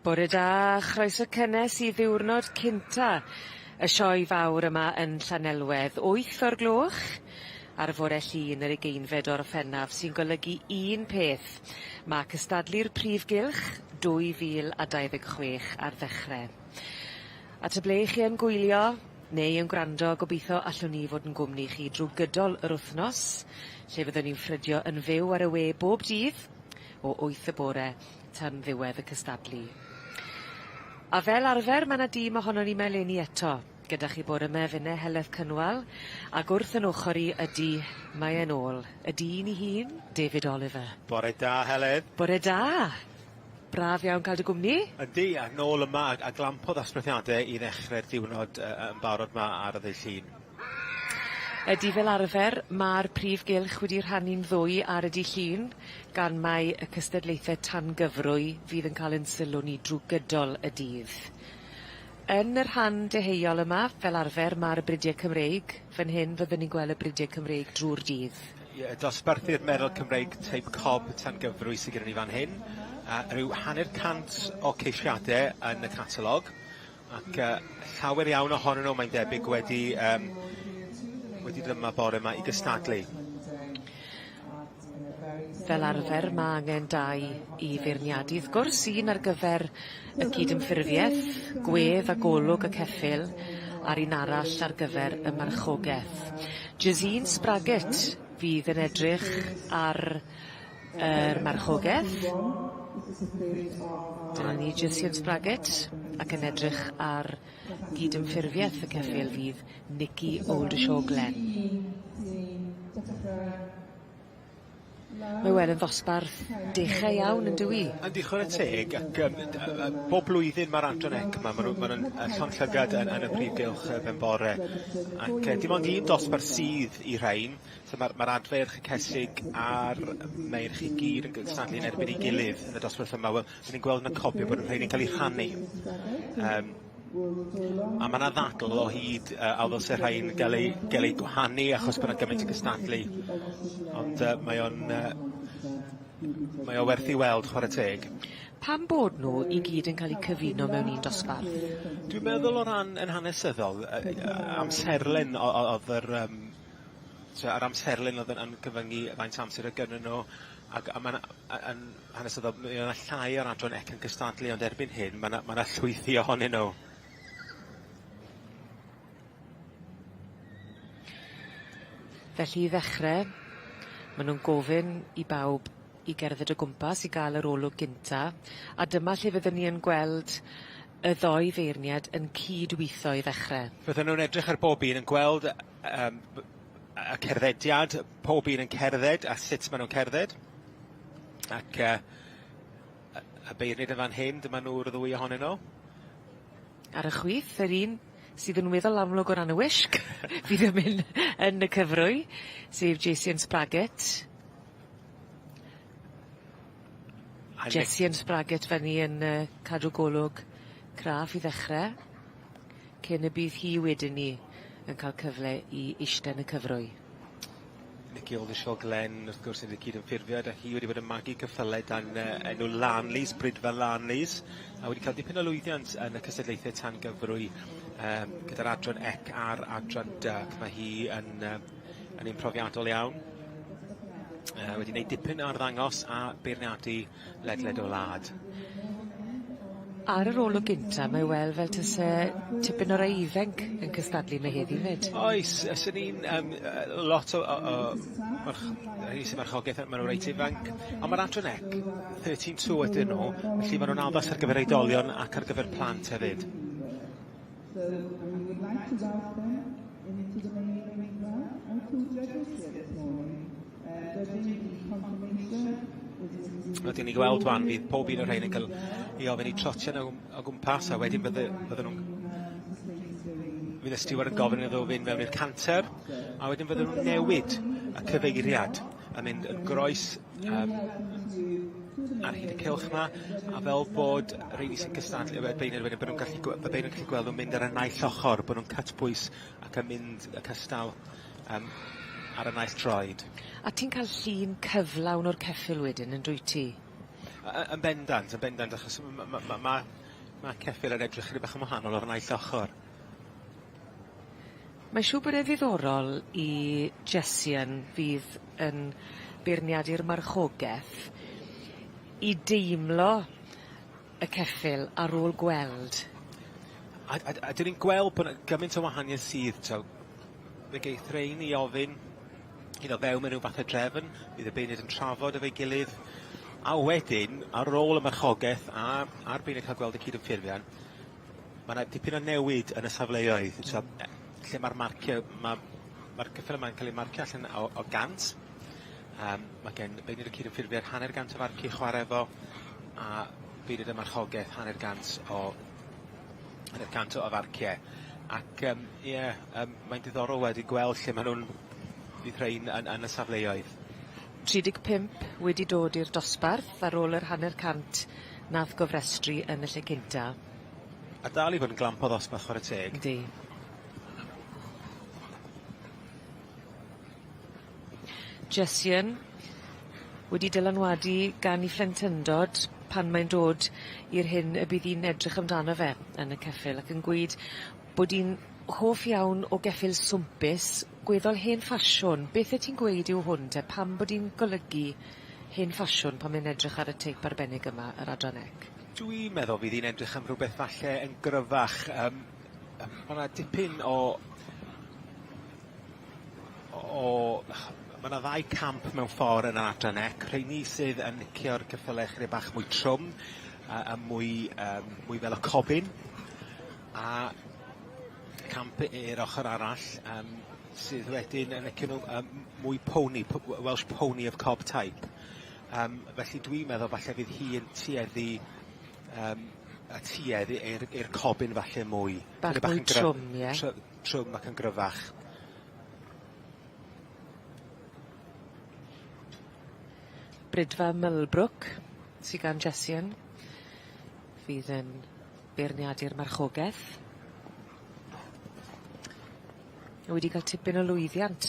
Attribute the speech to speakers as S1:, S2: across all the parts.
S1: Bore da, chroeso cynnes i ddiwrnod cynta y sioe fawr yma yn Llanelwedd. Wyth o'r gloch ar fore Llun yr ugeinfed o Orffennaf sy'n golygu un peth. Ma' cystadlu'r Prif Gylch 2026 ar ddechre. A ta ble 'ych chi yn gwylio neu yn gwrando gobitho allwn ni fod yn gwmni chi drw gydol yr wthnos lle fyddwn ni'n ffrydio yn fyw ar y we bob dydd o wyth y bore tan ddiwedd y cystadlu. A fel arfer ma' 'na dîm ohonon ni 'ma eleni eto gyda chi bore 'ma finne Heledd Cynwal ac wrth 'yn ochor i ydi mae e'n ôl, y dyn 'i hun, David Oliver.
S2: Bore da Heledd.
S1: Bore da! Braf iawn cael dy gwmni.
S2: Yndi, a nôl yma a a glamp o ddosbarthiade i ddechre'r diwrnod yy yn barod 'ma ar y ddydd Llun.
S1: Ydi fel arfer ma'r prif gylch wedi rhannu'n ddwy ar y dy' Llun gan mai y cystadlaethe tan gyfrwy fydd yn ca'l 'yn sylw ni drw gydol y dydd. Yn y rhan deheuol yma, fel arfer, ma'r brudie Cymreig. Fan hyn fyddwn ni'n gwel' y brudie Cymreig drw'r dydd.
S2: Ie, dosbarthu'r Merlod Cymreig teip cob tan gyfrwy sy gyda ni fan hyn. A ryw hanner cant o ceisiade yn y catalog, ac yy llawer iawn ohonyn nhw mae'n debyg wedi yym wedi dod yma bore 'ma i gystadlu.
S1: Fel arfer ma' angen dau i feirniadu wrth gwrs, un ar gyfer y cydymffurfieth, gwedd a golwg y ceffyl, a'r un arall ar gyfer y marchogeth. Jazeen Spraggett fydd yn edrych ar yr marchogeth. Dyna ni Jazeen Spraggett ac yn edrych ar gydymffurfieth y ceffyl fydd Nikki Oldershaw Glenn. Mae wel yn ddosbarth dechau iawn yndyw 'i?
S2: Yndi chware teg ac yym bob blwyddyn ma'r Adran Ec 'ma ma' nw ma' nw'n yy llond llygad yn yn y prif gylch yy ben bore ac yy dim ond un dosbarth sydd i rhein so ma'r ma'r adfeirch y cesig a'r meirch i gyd yn gystadlu yn erbyn ei gilydd yn y dosbarth yma wel 'dyn ni'n gweld yn y cofio bod y rheini'n ca'l 'u rhannu yym a ma' 'na ddadl o hyd yy a ddylse rhain ga'l eu ga'l eu gwahanu achos bo' 'na gymaint yn cystadlu ond yy mae o'n yy mae o werth i weld chware teg.
S1: Pam bod nhw i gyd yn cael eu cyfuno mewn un dosbarth?
S2: Dwi'n meddwl o ran yn hanesyddol yy yy amserlen o- o- o'dd yr yym so yr amserlen o'dd yn yn cyfyngu faint o amser o'dd gynnyn nw ac a ma' 'na y- yn hanesyddol mi o' 'na llai o'r adran ec yn cystadlu ond erbyn hyn ma' 'na ma' 'na llwythi ohonyn nhw.
S1: Felly i ddechre ma' nw'n gofyn i bawb i gerdded o gwmpas i ga'l yr olwg gynta a dyma lle fyddwn ni yn gweld y ddou feirniad yn cydwitho i ddechre.
S2: Fydden nw'n edrych ar bob un yn gweld yym y cerddediad, pob un yn cerdded a sut ma' nw'n cerdded. Ac yy y y beirniaid yn fan hyn, dyma nw'r ddwy ohonyn nw.
S1: Ar y chwith, yr un sydd yn weddol amlwg o ran y wisg fydd yn mynd yn y cyfrwy, sef Jason Spraggett. Jessian Spraggett fan 'ny yn yy cadw golwg craff i ddechre. Cyn y bydd hi wedyn 'ny yn ca'l cyfle i ishte yn y cyfrwy.
S2: Nici Oldershaw Glenn wrth gwrs yn y cydymffurfiad a hi wedi bod yn magu ceffyle dan yy enw Lanleys, Bridfa Lanleys, a wedi cael dipyn o lwyddiant yn y cystadlaethe tan gyfrwy yym gyda'r adran ec a'r adran dy ac ma' hi yn yy yn un profiadol iawn. Yy wedi neud dipyn o arddangos a beirniadu ledled y wlad.
S1: Ar yr olwg gynta mae wel fel tase tipyn o rai ifenc yn cystadlu 'ma heddi 'fyd.
S2: Oes yy swn i'n yym yy lot o o o march- rheini sy'n marchogeth yy ma' nw reit ifanc on' ma'r adran ec thirteen two ydyn nw felly ma' nw'n addas ar gyfer oedolion ac ar gyfer plant hefyd. Wedyn ni gweld wan fydd pob un o'r rhein yn cael ei ofyn i trotian o o gwmpas a wedyn bydde bydden nhw'n fydd y stiward yn gofyn iddo fynd mewn i'r canter a wedyn fydden nhw'n newid y cyfeiriad a mynd yn groes yym ar hyd y cylch 'ma a fel bod rheini sy'n cystadlu efo beirniaid wedyn bo' nw'n gallu gwe- y beirniaid yn gallu gweld nw'n mynd ar y naill ochor bo' nw'n cytbwys ac yn mynd y cystal yym ar y naill droed.
S1: A ti'n ca'l llun cyflawn o'r ceffyl wedyn yndwyt ti?
S2: Yn bendant yn bendant achos ma' ma' ma' ma' ma' ceffyl yn edrych chydig bach yn wahanol ar y naill ochor.
S1: Mae siŵr bod e ddiddorol i Jessian fydd yn beirniadu'r marchogeth i deimlo y ceffyl ar ôl gweld.
S2: A a a 'dyn ni'n gweld bo' 'na gymaint o wahanieth sydd t'o' fe geith rhein 'u ofyn you know fewn mewn ryw fath o drefn, bydd y beirniaid yn trafod efo'i gilydd, a wedyn ar ôl y marchogeth a a'r beirniaid ca'l gweld y cydymffurfiant, ma' 'na dipyn o newid yn y safleoedd t'o' lle ma'r marcie ma' ma'r ceffyle 'ma'n ca'l eu marcio allan o o gant yym ma' gen beirniaid y cydymffurfiad hanner gant o farcie i chware efo a beirniaid y marchogeth hanner gant o hanner cant o farcie ac yym ie yym mae'n diddorol wedi gweld lle ma' nw'n bydd rhein yn yn y safleoedd.
S1: 35 wedi dod i'r dosbarth ar ôl yr hanner cant nath gofrestru yn y lle cynta.
S2: A dal i fod yn glamp o ddosbarth chware teg.
S1: Yndi. Jessian wedi dylanwadu gan 'i phlentyndod pan mae'n dod i'r hyn y bydd 'i'n edrych amdano fe yn y ceffyl ac yn gweud bod 'i'n hoff iawn o geffyl swmpus, gweddol hen ffasiwn. Beth wyt ti'n gweud yw hwn te? Pam bod 'i'n golygu hen ffasiwn pan mae'n edrych ar y teip arbennig yma, yr Adran Ec?
S2: Dwi'n meddwl fydd hi'n edrych am rhywbeth falle yn gryfach yym yym ma' 'na dipyn o o ma' 'na ddau camp mewn ffor yn yr adran ec, rheini sydd yn licio'r ceffyle chydig bach mwy trwm a a mwy yym mwy fel y cobyn a camp i'r ochor arall yym sydd wedyn yn licio nw yym mwy pony Welsh pony of cob type. Yym felly dwi'n meddwl falle fydd hi yn tueddu yym y tuedd i'r i'r cobyn falle mwy.
S1: Bach mwy trwm ie?
S2: Trwm ac yn gryfach.
S1: Brydfa Millbrook sy gan Jessian fydd yn beirniadu'r marchogeth. Ma' wedi ca'l tipyn o lwyddiant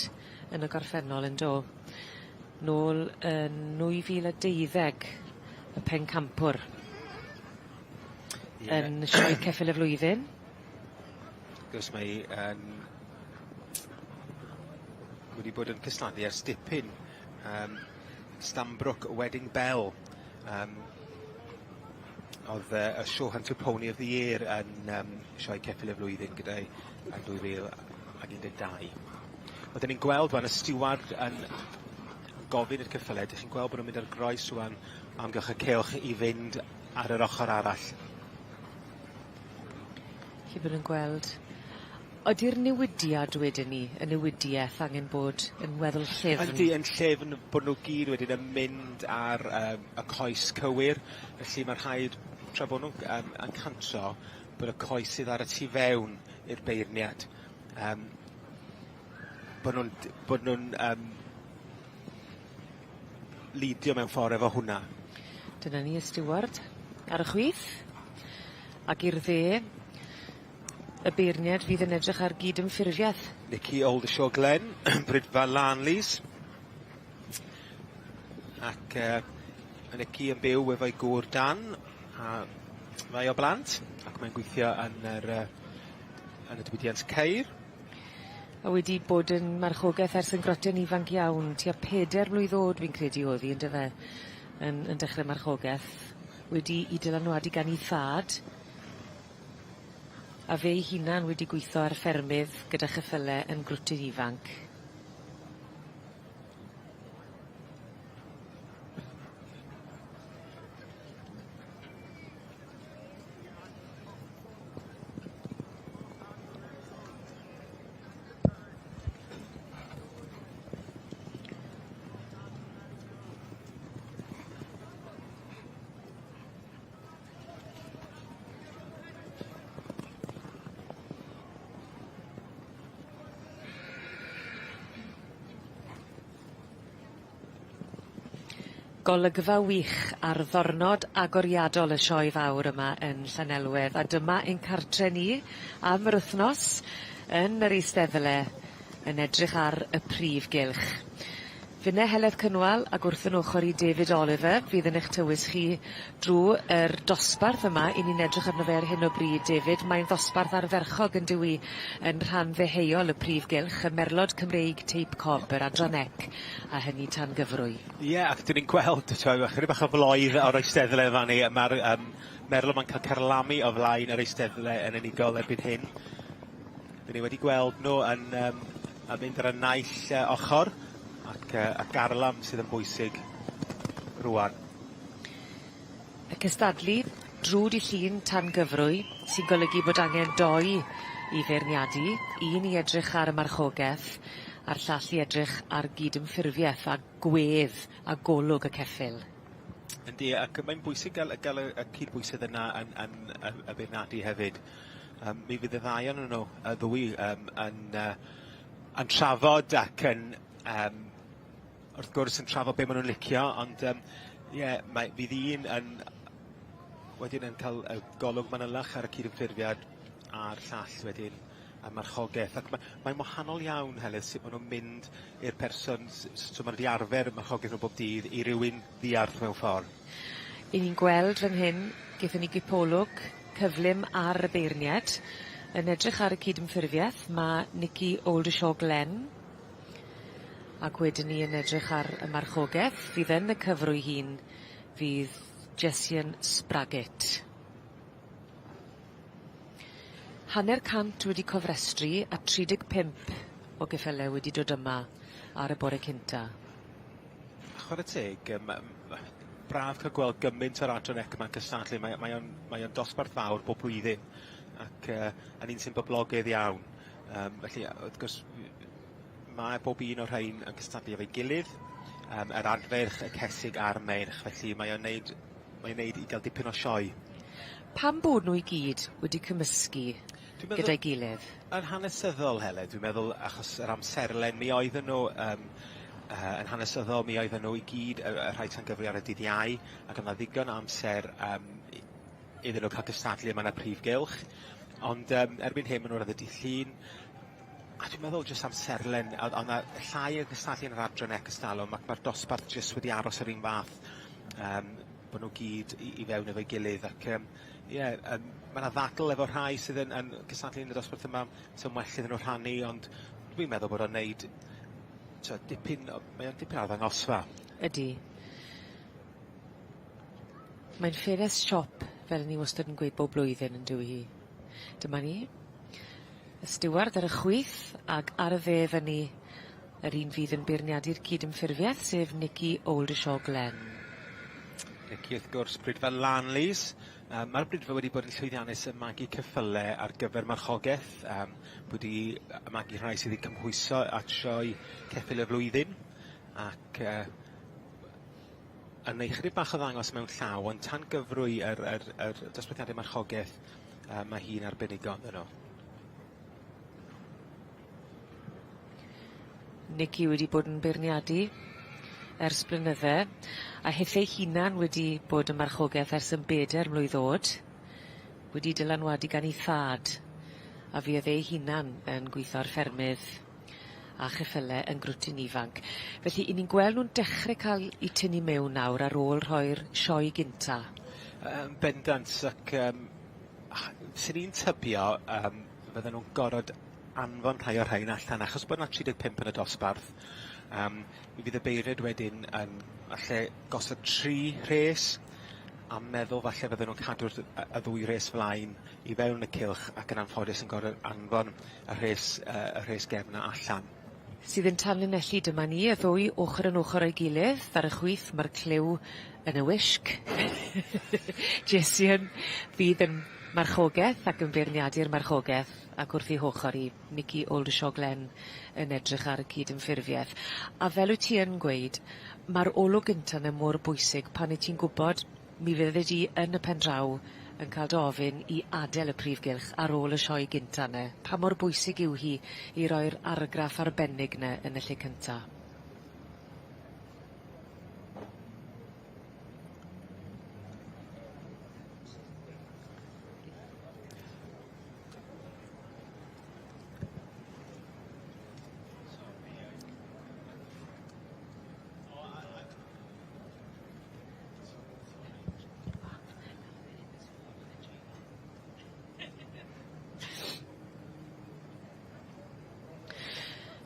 S1: yn y gorffennol yndo? Nôl yn 2012 y pencampwr.
S2: Ie.
S1: Yn Sioe Ceffyl y Flwyddyn.
S2: Wrth gwrs mae 'i yn wedi bod yn cystadlu ers dipyn yym Stanbrook Wedding Bell yym o'dd yy y Show Hunter Pony of the Year yn yym Sioe Ceffyl y Flwyddyn gyda'i yn 2012. Wel 'dyn ni'n gweld ŵan y stiward yn gofyn i'r ceffyle 'dych chi'n gweld bo' nw'n mynd ar groes rŵan amgylch y cylch i fynd ar yr ochor arall.
S1: Chi bod yn gweld Ydi'r newidiad wedyn 'ny, y newidieth angen bod yn weddol llyfn?
S2: Yndi yn llyfn bo' nw gyd wedyn yn mynd ar yym y coes cywir felly ma' rhaid tra bo' nw'n yym yn cantro bod y coes sydd ar y tu fewn i'r beirniad yym bo' nw'n d- bod nw'n yym lidio mewn ffor efo hwnna.
S1: Dyna ni y stiward ar y chwith ac i'r dde y beirniad fydd yn edrych ar gyd-ymffurfieth.
S2: Nicky Oldershaw Glenn, Brydfa Lanleys. Ac yy ma' Nicky yn byw efo'i gŵr Dan a ddau o blant ac mae'n gweithio yn yr yy yn y diwydiant ceir.
S1: A wedi bod yn marchogeth ers yn groten ifanc iawn, tua peder mlwydd o'd fi'n credu o'dd 'i on'd yfe? Yn yn dechre marchogeth. Wedi 'i dylanwadu gan 'i thad. A fe'i hunan wedi gwitho ar ffermydd gyda cheffyle yn grwtyn ifanc. Golygfa wych ar ddyrnod agoriadol y sioe fawr yma yn Llanelwedd a dyma ein cartre ni am yr wythnos yn yr eisteddle yn edrych ar y prif gylch. Finne Heledd Cynwal ag wrth 'yn ochor i David Oliver fydd yn eich tywys chi drw yr dosbarth yma 'yn ni'n edrych arno fe ar hyn o bryd David. Mae'n ddosbarth ardderchog yndyw 'i yn rhan ddeheuol y prif gylch, y Merlod Cymreig Teip Cob, yr Adran Ec, a hynny tan gyfrwy.
S2: Ie, ac 'dyn ni'n gweld t'wel' ychydig bach o floedd o'r eisteddle yn fan 'ny, ma'r yym Merlod 'ma'n ca'l carlamu o flaen yr eisteddle yn unigol erbyn hyn. Dyn ni wedi gweld nhw yn yym yn mynd ar y naill yy ochor ac yy y garlam sydd yn bwysig rŵan.
S1: Y cystadlu drw dy Llun tan gyfrwy sy'n golygu bod angen doi i feirniadu, un i edrych ar y marchogeth a'r llall i edrych ar gydymffurfieth a gwedd a golwg y ceffyl.
S2: Yndi ac mae'n bwysig ga'l ga'l y y cydbwysedd yna yn yn y y beirniadu hefyd. Yym mi fydd y ddau onyn nw, y ddwy yym yn yy yn trafod ac yn yym wrth gwrs yn trafod be' ma' nw'n licio ond yym ie mae fydd un yn wedyn yn ca'l y golwg manylach ar y cydymffurfiad a'r llall wedyn y marchogeth ac ma' mae'n wahanol iawn Heledd sut ma' nw'n mynd i'r person so ma' nw 'di arfer marchogeth nhw bob dydd i rywun ddiarth mewn ffor.
S1: 'Yn ni'n gweld fan hyn gethon ni gipolwg cyflym ar y beirnied. Yn edrych ar y cydymffurfieth ma' Nici Oldershaw Glenn ac wedyn 'ny yn edrych ar y marchogeth fydd yn y cyfrwy hŷn fydd Jessian Spraggett. Hanner cant wedi cofrestru a 35 o geffyle wedi dod yma ar y bore cynta.
S2: Chware teg yym braf ca'l gweld gymaint o'r adran ec 'ma'n cystadlu mae o mae o'n mae o'n dosbarth fawr bob blwyddyn ac yy yn un sy'n boblogaidd iawn. Yym felly wrth gwrs mae bob un o'r rhain yn cystadlu efo'i gilydd yym yr adferch, y cesig a'r meirch felly mae o'n neud mae o'n neud i ga'l dipyn o sioe.
S1: Pam bod nw i gyd wedi cymysgu gyda'i gilydd?
S2: Yn hanesyddol Heledd dwi'n meddwl achos yr amserlen mi oedden nw yym yy yn hanesyddol mi oedden nw i gyd yy y rhai tan gyfri ar y dydd Iau ac o'dd 'na ddigon o amser yym iddyn nw ca'l cystadlu yma yn y prif gylch ond yym erbyn hyn ma' nw ar y dydd Llun a dwi'n meddwl jyst amserlen a o' 'na llai o gystadlu yn yr adran ec ers talwm ac ma'r dosbarth jyst wedi aros yr un fath yym bo' nw gyd i i fewn efo'i gilydd ac yym ie yym ma' 'na ddadl efo rhai sydd yn yn cystadlu yn y dosbarth yma sy'n well iddyn nw rhannu ond dwi'n meddwl bod o'n neud t'od dipyn o mae o'n dipyn o arddangosfa.
S1: Ydi. Mae'n ffenest siop fel 'yn ni wastod yn gweud bob blwyddyn on'd yw hi? Dyma ni. Y stiward ar y chwith ag ar y dde fyny yr un fydd yn beirniadu'r cydymffurfieth sef Nici Oldershaw Glenn.
S2: Nici wrth gwrs Bridfa Lanleys. Yy ma'r Bridfa wedi bod yn llwyddiannus yn magu ceffyle ar gyfer marchogeth yym wedi yy magu rhai sydd 'di cymhwyso at sioe ceffyl y flwyddyn ac yy yn neu' chydig bach o ddangos mewn llaw ond tan gyfrwy yr yr yr dosbarthiade marchogeth yy ma' hi'n arbenigo ynddyn nw.
S1: Nici wedi bod yn beirniadu ers blynydde a hithe 'i hunan wedi bod yn marchogeth ers yn beder mlwydd o'd wedi dylanwadu gan 'i thad a fuodd ei hunan yn gwitho ar ffermydd a cheffyle yn grwtyn ifanc. Felly 'yn ni'n gweld nw'n dechre ca'l 'u tynnu mewn nawr ar ôl rhoi'r sioe gynta.
S2: Yn bendant ac yym swn i'n tybio yym fydden nw'n gorod anfon rhai o'r rhain allan achos bod 'na 35 yn y dosbarth yym mi fydd y beirniaid wedyn yn falle gosod tri rhes a meddwl falle fydden nw'n cadw'r y ddwy rhes flaen i fewn y cylch ac yn anffodus yn gor'o' anfon y rhes yy y rhes gefn allan.
S1: Sydd yn tanlinellu dyma ni y ddwy ochor yn ochor o'i gilydd ar y chwith ma'r cliw yn y wisg. Jesian fydd yn marchogeth ac yn beirniadu'r marchogeth ac wrth 'i hochor 'i Nici Oldershaw Glenn yn edrych ar y cydymffurfieth. A fel wyt ti yn gweud ma'r olwg gynta 'na mor bwysig pan wyt ti'n gwbod mi fydde di yn y pen draw yn ca'l dy ofyn i adel y prif gylch ar ôl y sioe gynta 'ny. Pa mor bwysig yw hi i roi'r argraff arbennig 'ny yn y lle cynta?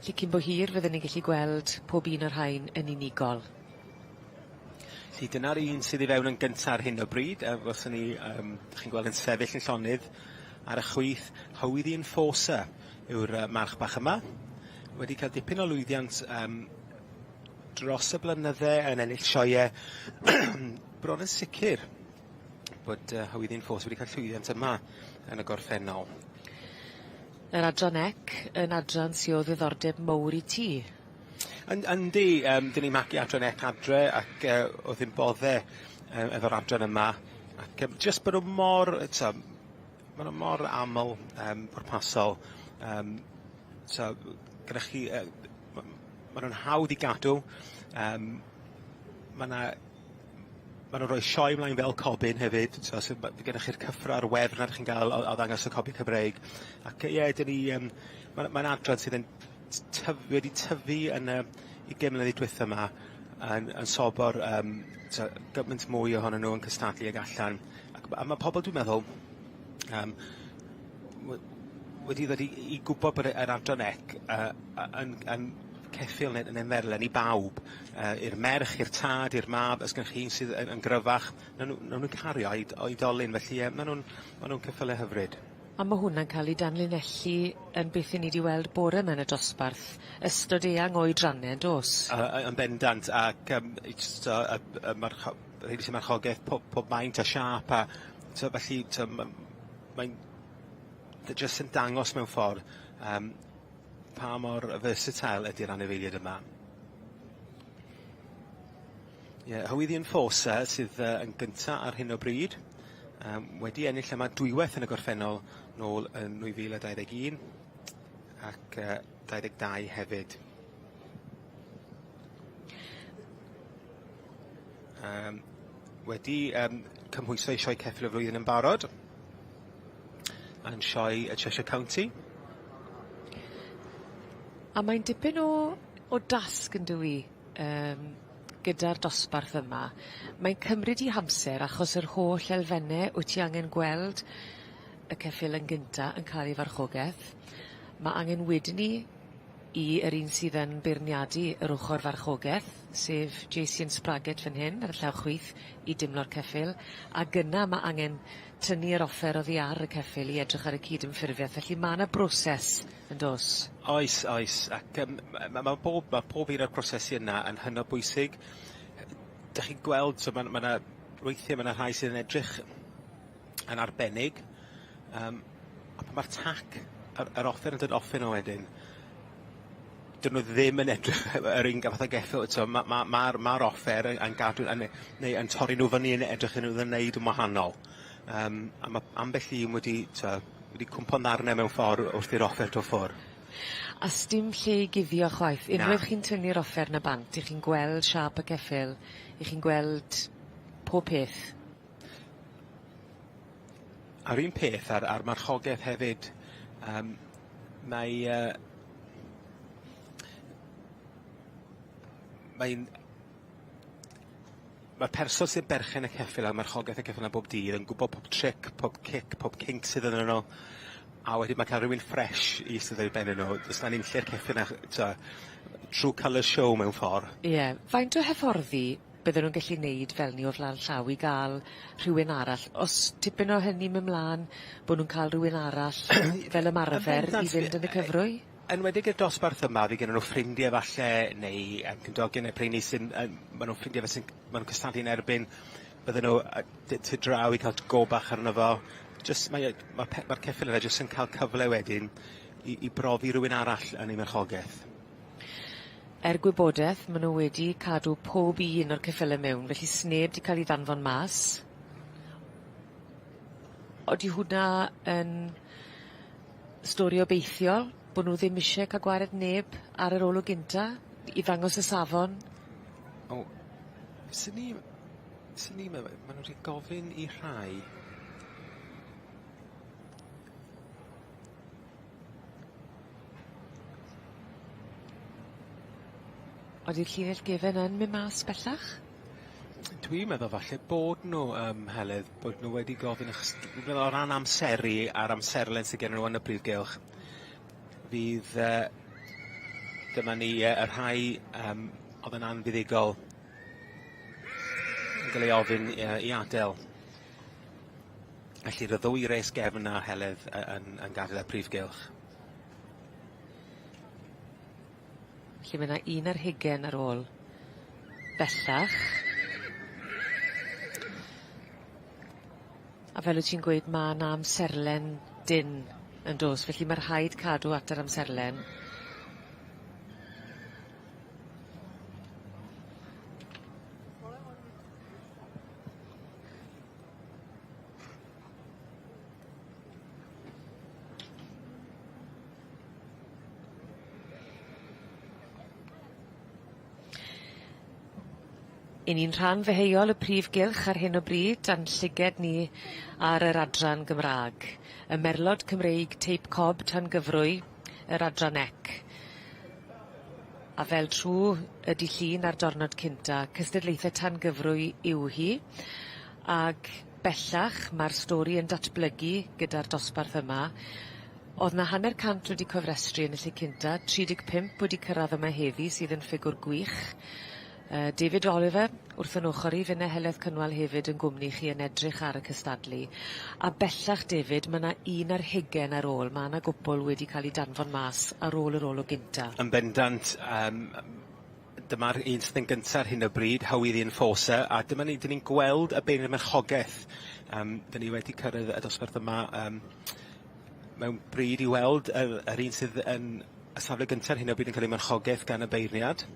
S1: Felly cyn bo hir fydden ni'n gellu gweld pob un o'r rhain yn unigol.
S2: Felly dyna'r un sydd i fewn yn gynta ar hyn o bryd a welson ni yym 'dych chi'n gweld yn sefyll yn llonydd ar y chwith Howie the Enforcer yw'r yy march bach yma. Wedi cael dipyn o lwyddiant yym dros y blynydde yn ennill sioee bron yn sicir bod yy Howie the Enforcer wedi cael llwyddiant yma yn y gorffennol.
S1: Yr adran ec yn adran sy o ddiddordeb mowr i ti.
S2: Yn- yndi yym 'dyn ni'n magu adran ec adre ac yy wrth ein bodde yy efo'r adran yma ac yym jyst bo' nw mor yy t'o' ma' nw mor aml yym pwrpasol yym so gyda chi yy ma' ma' nw'n hawdd i gadw yym ma' 'na Ma' nw'n rhoi sioe mlaen fel cobyn hefyd so os ma' gennych chi'r cyffro a'r wefr 'na 'dych chi'n ga'l o o ddangos y cobi Cymreig ac yy ie 'dyn ni yym ma' ma'n adran sydd yn tyf- wedi tyfu yn y ugen mlynedd dwetha 'ma yn yn sobor yym t'o' gymaint mwy ohonyn nw yn cystadlu ag allan ac ma' a ma' pobol dwi'n meddwl yym we- wedi ddod i i gwbod bod y yr adran ec yy yy yn yn ceffyl neu neu merlen i bawb yy i'r merch, i'r tad, i'r mab, os gennych chi un sydd yn yn gryfach, nawn nw nawn nw cario oed- oedolyn felly yy ma' nw'n ma' nw'n ceffyle hyfryd.
S1: A ma' hwnna'n ca'l 'i danlinellu yn beth 'yn ni 'di weld bore 'ma yn y dosbarth, ystod eang o oedranne yndos?
S2: Yy yy yn bendant ac yym i jyst yy y y marcho- rheini sy'n marchogeth pob pob maint a siâp a t'o' felly t'o' ma' mae'n jyst yn dangos mewn ffor yym pa mor versatile ydi'r anifeiliaid yma. Ie, Howie the Enforcer sydd yy yn gynta ar hyn o bryd. Yym wedi ennill yma dwywaith yn y gorffennol nôl yn 2021 ac yy 22 hefyd. Yym wedi yym cymhwyso i Sioe Ceffyl y Flwyddyn yn barod. Yn sioe y Cheshire County.
S1: A mae'n dipyn o o dasg yndyw 'i yym gyda'r dosbarth yma. Mae'n cymryd 'i hamser achos yr holl elfenne wyt ti angen gweld y ceffyl yn gynta yn ca'l 'i farchogeth. Ma' angen wedyn 'ny i yr un sydd yn beirniadu yr ochor farchogeth, sef Jason Spraggett fan hyn ar y llaw chwith i dimlo'r ceffyl, ag yna ma' angen tynnu yr offer oddi ar y ceffyl i edrych ar y cyd-ymffurfiaeth, felly ma' 'na broses yndos?
S2: Oes oes ac yym ma' ma' bob ma' pob un o'r prosesu yna yn hynod bwysig. Dych chi'n gweld so ma' ma' 'na weithie ma' 'na rhai sydd yn edrych yn arbennig yym a pan ma'r tac yr yr offer yn dod off yno wedyn 'dyn nw ddim yn edrych yr un fath o geffyl eto ma' ma' ma'r ma'r offer yn yn gadw yn neu yn torri nw fyny yn edrych yn nhw wneud yn wahanol. Yym a ma' ambell un wedi t'o' wedi cwmpo'n ddarne mewn ffor wrth i'r offer do' ffwr'.
S1: A sdim lle i guddio chwaith.
S2: Na.
S1: Unwaith chi'n tynnu'r offer 'na bant 'ych chi'n gweld siâp y ceffyl 'ych chi'n gweld pob peth.
S2: A'r un peth ar ar marchogeth hefyd yym mae yy mae'n ma'r person sy'n berchen y ceffyl a marchogeth y ceffyl 'na bob dydd yn gwbo pob tric, pob cic, pob kinc sydd ynddyn nw a wedyn ma' ca'l rywun ffresh i eistedd ar 'u benne nw do's 'na nunlle'r ceffyl 'na t'o' true colour show mewn ffor.
S1: Ie. Faint o hyfforddi bydden nw'n gellu neud fel 'ny o flan llaw i ga'l rhywun arall? O's tipyn o hynny myn' mlan bo' nw'n ca'l rywun arall fel ymarfer i fynd yn y cyfrwy?
S2: Enwedig y dosbarth yma fydd gennyn nhw ffrindie falle neu yym cymdogion neu rheini sy'n yym ma' nw'n ffrindie fe sy'n ma' nw'n cystadlu yn erbyn bydden nhw yy d- tu draw i ca'l go bach arno fo. Jyst mae e ma' pe- ma'r ceffyl yna jyst yn ca'l cyfle wedyn i i brofi rywun arall yn ei marchogeth.
S1: Er gwybodeth, ma' nw wedi cadw pob un o'r ceffyle mewn, felly sneb 'di ca'l 'i ddanfon mas. Odi hwnna yn stori obeithiol, bo' nw ddim isie ca'l gwared neb ar yr olwg gynta, i ddangos y safon?
S2: O, swn i swn i'n meddwl ma' nw 'di gofyn i rhai
S1: Odi'r llinell gefen yn myn' mas bellach?
S2: Dwi'n meddwl falle bod nw yym Heledd bod nw wedi gofyn achos dwi'n meddwl o ran amseru a'r amserlen sy gennyn nw yn y brif gylch fydd yy Dyma ni y rhai yym o'dd yn anfuddugol yn ga'l ei ofyn i adel. Felly y ddwy res gefn a Heledd yn yn gadel y prif gylch.
S1: Felly ma' 'na un ar hugen ar ôl bellach. A fel wyt ti'n gweud ma' 'na amserlen dynn yndos felly ma' rhaid cadw at yr amserlen. 'Yn ni'n rhan ddeheuol y prif gylch ar hyn o bryd a'n llyged ni ar yr adran Gymra'g. Y merlod Cymreig teip cob tan gyfrwy, yr adran ec. A fel trw y dy' Llun a'r dornod cynta, cystadlaethe tan gyfrwy yw hi ag bellach ma'r stori yn datblygu gyda'r dosbarth yma. O'dd 'na hanner cant wedi cofrestru yn y lle cynta, 35 wedi cyrradd yma heddi sydd yn ffigwr gwych. Yy David Oliver wrth 'yn ochor i finne Heledd Cynwal hefyd yn gwmni chi yn edrych ar y cystadlu. A bellach David ma' 'na un ar hugen ar ôl ma' 'na gwpwl wedi ca'l 'u danfon mas ar ôl yr olwg gynta.
S2: Yn bendant yym dyma'r un sydd yn gynta ar hyn o bryd, Howie the Enforcer, a dyma ni, 'dyn ni'n gweld y beirniad marchogeth. Yym, 'dyn ni wedi cyrraedd y dosbarth yma yym mewn bryd i weld yr yr un sydd yn y safle gynta ar hyn o bryd yn cael ei marchogeth gan y beirniad.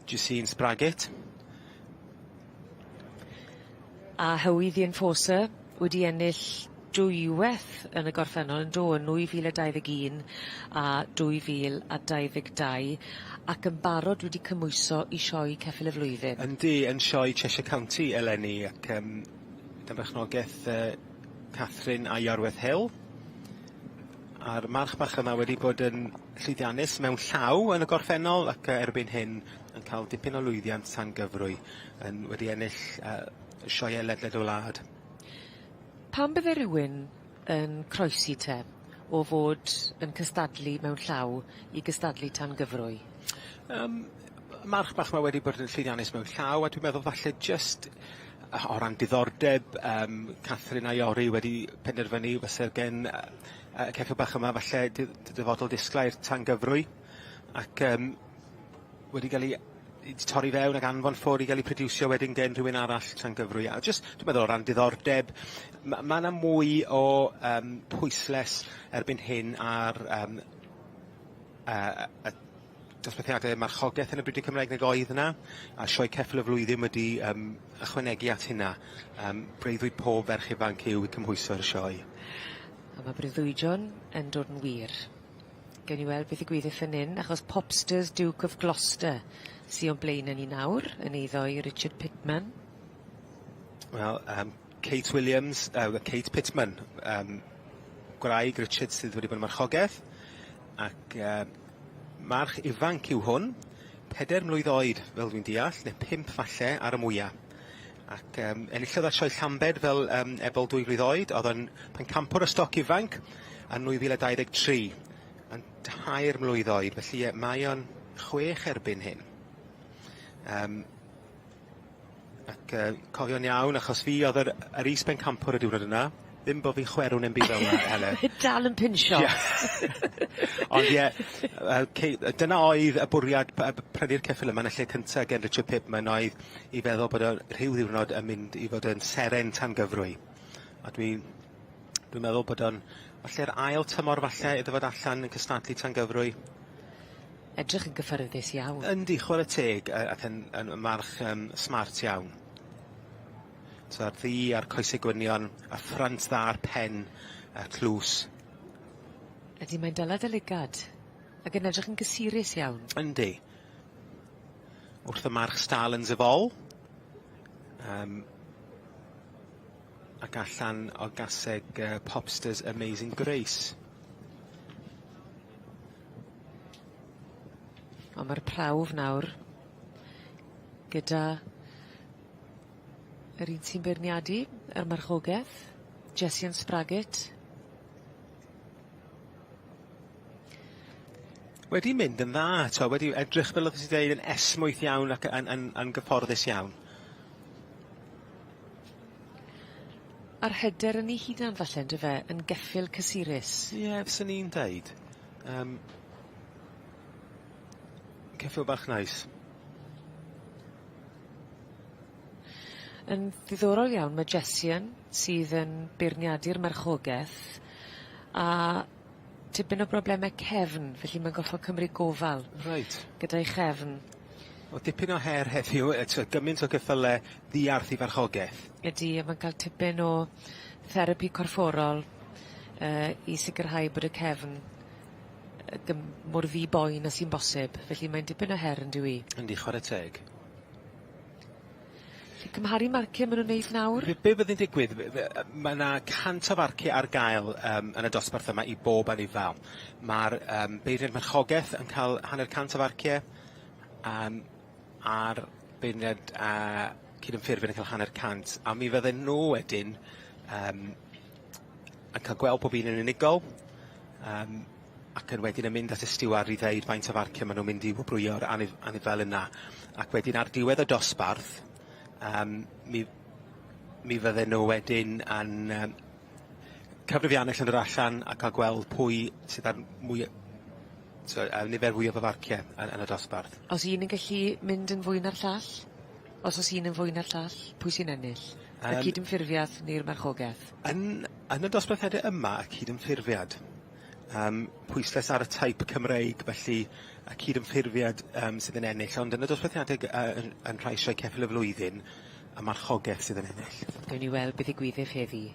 S2: Justine Spraggett.
S1: A Howie the Enforcer wedi ennill dwyweth yn y gorffennol yn do yn 2021 a 2022 ac yn barod wedi cymhwyso i sioe Ceffyl y Flwyddyn.
S2: Yndi, yn sioe Cheshire County eleni ac yym dan berchnogaeth yy Catherine a Iorwerth Hill. A'r march bach yma wedi bod yn llwyddiannus mewn llaw yn y gorffennol ac yy erbyn hyn yn cael dipyn o lwyddiant tan gyfrwy yn wedi ennill yy sioeau ledled y wlad.
S1: Pam bydde rywun yn croesi te o fod yn cystadlu mewn llaw i gystadlu tan gyfrwy?
S2: Yym march bach 'ma wedi bod yn llwyddiannus mewn llaw a dwi'n meddwl falle jyst o ran diddordeb yym Catherine a Iori wedi penderfynu fyse gen yy y ceffyl bach yma falle dyfodol disglair tan gyfrwy ac yym wedi ga'l 'i 'i torri fewn ac anfon ffwr' i ga'l 'i produsio wedyn gen rhywun arall tan gyfrwy a jyst dwi'n meddwl o ran diddordeb ma' 'na mwy o yym pwysles erbyn hyn ar yym yy y dosbarthiade marchogeth yn y Brifddinas Cymraeg nag oedd yna, a Sioe Ceffyl y Flwyddyn wedi yym ychwanegu at hynna. Yym breuddwyd pob ferch ifanc yw cymhwyso i'r sioe.
S1: A ma' breuddwydion yn dod yn wir. Gewn ni weld beth ddigwyddith fan 'yn achos Popsters Duke of Gloucester sy o'n blaene ni nawr yn eiddo i Richard Pitman.
S2: Wel yym Kate Williams yy Kate Pitman yym gwraig Richard sydd wedi bod yn marchogeth ac yy march ifanc yw hwn, peder mlwydd oed fel dwi'n deall, ne' pump falle ar y mwya. Ac yym enillodd ar Sioe Llambed fel yym ebol dwy flwydd oed, o'dd yn pencampwr y stoc ifanc yn 2023, yn tair mlwydd oed, felly ie mae o'n chwech erbyn hyn. Yym ac yy cofio'n iawn achos fi o'dd yr yr is-bencampwr y diwrnod yna. Ddim bo' fi'n chwerw ne'm byd fel 'na Heledd.
S1: Dal yn pinsio.
S2: Ie. Ond ie yy cei- yy dyna oedd y bwriad prynu'r ceffyl yma yn y lle cynta gen Richard Pitman oedd i feddwl bod o rhyw ddiwrnod yn mynd i fod yn seren tan gyfrwy. A dwi dwi'n meddwl bod o'n falle'r ail tymor falle iddo fod allan yn cystadlu tan gyfrwy.
S1: Edrych yn gyffyrddus iawn.
S2: Yndi chware teg yy ac yn yn march yym smart iawn. So a'r ddu a'r coese gwynion a ffrynt dda'r pen y tlws.
S1: Ydi mae'n dala dy lygad ac yn edrych yn gysurus iawn.
S2: Yndi. Wrth y march Starlands of Ol. Yym. Ac allan o gaseg yy Popsters Amazing Grace.
S1: On' ma'r prawf nawr gyda yr un sy'n beirniadu yr marchogeth, Jessian Spraggett.
S2: Wedi mynd yn dda, t'o' wedi edrych fel oeddet ti'n deud yn esmwyth iawn ac yn yn yn gyfforddus iawn.
S1: A'r hyder yn 'i hunan falle on'd yfe? Yn geffyl cysurus.
S2: Ie, fyswn i'n deud. Yym. Ceffyl bach neis.
S1: Yn ddiddorol iawn ma' Jessian sydd yn beirniadu'r marchogeth a tipyn o brobleme cefn felly ma'n gorffod cymryd gofal.
S2: Reit.
S1: Gyda'i chefn.
S2: Wel dipyn o her heddiw yy t'o' gymint o geffyle ddiarth i farchogeth.
S1: Ydi a ma'n ca'l tipyn o therapi corfforol yy i sicirhau bod y cefn yy gym- mor ddi-boen â sy'n bosib felly mae'n dipyn o her on'd yw 'i?
S2: Yndi chware teg.
S1: Felly cymharu marcie ma' nw'n neud nawr?
S2: Be' be' fydd yn digwydd ma' 'na 100 o farcie ar gael yym yn y dosbarth yma i bob anifail. Ma'r yym beirniaid marchogeth yn ca'l hanner cant o farcie yym a'r beirniaid yy cydymffurfwyr yn ca'l hanner cant a mi fydden nw wedyn yym yn ca'l gweld pob un yn unigol yym ac yn wedyn yn mynd at y stiward i ddeud faint o farcie ma' nw'n mynd i wobrwyo'r anif- anifail yna ac wedyn ar diwedd y dosbarth yym mi mi fydden nw wedyn yn yym cyfrifiannell yn dod allan a ca'l gweld pwy sydd ar mwy so yy nifer fwyaf o farcie yn yn y dosbarth.
S1: O's un yn gallu mynd yn fwy na'r llall? Os o's un yn fwy na'r llall, pwy sy'n ennill? Y cydymffurfiath neu'r marchogeth?
S2: Yn yn y dosbarthiade yma, y cydymffurfiad. Yym pwyslais ar y teip Cymreig, felly y cydymffurfiad yym sydd yn ennill, ond yn y dosbarthiade gy- yy yn yn rhai Sioe Ceffyl y Flwyddyn, y marchogeth sydd yn ennill.
S1: Gewn ni weld beth ddigwyddith heddi.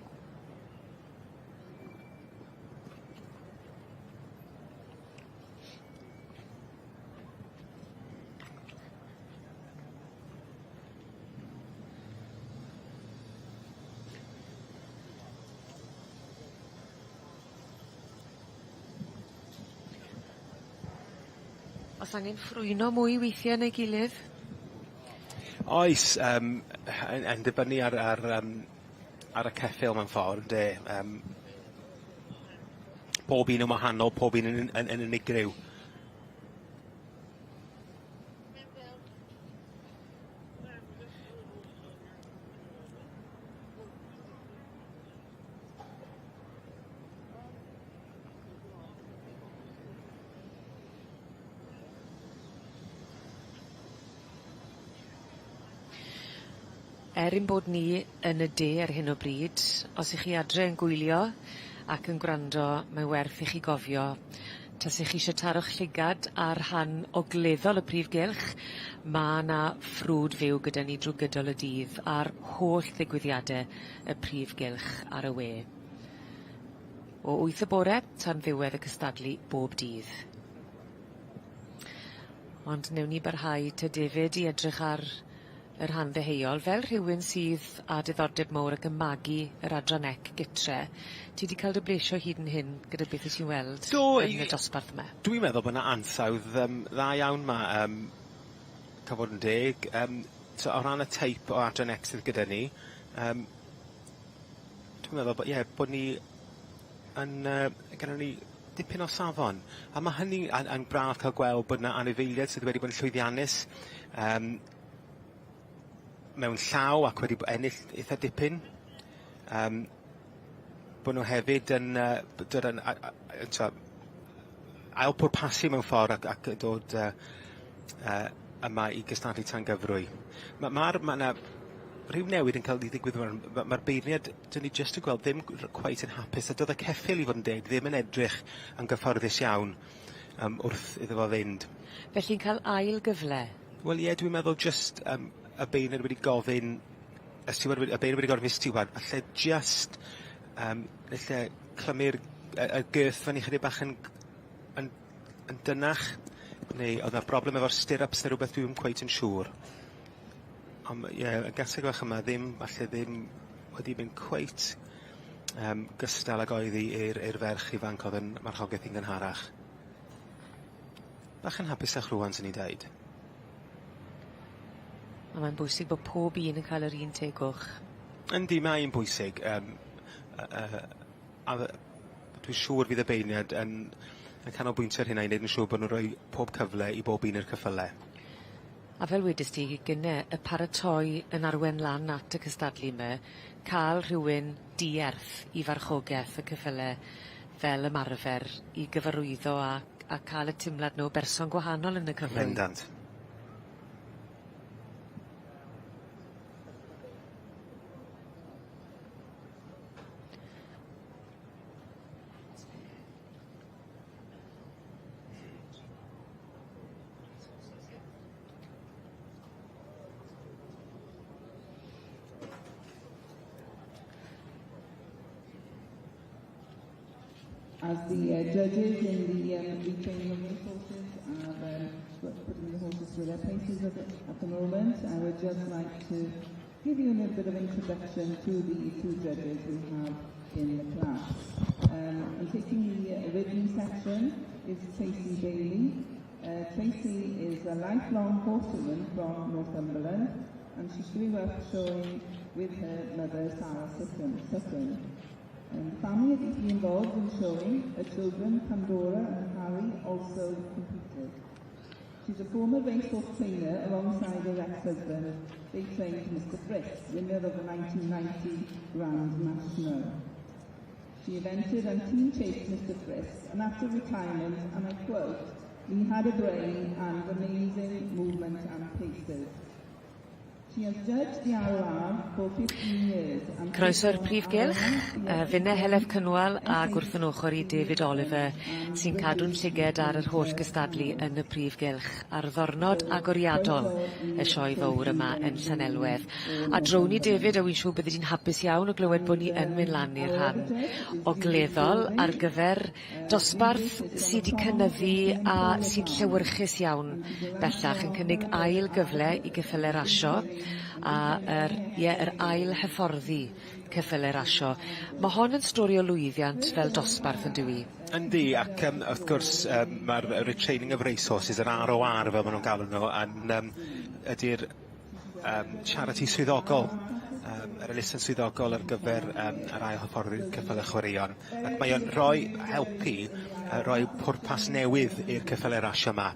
S1: O's angen ffrwyno mwy weithie na'i gilydd?
S2: Oes yym yn yn dibynnu ar ar yym ar y ceffyl mewn ffor ynde yym. Pob un yn wahanol pob un yn yn yn unigryw.
S1: Er ein bod ni yn y de ar hyn o bryd, os 'ych chi adre yn gwylio ac yn gwrando, mae werth i chi gofio tasech chi isie taro'ch llygad ar rhan ogleddol y prif gylch ma' 'na ffrwd fyw gyda ni drw gydol y dydd a'r holl ddigwyddiade y prif gylch ar y we. O wyth y bore tan ddiwedd y cystadlu bob dydd. Ond newn ni barhau te David i edrych ar y rhan ddeheuol fel rhywun sydd â diddordeb mowr ac yn magu yr adran ec gytre ti 'di ca'l dy blesio hyd yn hyn gyda beth wyt ti'n weld
S2: Do
S1: yn y dosbarth yma?
S2: Dwi'n meddwl bo' 'na ansawdd yym dda iawn 'ma yym ca'l fod yn deg yym so o ran y teip o adran ec sydd gyda ni yym dwi'n meddwl bo' ie bod ni yn yy gynnon ni dipyn o safon a ma' hynny yn yn braf ca'l gweld bod 'na anifeiliaid sydd wedi bod yn llwyddiannus yym mewn llaw ac wedi bo- ennill itha dipyn yym bo' nw hefyd yn yy dod yn a- a- yy t'o' ail pwrpasu mewn ffor ac ac yn dod yy yy yma i gystadlu tan gyfrwy. Ma' ma'r ma' 'na rhyw newid yn ca'l 'i ddigwydd rŵan ma' ma'r beirniad 'dyn ni jyst yn gweld ddim cweit yn hapus a do'dd y ceffyl i fod yn deg ddim yn edrych yn gyfforddus iawn yym wrth iddo fo fynd.
S1: Felly'n ca'l ail gyfle?
S2: Wel ie dwi'n meddwl jyst yym y beirniad wedi gofyn y stiward wedi y beirniad wedi gofyn i'r stiward falle jyst yym elle clymu'r y y girth fyny chydig bach yn yn yn dynach neu o'dd 'na broblem efo'r stirrups ne' rwbeth dwi'm cweit yn siŵr. On' ma' ie y gaseg fach yma ddim falle ddim wedi mynd cweit yym gystal ag oedd 'i i'r i'r ferch ifanc o'dd yn marchogaeth hi'n gynharach. Bach yn hapusach rŵan swn i'n deud.
S1: A mae'n bwysig bo' pob un yn ca'l yr un tegwch.
S2: Yndi mae 'i'n bwysig yym yy yy a fy- dwi'n siŵr fydd y beirniad yn yn canolbwyntio ar hynna i neud yn siŵr bo' nw'n rhoi pob cyfle i bob un o'r ceffyle.
S1: A fel wedest ti gynne y paratoi yn arwen lan at y cystadlu 'my ca'l rhywun dierth i farchogeth y ceffyle fel ymarfer i gyfarwyddo a a ca'l y timlad 'no o berson gwahanol yn y cyfrwy.
S2: Bendant.
S3: As the judges in the retraining of racehorses are putting the horses through their paces at the moment, I would just like to give you a little bit of introduction to the two judges we have in the class. And taking the ridden section is Tracy Bailey. Tracy is a lifelong horsewoman from Northumberland, and she grew up showing with her mother, Sarah Sutton. And the family are deeply involved in showing. Her children, Pandora and Harry, also competed. She's a former racehorse trainer alongside her ex-husband. They trained Mr. Frisk, winner of the 1990 Grand National. She evented and team chased Mr. Frisk, and after retirement, and I quote, "He had a brain and amazing movement and paces." She has judged the ROR for 15 years. And
S1: Croeso i'r prif gylch, finne Heledd Cynwal ag wrth 'yn ochor i David Oliver sy'n cadw'n llyged ar yr holl gystadlu yn y prif gylch ar ddwrnod agoriadol y sioe fowr yma yn Llanelwedd. A drown ni David a wi'n siŵr byddi di'n hapus iawn o glywed bo' ni yn mynd lan i'r rhan ogleddol ar gyfer dosbarth sy 'di cynyddu a sy'n llewyrchus iawn bellach yn cynnig ail gyfle i geffyle rasio a yr ie yr ail hyfforddi ceffyle rasio. Ma' hon yn stori o lwyddiant fel dosbarth yndyw 'i?
S2: Yndi ac wrth gwrs ma'r retraining of racehorses yr R O R fel ma' nw'n galw nw yn ydi'r charity swyddogol yr elusen swyddogol ar gyfer yr ail hyfforddi ceffyle chwaraeon ac mae o'n rhoi helpu roi pwrpas newydd i'r ceffyle rasio 'ma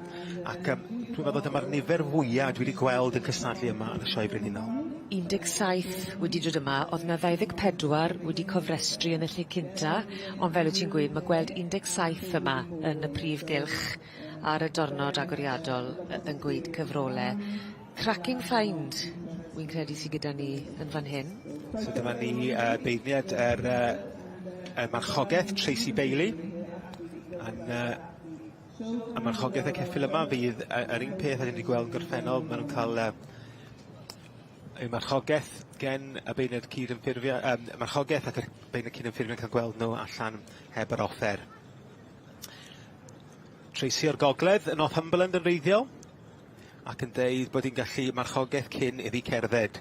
S2: ac dwi'n meddwl dyma'r nifer fwya dwi 'di gweld yn cystadlu yma yn y Sioe Frenhinol.
S1: 17 wedi dod yma, o'dd 'na 24 wedi cofrestru yn y lle cynta, ond fel wyt ti'n gweud ma' gweld 17 yma yn y prif gylch ar y diwrnod agoriadol yn gweud cyfrole. Cracking find, wi'n credu sy gyda ni yn fan hyn.
S2: So dyma ni beirniad yr y marchogeth Tracy Bailey yn y marchogeth y ceffyl yma fydd yr un peth a ni wedi gweld yn gorffennol, ma' nw'n ca'l eu marchogeth gen y beirniad cyd-ymffurfio marchogeth ac yr beirniad cyd-ymffurfio'n ca'l gweld nhw allan heb yr offer. Tracy o'r gogledd yn Northumberland yn wreiddiol ac yn deud bod hi'n gallu marchogeth cyn iddi cerdded.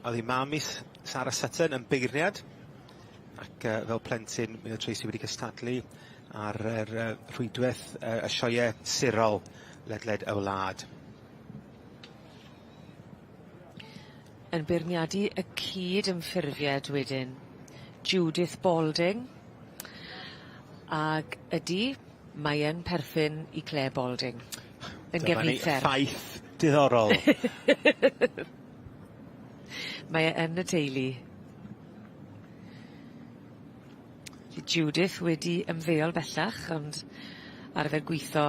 S2: O'dd 'i mam hi Sarah Sutton yn beirniad ac fel plentyn mi o'dd Tracy wedi cystadlu ar yr rhwydweth y sioee sirol ledled y wlad.
S1: Yn beirniadu y cyd-ymffurfied wedyn, Judith Balding, ag ydi, mae yn perthyn i Clare Balding. Yn
S2: Dyma ni
S1: gefnither.
S2: ffaith diddorol.
S1: Mae e yn y teulu. Judith wedi ymddeol bellach ond arfer gwitho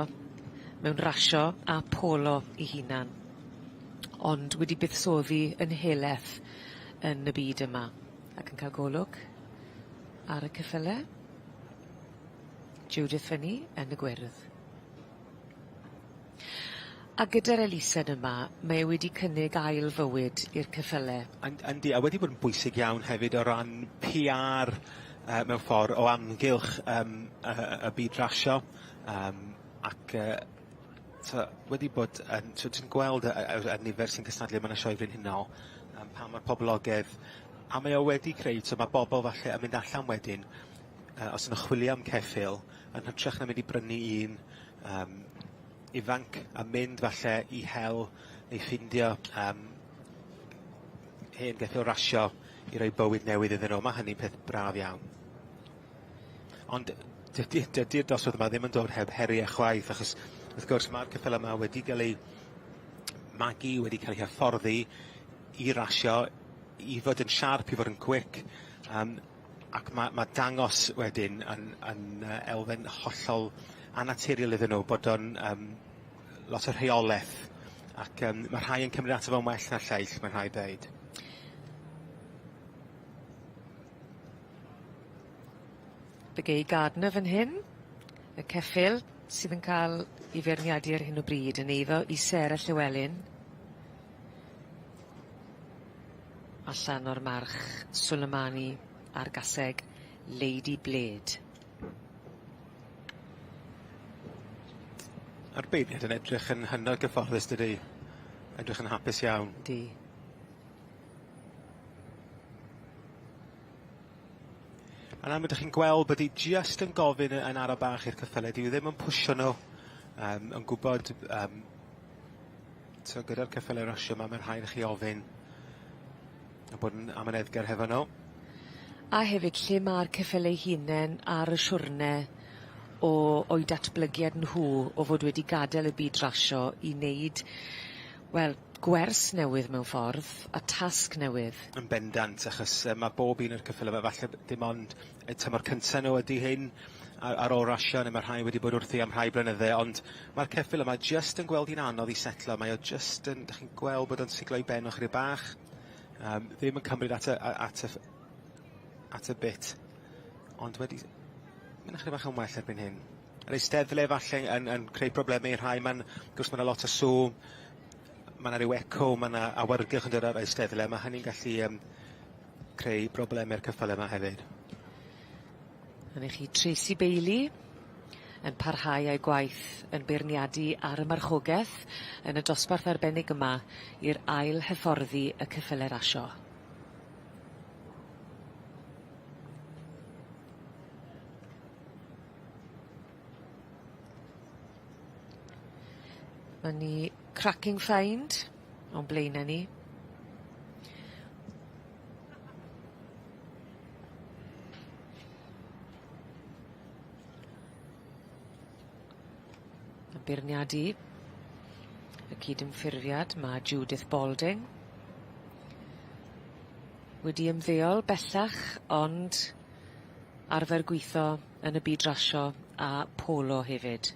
S1: mewn rasio a polo 'i hunan. Ond wedi buddsoddi yn heleth yn y byd yma ac yn ca'l golwg ar y ceffyle. Judith fyny yn y gwyrdd. A gyda'r elusen yma, mae e wedi cynnig ail fywyd i'r ceffyle.
S2: Yndi, a wedi bod yn bwysig iawn hefyd o ran PR mewn ffordd o amgylch y byd rasio ac wedi bod yn, so ti'n gweld y nifer sy'n cystadlu yma yn y Sioe Frenhinol, pa mor poblogaidd, a mae o wedi creu, so mae bobl falle yn mynd allan wedyn, os yn chwilio am ceffyl, yn hytrach na mynd i brynu un ifanc a mynd falle i hel neu ffindio hen geffyl rasio i roi bywyd newydd iddyn nhw. Ma' hynny'n peth braf iawn. Ond dydy dydy'r dosbarth yma ddim yn dod heb heriau chwaith, achos wrth gwrs ma'r ceffyla 'ma wedi ga'l eu magu, wedi cael eu hyfforddi i rasio, i fod yn siarp, i fod yn quick, yym ac ma' ma' dangos wedyn yn yn yy elfen hollol annaturiol iddyn nhw bod o'n yym lot o rheoleth, ac yym ma' rhai yn cymryd ato fo'n well na'r lleill, mae'n rhaid ddeud.
S1: Bigay Gardner fan hyn, y ceffyl sydd yn ca'l 'i feirniadu ar hyn o bryd yn eiddo i Sarah Llewelyn. Allan o'r march Sulemani a'r gaseg Lady Blade.
S2: A'r beirniad yn edrych yn hynod gyfforddus dydi? Edrych yn hapus iawn.
S1: Ydi.
S2: Yn amlwg 'dych chi'n gweld bod 'i jyst yn gofyn yn ara bach i'r cyffyle, dyw 'i ddim yn pwsio nhw, yym yn gwbod yym so gyda'r ceffyle rasio 'ma ma'n rhaid i chi ofyn a bod yn amyneddgar hefo nhw.
S1: A hefyd lle ma'r ceffyle 'u hunen ar y siwrne o o'u datblygiad nhw o fod wedi gad'el y byd rasio i neud wel gwers newydd mewn ffordd a tasg newydd.
S2: Yn bendant achos yy ma' bob un o'r ceffyle 'ma falle b- dim ond y tymor cynta nhw ydi hyn ar ar ôl rasio ne' ma' rhai wedi bod wrthi am rhai blynydde ond ma'r ceffyl yma jyst yn gweld hi'n anodd i setlo mae o jyst yn 'dych chi'n gweld bod o'n siglo'i ben o chydig bach yym ddim yn cymryd at y a- at y ff- at y bit ond wedi mynd ychydig bach yn well erbyn hyn. Yr eisteddle falle yn yn creu probleme i rhai ma'n wrth gwrs ma' 'na lot o sŵn ma' 'na ryw eco ma' 'na awyrgylch yn dod o'r eisteddle ma' hynny'n gallu yym creu brobleme i'r ceffyle 'ma hefyd.
S1: A 'na chi Tracy Bailey yn parhau â'i gwaith yn beirniadu ar y marchogeth yn y dosbarth arbennig yma i'r ail hyfforddi y ceffyle rasio. Ma' ni cracking find o'n blaene ni. Yn beirniadu y cydymffurfiad ma' Judith Balding. Wedi ymddeol bellach ond arfer gwitho yn y byd rasio a polo hefyd.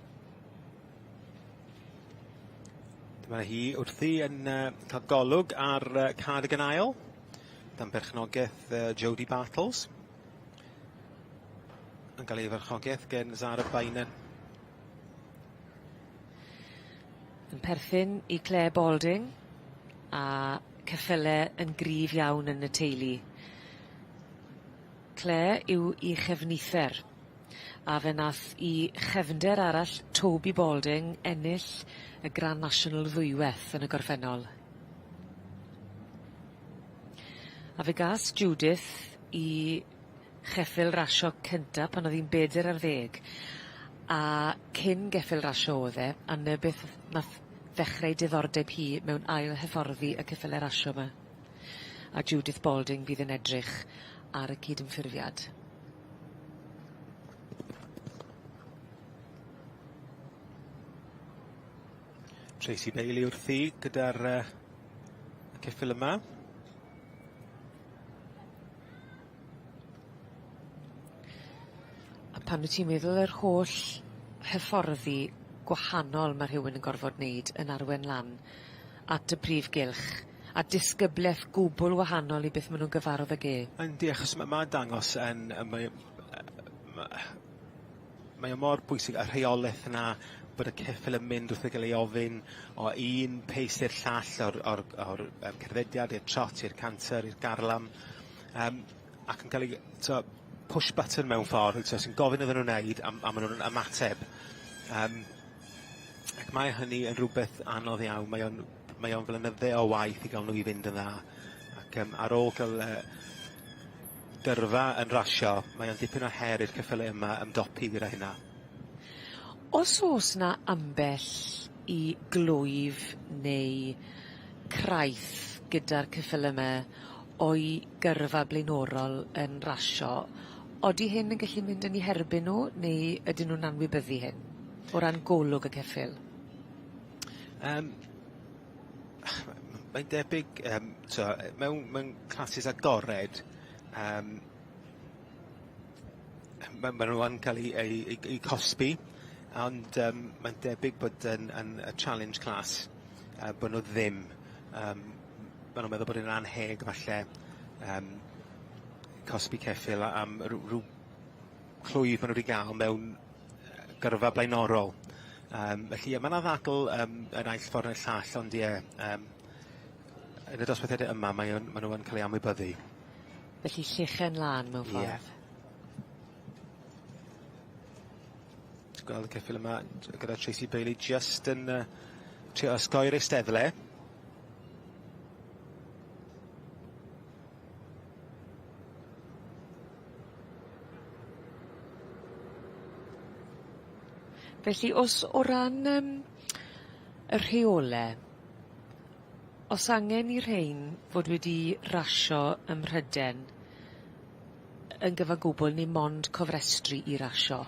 S2: Dyma hi wrthi yn yy ca'l golwg ar yy Cardigan Isle dan berchnogaeth yy Jodie Bartles. Yn ga'l ei farchogaeth gen Zara Beynon.
S1: Yn perthyn i Clare Balding a ceffyle yn gryf iawn yn y teulu. Clare yw 'i chefnither a fe nath 'i chefnder arall Toby Balding ennill y Grand National ddwyweth yn y gorffennol. A fe gas Judith 'i cheffyl rasio cynta pan o'dd 'i'n beder ar ddeg a cyn geffyl rasio o'dd e a 'ny beth nath ddechrau diddordeb hi mewn ail hyfforddi y ceffyle rasio 'ma. A Judith Balding fydd yn edrych ar y cydymffurfiad.
S2: Tracy Bailey wrthi gyda'r yy y ceffyl yma.
S1: A pan wt ti'n meddwl yr holl hyfforddi gwahanol ma' rhywun yn gorfod neud yn arwen lan at y prif gylch, a disgybleth gwbwl wahanol i beth ma' nw'n gyfarwdd ag e.
S2: Yndi achos ma' ma'n dangos yn yy mae o yy ma' mae o mor bwysig y rheoleth yna bod y ceffyl yn mynd wrth ei gael ei ofyn o un pace i'r llall o'r o'r o'r yym cerddediad i'r trot i'r canter i'r garlam yym ac yn ca'l 'i t'o' push button mewn ffordd t'o' sy'n gofyn iddyn nw neud a m- a ma' nw'n ymateb yym ac mae hynny yn rwbeth anodd iawn mae o'n mae o'n flynydde o waith i ga'l nw i fynd yn dda ac yym ar ôl ca'l yy dyrfa yn rasio mae o'n dipyn o her i'r ceffyle yma ymdopi gyda hynna.
S1: Os o's 'na ambell i glwyf neu craith gyda'r ceffyle 'me o'i gyrfa blaenorol yn rasio. Odi hyn yn gallu mynd yn 'u herbyn nw neu ydyn nw'n anwybyddu hyn o ran golwg y ceffyl?
S2: Yym. Mae'n debyg yym t'o' yy mewn mewn classes agored yym ma' ma' nw yn ca'l 'u eu eu eu cosbi ond yym mae'n debyg bod yn yn y challenge class yy bo' nw ddim yym ma' nw'n meddwl bod e'n anheg falle yym cosbi ceffyl a- am rw rw clwyf ma' nw 'di ga'l mewn yy gyrfa blaenorol. Yym felly ie ma' 'na ddadl yym y naill ffor ne'r llall ond ie yym yn y dosbarthiade yma mae o'n ma' nw yn ca'l eu anwybyddu.
S1: Felly llechen lân mewn ffordd.
S2: Ie. Ti'n gweld y ceffyl yma gyda Tracy Bailey jyst yn yy trio osgoi'r eisteddle.
S1: Felly os o ran yym y rheole os angen i rhein fod wedi rasio ym Mhryden yn gyfan gwbwl neu mond cofrestru i rasio?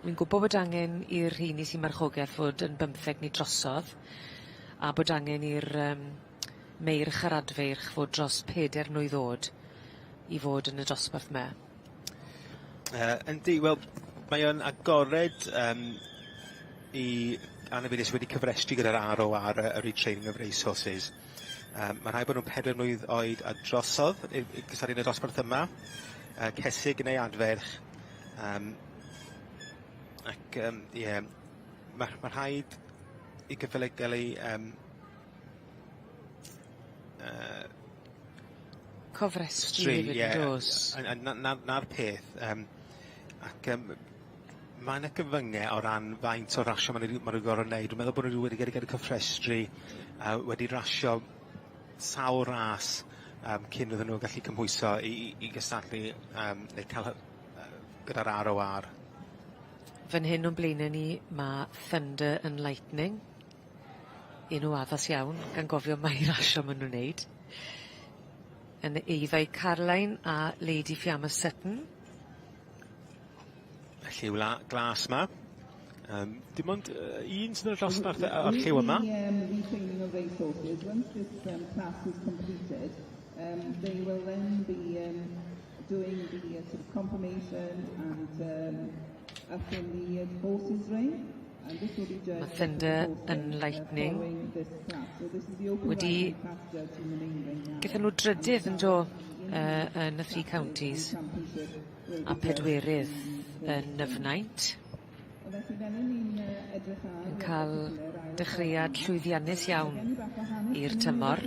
S1: Wi'n gwbo bod angen i'r rheini sy'n marchogeth fod yn bymtheg neu drosodd a bod angen i'r yym meirch a'r adfeirch fod dros peder mlwydd o'd i fod yn y dosbarth 'ma.
S2: Yy yndi wel mae o'n agored yym i anifeiliaid sy wedi cyfrestru gyda'r ROR yy y Retraining of Racehorses. Yym ma' rhai' bo' nw'n peder mlwydd oed a drosodd i i cystadlu yn y dosbarth yma. Yy cesig neu adferch. Yym ac yym ie ma' ma' rhaid i ceffyle ga'l eu yym yy
S1: Cofrestru hefyd yndos?
S2: Ie a 'na 'na 'na'r peth yym ac yym ma' 'na gyfynge o ran faint o rasio ma' nw 'di ma' nw gor'o' neud. Dwi'n meddwl bo' nw wedi ga'l 'u cofrestru a wedi rasio sawl ras yym cyn iddyn nw gallu cymhwyso i i i gystadlu yym neu ca'l hy- yy gyda'r Are Owe Are.
S1: Fan hyn o'n blaene ni ma' Thunder and Lightning. Enw addas iawn gan gofio mai rasio ma' nw'n neud. Yn eiddo i Caroline a Lady Fiamma Sutton.
S2: Y lliw la- glas 'ma. Yym dim ond yy un sydd yn y dosbarth yy o'r lliw yma.
S3: The um, retraining of racehorses, once this um, class is completed, um, they will then be um, doing the uh, sort of confirmation and um, up in the uh, horses ring.
S1: Mae Thunder and Lightning wedi... Gaethon nhw drydydd yn do yy yn y Three Counties a pedwerydd yn Nyfnaint. Yn ca'l dechreuad llwyddiannus iawn i'r tymor.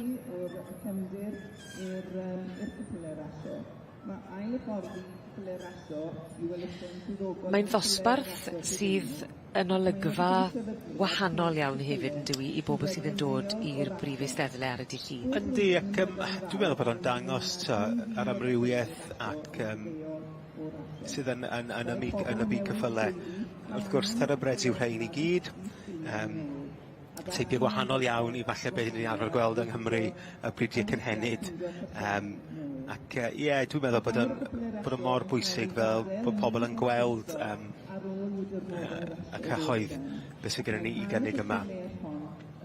S1: Mae'n ddosbarth sydd yn olygfa wahanol iawn hefyd yndyw 'i i bobl sydd yn dod i'r brif eisteddle ar y dy' Llun.
S2: Yndi ac yym dwi'n meddwl bod o'n dangos t'o' yr amrywieth ac yym sydd yn yn yn y mi- yn y byd ceffyle. Wrth gwrs thoroughbreds yw rhein i gyd yym teipie gwahanol iawn i falle be' ni arfer gweld yng Nghymru y bridiau cynhenid yym ac yy ie dwi'n meddwl bod o'n bod o mor bwysig fel bod pobol yn gweld yym yy y cyhoedd beth sy gyda ni i gynnig yma.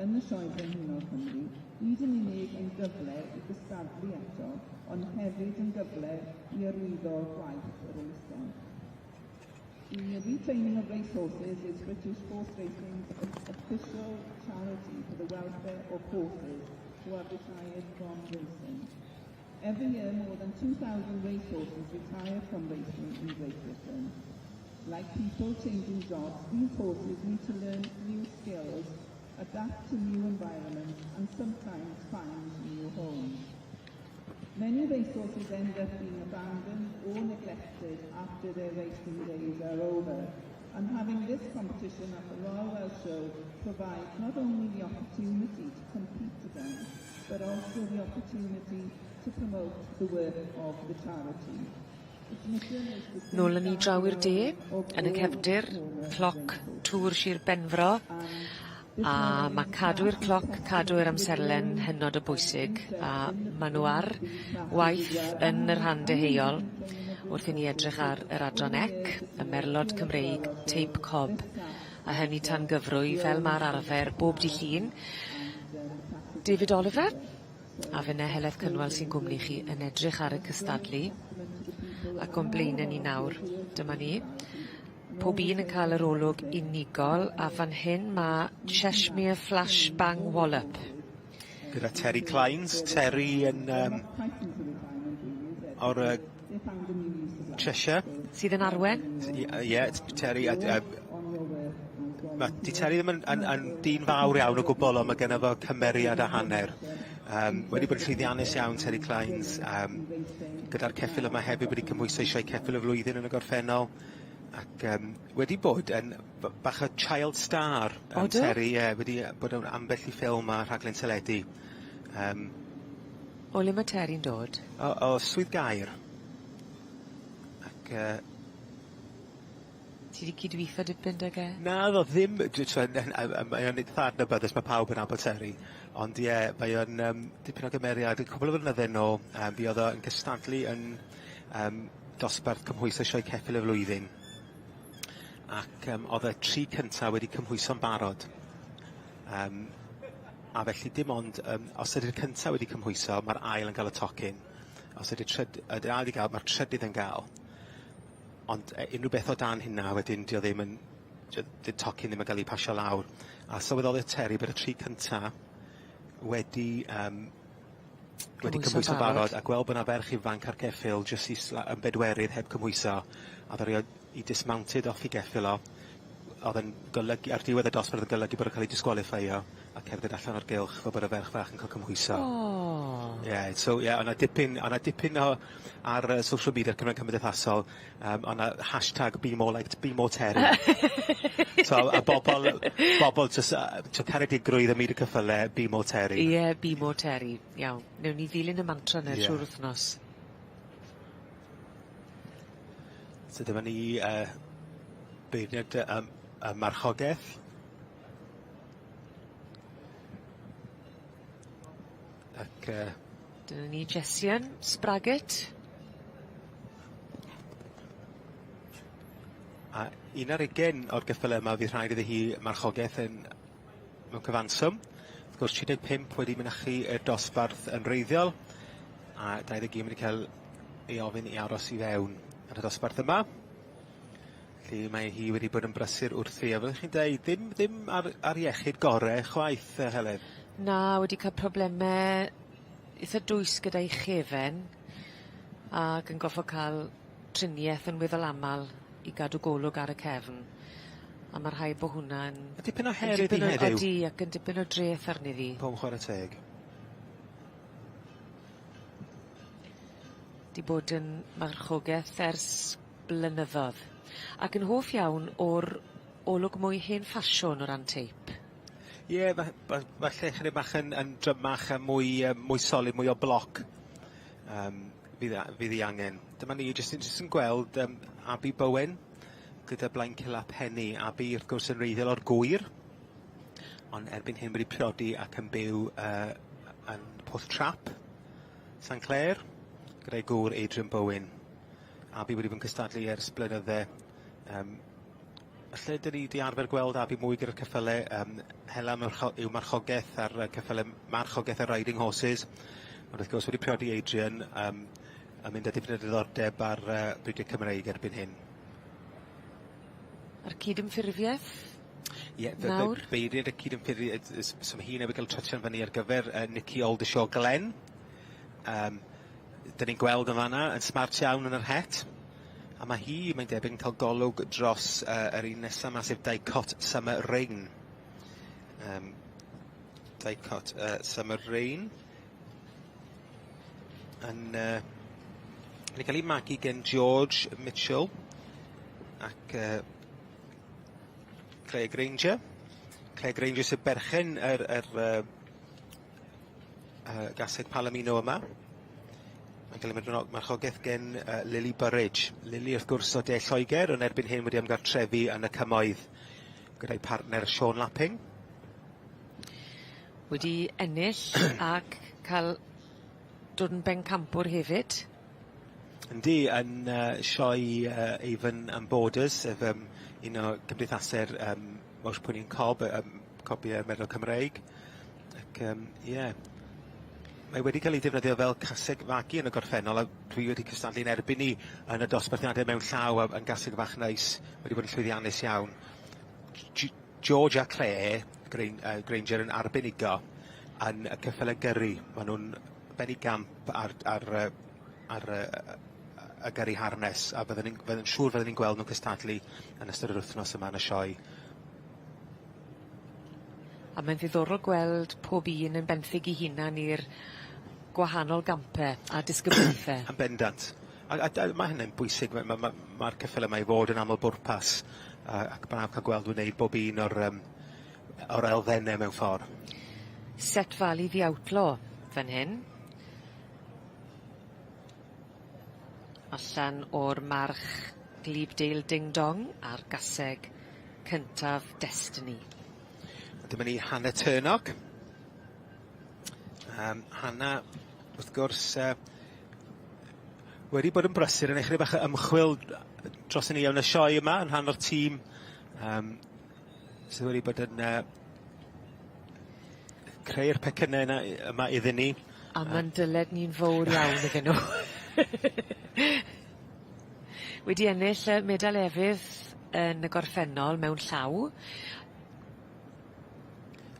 S3: Yn y Sioe Frenhinol Cymru, nid yn unig yn gyfle i gystadlu eto, ond hefyd yn gyfle i arwyddo gwaith yr elusen. The retraining of racehorses is British Horse Racing's official charity for the welfare of horses who have retired from racing. Every year, more than 2,000 racehorses retire from racing in Great Britain. Like people changing jobs, these horses need to learn new skills, adapt to new environments, and sometimes find new homes. Many racehorses end up being abandoned or neglected after their racing days are over. And having this competition at the Royal Welsh Show provides not only the opportunity to compete again, but also the opportunity to promote the work of the charity.
S1: Nôl â ni draw i'r de, yn y cefndir, cloc Tŵr Shir Benfro. A ma' cadw i'r cloc, cadw i'r amserlen hynod o bwysig a ma' nw ar waith yn y rhan deheuol wrth i ni edrych ar yr adran ec, y merlod Cymreig teip cob a hynny tan gyfrwy fel ma'r arfer bob dy' Llun. David Oliver a finne Heledd Cynwal sy'n gwmni chi yn edrych ar y cystadlu ac o'n blaene ni nawr dyma ni. Pob un yn ca'l yr olwg unigol a fan hyn ma' Cheshmere Flash Bang Wallop.
S2: Gyda Terry Clines. Terry yn yym o'r yy Cheshire.
S1: Sydd yn arwen.
S2: Ie yy ie Terry a d- yy ma' 'di Terry ddim yn yn yn dyn fawr iawn o gwbwl on' ma' gynno fo cymeriad a hanner. Yym wedi bod yn llwyddiannus iawn Terry Clines yym gyda'r ceffyl yma hefyd wedi cymhwyso i sioe ceffyl y flwyddyn yn y gorffennol ac yym wedi bod yn b- bach o child star yym...
S1: Odw?
S2: Terry ie wedi yy bod mewn ambell i ffilm a rhaglen teledu. Yym.
S1: O le ma' Terry'n dod?
S2: O o Swydd Gaer. Ac yy
S1: Ti 'di cydwitho dipyn 'dag e?
S2: Naddo ddim dwi t'mod mae o'n itha adnabyddus ma' pawb yn nabod Terry ond ie mae o'n yym dipyn o gymeriad. Cwpwl o flynydde nôl yym fuodd o yn cystadlu yn yym dosbarth cymhwyso sioe ceffyl y flwyddyn ac yym o'dd y tri cynta wedi cymhwyso'n barod yym a felly dim ond yym os ydi'r cynta wedi cymhwyso ma'r ail yn ga'l y tocyn os ydi'r tryd- ydi'r ail 'di ga'l ma'r trydydd yn ga'l. Ond yy unryw beth o dan hynna wedyn 'di o ddim yn dy- 'di'r tocyn ddim yn ga'l 'i pasio lawr. A sylweddolodd Terry bod y tri cynta wedi yym wedi cymhwyso'n barod a gweld bo' 'na ferch ifanc ar geffyl jyst i sla- yn bedwerydd heb cymhwyso a ddaru o 'i dismounted off 'i geffyl o o'dd yn golygu ar diwedd y dosbarth yn golygu bod o'n ca'l 'i disqualifeio a cerdded allan o'r gylch fel bod y ferch fach yn ca'l cymhwyso.
S1: O!
S2: Ie so ie o' 'na dipyn o' 'na dipyn o ar yy social media cyfrynge cymdeithasol yym o' 'na hashtag be more like be more Terry. So a bobol bobol jyst yy t'o' caredigrwydd ym myd y ceffyle be more Terry.
S1: Ie be more Terry. Iawn. Newn ni ddilyn y mantra 'ny... Ie. ...trw'r wthnos.
S2: So dyma ni yy beirniad yy yym y marchogeth. Ac yy.
S1: Dyna ni Jessian Spraggett.
S2: A un ar ugen o'r geffyle yma fydd rhaid iddi hi marchogeth yn mewn cyfanswm. Wrth gwrs 35 wedi mynychu y dosbarth yn wreiddiol a 21 wedi cael ei ofyn i aros i fewn yn y dosbarth yma. Felly mae hi wedi bod yn brysur wrthi a fel 'ych chi'n deud ddim ddim ar ar iechyd gore chwaith yy Heledd.
S1: Na wedi ca'l probleme itha dwys gyda'i chefen ag yn goffo ca'l trinieth yn weddol amal i gadw golwg ar y cefn. A ma' rhaid bo' hwnna'n...
S2: Ma' dipyn o her iddi heddiw.
S1: Odi ac yn dipyn o dreth arni ddi.
S2: Pob chware teg.
S1: 'Di bod yn marchogeth ers blynyddodd. Ac yn hoff iawn o'r olwg mwy hen ffasiwn o ran teip.
S2: Ie fa- fa- falle chydig bach yn yn drymach a mwy yy mwy solid mwy o bloc yym fydd a- fydd 'i angen. Dyma ni jyst yn jyst yn gweld yym Abi Bowen gyda Blaencilla Penny. Abi wrth gwrs yn wreiddiol o'r Gŵyr ond erbyn hyn wedi priodi ac yn byw yy yn Pwll Trap, San Clêr, gyda'i gŵr Adrian Bowen. Abi wedi bod yn cystadlu ers blynydde yym falle 'dyn ni 'di arfer gweld Abi mwy gyda'r ceffyle yym hela marcho- yw marchogeth ar yy ceffyle marchogeth a riding horses ond wrth gwrs wedi priodi Adrian yym a mynd â dipyn o diddordeb ar yy bridiau Cymreig erbyn hyn.
S1: A'r cydymffurfieth?
S2: Ie fe- fe-
S1: Nawr?
S2: beirniad y cydymffurfiaeth so ma' hi newydd ga'l trotian fyny ar gyfer yy Nicky Oldershaw Glenn. Yym 'dyn ni'n gweld yn fan 'na yn smart iawn yn yr het. A ma' hi, mae'n debyg, yn ca'l golwg dros yy yr un nesa 'ma sef Dicot Summer Rain. Yym Dicot yy Summer Rain. Yn yy wedi ca'l 'i magu gen George Mitchell ac yy Claire Granger. Claire Granger sy'n berchen yr yr yy yy gaseg Palomino yma. Mae'n cael ei marchogaeth gen yy Lily Burridge. Lily wrth gwrs o De Lloegr ond erbyn hyn wedi ymgartrefu yn y cymoedd gyda'i partner Sean Lapping.
S1: Wedi ennill ac ca'l dod yn bencampwr hefyd.
S2: Yndi yn yy sioe yy Avon and Borders sef yym un o cymdeithase'r yym Welsh Pony and Cob yy yym cobie meddal Cymreig ac yym ie. Mae wedi cael ei defnyddio fel caseg fagu yn y gorffennol a dwi wedi cystadlu'n erbyn 'i yn y dosbarthiade mewn llaw a yn gaseg fach neis wedi bod yn llwyddiannus iawn. G- George a Clare Grain- yy Grainger yn arbenigo yn y ceffyle gyrru. Ma' nw'n benigamp ar ar yy ar yy y gyrru harness a fydden ni'n fydden siŵr fydden ni'n gweld nw'n cystadlu yn ystod yr wythnos yma yn y sioe.
S1: A mae'n ddiddorol gweld pob un yn benthyg 'i hunan i'r gwahanol gampe a disgyblaethe.
S2: Yn bendant. A a d- ma' hynny'n bwysig ma' ma' ma' ma'r ceffyle 'ma i fod yn aml bwrpas a ac braf ca'l gweld nw'n neud bob un o'r yym o'r elfenne mewn ffor.
S1: Set Valley The Outlaw fan hyn. Allan o'r march Glebe-Dale Ding Dong a'r gaseg cyntaf Destiny.
S2: A dyma ni Hannah Turnock. Yym Hannah wrth gwrs yy wedi bod yn brysur yn ei bach o ymchwil dros y ni yn y sioe yma yn rhan o'r tîm yym sydd wedi bod yn yy creu'r pecynne yna i- yma iddyn ni.
S1: A ma'n dyled ni'n fowr iawn iddyn nw. Wedi ennill yy medal efydd yn y gorffennol mewn llaw.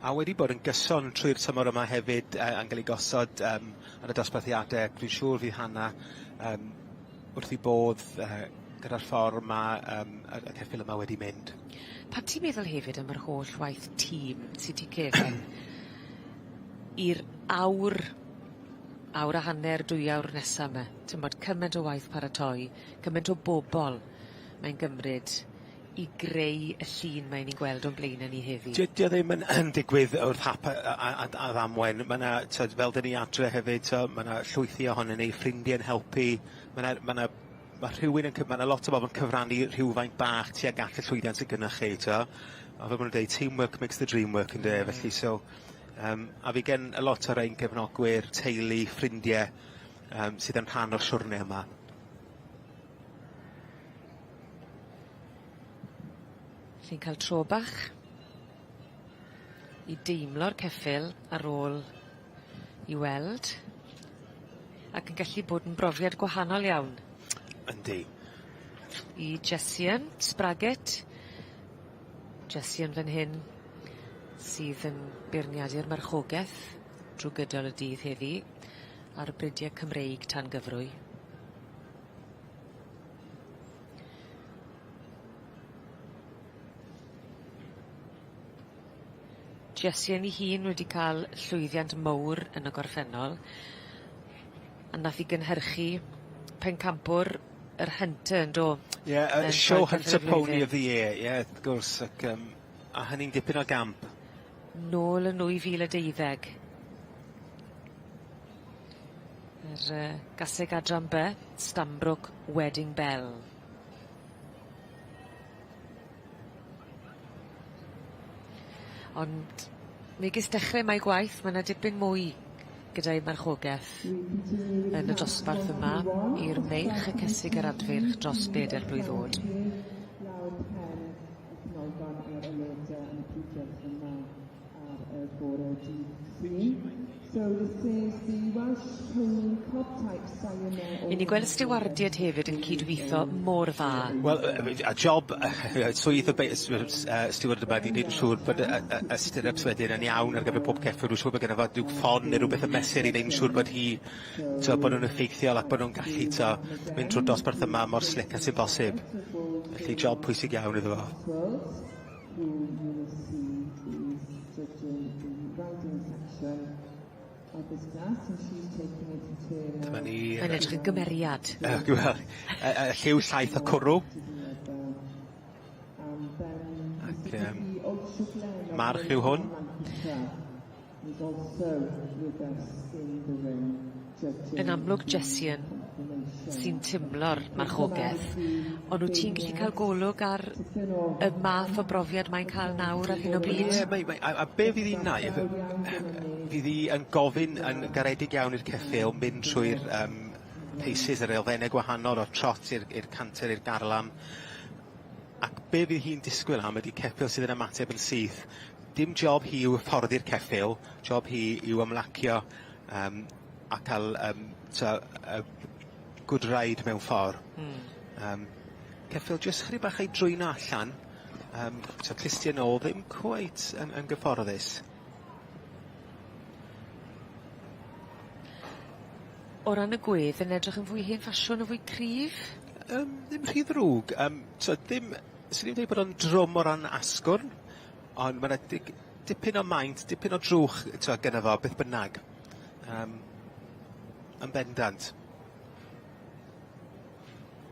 S2: A wedi bod yn gyson trwy'r tymor yma hefyd yy yn ga'l 'i gosod yym yn y dosbarthiade. Dwi'n siŵr fydd Hannah yym wrth 'i bodd yy gyda'r ffor ma' yym y y ceffyl yma wedi mynd.
S1: Pan ti'n meddwl hefyd am yr holl waith tîm sy tu cefn i'r awr awr a hanner dwy awr nesa 'my t'mod cyment o waith paratoi cyment o bobol mae'n gymryd i greu y llun mae ni'n gweld o'n blaene ni heddi.
S2: 'Di o 'di o ddim yn yn digwydd wrth hap a a a a ddamwen ma' 'na t'od fel 'dyn ni adre hefyd t'o' ma' 'na llwythi ohonyn ni ffrindie'n helpu ma' 'na ma' 'na ma' rhywun yn cy- ma' 'na lot o bobol yn cyfrannu rhywfaint bach tuag at y llwyddiant sy gynnoch chi t'o'? A fel ma' nw'n deud teamwork makes the dream work ynde? Felly so yym a fi gen y lot o rein gefnogwyr, teulu, ffrindie yym sydd yn rhan o'r siwrne yma.
S1: Chi'n ca'l tro bach i deimlo'r ceffyl ar ôl i weld ac yn gallu bod yn brofiad gwahanol iawn.
S2: Yndi.
S1: I Jessian Spraggett. Jessian fan hyn sydd yn beirniadu'r marchogeth drw gydol y dydd heddi ar y brydie Cymreig tan gyfrwy. Jessian 'i hun wedi ca'l llwyddiant mowr yn y gorffennol a nath 'i gynhyrchu pencampwr yr Hunter yndo?
S2: Ie yy Show Hunter Pony of the Year ie wrth gwrs ac yym a hynny'n dipyn o gamp.
S1: Nôl yn 2012. Yr yy gaseg adran By, Stanbrook Wedding Bell. Ond megis dechre mae gwaith ma' 'na dipyn mwy gyda'i marchogeth yn y dosbarth yma i'r meirch y cesig a'r adfeirch dros beder blwydd o'd. 'Yn ni'n gweld y stiwardied hefyd yn cydwitho mor dda.
S2: Wel yy a job swydd y bei- yy stiward yma 'di neud yn siŵr bod y y y stirrups wedyn yn iawn ar gyfer pob ceffyl rwy'n siŵr bod gynno fo ryw ffon ne' rwbeth yn mesur i neud yn siŵr bod hi t'o' bod nw'n effeithiol ac bod nw'n gallu t'o' mynd trw'r dosbarth yma mor slick a sy'n bosib. Felly job pwysig iawn iddo fo.
S3: Who you will see is judging the riding section of this class and she's taking it in turn now.
S2: Dyma ni.
S1: Mae'n edrych yn gymeriad.
S2: Yy wel yy yy lliw llaeth a cwrw. Ac yym march yw hwn.
S1: Yn amlwg Jessian. sy'n timlo'r marchogeth, ond wt ti'n gallu ca'l golwg ar y math o brofiad mae'n ca'l nawr ar hyn o bryd?
S2: Ie mae mae a a be' fydd 'i'n neud fydd 'i yn gofyn yn garedig iawn i'r ceffyl mynd trwy'r yym paces yr elfenne gwahanol o'r trot i'r i'r canter i'r garlam ac be' fydd hi'n disgwyl am ydi ceffyl sydd yn ymateb yn syth. Dim job hi yw hyfforddi'r ceffyl, job hi yw ymlacio yym a ca'l yym t'o' yy good ride mewn ffor.
S1: Hmm.
S2: Ceffyl jyst chydig bach o'i drwyno allan t'o' clustie nôl ddim cweit yn yn gyfforddus.
S1: O ran y gwedd yn edrych yn fwy hen ffasiwn yn fwy cryf?
S2: Ddim rhy ddrwg t'o' ddim swn i'm dweud bod o'n drwm o ran asgwrn ond ma' 'na dig- dipyn o maint dipyn o drwch t'o' gynno fo beth bynnag. Yn bendant.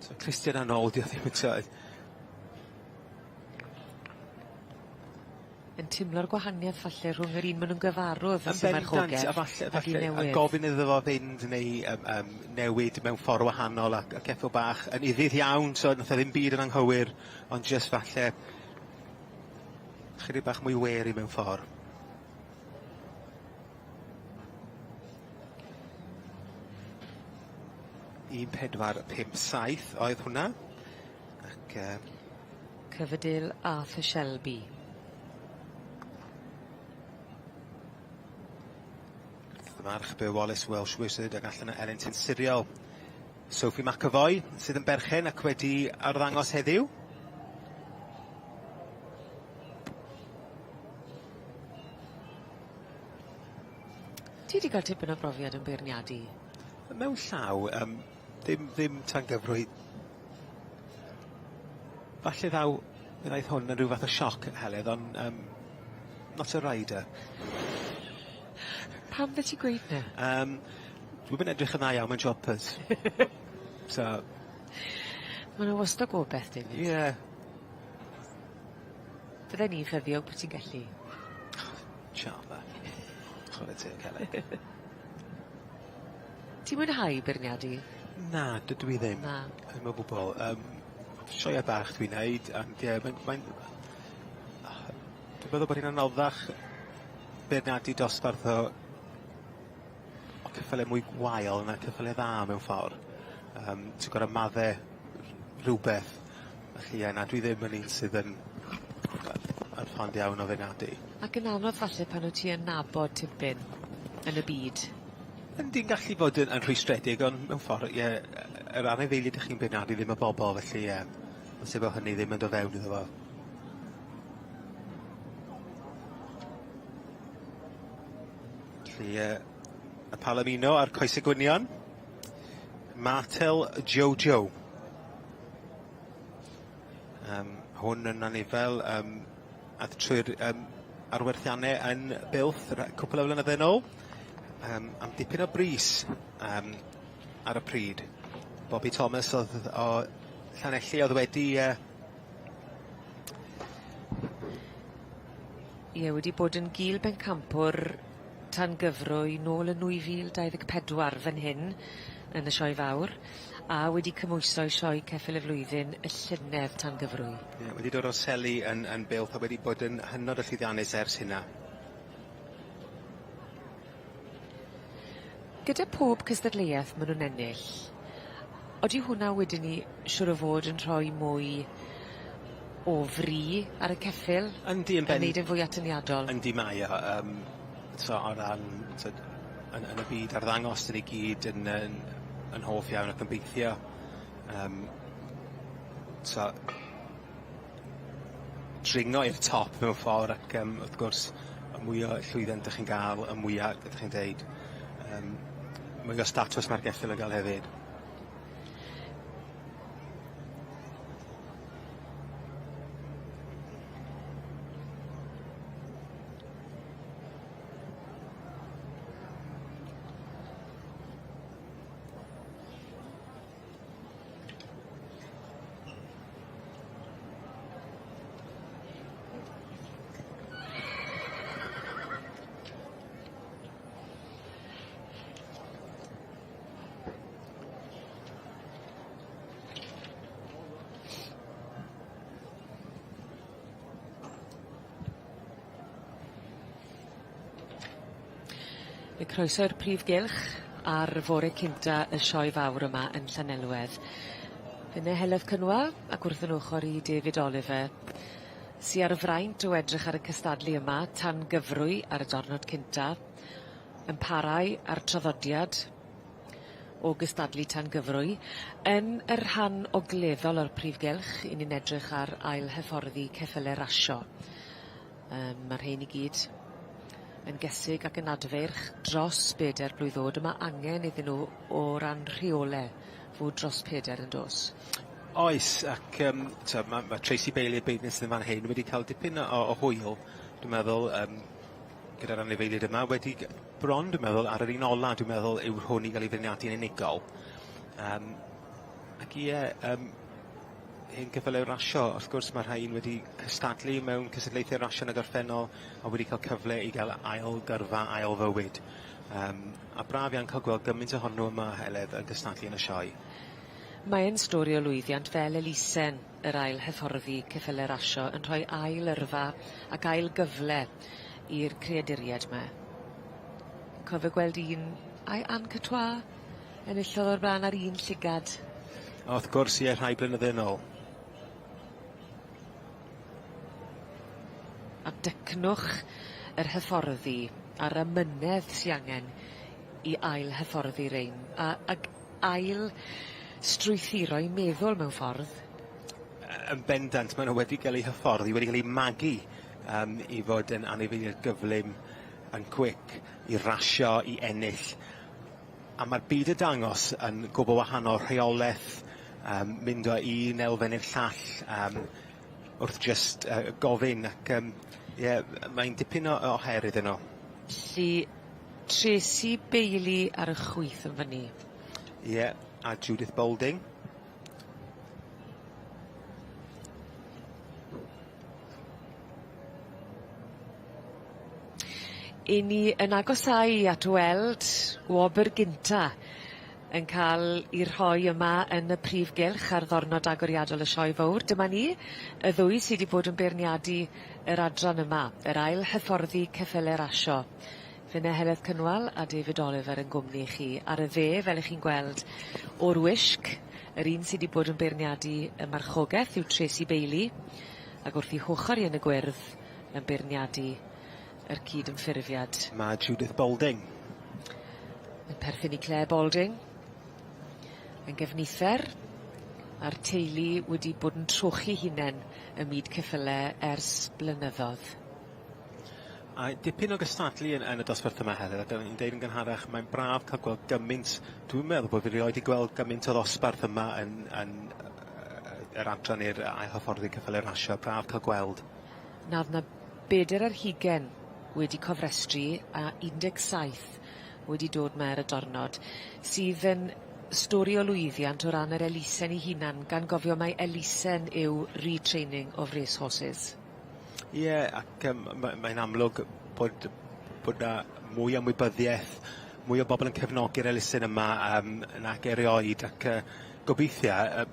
S2: So clustie 'na nôl 'di o ddim yn t'o'
S1: Yn timlo'r gwahanieth falle rhwng yr un ma' nw'n gyfarwdd
S2: Yn bendant a falle falle a gofyn iddo fo fynd neu newid mewn ffor wahanol ac a ceffyl bach yn ufudd iawn so nath o ddim byd yn anghywir ond jyst falle chydig bach mwy wary mewn ffor. 1457 oedd hwnna ac yy
S1: Coverdale Arthur Shelby.
S2: March Bear Wallace Welsh Wizard ag allan o Ellington Siriol. Sophie McAvoy sydd yn berchen ac wedi arddangos heddiw.
S1: Ti 'di ga'l tipyn o brofiad yn beirniadu?
S2: Mewn llaw ddim ddim tan gyfrwy. Falle ddaw fe ddaeth hwn yn rhyw fath o sioc Heledd on' not a rider.
S1: Pam fy' ti gweud 'na?
S2: Dwi'm yn edrych yn dda iawn mewn jumpers. So.
S1: Ma' 'na wastad gobeth David.
S2: Ie.
S1: Fydden i'n ffyddiog bo' ti'n gallu.
S2: Charmer. Chware teg Helen.
S1: Ti'n mwynhau beirniadu?
S2: Na dydw i ddim.
S1: Na.
S2: Ddim o gwbwl sioe bach dwi'n neud ond ie mae'n mae'n dwi'n meddwl bod hi'n anoddach beirniadu dosbarth o o ceffyle mwy gwael na ceffyle dda mewn ffor. Ti'n gor'o' madde rhywbeth. Felly ie na dwi ddim yn un sydd yn yn ffond iawn o feirniadu.
S1: Ac yn anodd falle pan wt ti yn nabod tipyn yn y byd.
S2: Yndi'n gallu fod yn yn rhwystredig ond mewn ffor ie yr anifeiliaid 'dych chi'n beirniadu ddim y bobol felly ie ddylse bo' hynny ddim yn do' fewn iddo fo. Felly yy y Palomino a'r coese gwynion. Martel Jojo. Hwn yn anifel ath trwy'r arwerthianne yn Builth cwpwl o flynydde nôl. Am dipyn o bris ar y pryd. Bobby Thomas o'dd o Llanelli o'dd wedi
S1: Ie wedi bod yn gul bencampwr tan gyfrwy nôl yn 2024 fan hyn yn y sioe fawr a wedi cymhwyso i sioe ceffyl y flwyddyn y llynedd tan gyfrwy.
S2: Ie wedi dod o seli yn yn Builth a wedi bod yn hynod o llwyddiannus ers hynna.
S1: Gyda pob cystadleueth ma' nw'n ennill odi hwnna wedyn 'ny siŵr o fod yn rhoi mwy o fri ar y ceffyl?
S2: Yndi yn ben-...
S1: Yn neud e'n fwy atyniadol?
S2: Yndi mae o so o ran t'od yn yn y byd arddangos 'dyn ni gyd yn yn yn hoff iawn ac yn beithio so dringo i'r top mewn ffor ac wrth gwrs y mwy o llwyddiant 'dych chi'n ga'l y mwya ydych chi'n deud mwy o statws ma'r geffyl yn ga'l hefyd.
S1: Y croeso i'r prif gylch ar fore cynta y sioe fawr yma yn Llanelwedd. Finne Heledd Cynwal ac wrth 'yn ochor i David Oliver sy ar y fraint o edrych ar y cystadlu yma tan gyfrwy ar y diwrnod cynta, yn parau â'r traddodiad o gystadlu tan gyfrwy. Yn y rhan ogleddol o'r prif gylch, 'yn ni'n edrych ar ail hyfforddi ceffyle rasio. Yym ma' rhein i gyd yn gesig ac yn adfeirch dros beder blwydd o'd a ma' angen iddyn nw o ran rheole fod dros peder yndos?
S2: Oes ac yym t'od ma' ma' Tracy Bailey y beirniad sydd yn fan hyn wedi ca'l dipyn o o hwyl dwi'n meddwl yym gyda'r anifeiliaid yma wedi g- bron dwi'n meddwl ar yr un ola dwi'n meddwl yw hwn i ga'l ei feirniadu'n unigol. Yym ac ie yym hen ceffyle rasio wrth gwrs ma' rhain wedi cystadlu mewn cystadlaethau rasio yn y gorffennol a wedi ca'l cyfle i ga'l ail gyrfa ail fywyd. Yym a braf iawn ca'l gweld gymaint ohonyn nw yma Heledd yn cystadlu yn y sioe.
S1: Mae e'n stori o lwyddiant fel elusen yr ail hyfforddi ceffyle rasio yn rhoi ail yrfa ac ail gyfle i'r creaduried 'ma. Cofio gweld un ai Anne Catois enillodd o'r bla'n ar un llygad.
S2: A wrth gwrs ie rhai blynydde nôl.
S1: A dycnwch yr hyfforddi a'r amynedd sy angen i ail hyfforddi rein a ag ail strwythuro'u meddwl mewn ffordd.
S2: Yn bendant ma' nw wedi ga'l eu hyfforddi wedi ga'l eu magu yym i fod yn anifeiliaid gyflym yn quick i rasio i ennill. A ma'r byd y dangos yn gwbwl wahanol rheoleth yym mynd o un elfen i'r llall yym wrth jyst yy gofyn ac yym ie mae'n dipyn o o her iddyn nw.
S1: 'Lly Tracy Bailey ar y chwith yn fyn 'ny.
S2: Ie a Judith Boulding.
S1: 'Yn ni yn agosáu at weld wobr gynta yn ca'l 'i rhoi yma yn y prif gylch ar ddornod agoriadol y sioe fowr. Dyma ni, y ddwy sy 'di bod yn beirniadu yr adran yma, yr ail hyfforddi ceffyle rasio. Finne Heledd Cynwal a David Oliver yn gwmni chi. Ar y dde, fel 'ych chi'n gweld, o'r wisg, yr un sy 'di bod yn beirniadu y marchogeth yw Tracy Bailey, ac wrth 'i hochor 'i yn y gwyrdd, yn beirniadu yr cyd-ymffurfiad.
S2: Ma' Judith Boulding.
S1: Yn perthyn i Clare Balding. Yn gefnither, a'r teulu wedi bod yn trochi hunen ym myd ceffyle ers blynyddodd.
S2: A dipyn o gystadlu yn yn y dosbarth yma heddiw ac o'n i'n deud yn gynharach mae'n braf ca'l gweld gymaint dwi'n meddwl bod fi rioed 'di gweld gymaint o ddosbarth yma yn yn yr adran i'r ail hyfforddi ceffyle rasio braf ca'l gweld.
S1: Na o'dd 'na beder ar hugen wedi cofrestru a 17 wedi dod 'ma ar y dornod sydd yn stori o lwyddiant o ran yr elusen 'i hunan gan gofio mai elusen yw retraining of racehorses.
S2: Ie ac yym ma' mae'n amlwg bod bod 'na mwy o ymwybyddieth mwy o bobol yn cefnogi'r elusen yma yym nag erioed ac yy gobeithio yy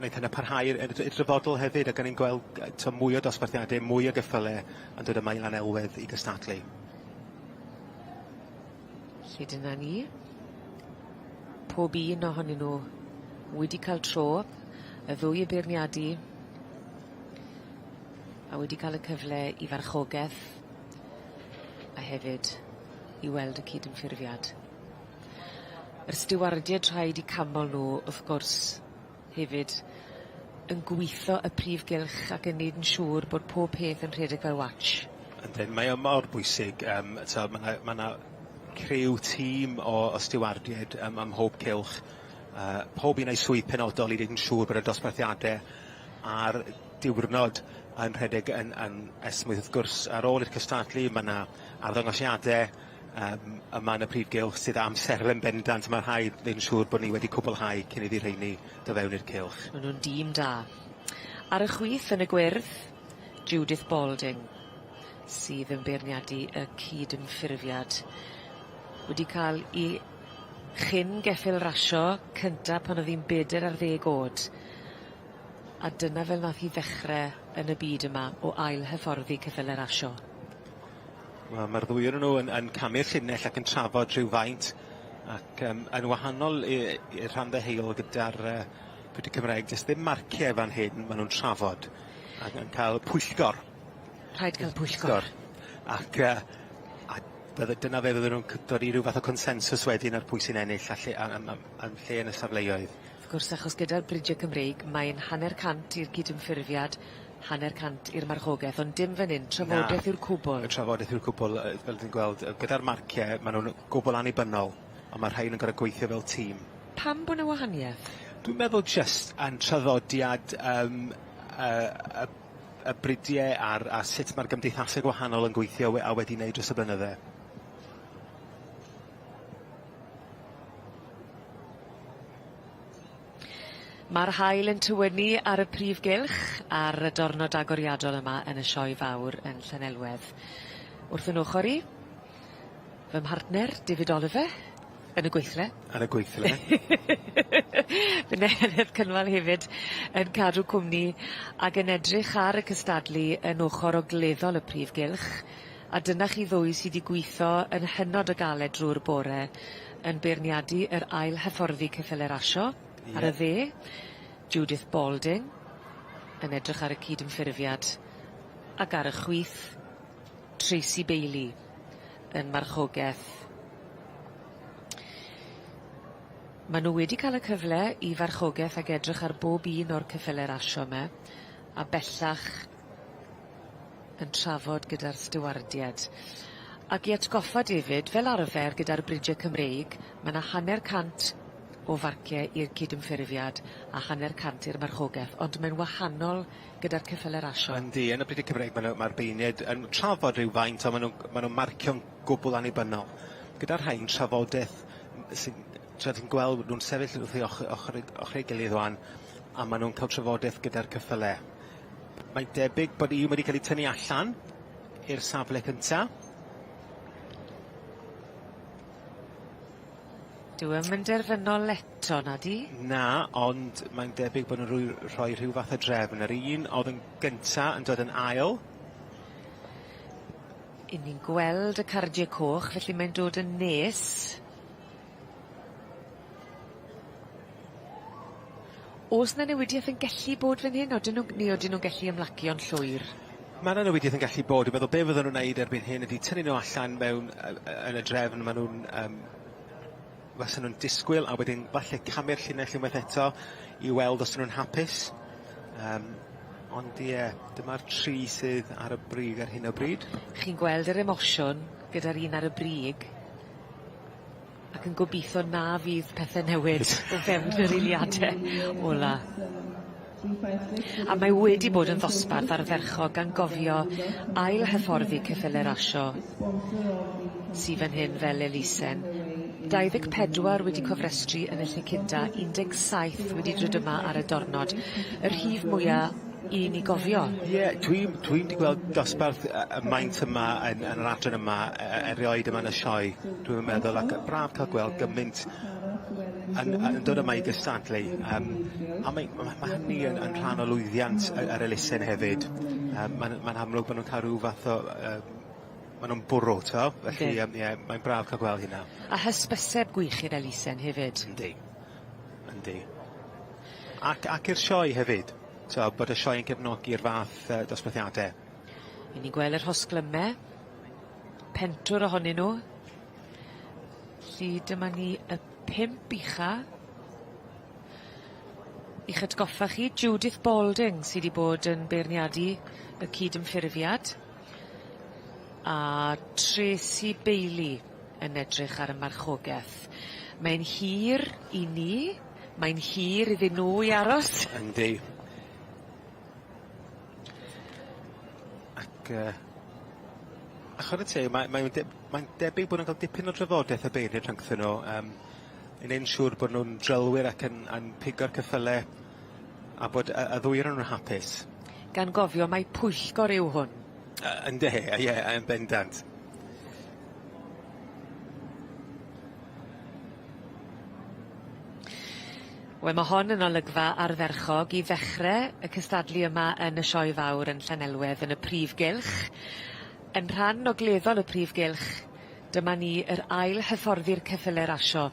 S2: wneith hynna parhau i'r i'r i'r dyfodol hefyd ac o'n i'n gweld yy t'o' mwy o dosbarthiade mwy o geffyle yn dod yma i Lanelwedd i gystadlu.
S1: 'Lly dyna ni. Pob un ohonyn nw wedi ca'l tro, y ddwy y beirniadu a wedi ca'l y cyfle i farchogeth a hefyd i weld y cydymffurfiad. Yr stiwardied rhaid 'u canmol nw wrth gwrs hefyd yn gwitho y prif gylch ac yn neud yn siŵr bod pob peth yn rhedeg fel watch.
S2: Yndyn mae o mor bwysig yym t'o' ma' 'na ma' 'na criw tîm o o stiwardied yym ym mhob cylch yy pob un a'i swydd penodol i neud yn siŵr bod y dosbarthiade ar diwrnod yn rhedeg yn yn esmwyth wrth gwrs ar ôl i'r cystadlu ma' 'na arddangosiade yym yma yn y prif gylch sydd â amserlen bendant ma' rhaid neud yn siŵr bo' ni wedi cwblhau cyn iddi rheini do' fewn i'r cylch.
S1: Ma' nw'n dîm da. Ar y chwith yn y gwyrdd, Judith Balding sydd yn beirniadu y cyd-ymffurfiad wedi ca'l 'i chyn geffyl rasio cynta pan o'dd 'i'n beder ar ddeg o'd. A dyna fel nath hi ddechre yn y byd yma o ail hyfforddi ceffyle rasio.
S2: Wel ma'r ddwy o'nyn nw yn yn camu'r llinell ac yn trafod rhyw faint ac yym yn wahanol i i'r rhan ddeheuol gyda'r yy Pwyty Cymreig do's ddim marcie fan hyn ma' nw'n trafod ac yn ca'l pwyllgor.
S1: Rhaid ca'l pwyllgor.
S2: Ac yy a bydde dyna fe fydden nw'n cy- dod i ryw fath o consensws wedyn ar pwy sy'n ennill a lle a am am am lle yn y safleoedd.
S1: Wrth gwrs achos gyda'r bridie Cymreig mae'n 1/2 i'r cydymffurfiad 1/2 i'r marchogeth ond dim fan 'yn, trafodeth yw'r cwbwl.
S2: Y trafodeth yw'r cwbwl yy fel ti'n gweld yy gyda'r marcie ma' nw'n gwbwl annibynnol on' ma' rhain yn gor'o' gweithio fel tîm.
S1: Pam bo' 'na wahanieth?
S2: Dwi'n meddwl jyst yn traddodiad yym yy y y bridie a'r a sut ma'r gymdeithase gwahanol yn gweithio we- a wedi neud dros y blynydde.
S1: Ma'r haul yn tywynnu ar y prif gylch ar y dornod agoriadol yma yn y sioe fawr yn Llanelwedd. Wrth 'yn ochor i, fy mhartner, David Oliver, yn y gweithle.
S2: Yn y gweithle.
S1: Fy Heledd Cynwal hefyd yn cadw cwmni ag yn edrych ar y cystadlu yn ochor ogleddol y prif gylch a dyna chi ddwy sy 'di gwitho yn hynod o galed drw'r bore yn beirniadu yr ail hyfforddi ceffyle rasio. Ie. Ar y dde, Judith Balding yn edrych ar y cydymffurfiad ac ar y chwith, Tracy Bailey yn marchogeth. Ma' nw wedi ca'l y cyfle i farchogeth ag edrych ar bob un o'r ceffyle rasio 'me a bellach yn trafod gyda'r stiwardied. Ac i atgoffa David, fel arfer gyda'r bridie Cymreig, ma' 'na 1/2 o farcie i'r cydymffurfiad a 1/2 i'r marchogeth, ond mae'n wahanol gyda'r ceffyle rasio.
S2: Yndi, yn y bridie Cymreig ma' nw ma'r beirniaid yn trafod rywfaint on' ma' nw'n ma' nw'n marcio'n gwbwl annibynnol. Gyda'r rhain trafodeth m- sy'n tra ti'n gweld nw'n sefyll wrth eu och- ochor eu ochre ei gilydd ŵan a ma' nw'n ca'l trafodeth gyda'r ceffyle. Mae'n debyg bod un wedi cael ei tynnu allan i'r safle cynta.
S1: Dyw e'm yn derfynol eto nadi?
S2: Na, ond mae'n debyg bod nhw'n rwy- rhoi rhyw fath o drefn. Yr un o'dd yn gynta yn dod yn ail.
S1: 'Yn ni'n gweld y cardie coch felly mae'n dod yn nes. O's 'na newidieth yn gellu bod fan hyn odyn nw neu odyn nw'n gellu ymlacio'n llwyr?
S2: Ma' 'na newidieth yn gallu bod. Dwi'n meddwl be' fydden nw'n neud erbyn hyn ydi tynnu nw allan mewn yy yy yn y drefn ma' nw'n yym fysa nw'n disgwyl a wedyn falle camu'r llinell unwaith eto i weld os 'dyn nw'n hapus. Yym ond ie dyma'r tri sydd ar y brig ar hyn o bryd.
S1: Chi'n gweld yr emosiwn gyda'r un ar y brig. Ac yn gobitho na fydd pethe'n newid o fewn yr eiliade ola. A mae wedi bod yn ddosbarth ardderchog gan gofio ail hyfforddi ceffyle rasio sy fan hyn fel elusen. 24 wedi cofrestru yn y lle cynta, 17 wedi dod yma ar y dornod. Y rhif mwya i ni gofio.
S2: Ie dwi'm dwi'm 'di gweld dosbarth yy y maint yma yn yn yr adran yma e- e- erioed yma yn y sioe dwi'm yn meddwl ac yy braf ca'l gweld gyment yn yn dod yma i gystadlu yym a mae ma' ma' hynny yn yn rhan o lwyddiant y yr elusen hefyd yym ma'n ma'n amlwg bo' nw'n ca'l ryw fath o yym ma' nw'n bwrw t'o' felly yym ie mae'n braf ca'l gweld hynna.
S1: A hysbyseb gwych i'r elusen hefyd.
S2: Yndi. Yndi. Ac ac i'r sioe hefyd. T'o' bod y sioe yn cefnogi'r fath yy dosbarthiade.
S1: 'Yn ni'n gweld y rhosglyme. Pentwr ohonyn nw. 'Lly dyma ni y pump ucha. I'ch atgoffa chi, Judith Balding sy 'di bod yn beirniadu y cydymffurfiad. A Tracy Bailey yn edrych ar y marchogeth. Mae'n hir i ni, mae'n hir iddyn nw i aros.
S2: Yndi. Ac yy a chware teg mae mae'n de- mae'n debyg bo' nw'n ca'l dipyn o drafodeth y beirniaid rhyngthyn nw yym i neud yn siŵr bo' nw'n drylwyr ac yn yn pigo'r ceffyle a bod y y ddwy onyn nw'n hapus.
S1: Gan gofio mai pwyllgor yw hwn.
S2: Yy ynde ie yn bendant.
S1: Wel ma' hon yn olygfa ardderchog i ddechre y cystadlu yma yn y sioe fawr yn Llanelwedd yn y prif gylch. Yn rhan ogleddol y prif gylch, dyma ni yr ail hyfforddi'r ceffyle rasio.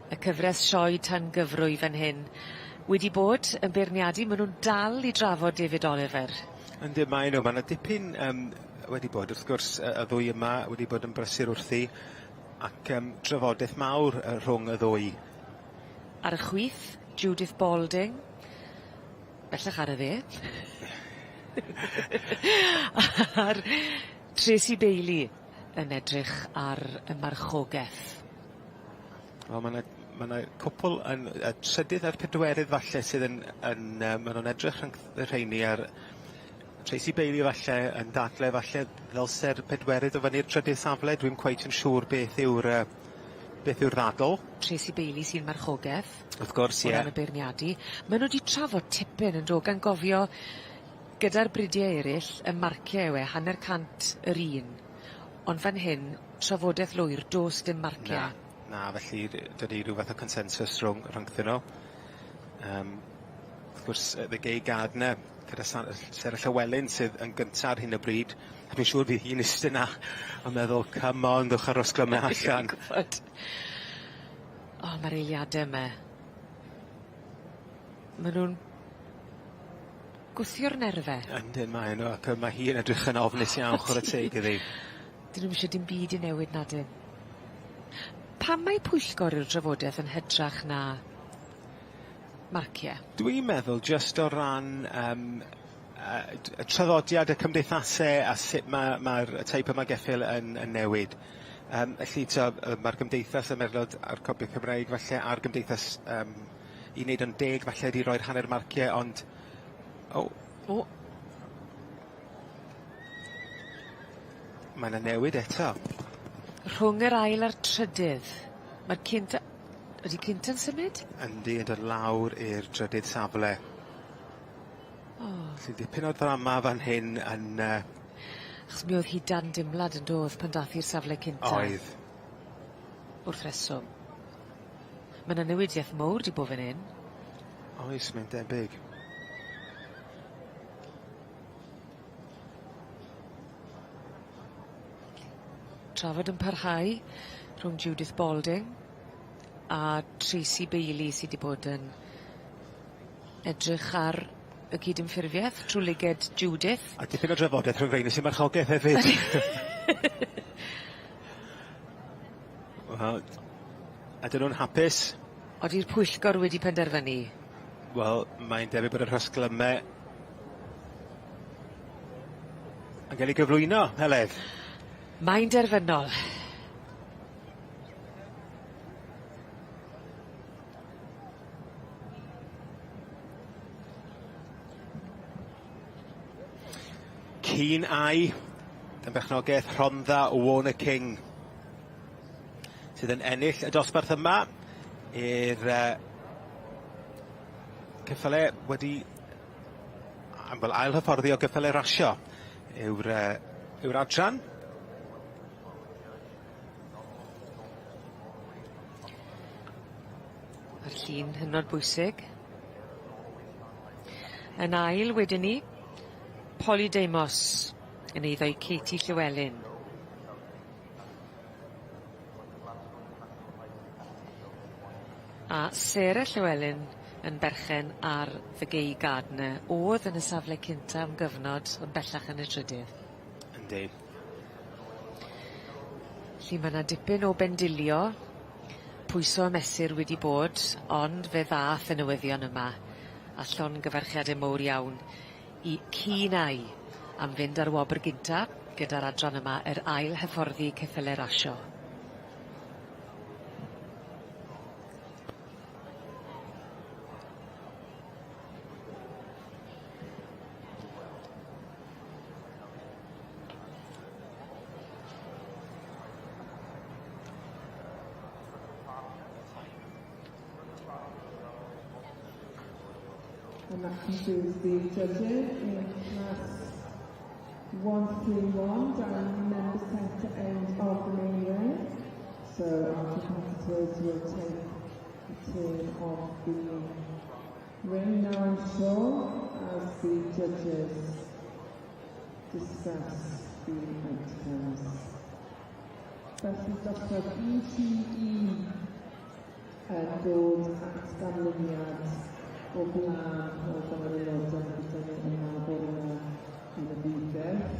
S1: Y cyfres sioe tan gyfrwy fan hyn wedi bod yn beirniadu, ma' nw'n dal i drafod David Oliver.
S2: Yndyn mae nw, ma' 'na dipyn yym wedi bod wrth gwrs y y ddwy yma wedi bod yn brysur wrthi ac yym trafodeth mawr yy rhwng y ddwy.
S1: Ar y chwith, Judith Balding. Bellach ar y dde. A'r Tracey Bailey yn edrych ar y marchogeth.
S2: Wel ma' 'na ma' 'na cwpwl yn y trydydd a'r pedwerydd falle sydd yn yn yy ma' nw'n edrych rhwngth y rheini ar Tracey Bailey falle yn dadle falle ddylse'r pedwerydd o fyny'r trydydd safle dwi'm cweit yn siŵr beth yw'r yy beth yw'r ddadl.
S1: Tracey Bailey sy'n marchogeth.
S2: Wrth gwrs ie.
S1: O ran y beirniadu. Ma' nw 'di trafod tipyn yn do gan gofio gyda'r bridie eryll y marcie yw e hanner cant yr un. Ond fan hyn trafodeth lwyr do's dim marcie.
S2: Na. Na felly dydi ryw fath o consensws rhwng rhyngthyn nhw. Yym wrth gwrs yy The Gay Gardener gyda Sa- yy Sarah Llywelyn sydd yn gynta ar hyn o bryd. A dwi'n siŵr fydd hi'n iste 'na yn meddwl come on ddwch â'r rosglyme allan.
S1: Fi'n gwbod. O ma'r eiliade yma. Ma' nw'n gwthio'r nerfe.
S2: Yndyn mae nw ac yy ma' hi yn edrych yn ofnus iawn chware teg iddi.
S1: 'Dyn nw'm isie dim byd i newid nadyn? Pam mai pwyllgor yw'r drafodeth yn hytrach na marcie?
S2: Dwi'n meddwl jyst o ran yym yy y traddodiad y cymdeithase a sut ma' ma'r y teip yma geffyl yn yn newid. Yym felly t'o' yy ma'r gymdeithas y Merlod a'r Cobiau Cymreig falle a'r gymdeithas yym i neud o'n deg falle 'di roi'r hanner marcie ond o!
S1: O!
S2: Mae 'na newid eto.
S1: Rhwng yr ail a'r trydydd. Ma'r cynta... Ydi cynta'n symud?
S2: Yndi yn dod lawr i'r drydydd safle.
S1: O.
S2: Felly dipyn o ddrama fan hyn yn yy...
S1: Achos mi o'dd hi dan dimlad yn dodd pan dath i'r safle cynta.
S2: Oedd.
S1: Wrth reswm. Ma' 'na newidieth mowr 'di bo' fan 'yn.
S2: Oes mae'n debyg.
S1: Trafod yn parhau rhwng Judith Balding a Tracey Bailey sy 'di bod yn edrych ar y cydymffurfieth trw lyged Judith.
S2: A dipyn o drafodeth rhwng reini sy'n marchogeth hefyd. Wel, ydyn nw'n hapus?
S1: Odi'r pwyllgor wedi penderfynu?
S2: Wel, mae'n debyg bod y rhosglyme yn ga'l 'i gyflwyno, Heledd.
S1: Mae'n derfynol.
S2: Cyn ai yn berchnogaeth Rhondda Warner King sydd yn ennill y dosbarth yma i'r yy ceffyle wedi wel ail hyfforddi o geffyle rasio yw'r yy yw'r adran.
S1: Ma'r llun hynod bwysig. Yn ail wedyn 'ny, Polly Deimos yn eiddo i Katie Llewelyn. A Sarah Llewelyn yn berchen ar The Gay Gardener o'dd yn y safle cynta am gyfnod ond bellach yn y trydydd.
S2: Yndi.
S1: Felly ma' 'na dipyn o bendilio, pwyso a mesur wedi bod, ond fe ddath y newyddion yma a llongyfarchiade mowr iawn i Cîn-ai am fynd â'r wobr gynta gyda'r adran yma yr ail hyfforddi ceffyle rasio.
S3: And that concludes the judges in class 131 down member centre end of the main ring. So our competitors will take a turn of the ring now, I'm sure, as the judges discuss. the outcomes. Felly dosbarth 1 3 1 yn dod at ganlyniad o blaen o fel yr aelodau gyda ni yma bore yma yn y brifgylch.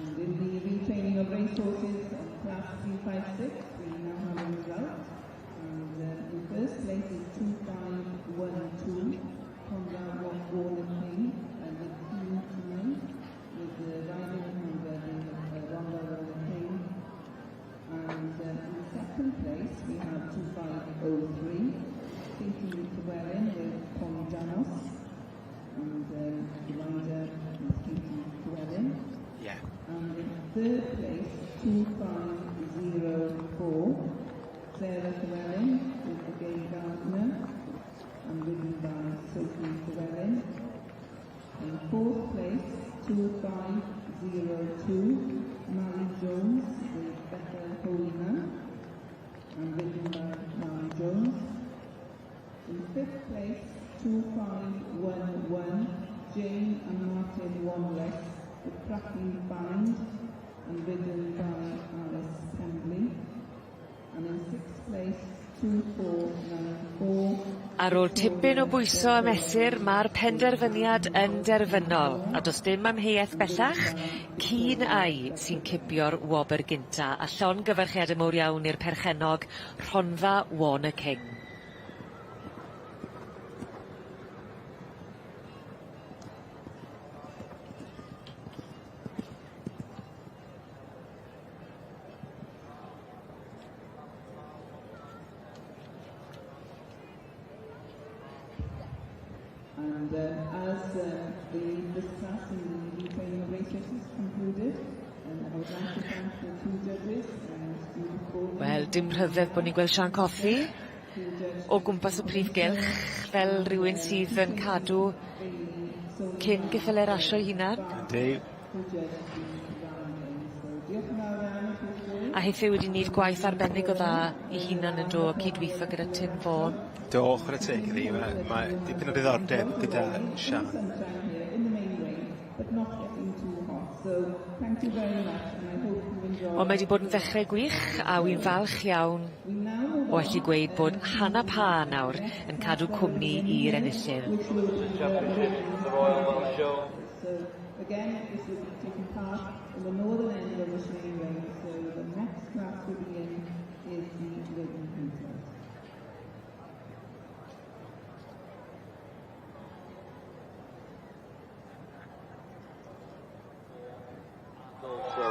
S3: And in the retraining of racehorses of class 356, we now have a result. And in first place is 2512, Rhondda Warner King, and with Team 9, with the riding handler being Rhondda Warner King. And in second place, we have 2503, Katie Llewellyn with Pon Janos, and the rider is Katie Llewellyn. And in third place, 2504, Sarah Llewellyn with the Gay Gardner, and ridden by Sophie Llewellyn. In fourth place, 2502, Mary Jones with Becca Holyman, and ridden by Mary Jones. In fifth place, 2511, Jane and Martin Wanless with Cracking Bind, and ridden by Alice Pembley. And in sixth place, 2494.
S1: Ar ôl tipyn o bwyso a mesur, mae'r penderfyniad yn derfynol, a does dim amheuaeth bellach, Cyn Ai sy'n cipio'r wobr gynta, a llongyfarchiadau mowr iawn i'r perchennog Rhondda Warner King.
S3: And as this class in the retraining of racehorses concluded, I would like to thank the two judges, Stephen Ford.
S1: Wel, dim rhyfedd bod ni'n gweld Sian Cothi o gwmpas y prif gylch fel rhywun sydd yn cadw cyn geffylau rasio ei hunan.
S2: Yndi.
S1: A hithe wedi wneud gwaith arbennig o dda i hunan yn do, cydweithio gyda Tim Vaughan.
S2: Do, chwarae teg iddi. Mae dipyn o ddiddordeb gyda Sian.
S3: Sunshine here in the main ring, but not getting too hot. So thank you very much, and I hope you enjoy.
S1: Ond mae wedi bod yn ddechrau gwych, a wy'n falch iawn
S3: We now move
S1: o allu gweud bod Hannah Pa nawr yn cadw cwmni i'r enillydd.
S3: which will be
S4: The championship, the Royal Welsh Show.
S3: So again, this will be taking part in the northern end of the main ring. So the next class will begin is the ridden hunters.
S4: Also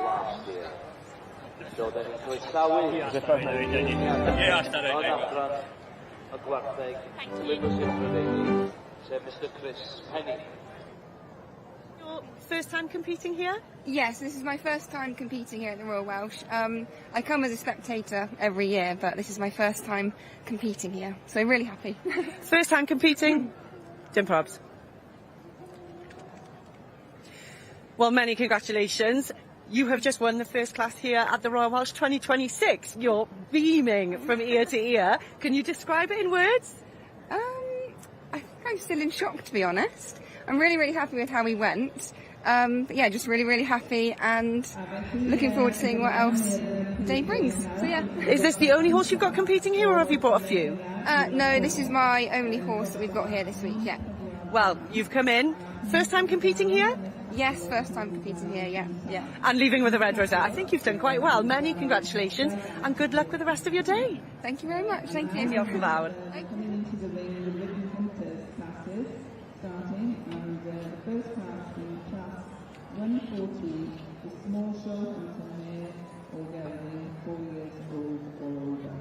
S4: last year. So then ni'n croesawu o'n adran y gwartheg Liverpool Prydeinig, sef Mr Chris Penny.
S5: Your first time competing here?
S6: Yes, this is my first time competing here at the Royal Welsh. I come as a spectator every year, but this is my first time competing here, so I'm really happy.
S5: First time competing? Dim probs. Well, many congratulations. You have just won the first class here at the Royal Welsh 2026. You're beaming from ear to ear. Can you describe it in words?
S6: I think I'm still in shock, to be honest. I'm really, really happy with how we went. But yeah, just really, really happy and looking forward to seeing what else the day brings. So yeah.
S5: Is this the only horse you've got competing here, or have you brought a few?
S6: No, this is my only horse that we've got here this week, yeah.
S5: Well, you've come in. First time competing here?
S6: Yes, first time competing here, yeah.
S5: And leaving with a red rosette. I think you've done quite well. Many congratulations and good luck with the rest of your day.
S6: Thank you very much, thank you.
S5: Diolch yn fawr.
S3: Coming into the ring, the ridden hunters classes starting, and the first class being class 142, the small show hunter mare or gelding, 4 years old or older.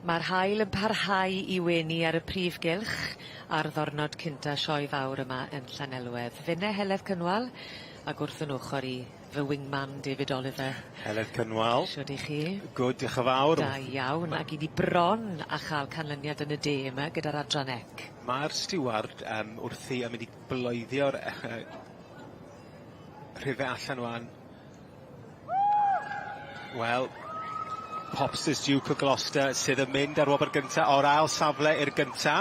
S1: Ma'r haul yn parhau i wenu ar y prif gylch ar ddornod cynta sioe fawr yma yn Llanelwedd. Finne Heledd Cynwal ag wrth 'yn ochor i fy wingman David Oliver.
S2: Heledd Cynwal.
S1: Shwd 'ych chi?
S2: Good dioch yn fawr.
S1: Da iawn ag 'yn ni bron â cha'l canlyniad yn y de yma gyda'r adran ec.
S2: Ma'r stiward yym wrthi yn mynd i bloeddio'r yy rhife allan ŵan. Wel, Popsters Duke of Gloucester sydd yn mynd ar wobr gynta o'r ail safle i'r gynta.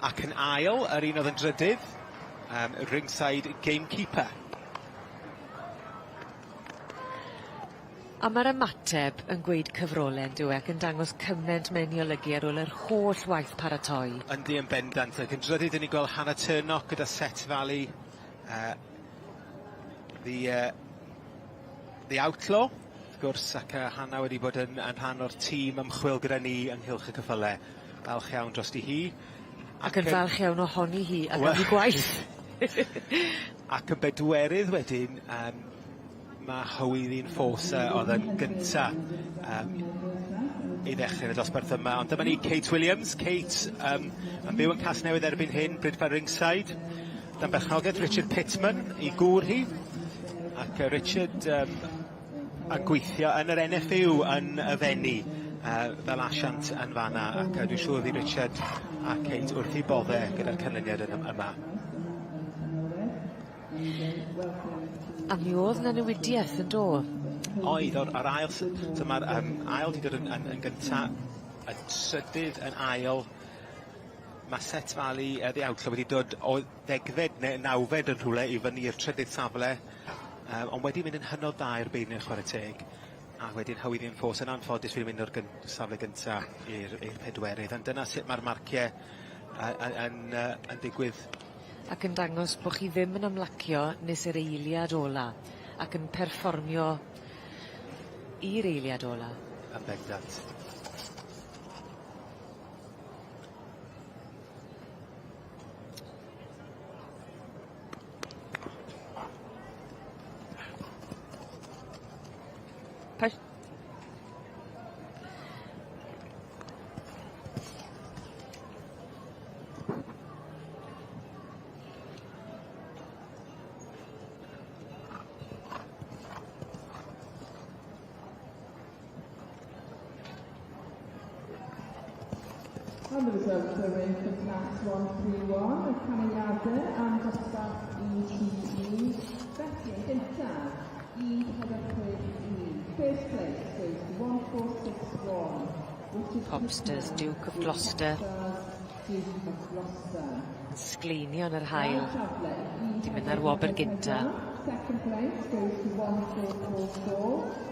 S2: Ac yn ail, yr un oedd yn drydydd, um, Ringside Gamekeeper.
S1: A ma'r ymateb yn gweud cyfrole yndyw e ac yn dangos cyment mae'n 'i olygu ar ôl yr holl waith paratoi.
S2: Yndi yn bendant ac yn drydydd 'dyn ni'n gweld Hannah Turnock gyda Set Valley uh, the uh, the Outlaw wrth gwrs ac uh, Hannah wedi bod yn, yn rhan o'r tîm ymchwil gyda ni ynghylch y cyffyle. Falch iawn drosti hi.
S1: Ac yn falch iawn ohoni hi ac am 'i gwaith.
S2: Ac yn bedwerydd wedyn yym ma' Howie the Enforcer o'dd yn gynta yym i ddechre yn y dosbarth yma ond dyma ni Kate Williams. Kate yym yn byw yn Casnewydd erbyn hyn, Bridfa Ringside. Dan berchnogaeth Richard Pitman 'i gŵr hi. Ac yy Richard yym yn gweithio yn yr NFU yn y Fenni yy fel asiant yn fanna ac yy dwi'n siŵr fydd Richard a Kate wrth 'u bodde gyda'r canlyniad yn yma.
S1: A mi o'dd 'na newidieth yn do?
S2: Oedd o'r o'r ail s- so ma'r yym ail 'di dod yn yn yn gynta, y trydydd yn ail, ma' Set Valley yy The Outlaw wedi dod o ddegfed ne' nawfed yn rhywle i fyny i'r trydydd safle. Yym ond wedi mynd yn hynod dda i'r beirniaid chware teg. A wedyn Howie the Enforcer yn anffodus wedi mynd o'r gyn- safle gynta i'r i'r pedwerydd ond dyna sut ma'r marcie yy yy yn yy yn digwydd.
S1: Ac yn dangos bo' chi ddim yn ymlacio nes yr eiliad ola ac yn perfformio i'r eiliad ola.
S2: Yn bendant.
S5: Paid.
S3: And the results are in for class 131, y canlyniadau am dosbarth ETE. Felly, yn gyntaf, 1461. First place goes to 1461, Richard
S1: Popsters, Duke of Gloucester.
S3: Duke of Gloucester.
S1: Yn sgleinio yn yr haul. 'Di mynd â'r wobr gynta.
S3: Second place goes to 1444.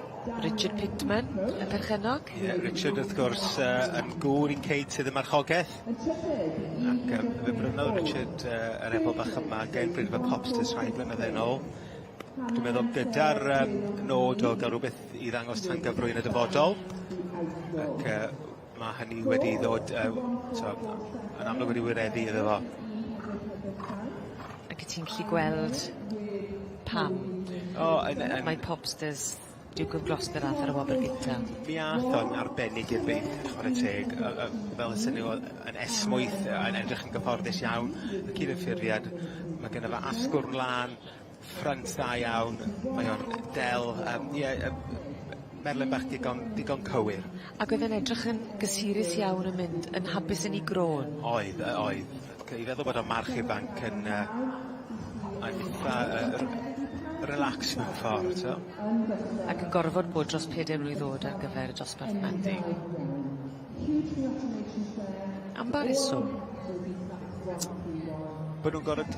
S1: Richard Pitman, y perchennog.
S2: Ie, Richard wrth gwrs yy yn gŵr i Kate sydd yn marchogaeth. Ac yym fe brynodd Richard yy yr ebol bach yma gen Brynfa Popsters rhai blynydde nôl. Dwi'n meddwl gyda'r yym nod o ga'l rwbeth i ddangos tan gyfrwy yn y dyfodol. Ac yy ma' hynny wedi ddod yy t'o' yn amlwg wedi wireddu iddo fo.
S1: Ac 'yt ti'n gallu gweld pam.
S2: O yn yn...
S1: Mae Popsters Duke of Gloucester ath ar y wobr gynta.
S2: Mi ath o'n arbennig i'r beirniaid chware teg yy yy fel y soniw yn esmwyth yy yn edrych yn gyfforddus iawn y cyd-ymffurfiad ma' gynno fo asgwrn lân ffrynt dda iawn mae o'n del yym ie yy merlyn bach digon digon cywir.
S1: Ac oedd e'n edrych yn gysurus iawn yn mynd yn hapus yn 'i grôn.
S2: Oedd yy oedd. I feddwl bod o'n march ifanc yn yy yn itha yy r- relaxed mewn ffordd t'o'?
S1: Ac yn gorfod bod dros peder mlwydd o'd ar gyfer y dosbarth 'ma.
S2: Yndi.
S1: Am ba reswm?
S2: Bo' nw'n gorod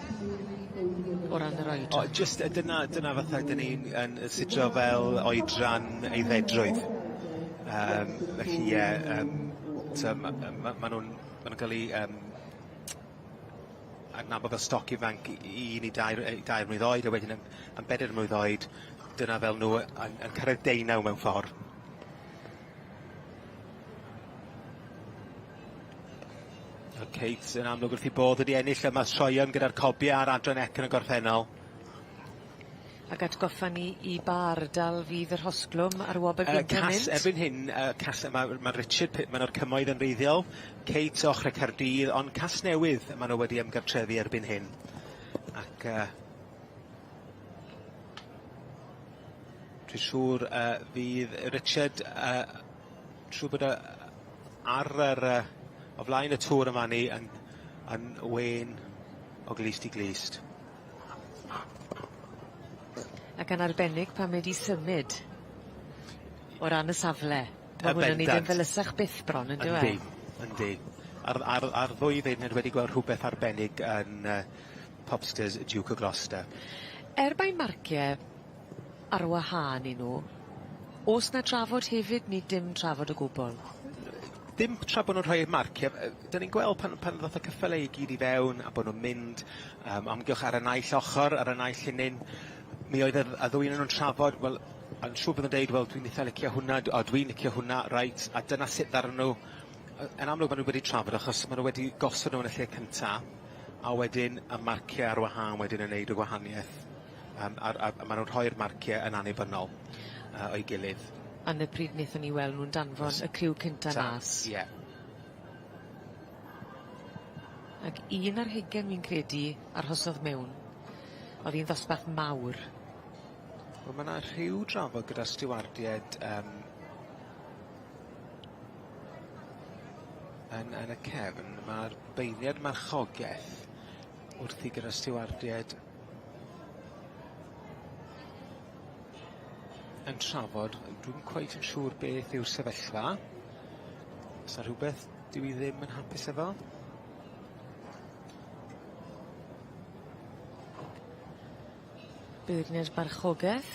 S1: O ran yr oedran.
S2: O jyst yy dyna dyna fatha 'dyn ni'n yn astudio fel oedran aeddfedrwydd. Yym felly ie yym t'o' ma' ma' ma' nw'n ma' nw'n ga'l 'u yym adnabod fel stoc ifanc un i dair yy dair mlwydd oed a wedyn yn yn bedair mlwydd oed dyna fel nw yn yn cyrraedd deunaw mewn ffor. O'dd Kate yn amlwg wrth 'i bodd wedi ennill yma troeon gyda'r cobie a'r adran ec yn y gorffennol.
S1: Ac atgoffa ni i ba ardal fydd y rhosglwm a'r wobr gynta'n mynd?
S2: Cas, erbyn hyn, uh, Cas, mae ma Richard Pitman o'r Cymoedd yn reiddiol, Kate o Ochrau Caerdydd, ond Casnewydd maen nhw wedi ymgartrefu erbyn hyn. Ac uh, dwi'n siŵr uh, fydd Richard, uh, trwy bod ar yr, uh, o flaen y tŵr yma ni yn, yn wen o glust i glust.
S1: Ac yn arbennig pan mae 'di symud o ran y safle. Ma' hwnna'n neud e'n felysach byth bron on'd yw e?
S2: Yndi, yndi. A'r a'r a'r ddwy feirniad wedi gweld rhwbeth arbennig yn yy Popsters Duke of Gloucester.
S1: Er mai marcie ar wahân i nw, o's 'na drafod hefyd ne' dim trafod o gwbwl?
S2: Ddim tra bo' nw'n rhoi eu marcie yy 'dyn ni'n gweld pan pan ddoth y ceffyle i gyd i fewn a bo' nw'n mynd yym amgylch ar y naill ochor ar y naill llinyn mi oedd y dd- y ddwy onyn nw'n trafod wel yn siŵr bod yn deud wel dwi'n itha licio hwnna o dwi'n licio hwnna reit a dyna sut ddaru nw yy yn amlwg ma' nw wedi trafod achos ma' nw wedi gosod nw yn y lle cynta a wedyn y marcie ar wahân wedyn yn neud y gwahanieth yym a'r a ma' nw'n rhoi'r marcie yn annibynnol yy o'i gilydd.
S1: A 'ny pryd nethon ni weld nw'n danfon y criw cynta mas.
S2: Ie.
S1: Ag un ar hugen fi'n credu arhosodd mewn. O'dd 'i'n ddosbarth mawr.
S2: Wel ma' 'na rhyw drafod gyda stiwardied yym yn yn y cefn ma'r beirniad marchogeth wrthi gyda stiwardied yn trafod, dwi'm cweit yn siŵr beth yw'r sefyllfa. O's 'na rhwbeth dyw 'i ddim yn hapus efo?
S1: Beirniad marchogeth.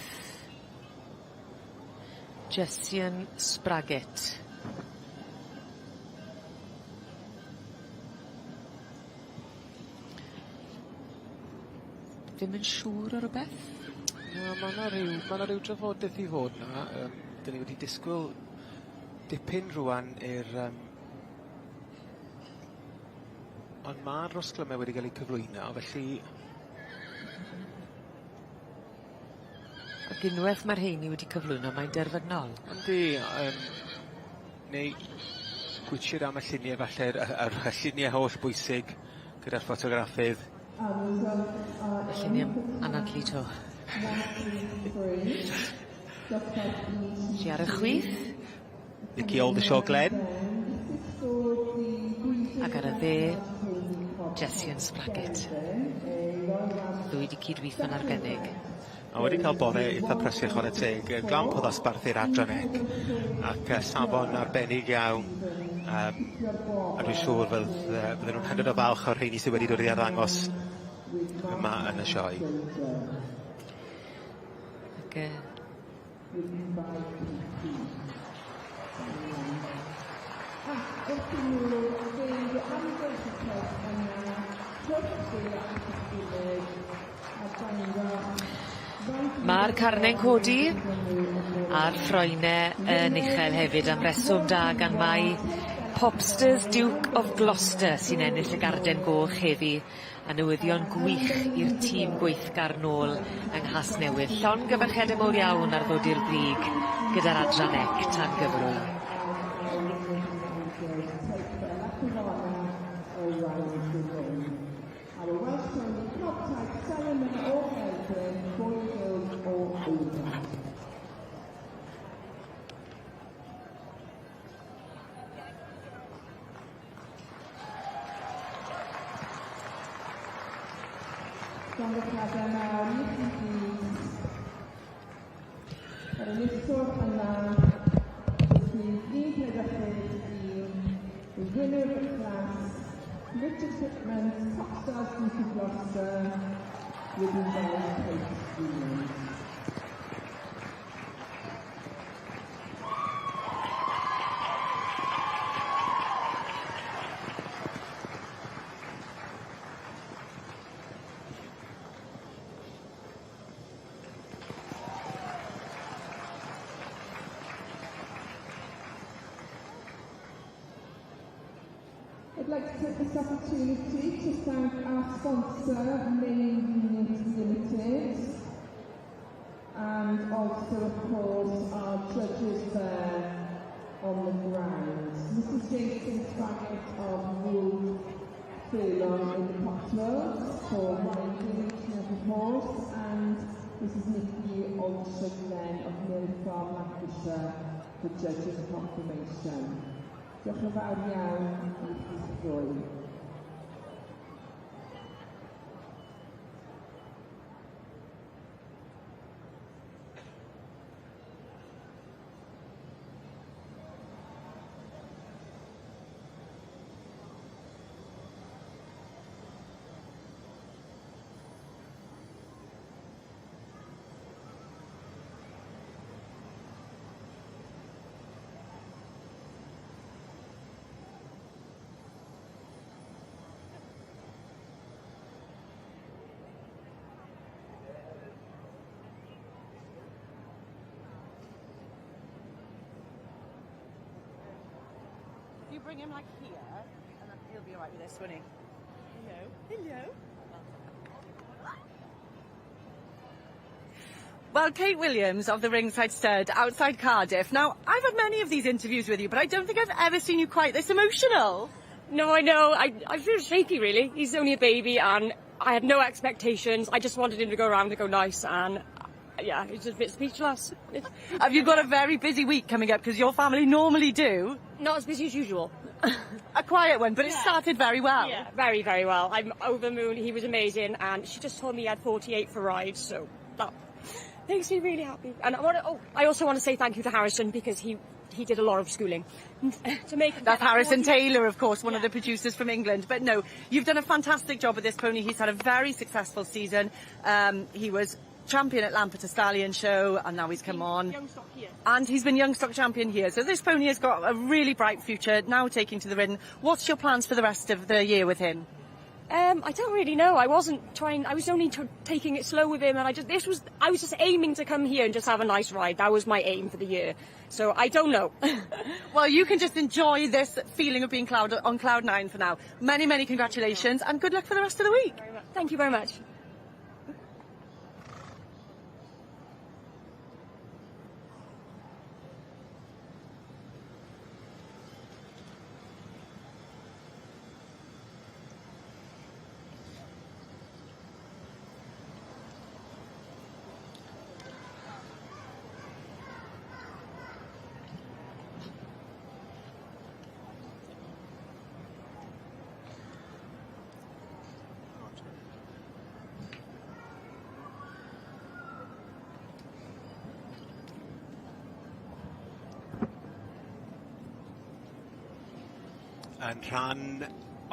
S1: Jessian Spraggett. Ddim yn siŵr o rwbeth?
S2: Na ma' 'na ryw ma' 'na ryw drafodeth i fod 'na yym 'dyn ni wedi disgwyl dipyn rŵan i'r yym ond ma'r rosglyme wedi ga'l 'u cyflwyno felly
S1: Ac unweth ma' rheini wedi cyflwyno mae'n derfynol.
S2: Yndi yym neu gwitsiad am y llunie falle'r y yr y llunie holl bwysig gyda'r ffotograffydd.
S1: Y llunie anadlu 'to. Felly ar y chwith.
S2: Nici Oldershaw Glenn.
S1: Ac ar y dde, Jessie and Spraggett. Ddwy 'di cydwitho'n arbennig.
S2: A wedi cael bore eitha prysur chware teg, yy glamp o ddosbarthu'r Adran Ec ac yy safon arbennig iawn yym a dwi'n siŵr fydd yy fydden nw'n hynod o falch o'r rheini sydd wedi dod i arddangos yma yn y sioe.
S1: Ac yy Ma'r carne'n codi a'r ffroene yn uchel hefyd am reswm da gan mai Popsters Duke of Gloucester sy'n ennill y garden goch heddi a newyddion gwych i'r tîm gweithgar nôl yng Nghasnewydd. Llongyfarchiade mowr iawn ar ddod i'r brig gyda'r adran ec tan gyfrwy.
S3: Our Welsh Pony Club Type Solomon o Melbourne, Boyfield o Oban. Llongyfarchiadau mawr i chi gyd. Yr enillwr yna, rhif 1661, the winner of the class, Richard Pittman, Top Stars Beauty Gloucester, ridden by Kate Williams. I'd like to take this opportunity to thank our sponsor, Main Unit Limited. And also, of course, our judges there on the ground. Mr Jason Spraggett of Wood Furlong in the Cotswolds for riding each and every horse, and Mrs Nikki Olsha-Glenn of Mill Farm, Lancashire for judging confirmation. Diolch yn fawr iawn i chi'ch ddwy.
S5: If you bring him like here, and then he'll be alright with this, won't he? Hello. Hello. Well, Kate Williams of the Ringside Stud outside Cardiff. Now, I've had many of these interviews with you, but I don't think I've ever seen you quite this emotional.
S7: No, I know. I feel shaky, really. He's only a baby, and I had no expectations. I just wanted him to go around and go nice, and yeah, he's just a bit speechless.
S5: Have you got a very busy week coming up? Because your family normally do.
S7: Not as busy as usual.
S5: A quiet one, but it started very well.
S7: Yeah, very, very well. I'm over the moon. He was amazing, and she just told me he had 48 for rides, so that makes me really happy. And I want to, oh, I also want to say thank you to Harrison because he did a lot of schooling to make him
S5: That's
S7: get
S5: Harrison
S7: 40
S5: Taylor, of course, one of the producers from England. But no, you've done a fantastic job with this pony. He's had a very successful season. He was champion at Lampeter Stallion Show, and now he's come on.
S7: Young stock here.
S5: And he's been young stock champion here. So this pony has got a really bright future, now taking to the ridden. What's your plans for the rest of the year with him?
S7: I don't really know. I wasn't trying. I was only taking it slow with him, and I just this was. I was just aiming to come here and just have a nice ride. That was my aim for the year. So I don't know.
S5: Well, you can just enjoy this feeling of being on cloud nine for now. Many, many congratulations, and good luck for the rest of the week.
S7: Thank you very much.
S2: Yn rhan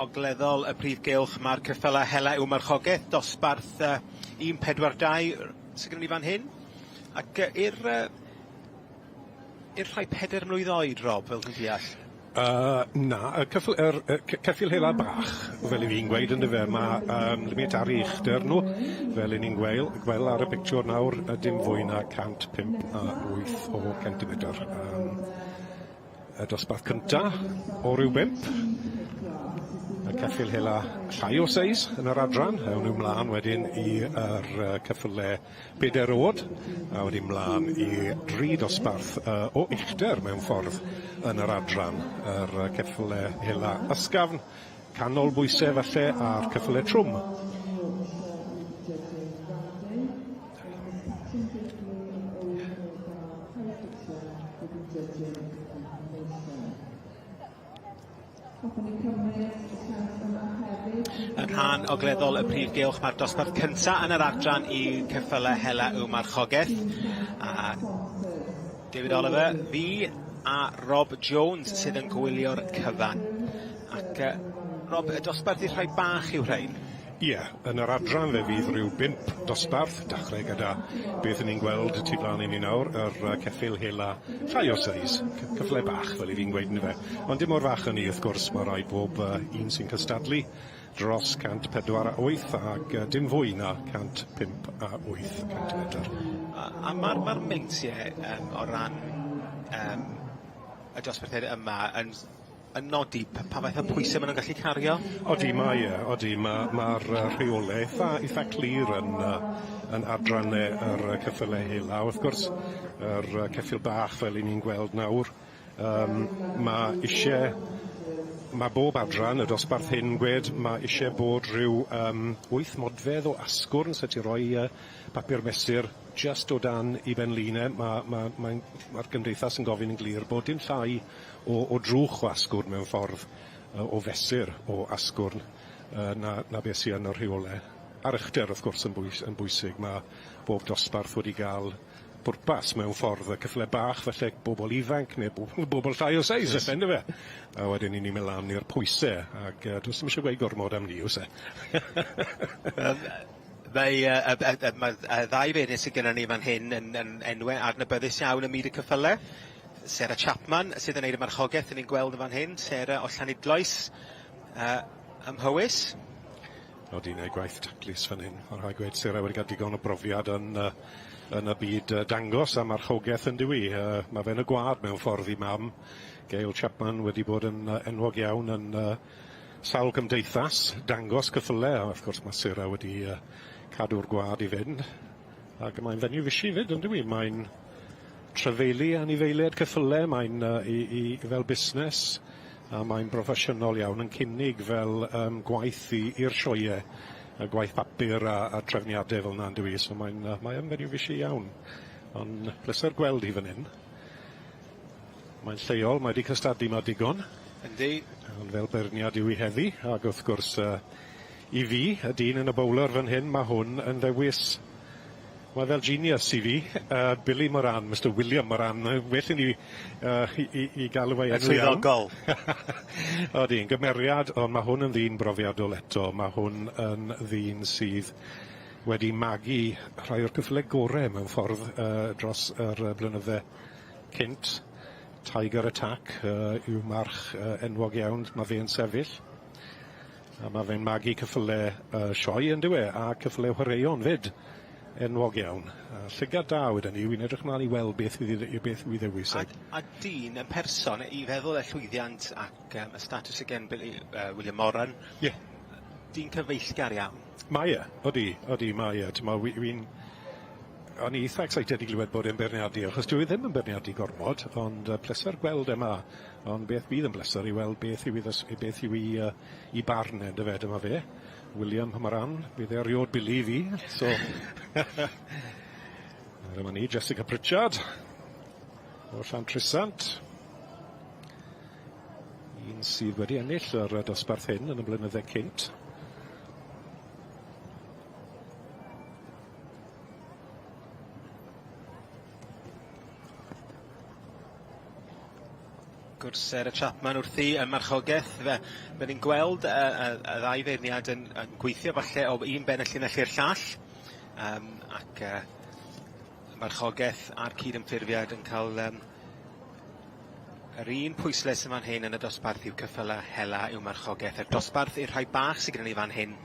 S2: ogleddol y prif gylch mae'r ceffylau hela i'w marchogaeth, dosbarth 142 sydd gennym ni fan hyn. Ac i'r rhai 4 mlwydd oed, Rob, fel dwi'n deall?
S8: Na, y ceffyl, yr, y ceffyl hela bach, fel i fi'n gweud yn dyfe, mae limit ar eu uchder nhw, fel i ni'n gweld ar y pictiwr nawr, dim fwy na 105 o centimetr. Y dosbarth cynta o ryw bump. Y ceffyl hela llai o seis yn yr adran, awn nhw mlaen wedyn i'r ceffyle 4 oed, a wedyn mlaen i dri dosbarth o uchder mewn ffordd yn yr adran. Yr ceffyle hela ysgafn, canol bwysau falle, a'r ceffyle trwm.
S3: Judges riding. And Mrs Catrin Bickley of Old Mill Farm, Herefordshire, will be judging the conformation. Hoffwn i cymryd y siawns yma hefyd i
S2: Yn rhan ogleddol y prif gylch mae'r dosbarth cynta yn yr adran i ceffylau hela i'w marchogaeth. A David Oliver, fi a Rob Jones sydd yn gwylio'r cyfan. Ac Rob, y dosbarth i'r rhai bach yw rhain?
S8: Ie, yn yr adran fe fydd rhyw bump dosbarth, dechrau gyda beth 'yn ni'n gweld tu flaen i ni nawr, yr ceffyl hela llai o seis, ceffyle bach fel i fi'n gweud yndyfe. Ond dim mor fach â 'ny wrth gwrs, mae rhaid bob un sy'n cystadlu dros 104.8 ac dim fwy na 105.8 centimetr.
S2: A mae'r meintiau o ran y dosbarthiadau yma yn yn nodi pa fath o pwyse ma' nw'n gallu cario?
S8: Odi mae e, odi ma' ma'r yy rheole eitha eitha clir yn yy yn adranne yr yy ceffyle hela. Wrth gwrs yr yy ceffyl bach fel 'yn ni'n gweld nawr yym ma' isie ma' bob adran y dosbarth hyn gwed ma' isie bod rhyw yym wyth modfedd o asgwrn se ti roi yy papur mesur jyst o dan 'i ben-lin e ma' ma' mae'n ma'r gymdeithas yn gofyn yn glir bod dim llai o o drwch o asgwrn mewn ffordd yy o fesur o asgwrn yy na na beth sy yn y rheole. A'r uchder wrth gwrs yn bwys- yn bwysig ma' bob dosbarth wedi ga'l pwrpas mewn ffordd, y cyffyle bach falle bobol ifanc ne' bobol llai o seis falle yndyfe? A wedyn 'yn ni'n myn' lan i'r pwyse ag yy do's dim isie gweud gormod am 'ny o's e?
S2: Yym mae yy y y y ma'r y ddau beirniad sy gynnon ni fan hyn yn yn enwe adnabyddus iawn ym myd y cyffyle. Sarah Chapman sydd yn neud y marchogeth 'yn ni'n gweld yn fan hyn, Sarah o Llanidloes yy ym Mhowys.
S8: Odi, neud gwaith taclus fan hyn. Ma' rhaid gweud Sarah wedi ca'l digon o brofiad yn yy yn y byd yy dangos a marchogaeth yndyw 'i? Yy ma' fe yn y gwa'd mewn ffordd i mam Gail Chapman wedi bod yn yy enwog iawn yn yy sawl cymdeithas dangos cyffyle a wrth gwrs ma' Sarah wedi yy cadw'r gwa'd i fynd. Ac mae'n fenyw fishi 'fyd yndyw 'i? Mae'n trafeilu anifeiliaid ceffyle, mae'n yy i i fel busnes, a mae'n broffesiynol iawn yn cynnig fel yym gwaith i i'r sioee, y gwaith papur a a trefniade fel 'na yndyw 'i? So mae'n yy mae yn fenyw fishi iawn. Ond pleser gweld hi fan 'yn. Mae'n lleol, mae 'di cystadlu 'ma digon.
S2: Yndi.
S8: Ond fel beirniad yw 'i heddi, ag wrth gwrs yy i fi, y dyn yn y bowler fan hyn, ma' hwn yn ddewis, mae fel genius i fi, yy Billy Moran, Mister William Moran, well i ni yy i i i galw ei enw iawn.
S2: Yn swyddogol.
S8: Odi, yn gymeriad, ond ma' hwn yn ddyn brofiadol eto, ma' hwn yn ddyn sydd wedi magu rhai o'r cyffyle gore mewn ffordd yy dros yr yy blynydde cynt. Tiger Attack yy yw march yy enwog iawn, ma' fe'n sefyll. A ma' fe'n magu cyffyle yy sioe yndyw e, a cyffyle chwaraeon 'fyd. Enwog iawn. A llygad da wedyn 'ny, wi'n edrych mlan i weld beth fydd 'i beth yw 'i ddewis e.
S2: A a dyn, yn person, i feddwl y llwyddiant ac yym y statws sy gen Billy yy William Moran.
S8: Ie.
S2: Dyn cyfeillgar iawn.
S8: Mae e, odi, odi, mae e. T'mo' wi wi'n o'n i itha excited i glywed bod e'n beirniadu, achos dyw e ddim yn beirniadu gormod, ond yy pleser gweld e 'ma. Ond beth bydd yn bleser i weld beth yw 'i ddys- beth yw 'i yy 'i barn e yndyfe, dyma fe. William Moran, bydd e eriod Billy i fi, so A dyma ni, Jessica Pritchard o Llantrisant. Un sydd wedi ennill yr dosbarth hyn yn y blynydde cynt.
S2: Gwrs Sarah Chapman wrthi yn marchogaeth fe fe ni'n gweld y y y ddau feirniad yn yn gweithio falle o un ben y llinell i'r llall yym ac yy y marchogaeth a'r cydymffurfiad yn ca'l yym yr un pwysles yn fan hyn yn y dosbarth yw ceffyla hela yw marchogaeth. Y dosbarth i'r rhai bach sy gyda ni fan hyn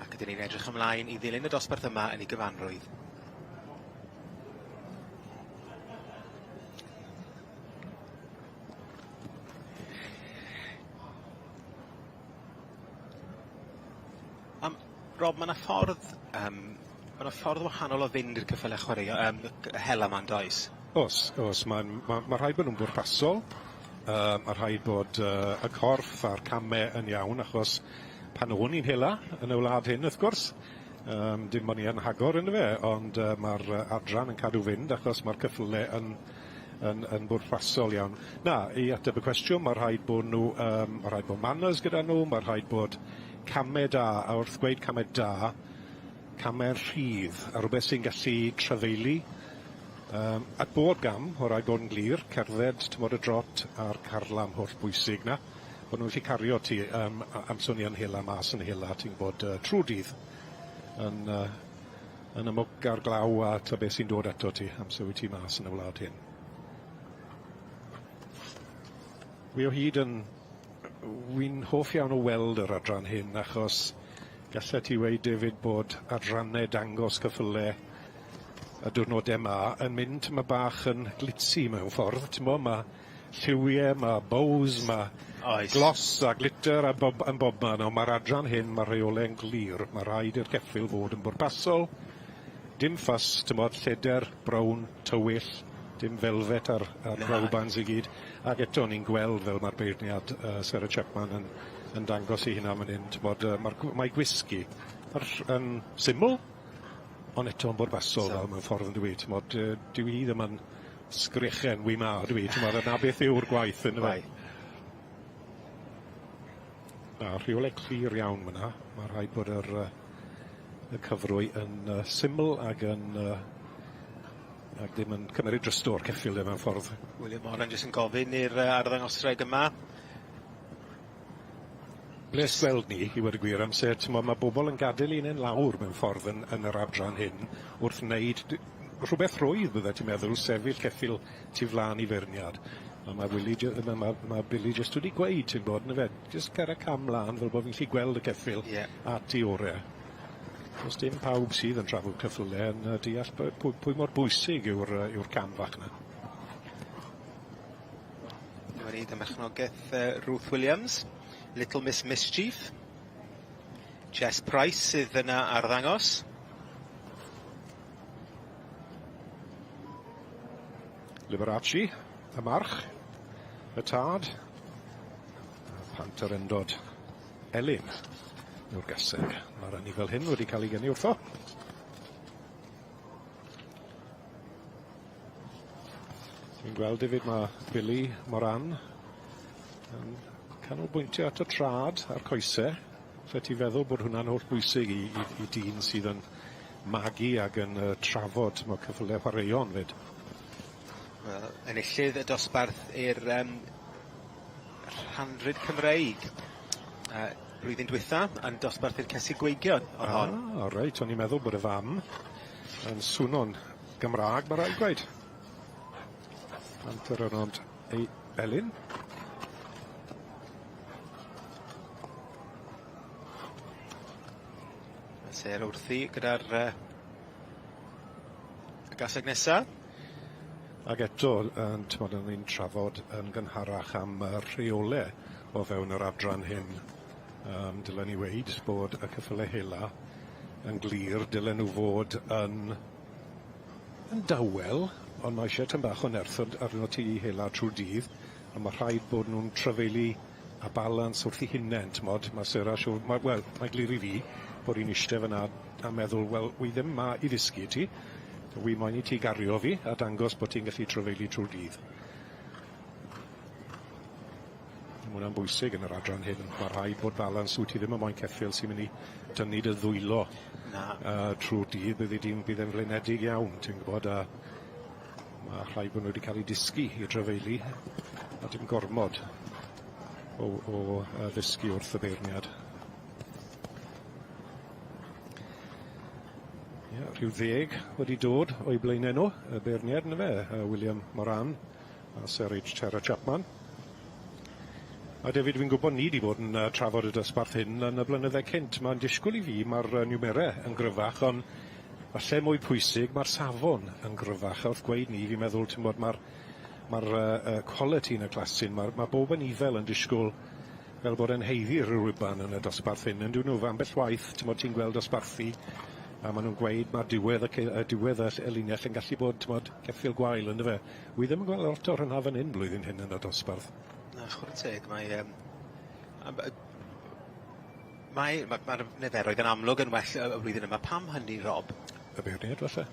S2: ac ydyn ni'n edrych ymlaen i ddilyn y dosbarth yma yn ei gyfanrwydd. Am- Rob ma' 'na ffordd yym ma' 'na ffordd wahanol o fynd i'r ceffyle chwaraeo yym hela 'ma yndoes?
S8: O's o's ma'n ma' ma' rhaid bo' nw'n bwrpasol yy ma' rhaid bod yy y corff a'r came yn iawn achos pan o'n i'n hela yn y wlad hyn wrth gwrs yym dim bo' ni yn hagor yndyfe ond yy ma'r yy adran yn cadw fynd achos ma'r cyffyle yn yn yn bwrpasol iawn. Na, i ateb y cwestiwn, ma' rhaid bod nhw yym ma' rhaid bod manners gyda nhw, ma' rhaid bod came da, a wrth gweud came da, came rhydd, a rwbeth sy'n gallu trafeili yym at bob gam, o raid bod yn glir, cerdded, t'mod y drot a'r carlam hollbwysig 'na, bod nhw'n gallu cario ti yym amser o'n i yn hela mas yn hela, ti'n gwbod, yy trw'r dydd yn yy yn y mwc a'r glaw a ta beth sy'n dod ato ti amser wyt ti mas yn y wlad hyn. Wi o hyd yn... Wi'n hoff iawn o weld yr adran hyn achos gallet ti weud David bod adrannau dangos cyffyle y diwrnode 'ma yn mynd tymed bach yn glitzy mewn ffordd t'mo' ma' lliwie, ma' bows, ma'
S2: Oes.
S8: gloss a glitter a bob yn bobman, ond ma'r adran hyn, ma'r rheole'n glir, ma' raid i'r ceffyl fod yn bwrpasol, dim ffys, t'mod, lleder, brown, tywyll, dim velvet ar ar brow bands i gyd, ac eto ni'n gweld fel ma'r beirniad yy Sarah Chapman yn yn dangos 'i hunan fan hyn, t'mod yy ma'r gw- mae gwisgi yr yn syml, ond eto yn bwrpasol fel mewn ffordd yndyw 'i, t'mod yy dyw hi ddim yn sgrechen wi 'ma ydw i, t'mod a 'na beth yw'r gwaith yndyfe? Na, rheole clir iawn fyna. Ma' rhaid bod yr yy y cyfrwy yn yy syml ag yn yy ag ddim yn cymeryd drosto o'r ceffyl de mewn ffordd.
S2: William Moran jyst yn gofyn i'r yy arddangoswraig yma.
S8: Bles gweld ni, i weud y gwir, amser t'mo' ma' bobol yn gadel 'u unen lawr mewn ffordd yn yn yr adran hyn wrth wneud rhwbeth rhwydd byddet ti'n meddwl, sefyll ceffyl tu flan i feirniad. A ma' Willie jy- ma' ma' ma' Billy jyst wedi gweud, ti'n gwbod, on'd yfe? Jyst cer y cam mlan fel bo' fi'n gallu gweld y ceffyl
S2: Ie.
S8: at 'i ore. Do's dim pawb sydd yn trafod ceffyle yn yy deall by- pwy pwy mor bwysig yw'r yy yw'r cam fach 'na.
S2: Dyma ni, dyma chnogaeth yy Ruth Williams, Little Miss Mischief. Jess Price sydd yna ar ddangos.
S8: Liberace, y march, y tad, a Panter Endod Elin yw'r gaseg. Mae'r anifail hyn wedi cael ei geni wrtho. Dwi'n gweld hefyd mae Billy Moran yn canolbwyntio at y trad a'r coesau. Lle ti'n feddwl bod hwnna'n holl bwysig i, i, i dyn sydd yn magu ac yn uh, trafod mo, cyffyle chwaraeon fyd.
S2: Wel, enillydd y dosbarth i'r um, rhanrhyd Cymreig. Blwyddyn dwytha yn dosbarth i'r Cesig Gweigion o'r hon.
S8: Ah, reit, o'n i'n meddwl bod y fam yn swno'n Gymraeg, mae rhaid gweud. Hanter yn ond ei Elin.
S2: Ser wrthi gyda'r uh, y gaseg nesa.
S8: Ac eto, yn t'mod, o'n i'n trafod yn gynharach am y rheole o fewn yr adran hyn. Um, dylen ni weud bod y ceffyle hela yn glir, dylen nhw fod yn yn dawel, ond mae eisiau tyn bach o nerth arno ti i hela trwy'r dydd, a mae rhaid bod nhw'n trafeili a balans wrth 'u hunen, t'mod, ma' Sarah siŵr, ma' wel, mae'n glir i fi bod hi'n ishte fyna a meddwl, wel, wi ddim 'ma i ddysgu ti, wi moyn i ti gario fi a dangos bod ti'n gallu trafeili trwy'r dydd. Ma' hwnna'n bwysig yn yr adran hyn, ma' rhaid bod balans, wyt ti ddim yn moyn ceffyl sy'n mynd i dynnu dy ddwylo
S2: Na.
S8: Trwy'r dydd, byddi di'n bydd e'n flinedig iawn, ti'n gwybod, a ma' rhaid bod nhw wedi cael eu dysgu i drafeili, a dim gormod o, o uh, ddysgu wrth y beirniad. Ie, rhyw ddeg wedi dod o'i blaenau nhw, y beirniad yna fe, William Moran a Sir H. Tara Chapman. A David, fi'n gwybod ni wedi bod yn uh, trafod y dosbarth hyn yn y blynydde cynt. Mae'n disgwyl i fi, mae'r uh, niwmerau yn gryfach, ond falle mwy pwysig, mae'r safon yn gryfach. A wrth gweud ni, fi'n meddwl, ti'n bod, mae'r mae'r uh, uh, quality yn y clasyn, mae, mae bob yn ifel yn disgwyl fel bod e'n haeddu rhyw ruban yn y dosbarth hyn, yn dyn nhw? Ambell waith, ti'n bod, ti'n gweld dosbarthu, a maen nhw'n gweud mae'r diwedd y, y diwedd y, y linell yn gallu bod, ti'n bod, ceffyl gwael, ynddo fe? Wi ddim yn gweld lot o'r hynna fan hyn blwyddyn hyn yn y dosbarth.
S2: Na, chwarae teg, mae... Um, mae, mae'r ma niferoedd yn amlwg yn well y, y flwyddyn yma. Pam hynny, Rob?
S8: Y beirniad, falle.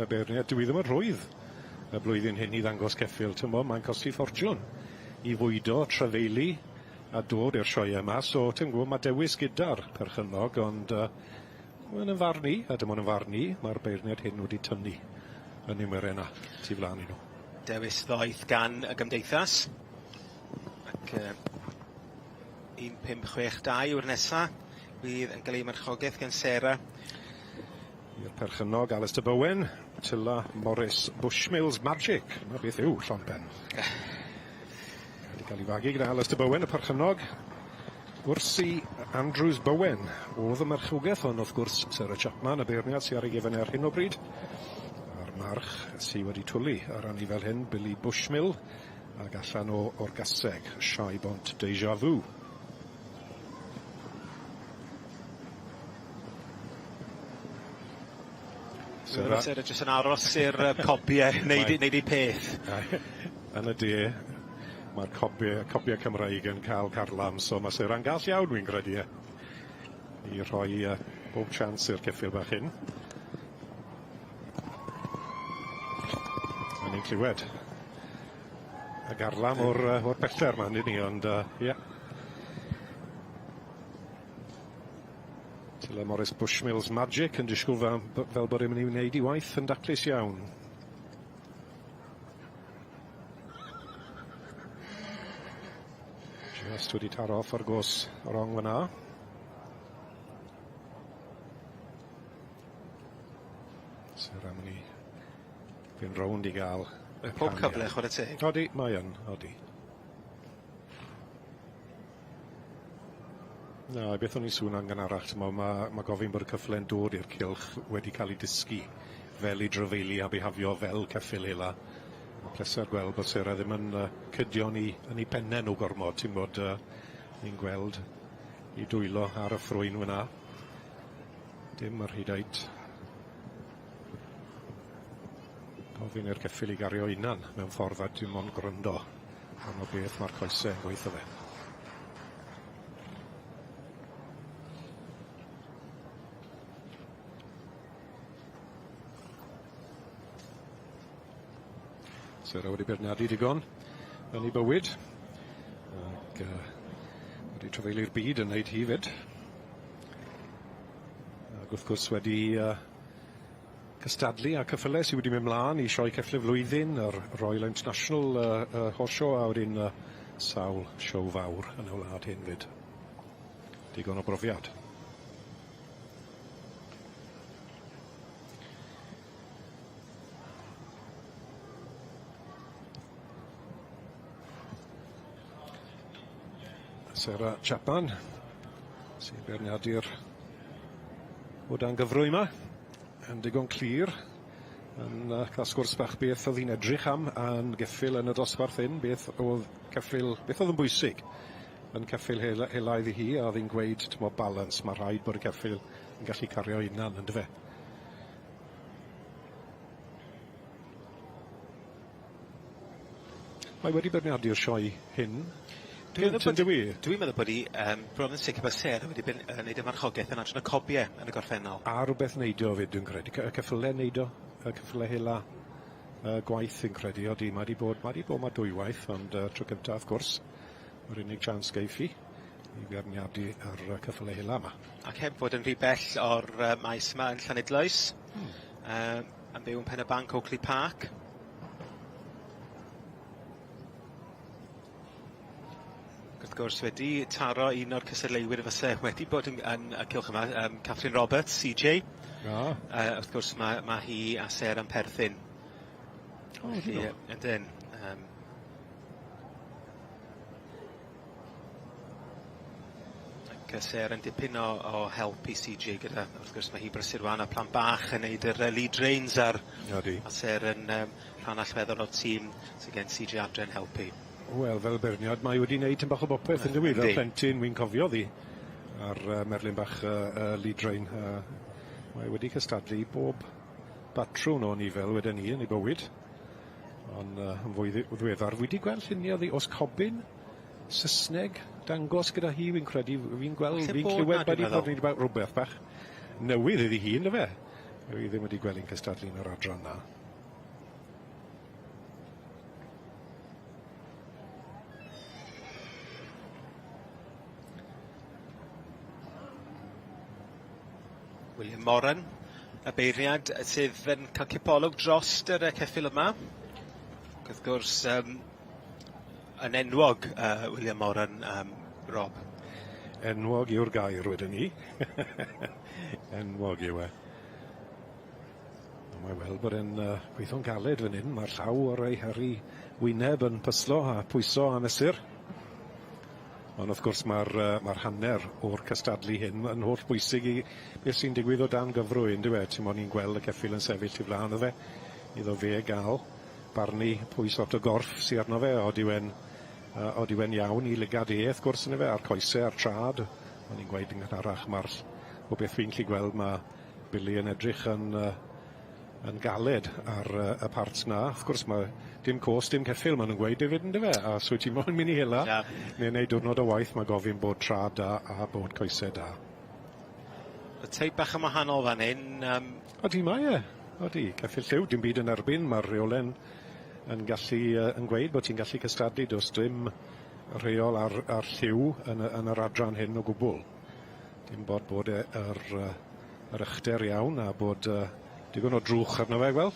S8: Y beirniad, dwi ddim yn rhwydd y blwyddyn hyn i ddangos ceffyl. Ti'n mo, mae'n costi ffortiwn i fwydo, trafeili a dod i'r sioe yma. So, ti'n gwybod, mae dewis gyda'r perchennog, ond uh, mae'n yn farn i, a dim ond yn farn i, mae'r beirniad hyn wedi tynnu y niwmerau yna tu flaen i nhw.
S2: Dewis ddoeth gan y gymdeithas. Ac uh, 1562 yw'r nesa. Fydd yn cael ei marchogaeth gan Sarah.
S8: I'r perchennog Alistair Bowen, Tilla Morris Bushmills Magic. Dyna beth yw llond pen. Wedi cael ei fagu gyda Alistair Bowen, y perchennog. Wrsi Andrews Bowen oedd y marchogaeth, ond wrth gwrs Sarah Chapman, y beirniad sydd ar ei gefn ar hyn o bryd. A'r march sydd wedi twlu ar anifail hyn, Billy Bushmill. Ac allan o o'r gaseg, Sioe Bont Deja Vu.
S2: Sarah Sarah jyst yn aros i'r yy cobie neud 'u neud 'u peth.
S8: Yn y de, mae'r cobie cobie Cymreig yn cael carlam, so ma' Sarah'n gall iawn, wi'n credu, ie. I rhoi yy bob chance i'r ceffyl bach hyn. A ni'n clywed y garlam o'r yy o'r pellter 'ma on'd 'yn ni ond yy ie. Tilla Morris Bushmills Magic yn disgwyl fel fel bod e'n mynd i wneud 'i waith yn daclus iawn. Just wedi taro off ar gwrs rong fyna. Sarah mynd i fynd rownd i ga'l
S2: Mae pob cyfle chware teg.
S8: Odi, mae yn, odi. Na, beth o'n i'n sôn am gynharach, t'mo' ma' ma' gofyn bod y cyffle'n dod i'r cylch wedi cael ei dysgu fel i drafeili a bihafio fel ceffyl hela. Ma' pleser gweld bod Sarah ddim yn yy cydio yn 'u yn 'u penne nhw gormod, ti'n gwbod yy ni'n gweld 'u dwylo ar y ffrwyn fyna. Dim yr hyd Gofyn i'r ceffyl i gario unan mewn ffordd a dim ond gwryndo arno beth mae'r coese yn gweitho fe. Sarah wedi beirniadu digon yn ei bywyd ac uh, wedi trafeilio'r byd yn wneud hi fyd. Ac wrth gwrs wedi uh, cystadlu a cyffyle sydd wedi mynd mlaen i Sioe Ceffyle Flwyddyn, yr Royal International uh, uh, Horse Show a wedyn uh, sawl siow fawr yn y wlad hyn fyd. Digon o brofiad. Sarah Chapman sy'n beirniadu'r o dan gyfrwy yma yn digon clir yn uh, cael sgwrs bach beth oedd hi'n edrych am a'n geffyl yn y dosbarth hyn, beth oedd ceffyl, beth oedd yn bwysig yn ceffyl hela, hela iddi hi, a oedd hi'n gweud, ti'n balance, mae rhaid bod y ceffyl yn gallu cario hunan, ynddo fe? Mae wedi beirniadu'r sioe hyn.
S2: Dwi'n meddwl bod,
S8: Yndyw i?
S2: dwi'n meddwl bod hi um, bron yn sicr bod Sarah wedi ben, uh, neud y marchogaeth yn adran y cobie yn y gorffennol.
S8: A rhywbeth neidio 'fyd dwi'n credu. Y ceffyle neidio, y ceffyle hela uh, gwaith fi'n credu. Odi, mae wedi bod, mae wedi bod ma dwywaith, ond uh, tro cyntaf wrth gwrs, yr unig chance geiff hi i feirniadu ar y ceffyle hela yma.
S2: Ac heb fod yn rhy bell o'r uh, maes yma yn Llanidloes, yn byw yn Pen y Banc, Oakley Park. Ac wrth gwrs wedi taro un o'r cystadleuwyr fyse wedi bod yn, yn y cylch yma, um, Catherine Roberts, CJ.
S8: O.
S2: Wrth gwrs mae, ma hi a Sarah yn perthyn.
S8: O,
S2: Felly, ydyn. Um, ac Sarah yn dipyn o, o help i CJ gyda, wrth gwrs mae hi brysur wan a plant bach yn neud yr lead reins a'r
S8: Odi.
S2: a Sarah yn um, rhan allweddol o'r tîm sydd gen CJ adre yn helpu.
S8: Wel, fel beirniad, mae wedi wneud tipyn bach o bopeth yn dyw 'i? Fel plentyn, wi'n cofio ddi ar uh, Merlin bach lead rein. Mae wedi cystadlu bob batrwn o nifel wedyn ni yn ei bywyd. Ond uh, yn fwy ddiweddar, fi wedi gweld lluniau ddi os Cobyn, Saesneg, dangos gyda hi, fi'n credu, fi'n gweld,
S2: Falle
S8: fi'n
S2: bod
S8: clywed
S2: 'na,
S8: bod
S2: dwi'n
S8: hi bod
S2: meddwl.
S8: ni rhywbeth bach newydd iddi hi, ynddo fe? Fi ddim wedi gweld hi'n cystadlu yn yr adran na.
S2: William Moran, y beirniad sydd yn cael cipolwg drost yr ceffyl yma. Ac wrth gwrs, um, yn enwog uh, William Moran, um, Rob.
S8: Enwog yw'r gair wedyn ni. Enwog yw e. Mae weld bod e'n uh, gweithio'n galed fan hyn. Mae'r llaw ar ei, ar ei wyneb yn pyslo a pwyso a mesur. Ond wrth gwrs mae'r uh, mae hanner o'r cystadlu hyn yn holl bwysig i beth sy'n digwydd o dan gyfrwy, yndyw e? Ti'n ni'n gweld y ceffyl yn sefyll tu flaen o fe, iddo fe gael barnu pwy sort o gorff sy arno fe, odi we'n yy odi we'n iawn i lygad e wrth gwrs yndyfe, a'r coese a'r trad. O'n i'n gweud yn gynharach ma'r o beth fi'n gallu gweld ma' Billy yn edrych yn yy yn galed ar yy y part 'na. Wrth gwrs ma' dim co's dim ceffyl ma' nw'n gweud hefyd yndyfe? A os wyt ti moyn myn' i hela... Na. ...ne' neud diwrnod o waith ma' gofyn bod trad da a bod coese da.
S2: Y teip bach yn wahanol fan hyn yym.
S8: Odi mae e. Odi. Ceffyl lliw dim byd yn erbyn ma'r rheole'n yn gallu yy yn gweud bod ti'n gallu cystadlu do's dim rheol ar ar lliw yn y yn yr adran hyn o gwbwl. Dim bod bod e yr yy yr uchder iawn a bod yy digon o drwch arno fe gwel.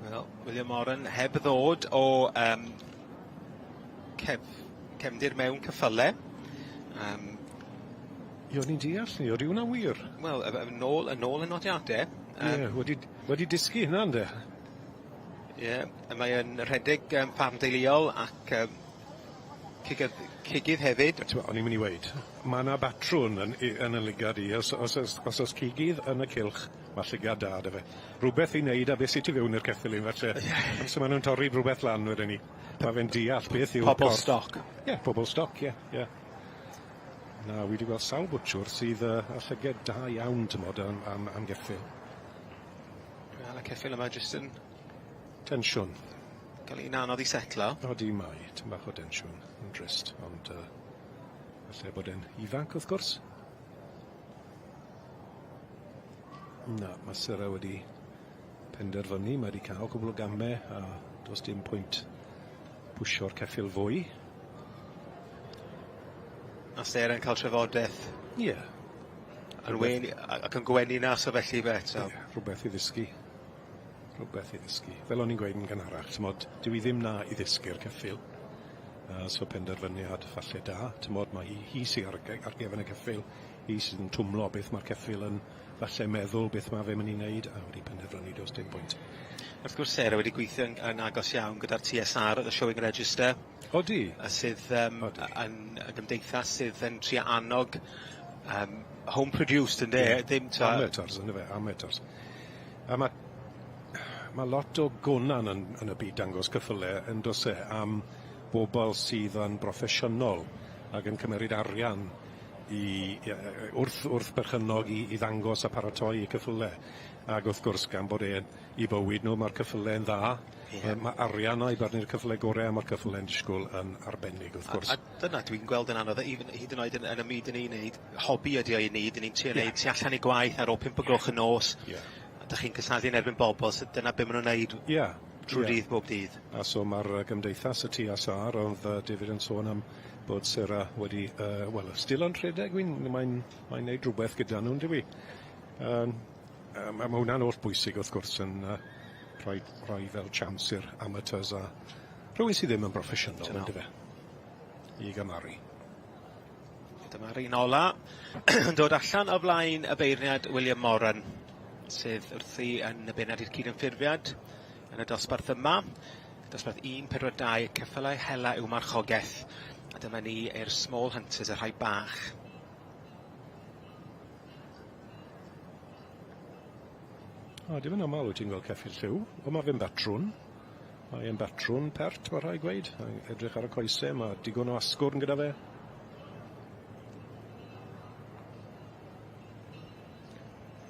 S2: Wel, William Moran heb ddod o yym cef- cefndir mewn ceffyle. Yym.
S8: Ie o'n i'n deall 'ny odi wnna'n wir?
S2: Wel yy yn ôl yn ôl y nodiade yym.
S8: Ie wedi wedi dysgu hynna ynde?
S2: Ie, a mae yn rhedeg yym ffarm deuluol ac yym cigydd cigydd hefyd.
S8: T'mo' o'n i'n myn' i weud, ma' 'na batrwn yn i yn 'yn lygad i os os o's os o's cigydd yn y cylch, ma' llygad da 'da fe. Rwbeth i neud â beth sy tu fewn i'r ceffyl un falle.
S2: Ie.
S8: Amser ma' nw'n torri rwbeth lan wedyn 'ny. Ma' fe'n deall beth yw'r
S2: Pobol stoc.
S8: Ie, pobol stoc, ie, ie. Na, wi 'di gweld sawl bwtsiwr sydd yy â llyged da iawn t'mod am am am geffyl.
S2: Wel y ceffyl yma jyst yn...
S8: Tensiwn.
S2: Ca'l un anodd i setlo.
S8: Odi mae, tym bach o densiwn, yn drist, ond yy falle bod e'n ifanc wrth gwrs. Na, ma' Sera wedi penderfynu, mae wedi cael cwbl o game a does dim pwynt pwsio'r ceffyl fwy.
S2: A Sarah yn cael trafodeth.
S8: Ie.
S2: Yn wen- ac yn gwenu na so felly fe so.
S8: Ie, rhywbeth i ddysgu. Rhywbeth i ddysgu. Fel o'n i'n gweud yn gynharach, t'mod, dyw 'i ddim 'na i ddysgu'r ceffyl. So penderfyniad falle da, t'mod, mae hi hi sy ar y ge- ar gefn y ceffyl, hi sydd yn twmlo beth ma'r ceffyl yn falle meddwl beth ma' fe myn' i neud, a wedi penderfynu does dim pwynt.
S2: Wrth gwrs Sarah wedi gweithio yn yn agos iawn gyda'r TSR, y Showing Register.
S8: Odi.
S2: A sydd yym... Odi. ...yn y gymdeithas sydd yn trio annog yym home produced ynde?
S8: Ie.
S2: Ddim t'o'...
S8: Amateurs yndyfe, amateurs. A ma' ma' lot o gonan yn yn y byd dangos cyffyle yndo's e am bobol sydd yn broffesiynol ag yn cymeryd arian i i yy wrth wrth berchennog i i ddangos a paratoi 'u cyffyle ag wrth gwrs gan bod e'n 'u bywyd nhw ma'r cyffyle'n dda.
S2: Ie.
S8: Ma' arian 'na i brynu'r cyffyle gore a ma'r cyffyle'n disgwl yn arbennig wrth gwrs.
S2: A a dyna dwi'n gweld yn anodd even hyd yn oed yn yn y myd 'yn ni'n neud, hobi ydi o i ni, 'dyn ni'n trio neud tu allan i gwaith ar ôl pump o gloch y nos.
S8: Ie.
S2: A 'dych chi'n cystadlu yn erbyn bobol so dyna be' ma' nw'n neud.
S8: Ie.
S2: Trw'r dydd bob dydd.
S8: A so ma'r yy gymdeithas y TSR o'dd yy David yn sôn am bod Sarah wedi yy wel still yn rhedeg wi'n mae'n mae'n neud rhywbeth gyda nhw yndyw 'i? Yym yy ma' ma' hwnna'n oll bwysig wrth gwrs yn yy rhoi rhoi fel chance i'r amateurs a rhywun sydd ddim yn broffesiynol yndyfe? I gymaru.
S2: Dyma'r un ola yn dod allan o flaen y beirniad William Moran sydd wrthi yn y beirniad i'r cydymffurfiad yn y dosbarth yma. Dosbarth 1, 4, 2, ceffylau hela yw marchogaeth. A dyma ni i'r small hunters, y rhai bach.
S8: O, dim yn aml wyt ti'n gweld ceffyl lliw, ond mae fe'n batrwn. Mae e'n batrwn pert, mae rhaid gweud. Edrych ar y coesau, mae digon o asgwrn gyda fe.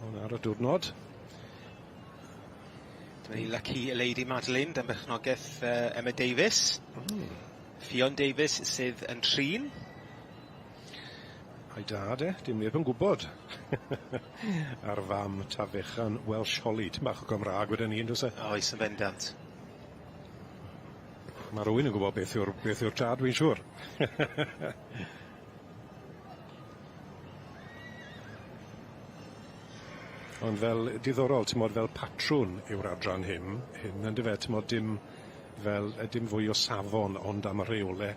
S8: Ond ar y diwrnod.
S2: Dyma ni Lucky Lady Madeline, dan berchnogaeth Emma Davies. Ffion Davies sydd yn trin.
S8: A'i dad e, dim neb yn gwybod. A'r fam Tafechan Welsh Holly. Tipyn bach o Gymra'g gyda ni yndos e?
S2: Oes, yn bendant.
S8: Ma' rywun yn gwybod beth yw'r beth yw'r tad, dwi'n siŵr. Ond fel diddorol, t'mod fel patrwn yw'r adran hyn, hyn yndyfe, t'mod dim fel yy dim fwy o safon ond am y rheole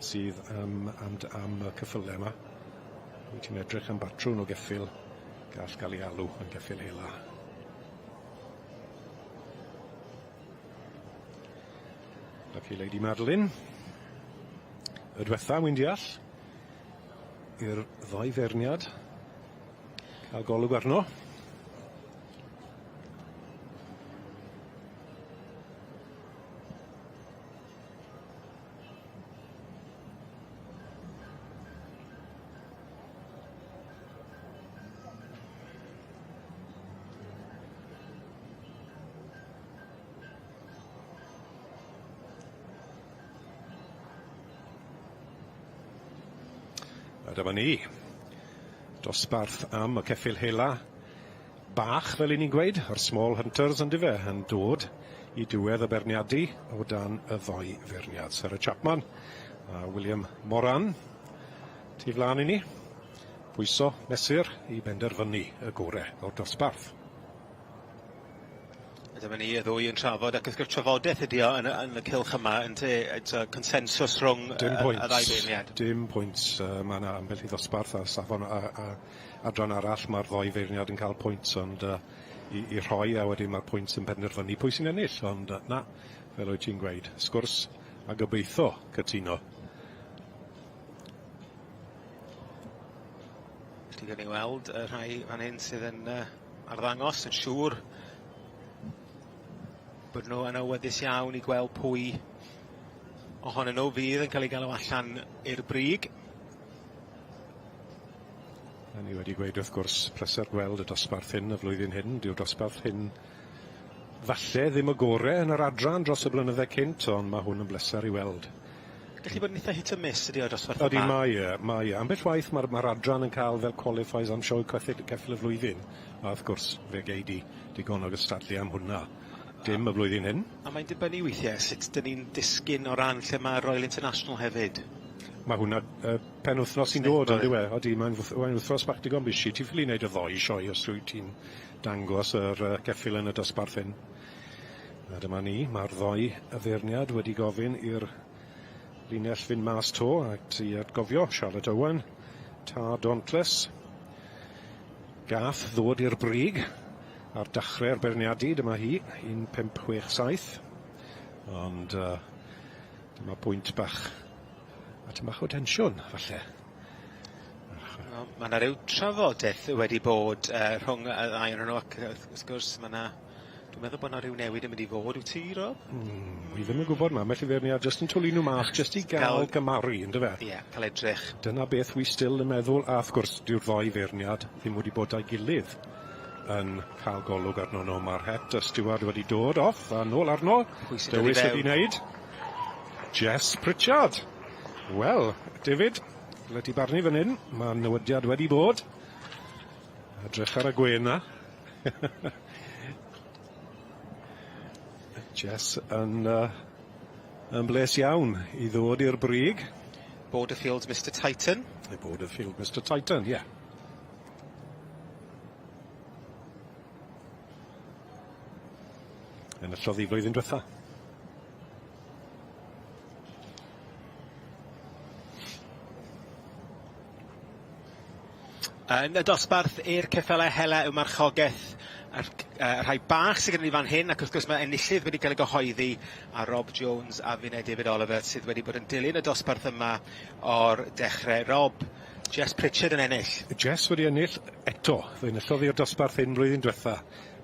S8: sydd yym am d- am y ceffyle 'ma. Wyt ti'n edrych am batrwn o geffyl. Gall gael ei alw yn geffyl hela. Lucky Lady Madeline. Y diwetha, wy'n deall, i'r ddoi feirniad cael golwg arno. A dyma ni. Dosbarth am y ceffyl hela bach, fel 'yn ni'n gweud, yr small hunters yndyfe, yn dod i diwedd y beirniadu o dan y ddou feirniad, Sarah Chapman a William Moran. Tu flaen i ni, pwyso, mesur i benderfynu y gore o'r dosbarth.
S2: A dyma ni, y ddwy yn trafod, ac wrth gwrs trafodaeth ydi o yn y, yn y cylch yma, ynte, eto consensws rhwng
S8: Dim pwynt.
S2: y ddau feirniad.
S8: Dim pwynt. Uh, mae yna ambell i ddosbarth a safon a, a adran arall, mae'r ddoi feirniad yn cael pwynt, ond uh, i, i rhoi a wedyn mae'r pwynt yn penderfynu pwy sy'n ennill, ond uh, na, fel wyt ti'n gweud, sgwrs a gobeithio cytuno.
S2: Felly gawn ni weld y rhai fan hyn sydd yn uh, arddangos yn siŵr bod nhw yn awyddus iawn i gweld pwy ohonyn nhw fydd yn cael ei galw allan i'r brig.
S8: A ni wedi gweud wrth gwrs, pleser gweld y dosbarth hyn y flwyddyn hyn. Dyw'r dosbarth hyn falle ddim y gore yn yr adran dros y blynydde cynt, ond mae hwn yn bleser i weld.
S2: Gallu bod yn eitha hit and miss ydi o dosbarth yma?
S8: Ydy, mae e, mae e. Ambell waith mae'r ma adran yn cael fel qualifies am sioe ceffyl, ceffyl y flwyddyn, a wrth gwrs fe gei di digon o gystadlu am hwnna. Dim y flwyddyn hyn.
S2: A mae'n dibynnu weithiau sut dyn ni'n disgyn o ran lle mae Royal International hefyd.
S8: Mae hwnna uh, penwythnos sy'n dod, on'd yw e? Odi, mae'n mae'n wythnos bach digon busy. Ti'n ffili wneud y ddoi sioe os wyt ti'n dangos yr uh, ceffyl yn y dosbarth hyn. A dyma ni, mae'r ddoi addurniad wedi gofyn i'r linell fynd mas to, a ti atgofio Charlotte Owen, Ta Dauntless, gath ddod i'r brig ar dachrau'r beirniadu, dyma hi, 1567, ond uh, dyma pwynt bach, a tym bach o tensiwn, falle.
S2: No, mae yna ryw trafodaeth wedi bod uh, rhwng y ddau ohonyn nhw ac wrth gwrs mae yna Dwi'n meddwl bod 'na ryw newid yn mynd i fod, wyt ti, Rob?
S8: Mm, wi ddim yn gwybod, ma' ambell i feirniad jyst yn twli nhw mas jyst i gael gymaru, yndyfe?
S2: Ie, cael edrych.
S8: Dyna beth wi still yn meddwl, a wrth gwrs dyw'r ddou feirniad ddim wedi bod â'i gilydd yn cael golwg arno nhw. Mae'r het y stiward wedi dod off a nôl arno.
S2: Pwy sy'n dod i
S8: Dewis
S2: fewn?
S8: wedi wneud. Jess Pritchard. Wel, David, le ti barnu fan hyn? Mae newidiad wedi bod. Edrych ar y gwên 'na. Jess yn uh, yn bles iawn i ddod i'r brig.
S2: Borderfields Mister Titan.
S8: The Borderfield Mister Titan, ie. Yeah. Enillodd hi flwyddyn diwetha.
S2: Yn y dosbarth i'r ceffylau hela yw marchogaeth yr yy rhai bach sydd gyda ni fan hyn, ac wrth gwrs mae enillydd wedi cael ei gyhoeddi, a Rob Jones a finne David Oliver sydd wedi bod yn dilyn y dosbarth yma o'r dechrau. Rob, Jess Pritchard yn ennill.
S8: Jess wedi ennill eto. Fe enillodd hi'r dosbarth hyn blwyddyn diwetha.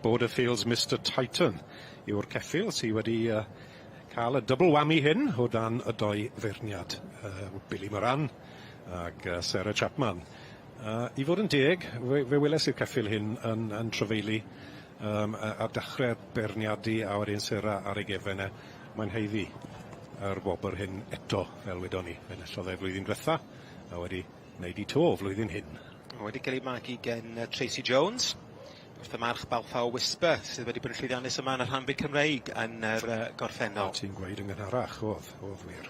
S8: Border Fields Mister Titan yw'r ceffyl sydd wedi uh, cael y double whammy hyn o dan y doi feirniad. Uh, Billy Moran Ac Sarah Chapman. I fod yn deg, fe, fe weles i'r ceffyl hyn yn, yn trafeili um, ar dechrau'r beirniadu a wedyn Sarah ar ei gefen e. Mae'n haeddu yr wobr hyn eto, fel wedon ni. Fe enillodd e flwyddyn diwetha a wedi wneud i to flwyddyn hyn.
S2: Wedi cael ei magu gen Tracy Jones, wrth y march Balfour Whisper, sydd wedi bod yn llwyddiannus yma yn y rhanbyd Cymreig yn yr uh, gorffennol.
S8: Ti'n gweud yn gynharach, oedd, oedd wir.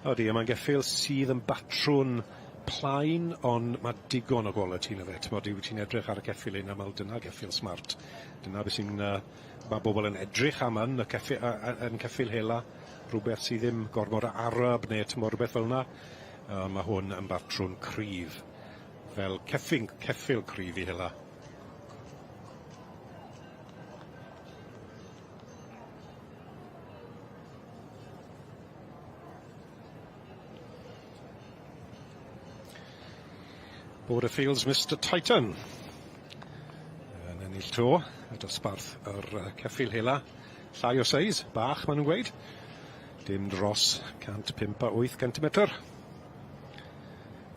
S8: Odi, a mae'n geffyl sydd yn batrwn plaen, ond mae digon o quality yna fe. T'mod, wyt ti'n edrych ar y ceffyl hyn a meddwl, dyna geffyl smart. Dyna beth sy'n... Uh, mae bobl yn edrych am yn y ceffyl, uh, yn ceffyl hela, rhywbeth sydd ddim gormod o arab neu t'mod, rhywbeth fel yna. Uh, mae hwn yn batrwn cryf. Fel ceffyn, ceffyl cryf i hela. Border Fields Mister Titan yn ennill to y dosbarth yr ceffyl hela llai o seis, bach maen nhw'n gweud. Dim dros 105 a 8 centimetr.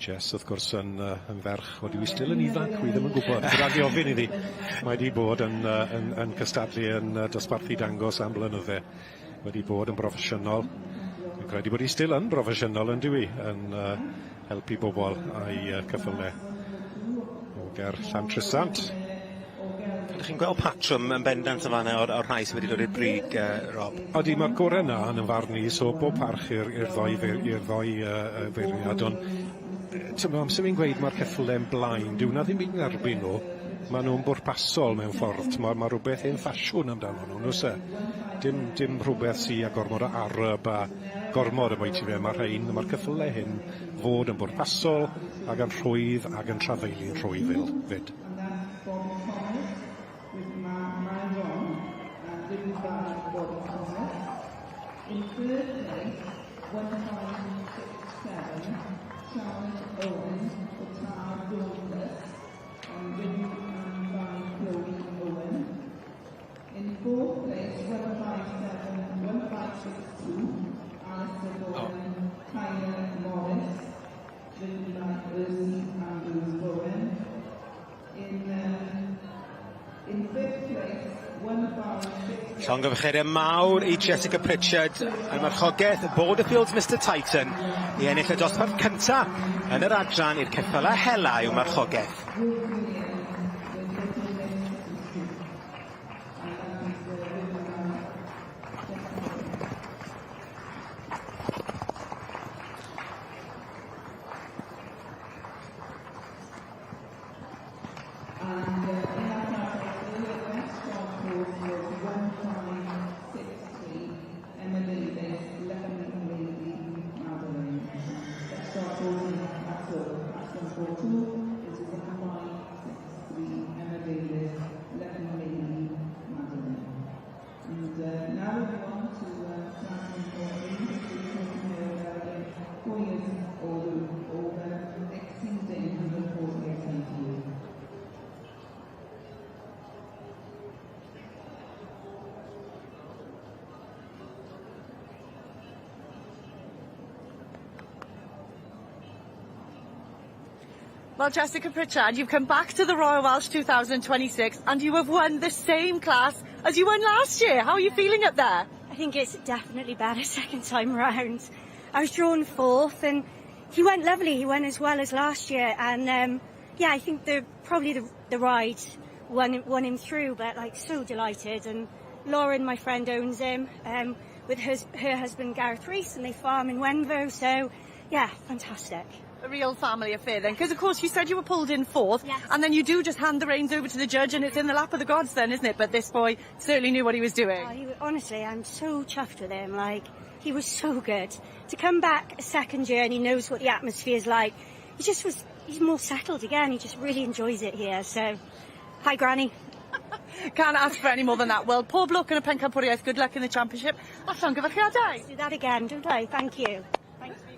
S8: Jess wrth gwrs yn uh, yn ferch o dwi still yn ifanc, wi ddim yn gwybod. Rhaid i ofyn iddi. Mae di bod yn, uh, yn, yn cystadlu yn uh, dosbarthu dangos am blynydde. Wedi bod yn broffesiynol. Dwi'n credu bod hi still yn broffesiynol yn dyw hi, yn uh, helpu bobl a'i ceffyle o ger Llantrisant.
S2: Ydych chi'n gweld patrwm yn bendant yn fan'na o'r, o'r rhai sydd wedi dod i'r brig, Rob?
S8: Odi, mae'r gorau yna yn 'y farn i, so bob parch i'r i'r ddou i'r ddou feirniad, ond t'mo' amser fi'n gweud mae'r ceffyle'n blaen, dyw 'na ddim byd yn erbyn nhw, maen nhw'n bwrpasol mewn ffordd, t'mo' ma' rhywbeth hen ffasiwn amdano nhw, nag oes e? Dim dim rhywbeth sy â gormod o arwb a gormod ambwyty fe, mae'r rhain, mae'r ceffylau hyn fod yn bwrpasol ac yn rhwydd ac yn trafeilu'n rhwydd 'fyd.
S2: Llongyfarchiadau mawr i Jessica Pritchard yn marchogaeth Borderfields Mister Titan i ennill y dosbarth cynta yn yr adran i'r ceffylau hela i'w marchogaeth.
S5: Well, Jessica Pritchard, you've come back to the Royal Welsh 2026 and you have won the same class as you won last year. How are you feeling up there?
S7: I think it's definitely better second time round. I was drawn fourth and he went lovely. He went as well as last year and yeah, I think the probably the ride won him through, but like so delighted. And Lauren, my friend, owns him with her husband Gareth Rees, and they farm in Wenvoe. So yeah, fantastic.
S5: A real family affair then, because of course you said you were pulled in fourth,
S7: Yes.
S5: and then you do just hand the reins over to the judge and it's in the lap of the gods then, isn't it? But this boy certainly knew what he was doing.
S7: Oh, honestly, I'm so chuffed with him. Like, he was so good. To come back a second year and he knows what the atmosphere's like, he's more settled again. He just really enjoys it here. So, hi Granny.
S5: Can't ask for any more than that. Well, pob lwc yn y pencampwriaeth, good luck in the championship. A llongyfarchiadau.
S7: Do that again, don't I? Thank you. Thanks very much.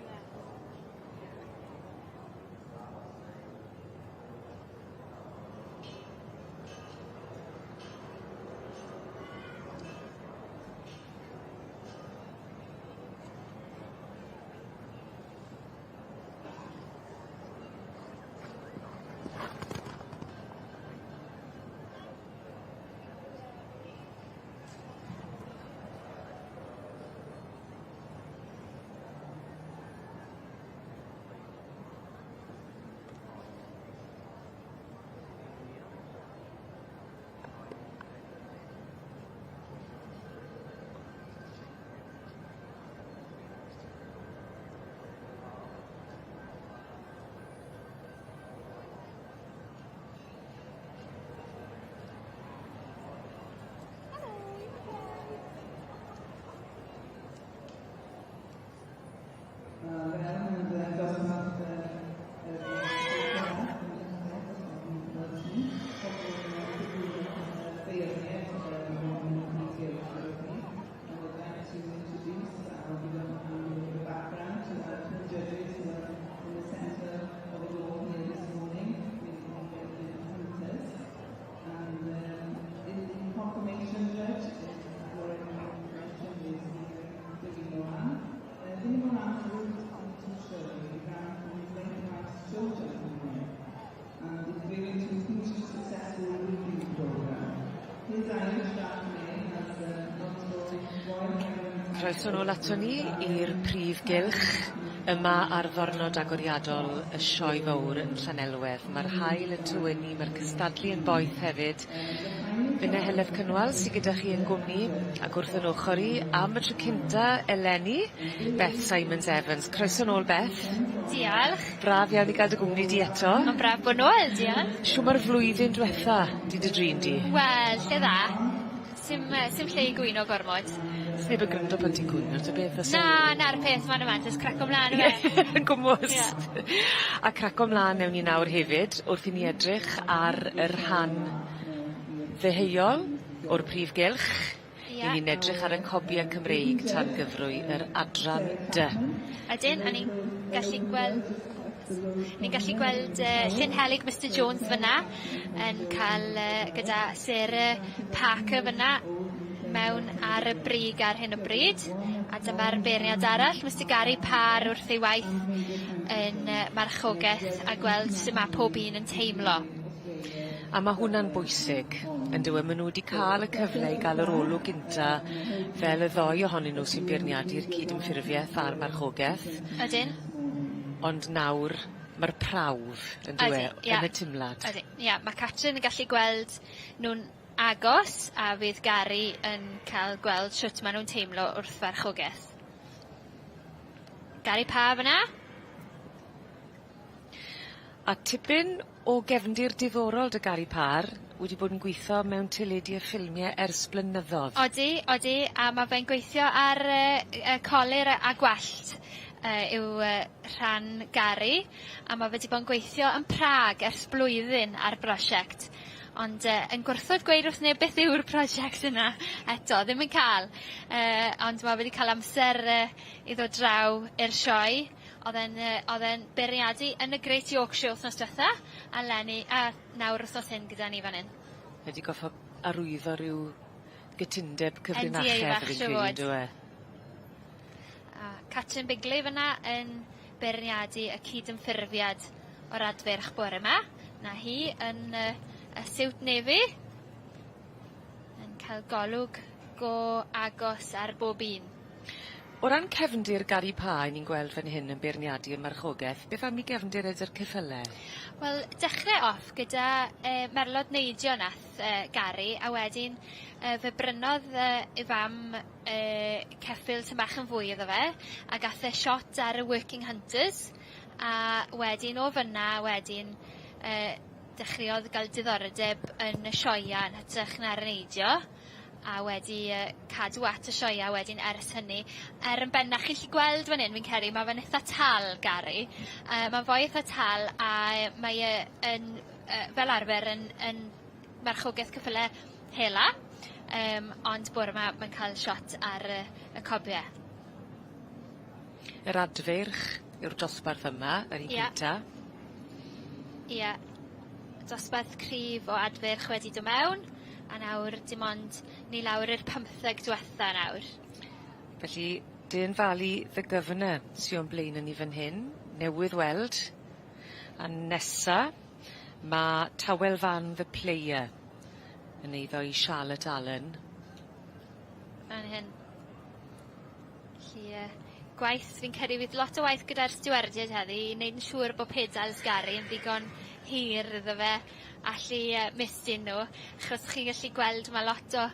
S1: Croeso nôl aton ni i'r prif gylch yma ar ddyrnod agoriadol y Sioe Fowr yn Llanelwedd. Ma'r haul yn tywynnu, ma'r cystadlu yn boeth hefyd. Finne Heledd Cynwal sy gyda chi yn gwmni ac wrth 'yn ochor i am y tro cynta eleni, Beth Simons Evans. Croeso nôl Beth.
S9: Diolch.
S1: Braf iawn i ga'l dy gwmni di eto.
S9: Ma'n braf bo' nôl, diolch.
S1: Shw ma'r flwyddyn dwetha 'di dy drin di?
S9: Wel, lle dda. Sim yy sim lle i gwyno gormod.
S1: Sneb yn gryndo pan ti'n cwyno ta beth o's e?
S9: Na 'na'r peth man a man jyst craco mlan yfe?
S1: Yn gwmws.
S9: Ie.
S1: A craco mlan newn ni nawr hefyd wrth i ni edrych ar y rhan ddeheuol o'r prif gylch.
S9: Ie.
S1: 'Yn ni'n edrych ar y cobie Cymreig tan gyfrwy yr adran dy.
S9: Ydyn a ni'n gallu gweld Ni'n gallu gweld yy Llyn Helyg Mistar Jones fyn 'na yn ca'l yy gyda Sarah Parker fyn 'na mewn ar y brig ar hyn o bryd a dyma'r beirniad arall Mistar Gary Parr wrth ei waith yn yy marchogeth a gweld su' ma' pob un yn teimlo.
S1: A ma' hwnna'n bwysig yndyw e ma' nw 'di ca'l y cyfle i ga'l yr olwg gynta fel y ddou ohonyn nw sy'n beirniadu'r cydymffurfieth a'r marchogeth.
S9: Ydyn.
S1: Ond nawr ma'r prawf yndyw e?
S9: Ydi ie.
S1: Yn y timlad.
S9: Ydi ie ma' Catrin yn gallu gweld nw'n agos a fydd Gary yn ca'l gweld shwt ma' nw'n teimlo wrth farchogeth. Gary Pa fyn 'na.
S1: A tipyn o gefndir diddorol 'da Gary Parr, wedi bod yn gwitho mewn teledu a ffilmie ers blynyddodd.
S9: Odi odi a ma' fe'n gweithio ar yy yy colur a a gwallt yy yw yy rhan Gary a ma' fe 'di bo' yn gweithio yn Prag ers blwyddyn ar brosiect ond yy yn gwrthod gweud wrth neb beth yw'r prosiect yna eto ddim yn ca'l yy ond ma' wedi ca'l amser yy i ddod draw i'r sioe. O'dd e'n yy o'dd e'n beirniadu yn y Great Yorkshire wthnos dwetha a leni a nawr wthnos hyn gyda ni fan 'yn.
S1: Mae 'di goffo arwyddo ryw gytundeb
S9: NDA
S1: cyfrinachedd
S9: fach
S1: fi'n
S9: siŵr
S1: credu
S9: o fod.
S1: on'd yw e?
S9: A Catrin Bigley fyn 'na yn beirniadu y cydymffurfiad o'r adfeirch bore 'ma. 'Na hi yn yy y siwt nefi. Yn ca'l golwg go agos ar bob un.
S1: O ran cefndir Gary Pye ni'n gweld fan hyn yn beirniadu y marchogeth, beth am 'i gefndir e 'dy'r ceffyle?
S9: Wel dechre off gyda yy merlod neidio nath yy Gary a wedyn yy fe brynodd yy ei fam yy ceffyl tym bach yn fwy iddo fe a gath e shot ar y working hunters a wedyn o fynna wedyn yy dechreuodd ga'l diddordeb yn y sioea yn hytrach na'r neidio. A wedi yy cadw at y sioea wedyn ers hynny. Er yn benna chi'n gallu gweld fan 'yn fi'n credu ma' fe'n itha tal Gary. Yy ma'n foi itha tal a yy mae e yn yy fel arfer yn yn marchogeth ceffyle hela. Yym ond bore 'ma mae'n ca'l shot ar y y cobie.
S1: Yr adfeirch yw'r dosbarth yma, yr un
S9: Ia.
S1: cynta.
S9: Ia. Dosbarth cryf o adfeirch wedi do' mewn. A nawr dim ond ni lawr i'r pymtheg dwetha nawr.
S1: Felly Dane Valley the Governor sy o'n blaene ni fan hyn, newydd weld. A nesa ma' Tawel Fan the Player yn eiddo i Charlotte Allen.
S9: Fan hyn. Felly yy gwaith fi'n credu fydd lot o waith gyda'r stiwardiaid heddi i neud yn siŵr bo' pedals Gary yn ddigon hir iddo fe allu yy mestyn nw achos chi'n gallu gweld ma' lot o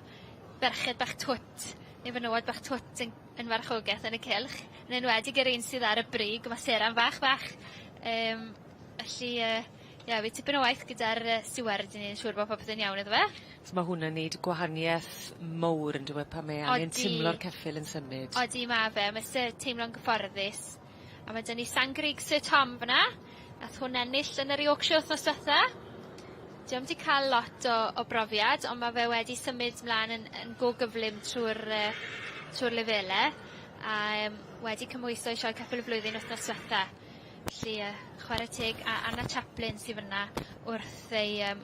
S9: ferched bach twt neu fenywod bach twt yn yn farchogeth yn y cylch yn enwedig yr un sydd ar y brig ma' seren fach fach yym felly yy ie fydd tipyn o waith gyda'r yy stiward i neud yn siŵr bo' popeth yn iawn iddo fe.
S1: So ma' hwnna'n neud gwahanieth mowr yndyw e pan mae angen
S9: Odi.
S1: timlo'r ceffyl yn symud.
S9: Odi ma' fe ma' isie teimlo'n gyfforddus. A ma' 'dyn ni Sangrig Sir Tom fyn 'na. Nath hwn ennill yn yr Yorkshire wthnos dwetha. 'Di o'm 'di ca'l lot o o brofiad on' ma' fe wedi symud mlan yn yn go gyflym trw'r yy trw'r lefele a yym wedi cymhwyso i sioe ceffyl y flwyddyn wthnos dwetha. Felly yy chware teg a Anna Chaplin sy fyn 'na wrth ei yym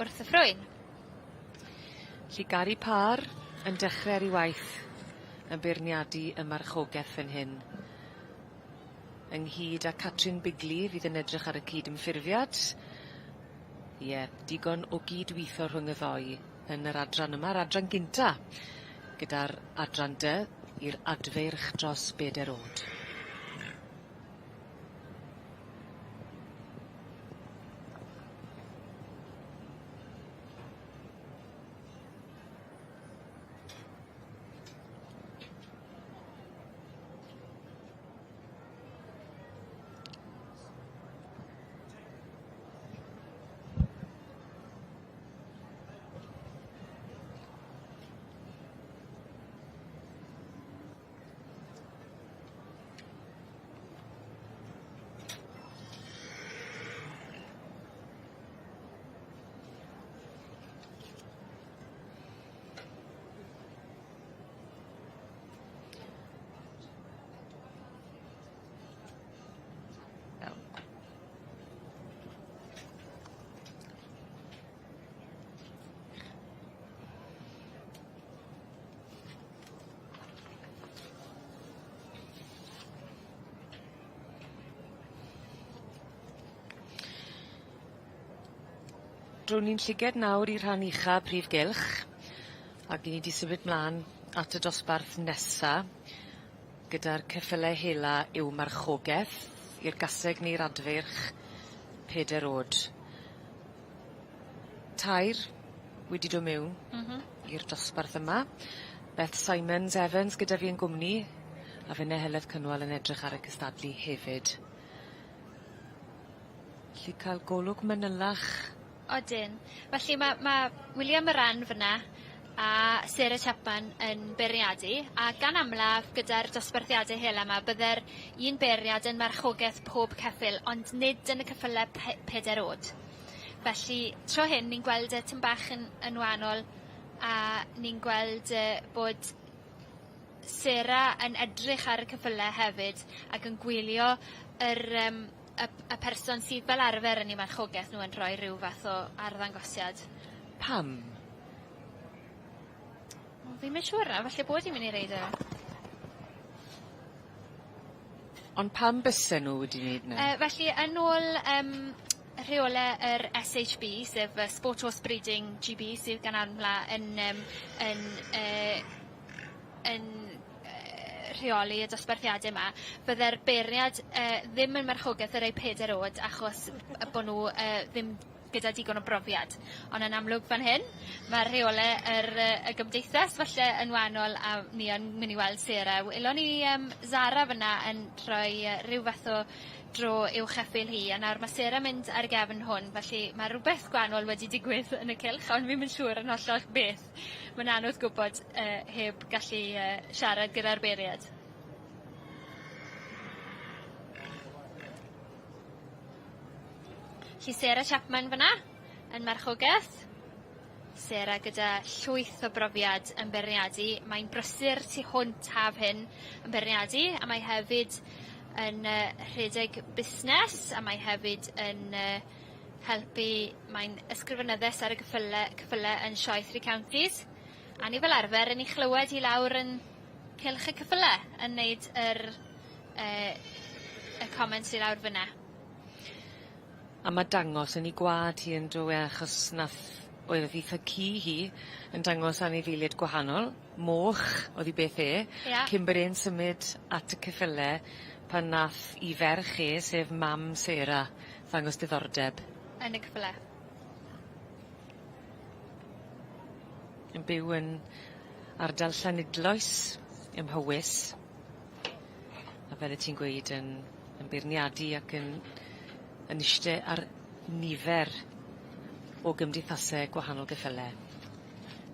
S9: wrth y ffrwyn.
S1: 'Lly Gary Parr yn dechre ar 'i waith yn beirniadu y marchogeth fan hyn. Ynghyd â Catrin Bigley fydd yn edrych ar y cyd-ymffurfiad. Ie, digon o gydwitho rhwng y ddou yn yr adran yma, yr adran gynta. gyda'r adran dy i'r adfeirch dros beder o'd. Drown ni'n llyged nawr i rhan ucha prif gylch ag 'yn ni 'di symud mlan at y dosbarth nesa gyda'r ceffyle hela i'w marchogeth i'r gaseg neu'r adfeirch peder o'd. Tair wedi do' miwn.
S9: M-hm.
S1: I'r dosbarth yma. Beth Simons Evans gyda fi yn gwmni a finne Heledd Cynwal yn edrych ar y cystadlu hefyd. 'Llu ca'l golwg manylach?
S9: Odyn. Felly ma' ma' William Moran fyn 'na a Sarah Chapman yn beirniadu a gan amlaf gyda'r dosbarthiade hela 'ma bydde'r un beirniad yn marchogeth pob ceffyl ond nid yn y ceffyle pe- peder o'd. Felly tro hyn ni'n gweld e tym bach yn yn wahanol a ni'n gweld yy bod Sarah yn edrych ar y ceffyle hefyd ac yn gwylio yr yym y y person sydd fel arfer yn 'u marchogeth nw yn rhoi ryw fath o arddangosiad.
S1: Pam?
S9: O fi'm yn siŵr nawr falle bod 'i myn' i reid e.
S1: Ond pam bysen nw wedi neud 'ny?
S9: Yy felly yn ôl yym rheole yr Ess Haitch Bee sef y Sport Horse Breeding Gee Bee sydd gan amla yn yym yn yy yn yy rheoli y dosbarthiade 'ma bydde'r beirniad yy ddim yn marchogeth y rei peder o'd achos yy bo' nw yy ddim gyda digon o brofiad. On' yn amlwg fan hyn ma' rheole yr yy y gymdeithas falle yn wahanol a ni yn myn' i weld Sarah. Welon ni yym Zara fyn 'na yn rhoi yy ryw fath o dro i'w cheffyl hi a nawr ma' Sarah mynd ar gefn hwn felly ma' rwbeth gwanol wedi digwydd yn y cylch ond fi'm yn siŵr yn hollol beth. Ma'n anodd gwbod yy heb gallu yy siarad gyda'r beiriad. 'Lly Sarah Chapman fyn 'na yn marchogeth. Sarah gyda llwyth o brofiad yn beirniadu. Mae'n brysur tu hwnt haf hyn yn beirniadu a mae hefyd yn yy rhedeg busnes a mae hefyd yn yy helpu mae'n ysgrifenyddes ar y gyffyle cyffyle yn Sioe Three Counties. A ni fel arfer yn 'i chlywed hi lawr yn cylch y cyffyle yn neud yr yy y comments i lawr fyn 'na.
S1: A ma' dangos yn 'i gwa'd hi on'd yw e achos nath oedd 'i thacu hi yn dangos anifeilied gwahanol, moch o'dd 'i beth e.
S9: Ia.
S1: Cyn bod e'n symud at y ceffyle pan nath 'i ferch e, sef mam Sarah, ddangos diddordeb.
S9: Yn y ceffyle.
S1: Yn byw yn ardal Llanidloes ym Mhowys. A fel y ti'n gweud yn yn beirniadu ac yn yn iste ar nifer o gymdeithase gwahanol geffyle.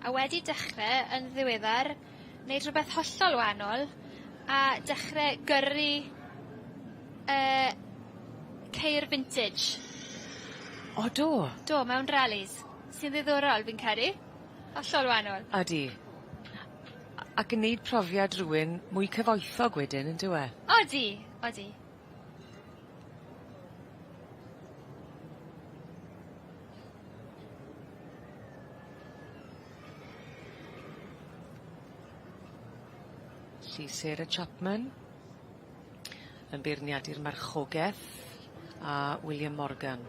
S9: A wedi dechre yn ddiweddar neud rhwbeth hollol wahanol a dechre gyrru yy ceir vintage.
S1: O do?
S9: Do mewn ralis. Sy'n ddiddorol fi'n credu. Hollol wahanol.
S1: Odi. Ac yn neud profiad rywun mwy cyfoethog wedyn on'd yw e?
S9: Odi odi.
S1: 'Lly Sarah Chapman yn beirniadu'r marchogeth a William Morgan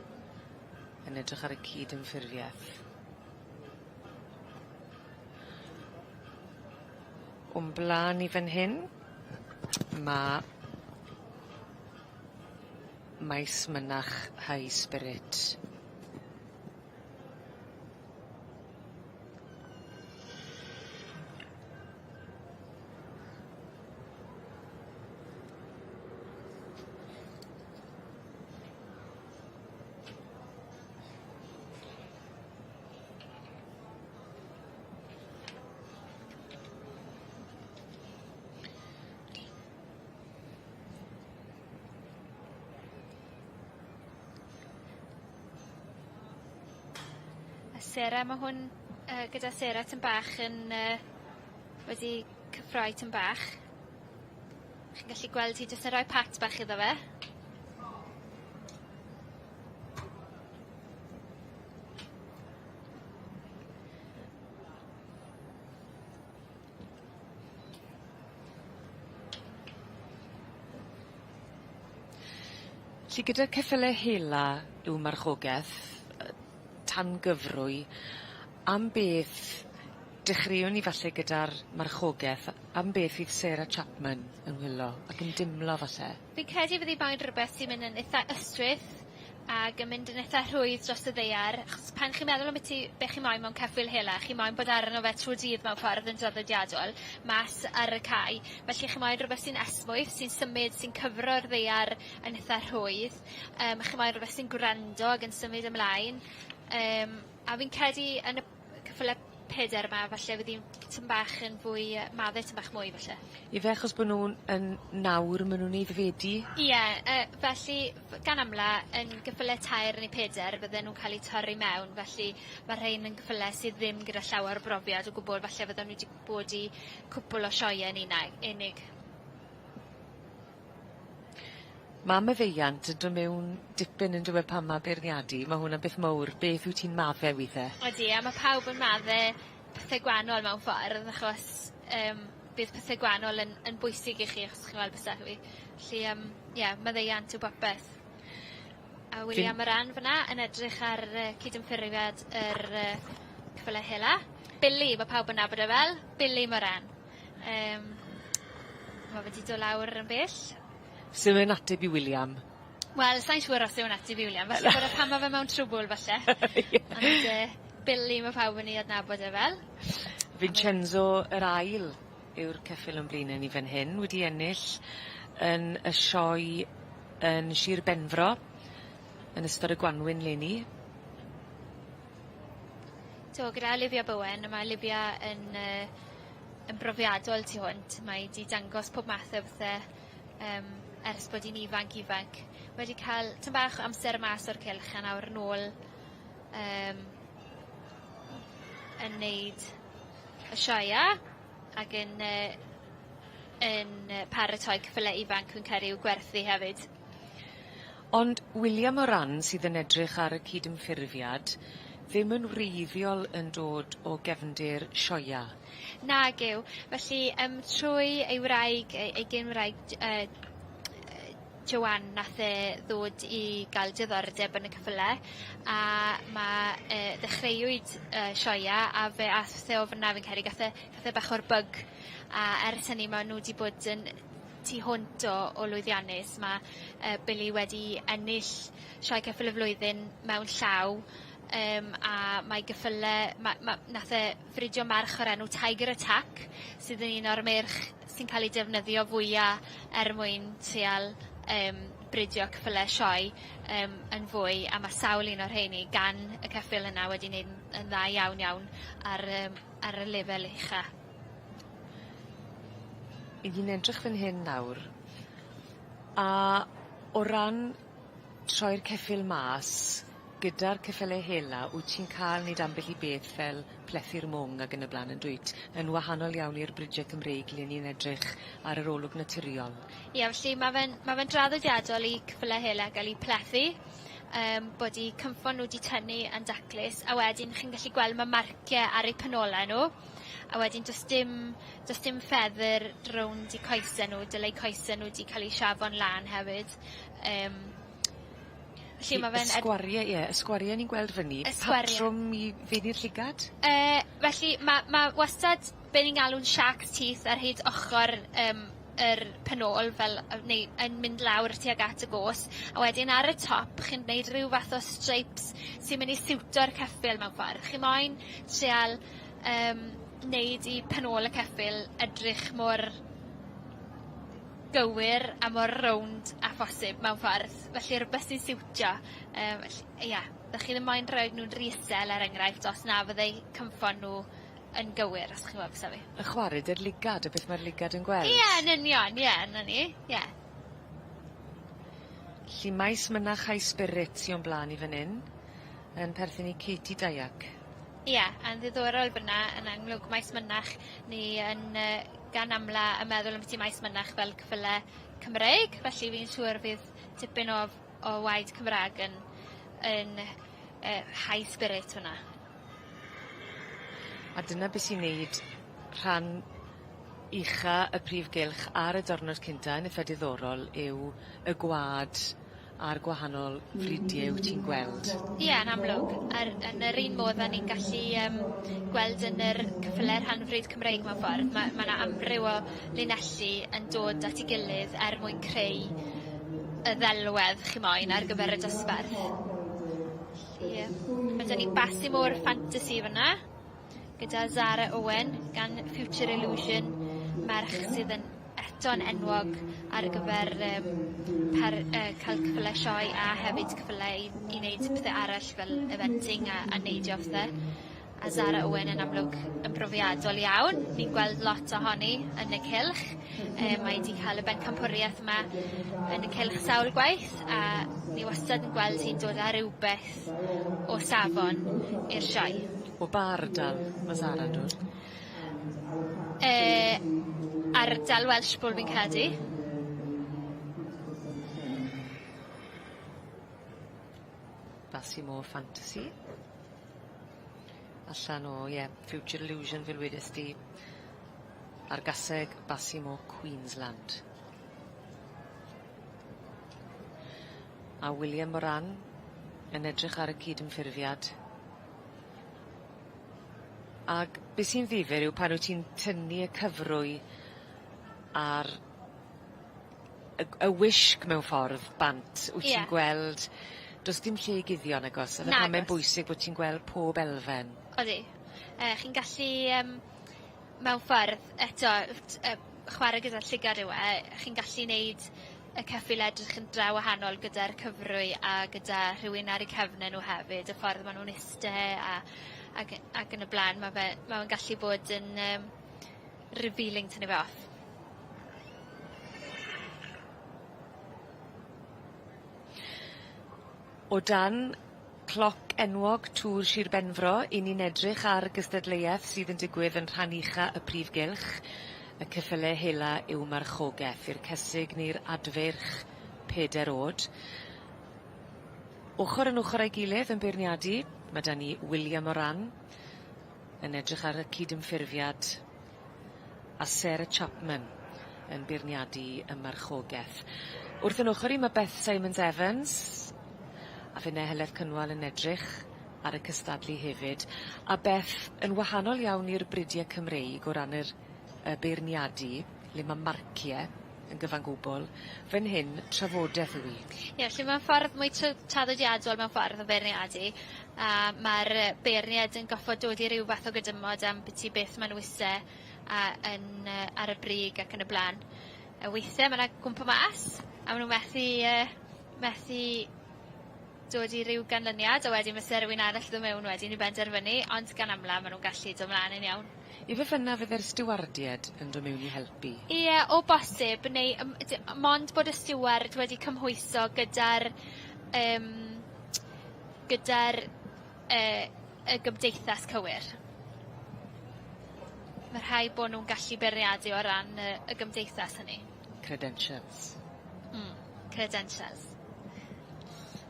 S1: yn edrych ar y cyd-ymffurfieth. O'n bla'n i fan hyn ma' Maes Mynach High Spirit.
S9: A Sarah ma' hwn yy gyda Sarah tym bach yn yy wedi cyffroi tym bach. Chi'n gallu gweld hi jyst yn rhoi pat bach iddo fe.
S1: 'Lly gyda ceffyle hela yw marchogeth yy tan gyfrwy am beth dechreuwn ni falle gyda'r marchogeth am beth fydd Sarah Chapman yn wylo ac yn dimlo falle?
S9: Fi'n credu fyddi moyn rwbeth sy'n mynd yn itha ystwyth ag yn mynd yn itha rhwydd dros y ddaear achos pan chi'n meddwl ambyti be' chi moyn mewn ceffyl hela chi moyn bod arno fe trw'r dydd mewn ffordd yn draddodiadol mas ar y cae felly chi moyn rwbeth sy'n esmwyth sy'n symud sy'n cyfro'r ddaear yn itha rhwydd yym chi moyn rwbeth sy'n gwrando ag yn symud ymlaen yym a fi'n credu yn y ceffyle peder 'ma falle fydd 'i'n tym bach yn fwy yy madde tym bach mwy falle.
S1: Ife achos bo' nw'n yn nawr ma' nw'n aeddfedu?
S9: Ie yy felly gan amla yn gyffyle tair neu peder fydden nw'n ca'l 'u torri mewn felly ma' rhein yn gyffyle sydd ddim gyda llawer o brofiad o gwbwl falle fydden nw 'di bod i cwpwl o sioeau yn unai unig.
S1: Ma' maddeuant yn do' mewn dipyn on'd yw e pan ma' beirniadu ma' hwnna'n beth mowr. Beth wyt ti'n madde withe?
S9: Odi a ma' pawb yn madde pethe gwanol mewn ffordd achos yym bydd pethe gwanol yn yn bwysig i chi achos chi'n weld Felly yym ie maddeuant yw popeth. A William Moran fyn 'na yn edrych ar yy cydymffurfiad yr yy ceffyle hela. Billy ma' pawb yn nabod e fel. Billy Moran. Yym ma' fe 'di do' lawr yn bell.
S1: So fe'n ateb i William?
S9: Wel sai'n siŵr os yw e'n ateb i William falle bod e pan ma' fe mewn trwbwl falle.
S1: Ie.
S9: Ond yy Billy ma' pawb yn 'i adnabod e fel.
S1: Vincenzo yr ail yw'r ceffyl o'n blaene ni fan hyn wedi ennill yn y sioe yn Shir Benfro yn ystod y Gwanwyn leni.
S9: Do gyda Olivia Bowen a ma' Olivia yn yy yn brofiadol tu hwnt mae 'di dangos pob math o pethe yym ers bod 'i'n ifanc ifanc. Wedi ca'l tym bach o amser mas o'r cylch a nawr nôl yym yn neud y sioea ag yn yy yn yy paratoi ceffyle ifanc fi'n credu i'w gwerthu hefyd.
S1: Ond William Moran sydd yn edrych ar y cydymffurfiad ddim yn wreiddiol yn dod o gefndir sioea.
S9: Nag yw. Felly yym trwy ei wraig ei ei gyn-wraig J- yy yy Joanne nath e ddod i ga'l diddordeb yn y ceffyle a ma' yy ddechreuwyd y sioea a fe ath e o fyn 'na fi'n credu gath e gath e bach o'r bug a ers hynny ma' nw 'di bod yn tu hwnt o o lwyddiannus ma' yy Billy wedi ennill Sioe Ceffyl y Flwyddyn mewn llaw yym a mae geffyle ma' ma' nath e fridio merch o'r enw Tiger Attack sydd yn un o'r meirch sy'n ca'l 'u defnyddio fwya er mwyn trial yym bridio ceffyle sioe yym yn fwy a ma' sawl un o'r rheini gan y ceffyl yna wedi neud yn yn dda iawn iawn ar yym ar y lefel ucha.
S1: 'Yn ni'n edrych fan hyn nawr a o ran troi'r ceffyl mas gyda'r ceffyle hela wyt ti'n ca'l neud ambell i beth fel plethu'r mwng ag yn y bla'n yndwyt yn wahanol iawn i'r bridie Cymreig le ni'n edrych ar yr olwg naturiol.
S9: Ie felly ma' fe'n ma' fe'n draddodiadol i ceffyle hela ga'l 'u plethu yym bod 'u cynffon nw 'di tynnu yn daclus a wedyn chi'n gallu gweld ma' marcie ar eu penolau nw a wedyn do's dim do's dim feather rownd 'u coese nw dylai coese nw 'di ca'l 'u siafo'n lân hefyd yym. Felly ma' fe'n...
S1: Y sgwarie ie y sgwarie ni'n gweld fyn 'ny.
S9: Y sgwarie.
S1: Patrwm i feny'r llygad?
S9: Yy felly ma' ma' wastad be' ni'n galw'n shark's teeth ar hyd ochor yym yr pen ôl fel yy neu yn mynd lawr tuag at y go's a wedyn ar y top chi'n neud ryw fath o streips sy'n myn' i siwto'r ceffyl mewn ffordd. Chi moyn treial yym neud i pen ôl y ceffyl edrych mor gywir a mor rownd â phosib mewn ffordd. Felly rwbeth sy'n siwtio yym fell- ie. Dach chi ddim moyn roid nw'n ry isel er enghraifft os na fyddai cynffon nw yn gywir os chi'n gwbo be' sori.
S1: Yn chware 'dy'r ligad a beth mae'r ligad yn gweld.
S9: Ie yn union ie 'na ni ie.
S1: 'Lly maes mynach high spirit sy o'n bla'n i fyn 'yn yn perthyn i Katie Dyack.
S9: Ie a'n ddiddorol fyn 'na yn amlwg maes mynach ni yn yy gan amla yn meddwl ambyti maes mynach fel ceffyle Cymreig felly fi'n siŵr fydd tipyn o o waed Cymra'g yn yn yy high spirit fyn 'na.
S1: A dyna be' sy'n neud rhan ucha y prif gylch ar y dyrnod cynta yn itha diddorol yw y gwa'd a'r gwahanol fridie wyt ti'n gweld.
S9: Ie yn amlwg a'r yn yr un modd a ni'n gallu yym gweld yn yr ceffyle rhanfrid Cymreig mewn ffordd ma' ma' 'na amryw o linelli yn dod at 'i gilydd er mwyn creu y ddelwedd chi moyn ar gyfer y dosbarth. Ie. Ma' 'da ni Basimore Fantasy fyn 'na gyda Zara Owen gan Future Illusion merch sydd yn eto'n enwog ar gyfer yym per- yy ca'l cyffyle sioe a hefyd cyffyle i i neud pethe arall fel eventing a a neidio a pethe. A Zara Owen yn amlwg yn brofiadol iawn, ni'n gweld lot ohoni yn y cylch yy mae 'di ca'l y bencampwrieth yma yn y cylch sawl gwaith a ni wastad yn gweld hi'n dod â rywbeth o safon i'r sioe.
S1: O ba ardal ma' Zara'n dod?
S9: Yy ardal Welshpool fi'n credu.
S1: Basimore Fantasy. Allan o ie Future Illusion fel wedest di. A'r gaseg Basimore Queensland. A William Moran yn edrych ar y cydymffurfiad. Ag be' sy'n ddifyr yw pan wyt ti'n tynnu y cyfrwy ar y y wisg mewn ffordd bant wyt ti'n gweld do's dim lle i guddio nagos? A 'na pam mae'n bwysig bo' ti'n gweld pob elfen.
S9: Odi. Yy chi'n gallu yym mewn ffordd eto chware gyda'r llygad yw e, chi'n gallu neud y ceffyl edrych yn dra wahanol gyda'r cyfrwy a gyda rhywun ar eu cefne nw hefyd y ffordd ma' nw'n iste a ag y- ag yn y bla'n ma' fe ma' fe'n gallu bod yn yym revealing tynnu fe off.
S1: O dan cloc enwog Tŵr Shir Benfro 'yn ni'n edrych ar gystadleueth sydd yn digwydd yn rhan ucha y prif gylch y ceffyle hela yw marchogeth i'r cesig neu'r adfeirch peder o'd. Ochor yn ochor â'i gilydd yn beirniadu ma' 'da ni William Moran yn edrych ar y cydymffurfiad a Sarah Chapman yn beirniadu y marchogeth. Wrth 'yn ochor i ma' Beth Simons Evans a finne Heledd Cynwal yn edrych ar y cystadlu hefyd a Beth yn wahanol iawn i'r bridie Cymreig o ran yr y beirniadu le ma' marcie yn gyfan gwbwl fyn hyn trafodeth yw 'i.
S9: Ie felly ma'n ffordd mwy tr- traddodiadol mewn ffordd o feirniadu a ma'r yy beirnied yn goffod dod i ryw fath o gydymod am biti beth ma' nw ise a yn yy ar y brig ac yn y bla'n. A weithe ma' 'na gwmpo mas a ma' nw methu yy methu dod i ryw ganlyniad a wedyn fyse rywun arall ddo' mewn wedyn i benderfynu ond gan amla ma' nw'n gallu do' mlan yn iawn.
S1: Ife fyn 'na fydde'r stiwardied yn do' mewn i helpu?
S9: Ie o bosib neu yym mond bod y stiward wedi cymhwyso gyda'r yym gyda'r yy y gymdeithas cywir. Ma' rhai' bo' nw'n gallu beirniadu o ran y y gymdeithas hynny.
S1: Credentials.
S9: Credentials.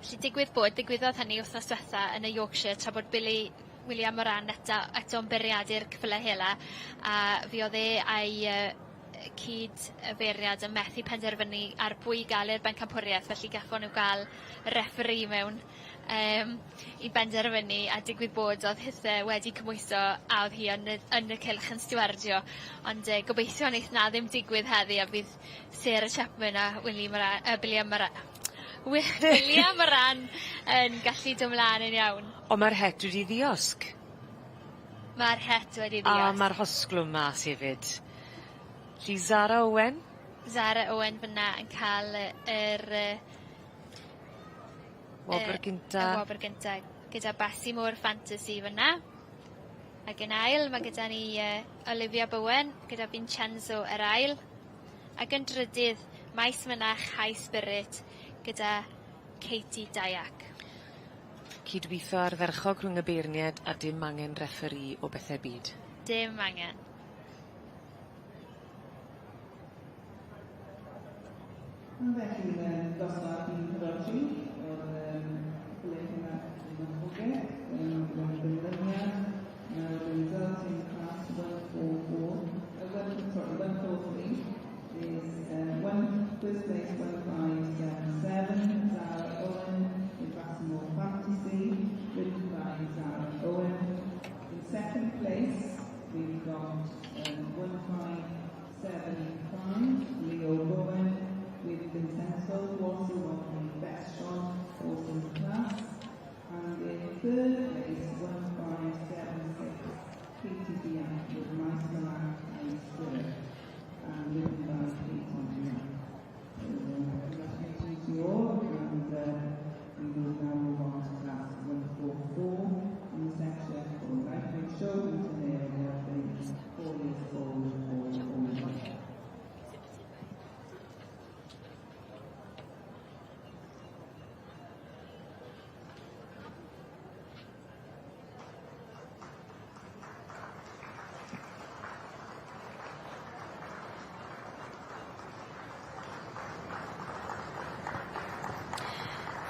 S9: Felly digwydd bod ddigwyddodd hynny wthnos dwetha yn y Yorkshire tra bod Billy William Moran eto eto'n beirniadu'r ceffyle hela a fuodd e a'i yy cyd y feirniad yn methu penderfynu ar bwy i ga'l i'r bencampwriaeth felly gallon n'w ga'l referee mewn yym i benderfynu a digwydd bod o'dd hithe wedi cymhwyso a o'dd hi yn y yn y cylch yn stiwardio ond yy gobeithio neith 'na ddim digwydd heddi a fydd Sarah Chapman a Willy Mora- yy William Mora- William Moran yn gallu do' mlan yn iawn.
S1: On' ma'r het wedi ddiosg.
S9: Ma'r het wedi ddiosg.
S1: A ma'r hosglwm mas hefyd. 'Lly Zara Owen?
S9: Zara Owen fyn 'na yn ca'l y yr yy
S1: Wobr gynta.
S9: Y wobr gynta gyda Basimwr Fantasy fyn 'na. Ag yn ail ma' gyda ni yy Olivia Bowen gyda Vincenzo yr ail. Ac yn drydydd Maes Mynach High Spirit gyda Katie Dyack.
S1: Cydwitho ardderchog rhwng y beirnied a dim angen referee o bethe byd.
S9: Dim angen.
S3: Felly mewn dosbarth 143 o'r yym ble hynna yn Marchoged, yn ganlyniad, now the result in class 144, one, sorry, 143 is one, first place 1577, Zara Owen with Bassmore Fantasy, ridden by Zara Owen. In second place, we've got 1575, Leo Bowen with Vincenzo, who also won the best shot horse in the class. And in third place, 1576, Katie Bianchi with Maes Mynach High Spirit, and ridden by Katie Bianchi. So, congratulations to you all, and we will now move on to class 144 in the section for Lightweight Show and today the 4 years old or older.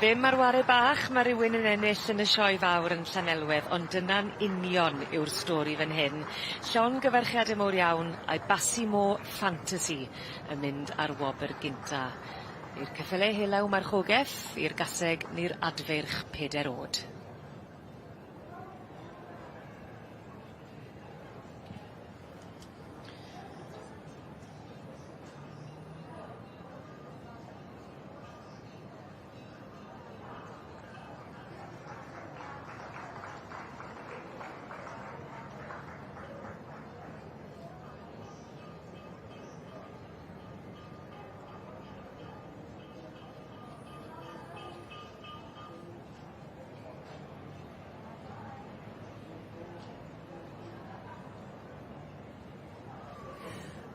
S1: Ddim ar 'ware bach ma' rywun yn ennill yn y sioe fawr yn Llanelwedd ond dyna'n union yw'r stori fan hyn. Llongyfarchiade mowr iawn a'i Basimo Fantasy yn mynd ar wobyr gynta. I'r ceffyle helaw marchogeth, i'r gaseg neu'r adfeirch peder o'd.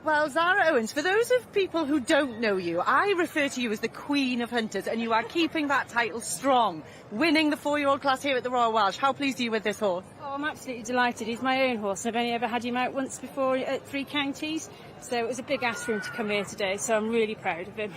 S5: Well, Zara Owens, for those of people who don't know you, I refer to you as the Queen of Hunters, and you are keeping that title strong, winning the four-year-old class here at the Royal Welsh. How pleased are you with this horse?
S7: Oh, I'm absolutely delighted. He's my own horse. I've only ever had him out once before at Three Counties, so it was a big ask for him to come here today, so I'm really proud of him.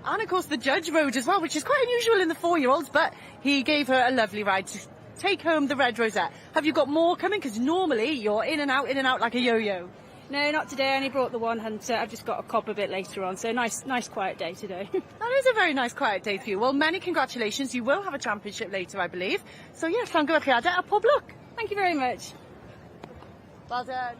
S5: And of course the judge rode as well, which is quite unusual in the four-year-olds, but he gave her a lovely ride to take home the red rosette. Have you got more coming? Because normally you're in and out like a yo-yo.
S7: No, not today. I only brought the one hunter. I've just got a cob a bit later on, so nice, nice quiet day today.
S5: That is a very nice quiet day for you. Well, many congratulations. You will have a championship later, I believe. So yes, llongyfarchiadau a pob lwc.
S7: Thank you very much.
S5: Well done.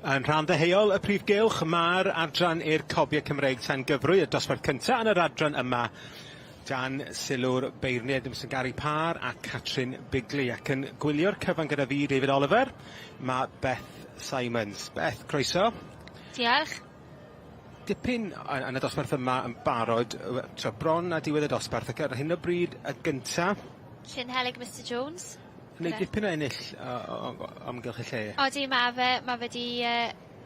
S2: Yn rhan ddeheuol y prif gylch, mae'r adran i'r Cobiau Cymreig tan gyfrwy, y dosbarth cyntaf yn yr adran yma, dan sylw'r beirniaid Mr Gary Parr a Catrin Bigley. Ac yn gwylio'r cyfan gyda fi, David Oliver, mae Beth Simons. Beth, croeso.
S9: Diolch.
S2: Dipyn yn y dosbarth yma yn barod, so bron a diwedd y dosbarth, ac ar hyn o bryd y gynta.
S9: Llyn Helyg Mr Jones.
S2: Wneud dipyn o ennill o o o amgylch y lle.
S9: Odi ma' fe ma' fe 'di yy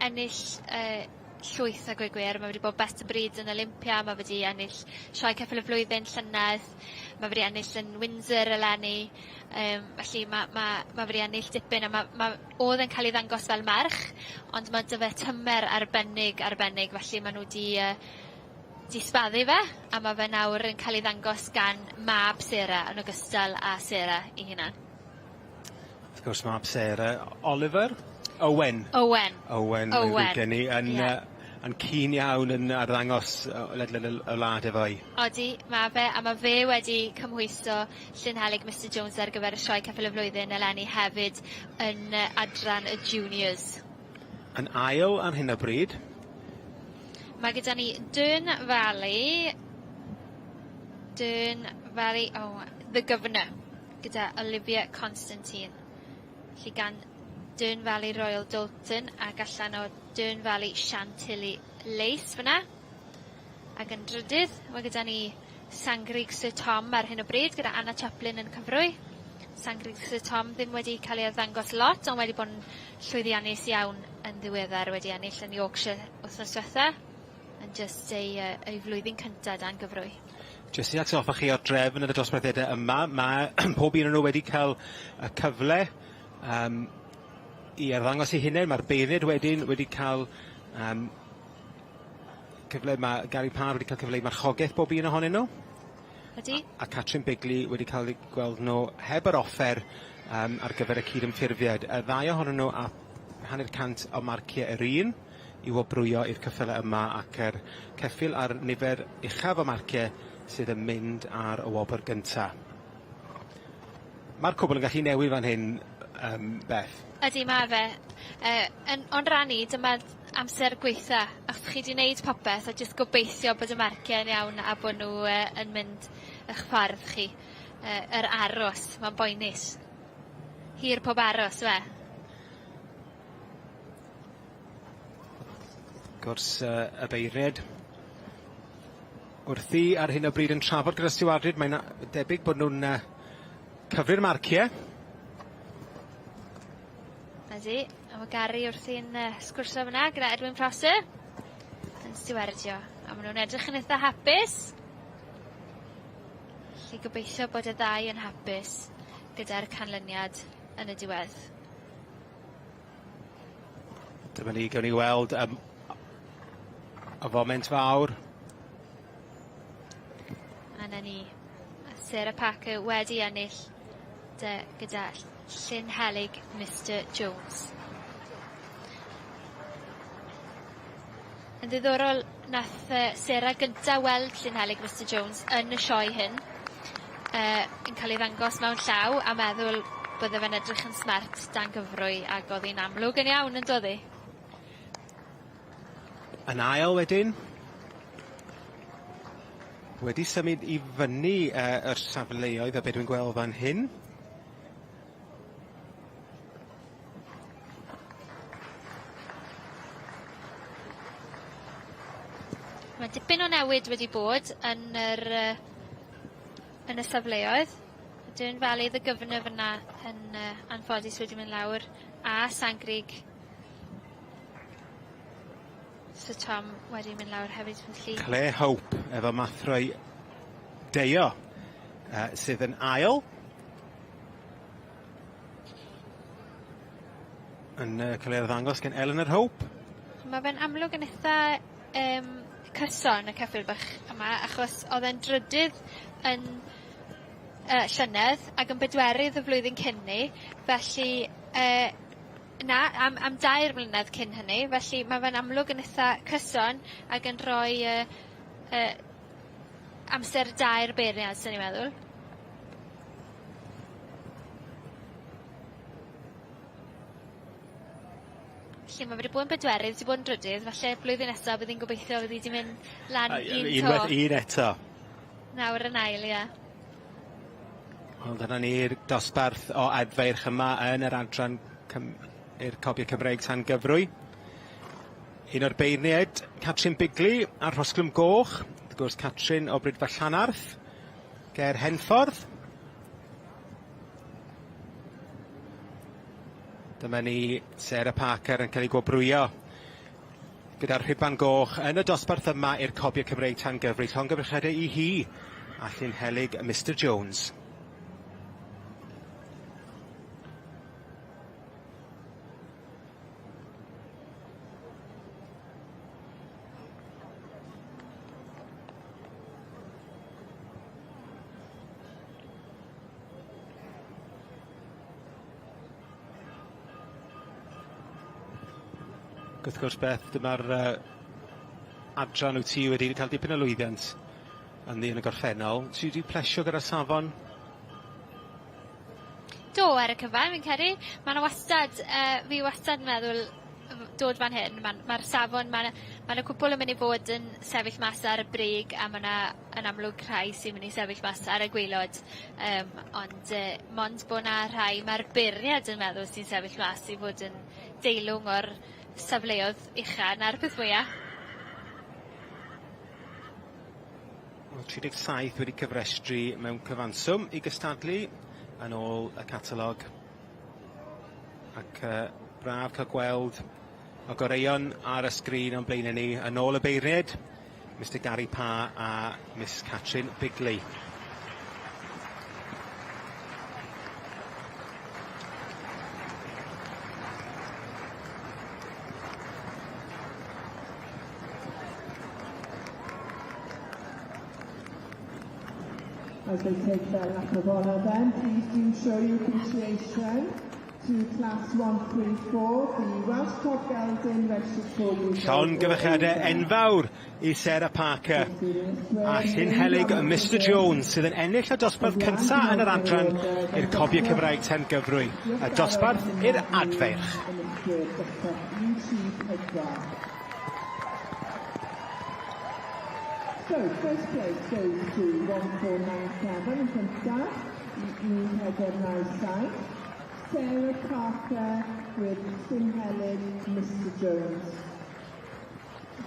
S9: ennill yy llwyth a gweud gwir ma' fe 'di bod best of breed yn Olympia ma' fe 'di ennill Sioe Ceffyl y Flwyddyn llynedd ma' fe 'di ennill yn Windsor eleni yym felly ma' ma' ma' fe 'di ennill dipyn a ma' ma' o'dd e'n ca'l ei ddangos fel merch ond ma' 'dy fe tymer arbennig arbennig felly ma' n'w 'di yy 'di sbaddu fe a ma' fe nawr yn ca'l ei ddangos gan mab Sarah yn ogystal â Sarah 'i hunan.
S2: Wrth gwrs mab Sarah, Oliver? Owen.
S9: Owen.
S2: Owen.
S9: Owen.
S2: Mae'n ddrwg gen i yn
S9: Ie.
S2: yy yn keen iawn yn arddangos ledled y y wlad efo'i.
S9: Odi, ma' fe, a ma' fe wedi cymhwyso Llyn Helyg Mister Jones ar gyfer y Sioe Ceffyl y Flwyddyn eleni hefyd yn adran y Juniors.
S2: Yn ail ar hyn o bryd.
S9: Mae gyda ni Dern Valley, Dern Valley, oh, The Governor, gyda Olivia Constantine. Felly gan Dern Valley Royal Doulton ac allan o Dern Valley Chantilly Lace fyna. Ac yn drydydd, mae gyda ni Sangrig Sir Tom ar hyn o bryd gyda Anna Chaplin yn cyfrwy. Sangrig Sir Tom ddim wedi cael ei arddangos lot, ond wedi bod yn llwyddiannus iawn yn ddiweddar, wedi ennill yn Yorkshire wythnos diwetha, yn jyst ei, uh, ei flwyddyn cynta dan gyfrwy.
S2: Jyst i atgoffa chi o'r drefn yn y dosbarthiadau yma, mae pob un o'n nhw wedi cael y cyfle um, i arddangos eu hunain. Mae'r beirniaid wedyn wedi cael um, cyfle, mae Gary Parr wedi cael cyfle i marchogaeth bob un ohonyn nhw.
S9: Ydy.
S2: A, a Catrin Bigley wedi cael ei gweld nhw heb yr offer um, ar gyfer y cydymffurfiad. Y ddau ohonyn nhw a 1/2 o marciau yr un i wobrwyo i'r ceffylau yma ac yr ceffyl ar nifer uchaf o marciau sydd yn mynd ar y wobr gynta. Ma'r cwbl yn gallu newid fan hyn yym Beth.
S9: Ydi ma' fe. Yy yn o'n ran i dyma amser gweitha achos chi 'di neud popeth a jyst gobeithio bod y marcie yn iawn a bo' nw yy yn mynd 'ych ffordd chi. Yy yr aros ma'n boenus. Hir pob aros yw e?
S2: Gwrs yy y beirnied wrthi ar hyn o bryd yn trafod gyda stiwardiaid mae'n debyg bod nhw'n yy cyfri'r marcie.
S9: Ydi, a ma' Gary wrthi'n yy sgwrsio fyna gyda Edwin Prosser yn stiwardio a ma' nw'n edrych yn itha hapus. Felly gobeithio bod y ddau yn hapus gyda'r canlyniad yn y diwedd.
S2: Dyma ni, gawn ni weld um, y foment fawr.
S9: A 'na ni. Sarah Parker wedi ennill dy, gyda Llyn Helyg Mister Jones. Yn ddiddorol, nath uh, Sarah gynta weld Llyn Helyg Mister Jones yn y sioe hyn, uh, yn cael ei ddangos mewn llaw a meddwl bydde fe'n edrych yn smart dan gyfrwy ac o'dd hi'n amlwg yn iawn yn do'dd 'i?
S2: Yn ail wedyn. Wedi symud i fyny uh, yr safleoedd a be dwi'n gweld fan hyn.
S9: Mae dipyn o newid wedi bod yn yr yy yn y safleoedd. Dern Valley the Governor fyna yn yy anffodus wedi mynd lawr a Sangrig Sir Tom wedi mynd lawr hefyd felly.
S2: Claire Hope efo Mathroi Deio yy sydd yn ail. Yn yy ca'l ei arddangos gen Eleanor Hope.
S9: Ma' fe'n amlwg yn itha yym cyson y ceffyl bach yma achos o'dd e'n drydydd yn yy llynedd ac yn bedwerydd y flwyddyn cyn 'ny felly yy na am am dair mlynedd cyn hynny felly ma' fe'n amlwg yn itha cyson ac yn rhoi yy yy amser da i'r beirniad swn i'n meddwl. lle ma' fe 'di bod yn bedwerydd 'di bod yn drydydd falle blwyddyn nesa bydd 'i'n gobeithio fydd 'i 'di mynd lan un to.
S2: Unwaith un eto.
S9: Nawr yn ail ie.
S2: Wel dyna ni'r dosbarth o adfeirch yma yn yr adran Cym- i'r Cobiau Cymreig tan gyfrwy. Un o'r beirniaid, Catrin Bigley a'r Rhosglwm Goch, wrth gwrs Catrin o Brydfa Llanarth, ger Henffordd. Dyma ni Sarah Parker yn cael ei gwobrwyo gyda'r rhuban goch yn y dosbarth yma i'r Cobiau Cymreig tan gyfri. Llongyfarchiadau i hi a Llynhelyg Mister Jones. Wrth gwrs Beth, dyma'r yy adran wyt ti wedi cael dipyn o lwyddiant ynddi yn y gorffennol. Ti wedi plesio gyda'r safon?
S9: Do ar y cyfan fi'n credu. Ma' 'na wastad yy fi wastad yn meddwl dod fan hyn ma'n ma'r safon ma' 'na ma' 'na cwpwl yn myn' i fod yn sefyll mas ar y brig a ma' 'na yn amlwg rhai sy'n myn' i sefyll mas ar y gwaelod yym ond yy mond bo' 'na rhai ma'r beirniad yn meddwl sy'n sefyll mas i fod yn deilwng o'r safleodd ucha 'na'r peth mwya.
S2: Wel 37 wedi cyfrestru mewn cyfanswm i gystadlu yn ôl y catalog. Ac yy braf cael gweld y goreuon ar y sgrin o'n blaenau ni yn ôl y beirniaid, Mister Gary Parr a Miss Catrin Bigley.
S3: As they take their lap of honour then, please do show your appreciation to class 134, the Welsh Cob Gelding registered for you.
S2: Llongyfarchiadau enfawr i Sarah Parker a Llynhelyg Mister Jones sydd yn ennill y dosbarth cynta yn yr adran i'r Cobiau Cymraeg Ten Gyfrwy, y dosbarth i'r adfeirch.
S3: So, first place goes to 1497 yn cyntaf i 1497. Sarah Parker with Llynhelyg Mister Jones.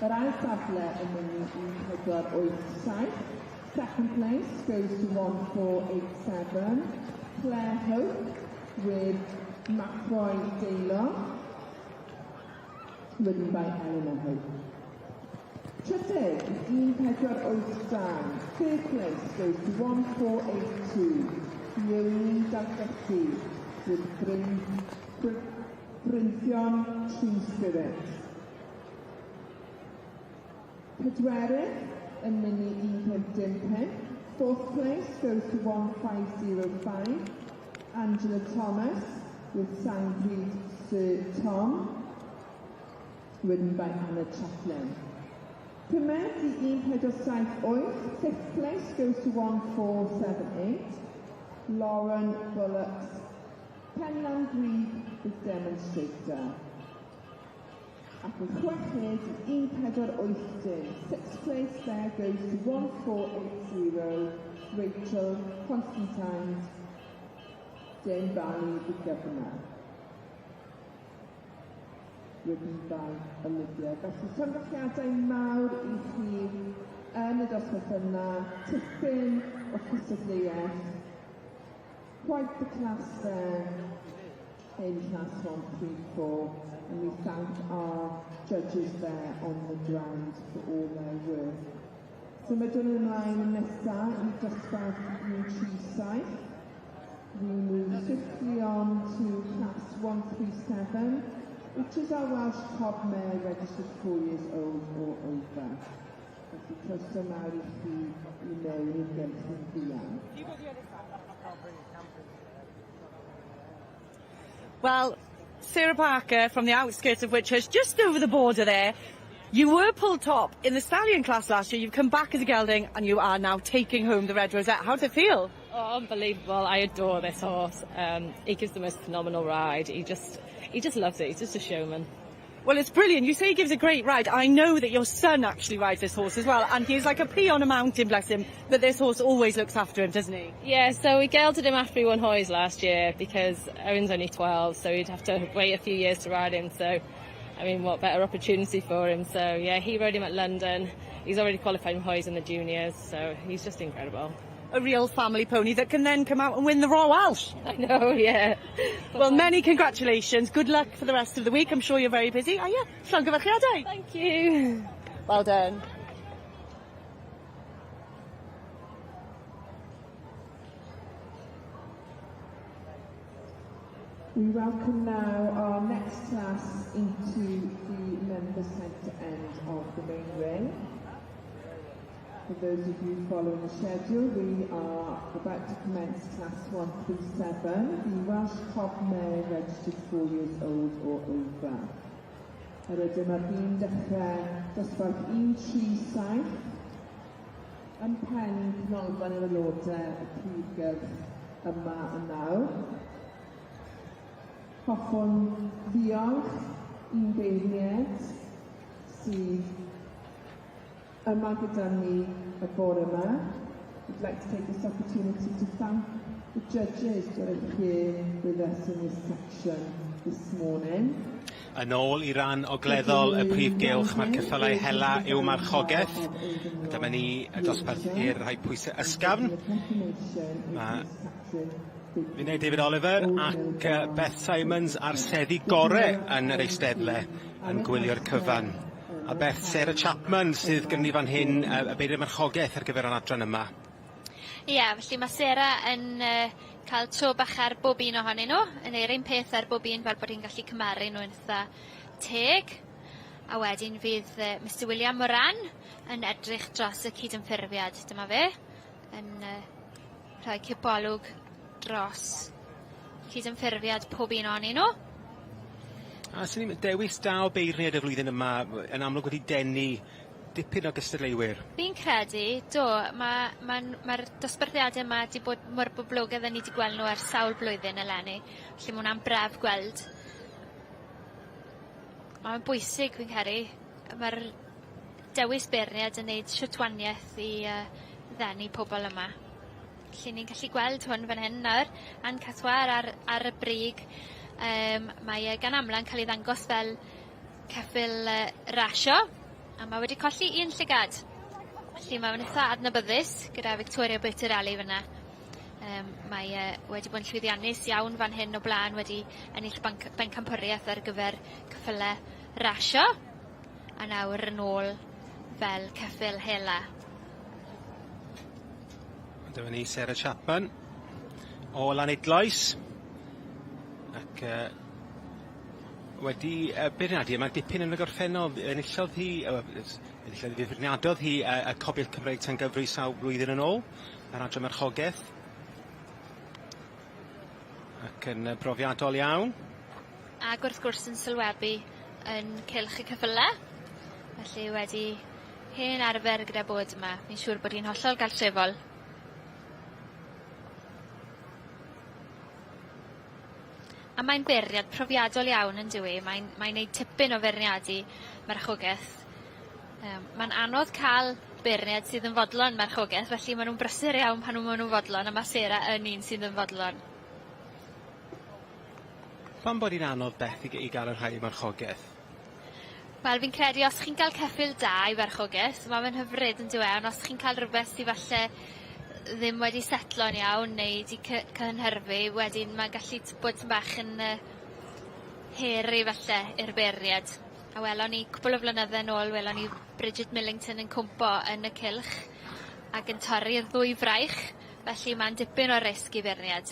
S3: Yr ail safle yn mynd i 1487. Second place goes to 1487, Claire Hope with Macroy Daylor, ridden by Eleanor Hope. Trydydd, 1482. Third place goes to 1482, Leonie Dalgetty with Brynthion True Spirit. Pedwerydd yn mynd i 1515. Fourth place goes to 1505, Angela Thomas with Sangreed Sir Tom, ridden by Anna Chaplin. Pumed i 1478, fifth place goes to 1478, Lauren Bullock's Penlan Grebe with Demonstrator. Ac yn chweched i 1480, sixth place there goes to 1480, Rachel Constantine, Dane Valley, the Governor. Ridden by Olivia. Felly llongyfarchiadau mawr i chi yn y dosbarth yna, tipyn o cystadleuaeth. Quite the class there in class 134, and we thank our judges there on the ground for all their work. Symudwn ymlaen nesa i dosbarth 137. We move swiftly on to class 137, which is our Welsh Cob mare registered 4 years old or over. Felly croeso mawr i chi i mewn i'r gylch yn fuan.
S5: Well, Sarah Parker from the outskirts of Whitchurch, just over the border there. You were pulled top in the stallion class last year. You've come back as a gelding and you are now taking home the red rosette. How does it feel?
S10: Oh, unbelievable. I adore this horse. He gives the most phenomenal ride. He just loves it. He's just a showman.
S5: Well, it's brilliant. You say he gives a great ride. I know that your son actually rides this horse as well, and he's like a pea on a mountain, bless him, but this horse always looks after him, doesn't he?
S10: Yeah, so we gelded him after he won Hoys last year because Owen's only 12, so he'd have to wait a few years to ride him. So, I mean, what better opportunity for him? So, yeah, he rode him at London. He's already qualified in Hoys in the juniors, so he's just incredible.
S5: A real family pony that can then come out and win the Royal Welsh.
S10: I know, yeah.
S5: Well, many congratulations. Good luck for the rest of the week. I'm sure you're very busy. Are you? Llongyfarchiadau.
S10: Thank you.
S5: Well done.
S3: We welcome now our next class into the member centre end of the main ring. For those of you following the schedule, we are about to commence class 137, the Welsh Cob Mare registered 4 years old or over. Yr ydym ar fin dechrau dosbarth 137 yn pen canolfan yr aelodau y prif gylch yma yn nawr. Hoffwn ddiolch i'n beirniaid sydd yma gyda ni y bore yma. We'd like to take this opportunity to thank the judges that are here with us in this section this morning.
S2: Yn ôl i ran ogleddol y prif gylch, mae'r ceffylau hela i'w marchogaeth. A dyma ni y dosbarth i'r rhai pwysau ysgafn. Mae Finau David Oliver ac Beth Simons ar seddi gore yn yr eisteddle yn gwylio'r cyfan. A Beth Sarah Chapman sydd gyda ni fan hyn, y beirniad marchogaeth ar gyfer yr adran yma.
S9: Ie, yeah, felly mae Sarah yn uh, cael tro bach ar bob un ohonyn nhw, yn neud yr un peth ar bob un fel bod hi'n gallu cymaru nhw'n eitha teg. A wedyn fydd uh, Mr William Moran yn edrych dros y cydymffurfiad. Dyma fe, yn uh, rhoi cipolwg dros cydymffurfiad pob un ohonyn nhw.
S2: A sy'n ni'n dewis da o beirniaid y flwyddyn yma, yn amlwg wedi denu dipyn o gystadleuwyr.
S9: Fi'n credu, do, mae'r ma, ma mae'r dosbarthiadau yma wedi bod mor boblogaidd â ni wedi gweld nhw ers sawl blwyddyn eleni. Felly mae hwnna'n braf gweld. Mae'n bwysig, fi'n credu. Mae'r dewis beirniad yn neud shwt waniaeth i uh, ddenu pobl yma. Felly ni'n gallu gweld hwn fan hyn nawr, Anne Cathwar ar, ar y brig. Um, mae e gan amla yn cael ei ddangos fel ceffyl uh, rasio, a mae wedi colli un llygad. Felly mae'n eitha adnabyddus gyda Victoria Bertorelli fyna. Um, mae e wedi bod yn llwyddiannus iawn fan hyn o blaen, wedi ennill banc, bencampwriaeth ar gyfer ceffylau rasio, a nawr yn ôl fel ceffyl hela.
S2: Dyma ni Sarah Chapman o Lanidloes ac uh, wedi uh, beirniadu yma dipyn yn y gorffennol. Enillodd hi, uh, enillodd hi, beirniadodd hi uh, y Cobill Cymreig tan gyfri sawl blwyddyn yn ôl ar adran marchogaeth. Ac yn brofiadol iawn.
S9: Ac wrth gwrs yn sylwebu yn cylch y ceffylau. Felly wedi hen arfer gyda bod yma. Fi'n siŵr bod hi'n hollol gartrefol. A mae'n beirniad profiadol iawn yn dyw e. Mae'n mae neud tipyn o feirniadu marchogaeth. Um, mae'n anodd cael beirniad sydd yn fodlon marchogaeth, felly maen nhw'n brysur iawn pan maen nhw'n fodlon, a mae Sarah yn un sydd yn fodlon.
S2: Pam bod hi'n anodd Beth i, i gael y rhai marchogaeth?
S9: Wel, fi'n credu os chi'n cael ceffyl da i farchogaeth, mae fe'n hyfryd yn dyw e, ond os chi'n cael rhywbeth sydd falle ddim wedi setlo'n iawn neu 'di cy- cynhyrfu, wedyn mae'n gallu bod tipyn bach yn uh, heri falle i'r beirniad. A welon ni cwpwl o flynydde nôl, welon ni Bridget Millington yn cwmpo yn y cylch ac yn torri'r ddwy fraich, felly mae'n dipyn o risg i feirniad.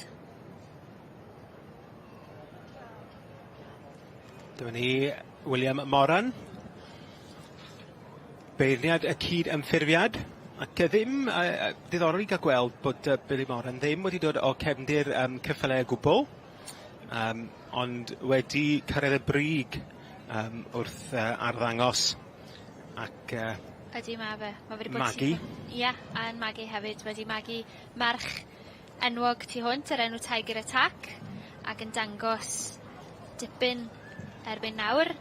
S2: Dyma ni William Moran. Beirniad y cyd-ymffurfiad. Ac ddim, uh, diddorol i gael gweld bod uh, Billy Moran ddim wedi dod o cefndir um, ceffylau o gwbl, um, ond wedi cyrraedd y brig um, wrth uh, arddangos ac uh,
S9: Ydy, mae fe. Mae fe wedi bod
S2: magu.
S9: Ie, a yn magu hefyd. Wedi magu march enwog tu hwnt o'r enw Tiger Attack ac yn dangos dipyn erbyn nawr.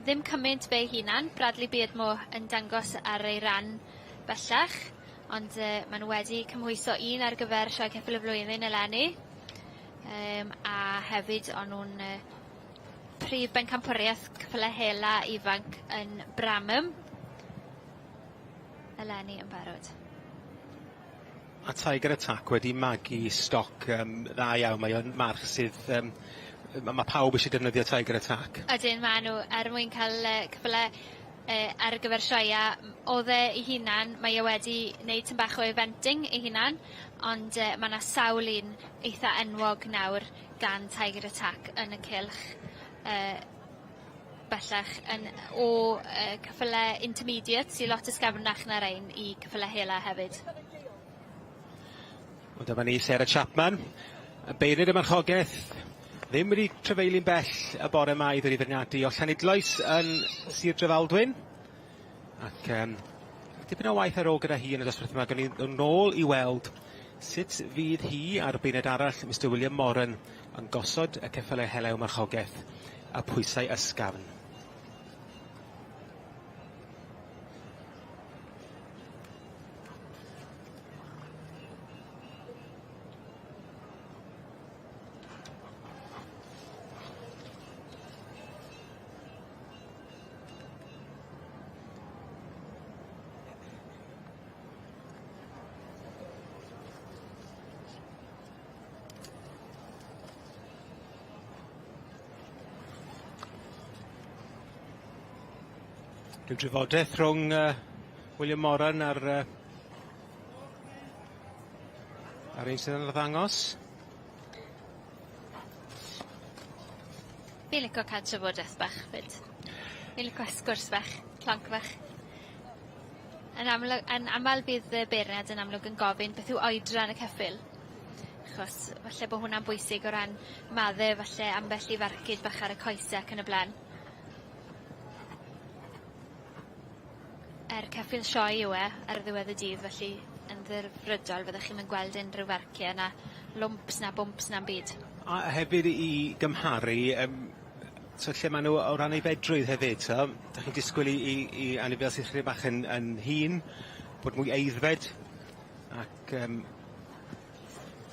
S9: Ddim cymaint fe ei hunan, Bradley Beardmore yn dangos ar ei ran bellach, ond maen nhw wedi cymhwyso un ar gyfer Sioe Ceffyl y Flwyddyn eleni, a hefyd o'n nhw'n prif bencampwriaeth ceffylau hela ifanc yn Bramham eleni yn barod.
S2: A Tiger Attack wedi magu stoc dda iawn, mae o'n march sydd ma' ma' pawb isie defnyddio Tiger Attack.
S9: Ydyn ma' nhw er mwyn ca'l cyffyle ar gyfer sioea o'dd e 'i hunan mae e wedi neud tym bach o eventing ei hunan ond ma' 'na sawl un eitha enwog nawr gan Tiger Attack yn y cylch bellach yn o ceffyle intermediate sy lot ysgafnach na rein i ceffyle hela hefyd.
S2: Wel dyma ni Sarah Chapman, y beirniad y marchogeth, ddim wedi trefeulu'n bell y bore 'ma i ddod i feirniadu o Llanidloes yn Sir Drefaldwyn. Ac dipyn o waith ar ôl gyda hi yn y dosbarth yma, gawn ni ddod nôl i weld sut fydd hi a'r beirniad arall, Mister William Moran, yn gosod y ceffylau helew marchogeth a pwysau ysgafn. Rhyw drafodaeth rhwng William Moran a'r a'r un sydd yn arddangos.
S9: Fi'n lico ca'l trafodeth bach 'fyd. Fi'n lico sgwrs fach, clonc fach. Yn amlwg yn amal bydd y beirniad yn amlwg yn gofyn beth yw oedran y ceffyl. Achos falle bo' hwnna'n bwysig o ran madde falle ambell i farcud bach ar y coese ac yn y bla'n. Er ceffyl sioe yw e ar ddiwedd y dydd felly yn ddirfrydol fyddech chi'm yn gweld unrhyw farcie na lwmps na bwmps na'm byd.
S2: A hefyd i gymharu so lle ma' n'w o ran eu fedrwydd hefyd t'o'? 'Dach chi'n disgwyl i anifail sydd chydig bach yn hŷn bod mwy aeddfed ac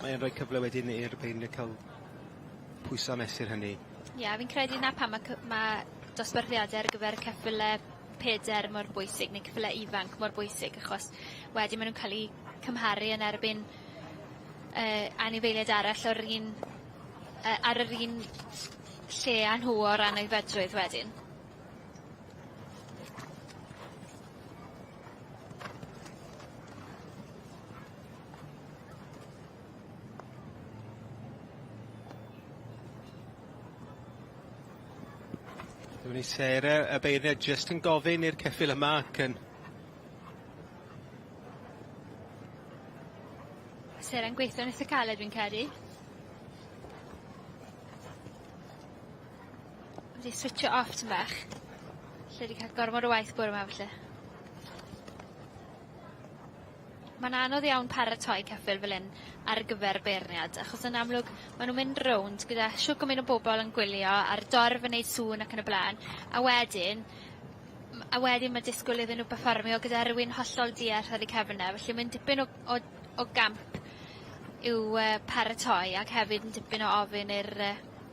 S2: mae e'n rhoi cyfle wedyn i'r beirniaid ca'l pwyso a mesur hynny.
S9: Ie, fi'n credu 'na pam ma' ma' dosbarthiade ar gyfer ceffyle peder mor bwysig neu ceffyle ifanc mor bwysig achos wedyn ma' nw'n ca'l 'u cymharu yn erbyn anifeiliaid arall o'r un ar yr un lle â nhw o ran aeddfedrwydd wedyn.
S2: Dyma ni Sarah, y beirniad jyst yn gofyn i'r ceffyl yma ac yn...
S9: Sarah'n gweithio'n itha caled fi'n credu. Wedi switsio off tym bach. Lle 'di ca'l gormod o waith bore 'ma falle. Ma'n anodd iawn paratoi ceffyl fel 'yn ar gyfer beirniad achos yn amlwg ma' nw'n mynd rownd gyda shw gymain o bobol yn gwylio a'r dorf yn neud sŵn ac yn y bla'n a wedyn a wedyn ma' disgwyl iddyn nw perfformio gyda rywun hollol diarth ar eu cefn e felly mae'n dipyn o o o gamp i'w paratoi ac hefyd yn dipyn o ofyn i'r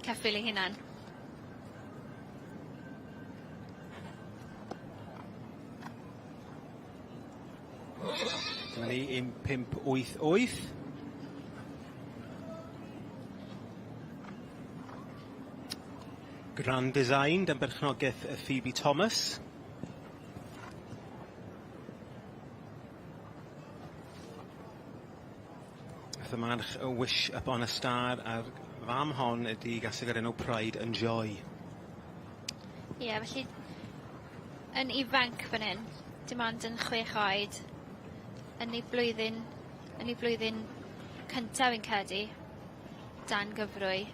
S9: ceffyl ei hunan.
S2: Dyma ni, 1, 5, 8, 8. Grand Design, dan berchnogaeth Phoebe Thomas. Ath y march A Wish Upon a Star a'r fam hon ydi gaseg o'r enw Pride and Joy.
S9: Ie, felly yn ifanc fan hyn, dim ond yn 6 oed, yn ei blwyddyn, yn ei blwyddyn cyntaf fi'n credu, dan gyfrwy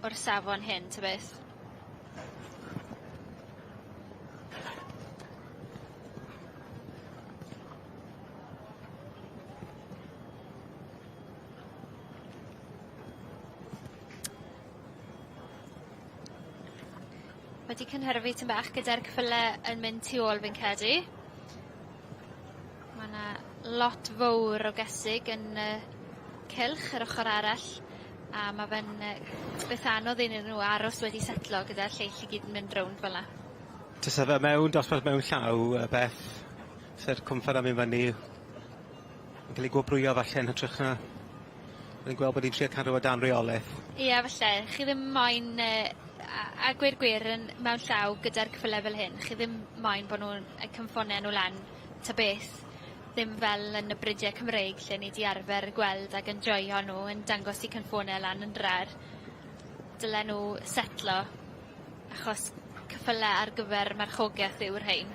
S9: o'r safon hyn, ta beth. Mae 'di cynhyrfu tym bach gyda'r ceffyle yn mynd tu ôl fi'n credu. Ma' 'na lot fowr o gesig yn y cylch yr ochor arall a ma' fe'n yy beth anodd iddyn nhw aros wedi setlo gyda'r lleill i gyd yn mynd rownd fel 'na.
S2: Tasa fe mewn dosbarth mewn llaw yy Beth, se'r cwmffon am i fyny yn ca'l ei gwobrwyo falle yn hytrach na Fi'n gweld bod 'i'n trio cadw o dan reoleth.
S9: Ie falle. Chi ddim moyn yy a a gweud gwir yn mewn llaw gyda'r ceffyle fel hyn chi ddim moyn bo' nw'n eu cynffone nw lan ta beth. Ddim fel yn y bridie Cymreig lle ni 'di arfer gweld ag yn joio nw yn dangos 'u cynffone lan yn drar. Dyle nw setlo achos ceffyle ar gyfer marchogeth yw'r rhein.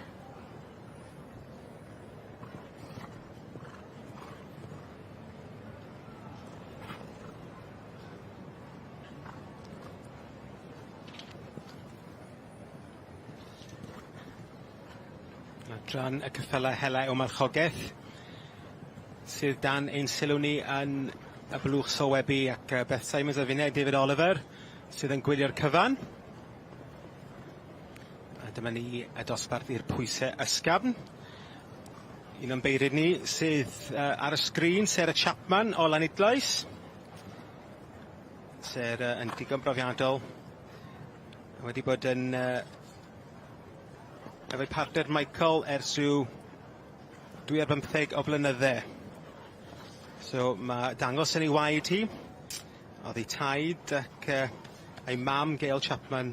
S2: Adran y ceffylau hela yw marchogeth sydd dan ein sylw ni yn y blwch sylwebu ac yy Beth Simons a finne David Oliver sydd yn gwylio'r cyfan. A dyma ni y dosbarth i'r pwyse ysgafn. Un o'n beirdd ni sydd yy ar y sgrin, Sarah Chapman o Lanidloes. Sarah yn digon brofiadol. Wedi bod yn yy efo'i partner Michael ers rhyw dwy ar bymtheg o flynydde. So ma' dangos yn ei waed hi. O'dd ei taid ac yy a'i mam Gail Chapman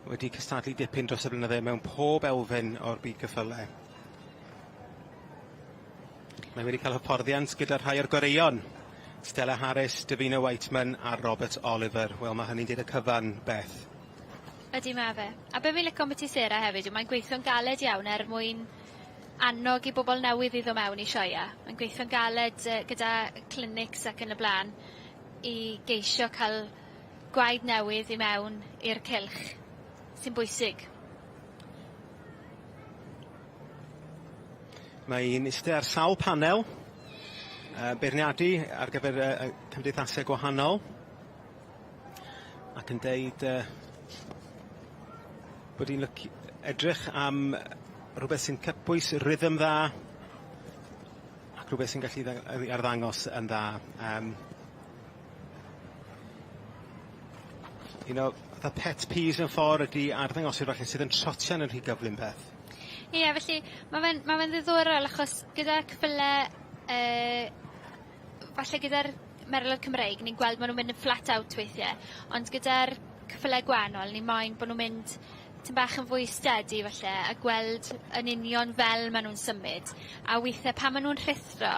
S2: wedi cystadlu dipyn dros y blynydde mewn pob elfen o'r byd ceffyle. Mae wedi cael hyfforddiant gyda rhai o'r goreuon, Stella Harris, Davina Whiteman a Robert Oliver. Wel, ma' hynny'n deud y cyfan, Beth.
S9: Ydi ma' fe. A be' fi'n lico ambyti Sarah hefyd yw mae'n gweithio'n galed iawn er mwyn annog i bobol newydd i ddo' mewn i sioea. Mae'n gweithio'n galed yy gyda clinics ac yn y bla'n i geisio ca'l gwaed newydd i mewn i'r cylch, sy'n bwysig.
S2: Mae hi'n iste ar sawl panel yy beirniadu ar gyfer yy y cymdeithase gwahanol ac yn deud yy bod hi'n lyci- edrych am rwbeth sy'n cytbwys, rhythm dda, ac rwbeth sy'n gallu dda- arddangos yn dda. Yym. Un o fatha pet peeves mewn ffor ydi arddangoswyr falle sydd yn trotian yn rhy gyflym Beth.
S9: Ie felly ma' fe'n ma' fe'n ddiddorol achos gyda ceffyle yy falle gyda'r merlod Cymreig ni'n gweld ma' nw'n mynd yn flat out weithie ond gyda'r ceffyle gwanol ni moyn bo' nw'n mynd tym bach yn fwy steady falle a gweld yn union fel ma' nw'n symud a withe pan ma' nw'n rhuthro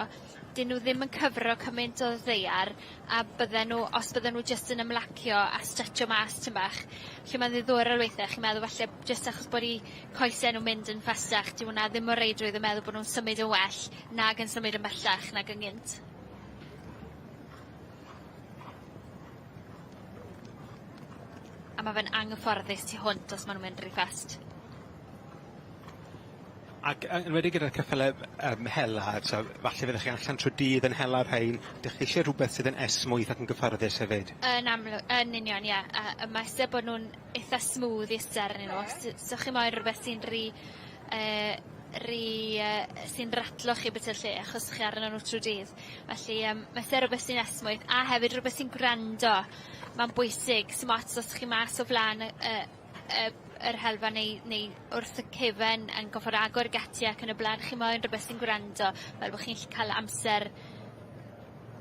S9: 'dyn nw ddim yn cyfro cymaint o ddaear a bydden nw os bydden nw jyst yn ymlacio a stretsio mas tym bach. Felly ma'n ddiddorol weithe chi'n meddwl falle jyst achos bod 'u coese nw'n mynd yn ffastach dyw wnna ddim o reidrwydd yn meddwl bo' nw'n symud yn well nag yn symud yn bellach nag yng ngynt. A ma' fe'n anghyfforddus tu hwnt os ma' nw'n mynd rhy fast.
S2: Ac yn enwedig gyda'r ceffyle yym hela, so falle fyddech chi allan trwy dydd yn hela rhein, dych chi isie rhwbeth sydd yn esmwyth ac yn gyffyrddus hefyd.
S9: Yn amlwg, yn union ie, a a ma' isie bod nw'n itha smooth i iste arnyn nw os t- so chi moyn rwbeth sy'n ry yy ry yy sy'n ratlo chi byti lle achos chi arno nw trw dydd. Felly yym ma' isie rwbeth sy'n esmwyth a hefyd rwbeth sy'n gwrando. Ma'n bwysig, sim ots os chi mas o flan y y y yr helfa neu neu wrth y cefen yn goffod agor gatie ac yn y bla'n, chi moyn rwbeth sy'n gwrando fel bo' chi'n 'llu ca'l amser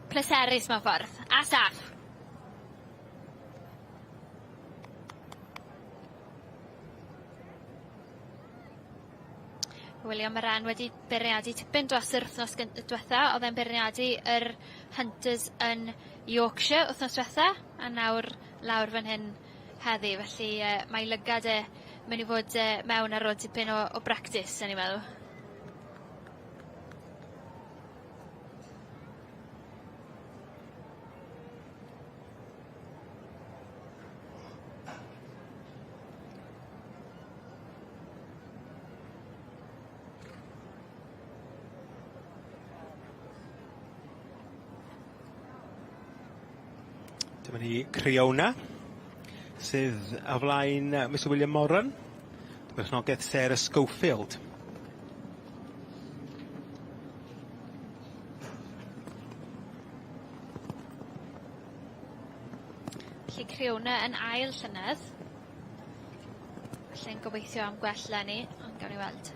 S9: pleserus mewn ffordd, a saff. William Moran wedi beirniadu tipyn dros yr wthnos gyn- yy dwetha o'dd e'n beirniadu yr Hunters yn Yorkshire wthnos dwetha a nawr lawr fan hyn heddi felly yy mae lygad e myn' i fod yy mewn ar ôl tipyn o o bractis o'n i'n meddwl.
S2: Dyma ni Criona sydd o flaen yy Mister William Moran. Berchnogaeth Sarah Schofield.
S9: Felly Criona yn ail llynedd. Felly'n gobeithio am gwell 'leni, ond gawn ni weld.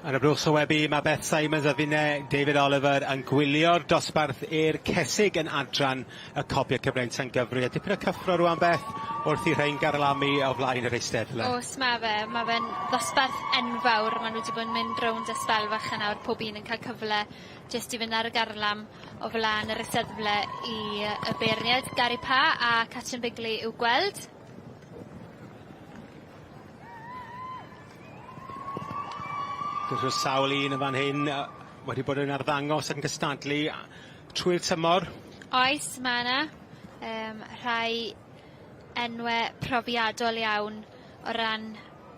S2: Ar y blwch sylwebu mae Beth Simons a finne David Oliver yn gwylio'r dosbarth i'r cesig yn adran y Cobiau Cymreig Llangyfri. A dipyn o cyffro rwan Beth wrth i rhein garlamu o flaen yr eisteddle.
S9: Oes ma' fe, ma' fe'n ddosbarth enfawr, ma' nhw wedi bod yn mynd rownd ers sbel fach a nawr pob un yn cael cyfle jyst i fynd ar y garlam o flaen yr eisteddfle i y beirniaid Gary Pa a Catrin Bigley i'w gweld.
S2: Gyda sawl un yn fan hyn wedi bod yn arddangos ac yn cystadlu trwy'r tymor.
S9: Oes, mae yna. Um, rhai enwau profiadol iawn o ran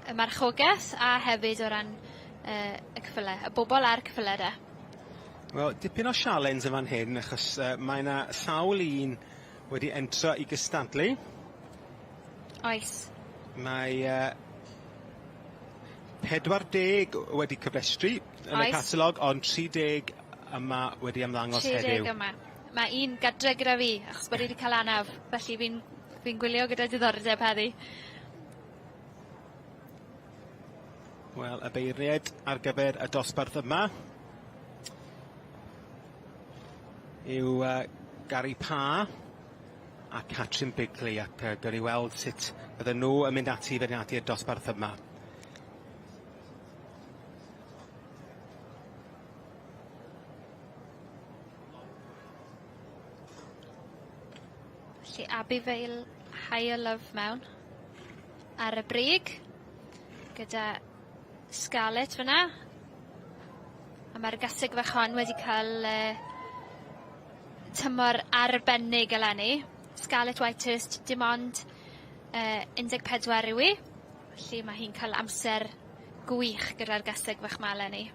S9: y marchogaeth a hefyd o ran uh, y ceffylau, y bobl a'r ceffylau de.
S2: Wel, dipyn o sialens yn fan hyn, achos uh, mae yna sawl un wedi entro i gystadlu.
S9: Oes.
S2: Mae uh, 40 wedi cyfrestru yn y
S9: Oes.
S2: catalog, ond 30 yma wedi ymddangos
S9: 30
S2: heddiw.
S9: yma. Mae un gadre gyda fi, achos bod i wedi cael anaf, felly fi'n fi gwylio gyda diddordeb heddi.
S2: Wel, y beirniaid ar gyfer y dosbarth yma yw uh, Gary Pa a Catrin Bigley ac uh, gawn ni weld sut fydden nhw yn mynd ati i feirniadu'r dosbarth yma.
S9: Felly Abbey Vale Higher Love mewn ar y brig gyda Scarlett fyna. A mae'r gaseg fach hon wedi cael uh, tymor arbennig eleni. Scarlett Whitehurst dim ond uh, 14 yw hi. Felly mae hi'n cael amser gwych gyda'r gaseg fach 'ma eleni.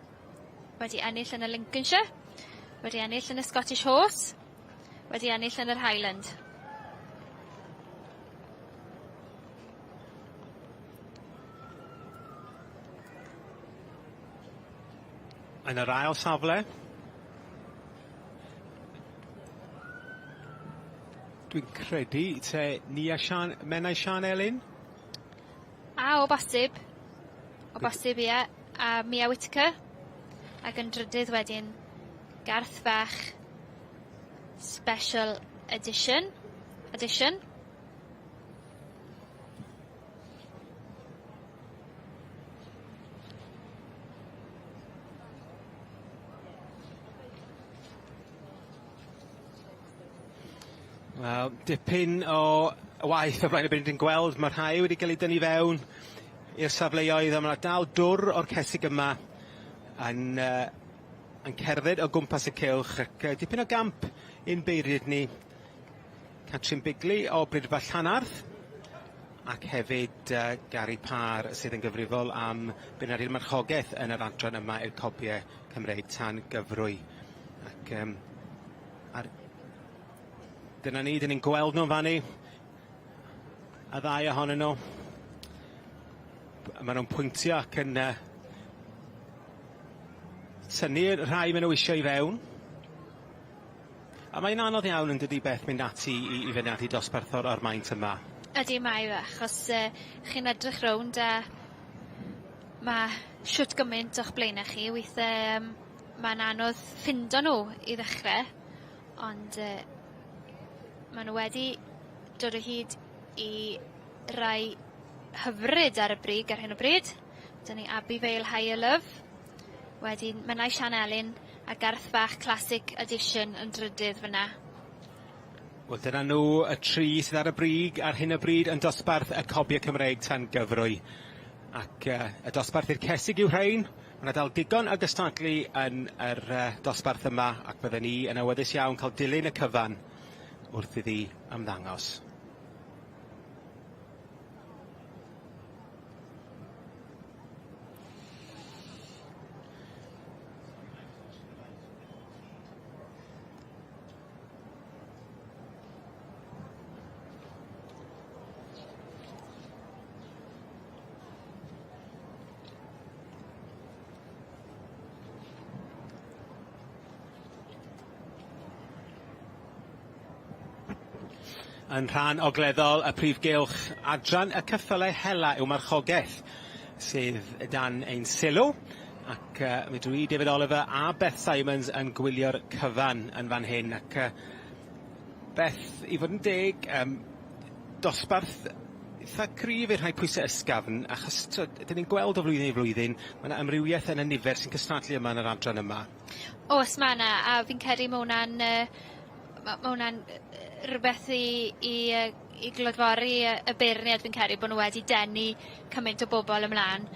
S9: Wedi ennill yn y Lincolnshire, wedi ennill yn y Scottish Horse, wedi ennill yn yr Highland.
S2: Yn yr ail safle, dwi'n credu te Nia Sian, Menai Sian Elin?
S9: A o bosib. O bosib, ie. A Mia Whittaker. Ac yn drydydd wedyn, Garth Fach Special Edition. Edition.
S2: Wel, dipyn o waith o flaen y byd yn gweld, mae rhai wedi cael eu dynnu fewn i'r safleoedd, a ma' 'na dal dwr o'r cesig yma yn uh, yn cerdded o gwmpas y cylch ac uh, dipyn o gamp i'n beiriad ni. Catrin Bigley o Brydfa Llanarth ac hefyd uh, Gary Parr sydd yn gyfrifol am beirniadu'r marchogaeth yn yr adran yma i'r cobiau Cymreig tan gyfrwy. Ac um, ar... dyna ni, dyn ni'n gweld nhw'n fannu. Y ddau ohonyn nhw. Maen nhw'n pwyntio ac yn uh, tynnu'r rhai maen nhw eisiau i fewn. A mae'n anodd iawn yn dydi Beth mynd ati i, i fynd ati dosbarth o'r, or maint yma.
S9: Ydy mae fe, achos uh, chi'n edrych rownd a mae shwt gymaint o'ch blaenau chi, weithiau um, mae'n anodd ffindo nhw i ddechrau, ond uh, maen nhw wedi dod o hyd i rai hyfryd ar y brig ar hyn o bryd. Dyna ni Abbey Vale Higher Love. Wedyn Menai Sian Elin a Garth Fach Classic Edition yn drydydd fyna.
S2: Wel dyna nhw y tri sydd ar y brig ar hyn o bryd yn dosbarth y Cobiau Cymreig tan gyfrwy. Ac y dosbarth i'r cesig yw rhein. Ma' 'na dal digon o gystadlu yn yr dosbarth yma ac fydden ni yn awyddus iawn cael dilyn y cyfan wrth iddi ymddangos. Yn rhan ogleddol y prif gylch, adran y ceffylau hela yw marchogaeth sydd dan ein sylw. Ac mi dwi, David Oliver a Beth Simons yn gwylio'r cyfan yn fan hyn ac Beth, i fod yn deg, dosbarth itha cryf i'r rhai pwyse ysgafn, achos t'wod, 'dyn ni'n gweld o flwyddyn i flwyddyn, ma' 'na amrywieth yn y nifer sy'n cystadlu yma yn yr adran yma.
S9: O's ma' 'na, a fi'n credu ma' wnna'n ma' wnna'n rwbeth i i glodfori y beirniaid fi'n credu bo' nw wedi denu cymaint o bobol ymlan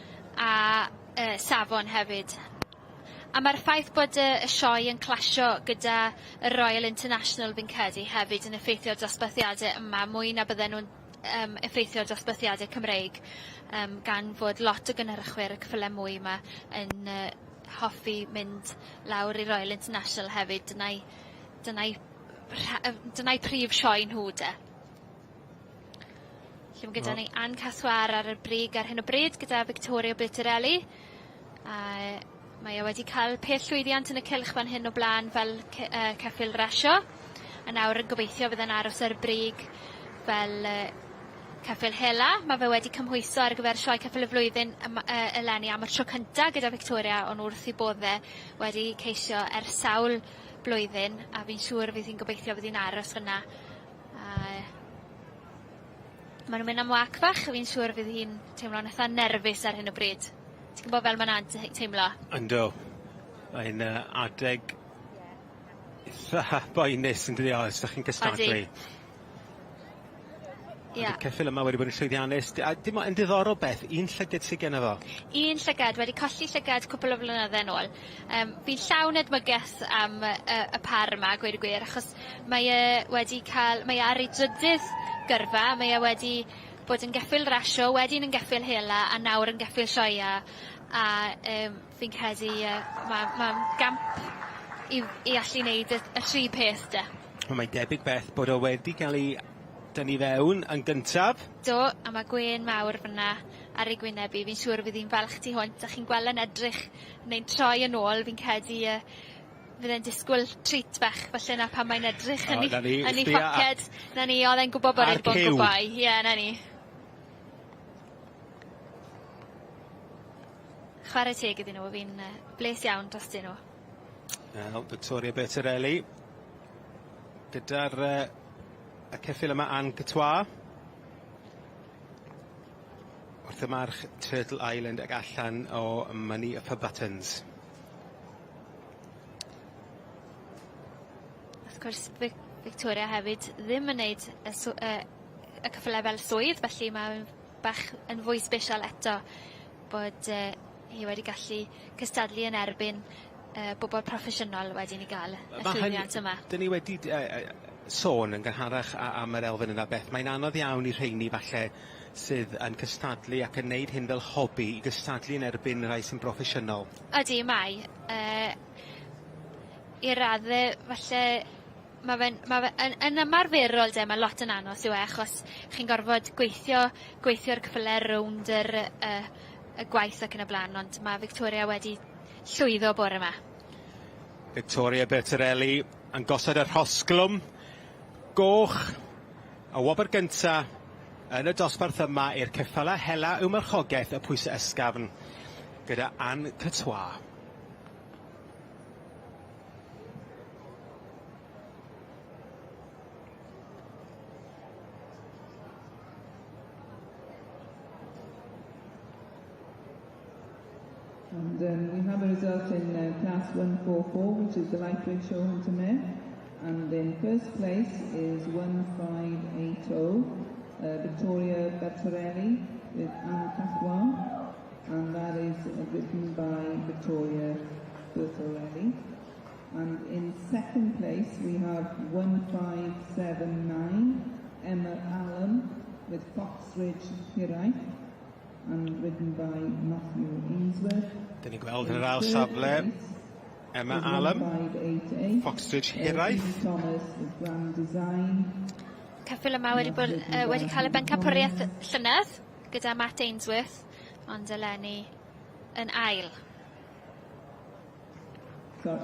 S9: a safon hefyd. A ma'r ffaith bod y y sioe yn clasio gyda y Royal International fi'n credu hefyd yn effeithio dosbarthiade yma mwy na bydden nw'n yym effeithio dosbarthiade Cymreig yym gan fod lot o gynhyrchwyr y ceffyle mwy 'ma yn hoffi mynd lawr i Royal International hefyd dyna'i dyna'i dyna'i prif sioe nhw de. Lle ma' gyda ni Anne Casoar ar y brig ar hyn o bryd gyda Victoria Bertorelli. A mae e wedi cael peth llwyddiant yn y cylch fan hyn o bla'n fel ceffyl rasio. A nawr yn gobeithio fydd e'n aros ar y brig fel ceffyl hela. Ma' fe wedi cymhwyso ar gyfer Sioe Ceffyl y Flwyddyn eleni am y tro cynta gyda Victoria o'n wrth 'i bodde wedi ceisio ers sawl blwyddyn a fi'n siŵr fydd hi'n gobeithio fydd hi'n aros fyna. A ma' nw'n mynd am wâc fach a fi'n siŵr fydd hi'n teimlo'n itha nerfus ar hyn o bryd. Ti'n gwbo fel ma' 'na'n teimlo?
S2: Yndw. Mae'n adeg itha boenus yndydi os 'dach chi'n cystadlu.
S9: Odi. Ie.
S2: Ydi'r ceffyl yma wedi bod yn llwyddiannus a dim o- yn diddorol beth, un llygad sy genno fo.
S9: Un llygad, wedi colli llygad cwpwl o flynydde nôl. Fi'n llawn edmygeth am y par yma a gweud y gwir achos mae e wedi ca'l mae e ar ei drydydd gyrfa, mae e wedi bod yn geffyl rasio, wedyn yn geffyl hela a nawr yn geffyl sioea a fi'n credu ma' ma'n gamp i i allu neud y tri peth 'de.
S2: Wel mae'n debyg Beth bod o wedi ga'l 'i dynnu fewn yn gyntaf.
S9: Do, a ma' gwên mawr fyn 'na ar ei gwyneb 'i, fi'n siŵr fydd 'i'n falch tu hwnt a chi'n gweld e'n edrych neu'n troi yn ôl fi'n credu fydd e'n disgwyl treat bach falle 'na pan mae'n edrych yn 'i yn 'i phoced. 'Na ni o'dd e'n gwbo bod e 'di bod yn good boy. Ie 'na ni. Chware teg iddyn nhw, fi'n bles iawn drostyn nhw.
S2: Wel, Victoria Bertorelli gyda'r y ceffyl yma Anne Courtois. Wrth y march Turtle Island ac allan o Money for Buttons.
S9: Wrth gwrs Victoria hefyd ddim yn neud y y ceffyle fel swydd felly ma' bach yn fwy sbesial eto bod hi wedi gallu cystadlu yn erbyn bobol proffesiynol wedyn i ga'l y llwyddiant yma.
S2: 'Dyn ni wedi sôn yn gynharach am yr elfen yna Beth, mae'n anodd iawn i rheini falle sydd yn cystadlu ac yn neud hyn fel hobi i gystadlu yn erbyn rhai sy'n broffesiynol.
S9: Ydi mae i radde falle ma' fe'n ma' fe yn yn ymarferol de ma' lot yn anos yw e achos chi'n gorfod gweithio gweithio'r ceffyle rownd yr y gwaith ac yn y bla'n ond ma' Victoria wedi llwyddo bore 'ma.
S2: Victoria Bertorelli yn gosod y rhosglwm goch y wobr gynta yn y dosbarth yma i'r ceffyla hela yw marchogaeth y pwyse ysgafn gyda Anne Courtois.
S3: And we have a result in class 144, which is the lightweight show hunter mare. And in first place is 1580, Victoria Bertorelli with Anne Catois, and that is written by Victoria Bertorelli. And in second place we have 1579, Emma Allen with Foxridge Hiraeth, and written by Matthew Ainsworth.
S2: Dyn ni'n gweld yn yr ail safle Emma Allen, Foxridge Hiraeth.
S3: Thomas with Grand Design.
S9: Ceffyl yma wedi bod wedi cael y bencampwriaeth llynedd gyda Matt Ainsworth, ond eleni yn ail.
S3: So,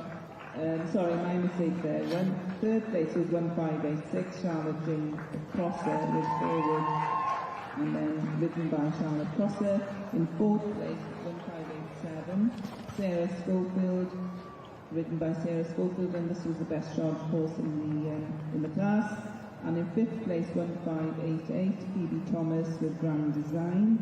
S3: sorry, my mistake there. Third place is 1586, Charlotte Jane Prosser with Fairwood, and then ridden by Charlotte Prosser. In fourth place, 1587, Sarah Schofield, ridden by Sarah Schofield, and this was the best shod horse in the class. And in fifth place, 1588, Phoebe Thomas with Grand Design,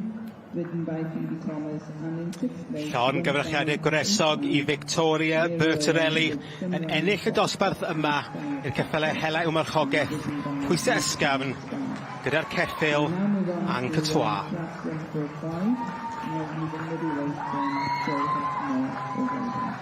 S3: ridden by Phoebe Thomas. And in sixth place...
S2: Llongyfarchiadau gwresog i Victoria Bertorelli yn ennill y dosbarth yma i'r ceffylau hela i'w marchogaeth pwysau ysgafn gyda'r ceffyl Ancatois.
S3: Class 145, and the middleweight Joe Hefner over there.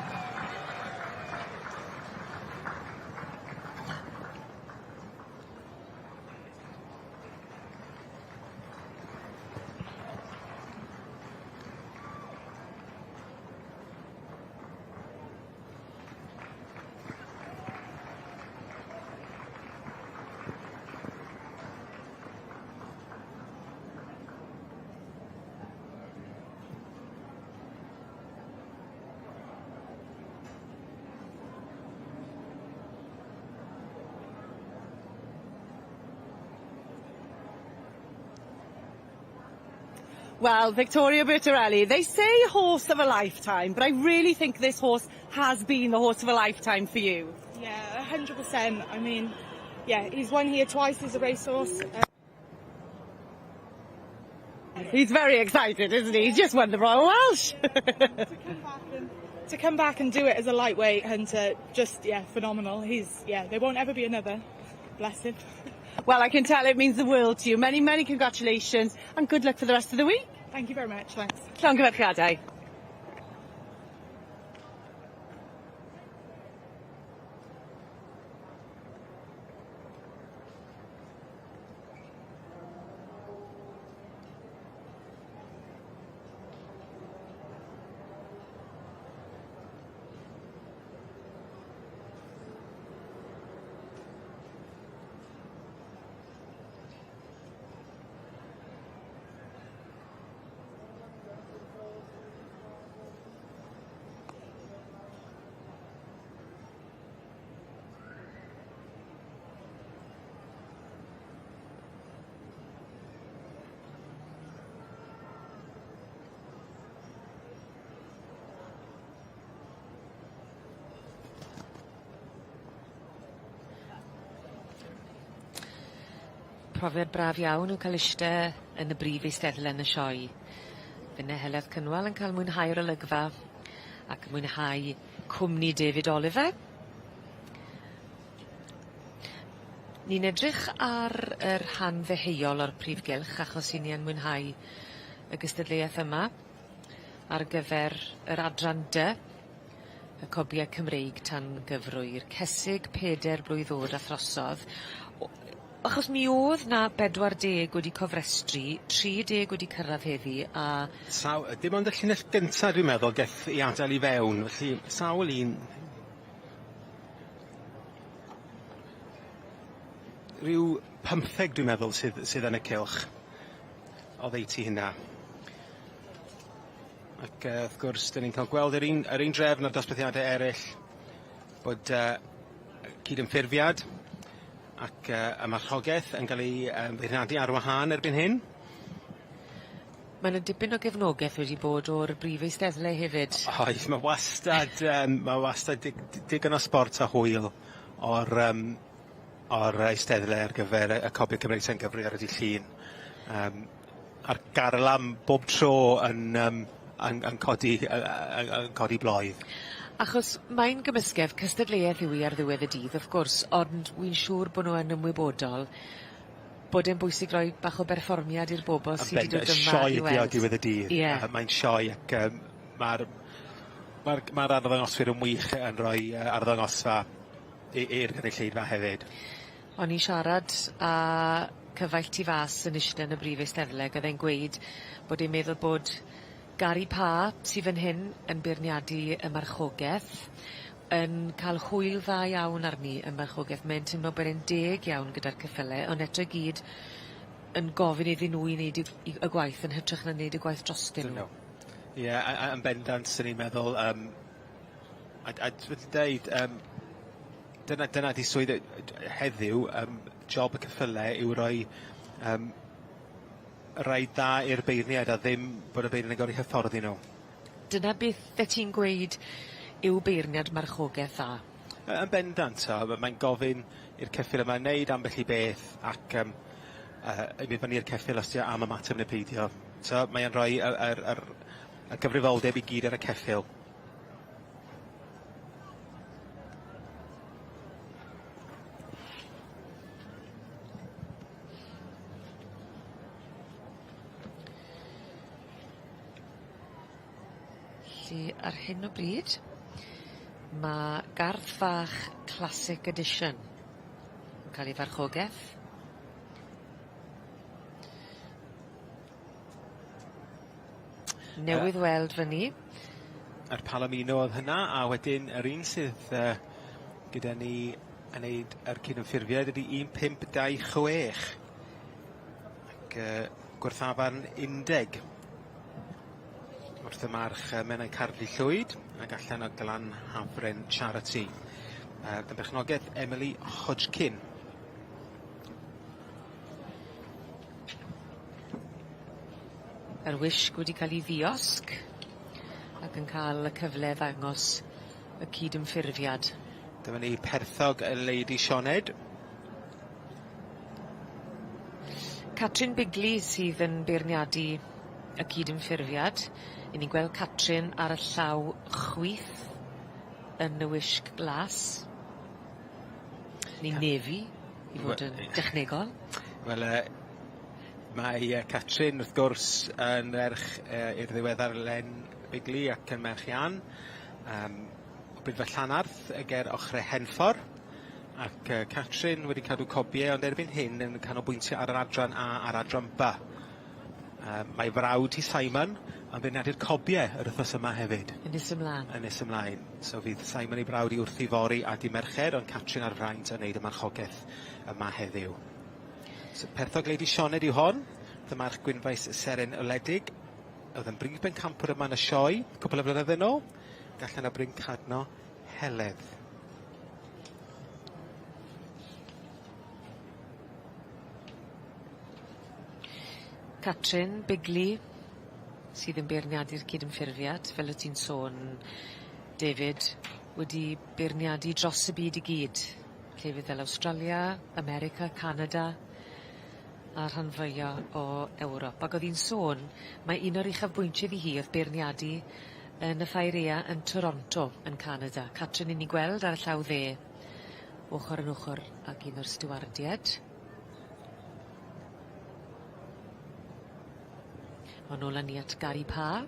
S5: Well, Victoria Bertorelli, they say horse of a lifetime, but I really think this horse has been the horse of a lifetime for you.
S11: Yeah, 100%. I mean, yeah, he's won here twice as a racehorse.
S5: He's very excited, isn't he? He's just won the Royal Welsh.
S11: To come back and do it as a lightweight hunter, just, yeah, phenomenal. He's, yeah, there won't ever be another. Bless him.
S5: Well, I can tell it means the world to you. Many, many congratulations and good luck for the rest of the week.
S11: Thank you very much, thanks.
S5: Llongyfarchiadau.
S1: Profiad braf iawn yw cael iste yn y brif eisteddle yn y sioe. Finne Heledd Cynwal yn cael mwynhau'r olygfa ac mwynhau cwmni David Oliver. Ni'n edrych ar yr rhan ddeheuol o'r prif gylch achos 'yn ni yn mwynhau y gystadleuaeth yma ar gyfer yr adran dy, y cobie Cymreig tan gyfrwy'r cesig peder blwydd o'd a throsodd. Achos mi o'dd 'na 40 wedi cofrestru, 30 wedi cyrradd heddi a...
S2: Saw-, dim ond y llinell gynta dwi'n meddwl geth 'i adael i fewn, felly sawl un ryw pymtheg dwi'n meddwl sydd sydd yn y cylch oddeutu hynna. Ac wrth gwrs 'dyn ni'n ca'l gweld yr un drefn a'r dosbarthiade eryll bod cydymffurfiad ac y marchogeth yn ga'l ei beirniadu ar wahân erbyn hyn.
S1: Ma' 'na dipyn o gefnogeth wedi bod o'r brif eisteddle hefyd.
S2: Oes ma' wastad ma' wastad digon o sbort a hwyl o'r o'r eisteddle ar gyfer y Cobie Cymreig Sain Gyfri ar y dydd Llun. A'r garlam bob tro yn yn yn codi yn codi bloedd.
S1: Achos mae'n gymysgedd, cystadleuaeth yw 'i ar ddiwedd y dydd wrth gwrs, ond wi'n siŵr bo' nw yn ymwybodol bod e'n bwysig roi bach o berfformiad i'r bobol sy 'di dod yma i
S2: Sioe ydi o
S1: weld.
S2: diwedd y dydd.
S1: Ie.
S2: Yy mae'n sioe ac yym ma'r ma'r ma'r arddangoswyr yn wych yn roi yy arddangosfa i- i'r gynulleidfa hefyd.
S1: O'n i'n siarad â cyfaill tu fas yn ishte yn y brif eisteddle ag o'dd e'n gweud bod e'n meddwl bod Gary Parr sy fyn hyn yn beirniadu y marchogeth yn ca'l hwyl dda iawn arni ym marchogeth mae'n timlo bod e'n deg iawn gyda'r ceffyle ond eto i gyd yn gofyn iddyn nw i neud 'u 'u y gwaith yn hytrach na neud y gwaith drostyn nw.
S2: Ie a a yn bendant swn i'n meddwl yym a a t'wod ti'n deud yym dyna dyna 'di swydd heddiw yym job y ceffyle yw roi yym rhaid dda i'r beirniaid a ddim bod y beirniaid yn gor'o' hyfforddi nw.
S1: Dyna beth 'ddet ti'n gweud yw beirniad marchogeth dda?
S2: Yy yn bendant o ma' mae'n gofyn i'r ceffyl yma neud ambell i beth ac yym yy i fynd fyny i'r ceffyl os 'di o am ymateb ne' peidio. So mae e'n rhoi y yr yr y gyfrifoldeb i gyd ar y ceffyl.
S1: Felly ar hyn o bryd ma' Gardd Fach Classic Edition yn ca'l 'i farchogeth. Newydd weld fyny.
S2: Yr Palomino o'dd hynna a wedyn yr un sydd yy gyda ni yn neud yr cydymffurfiad ydi un pump dau chwech. Ac yy Gwrthafarn Undeg. Wrth y march yy Menai Cardli Llwyd ag allan o Glan Hafren Charity. Yy dan berchnogaeth Emily Hodgkin.
S1: Yr wisg wedi ca'l 'i ddiosg ac yn ca'l y cyfle ddangos y cydymffurfiad.
S2: Dyma ni perthog y Lady Sioned.
S1: Catrin Bigley sydd yn beirniadu y cydymffurfiad. 'Yn ni'n gweld Catrin ar y llaw chwith yn y wisg glas. Neu nefi i fod yn dechnegol.
S2: Wel yy mae yy Catrin wrth gwrs yn ferch yy i'r ddiweddar Len Bigley ac yn merch i Ann yym o Brifo Llanarth yy ger ochre Henffor ac yy Catrin wedi cadw cobie ond erbyn hyn yn canolbwyntio ar yr adran A a'r adran By. Yy mae frawd hi Simon yn beirniadu'r cobie yr wythnos yma hefyd.
S1: Yn nes ymlan.
S2: Yn nes ymlaen. So fydd Simon ei brawd i wrthi fory a dy' Mercher ond Catrin ar fraint yn neud y marchogeth yma heddiw. So perthog Lady Sioned yw hon, dyma'r Gwynfaes Seren Wledig, oedd yn brif bencampwr yma yn y sioe cwpwl o flynydde nôl, ac allan o Bryn Cadno Heledd.
S1: Catrin Bigley sydd yn beirniadu'r cydymffurfiad, fel o't ti'n sôn David, wedi beirniadu dros y byd i gyd. Llefydd fel Awstralia, America, Canada a rhan fwya o Ewrop ag o'dd 'i'n sôn mai un o'r uchafbwyntie iddi hi o'dd beirniadu yn y Ffair Ea yn Toronto yn Canada. Catrin 'yn ni'n gweld ar y llaw dde ochor yn ochor ag un o'r stiwardied. On' nôl â ni at Gary Parr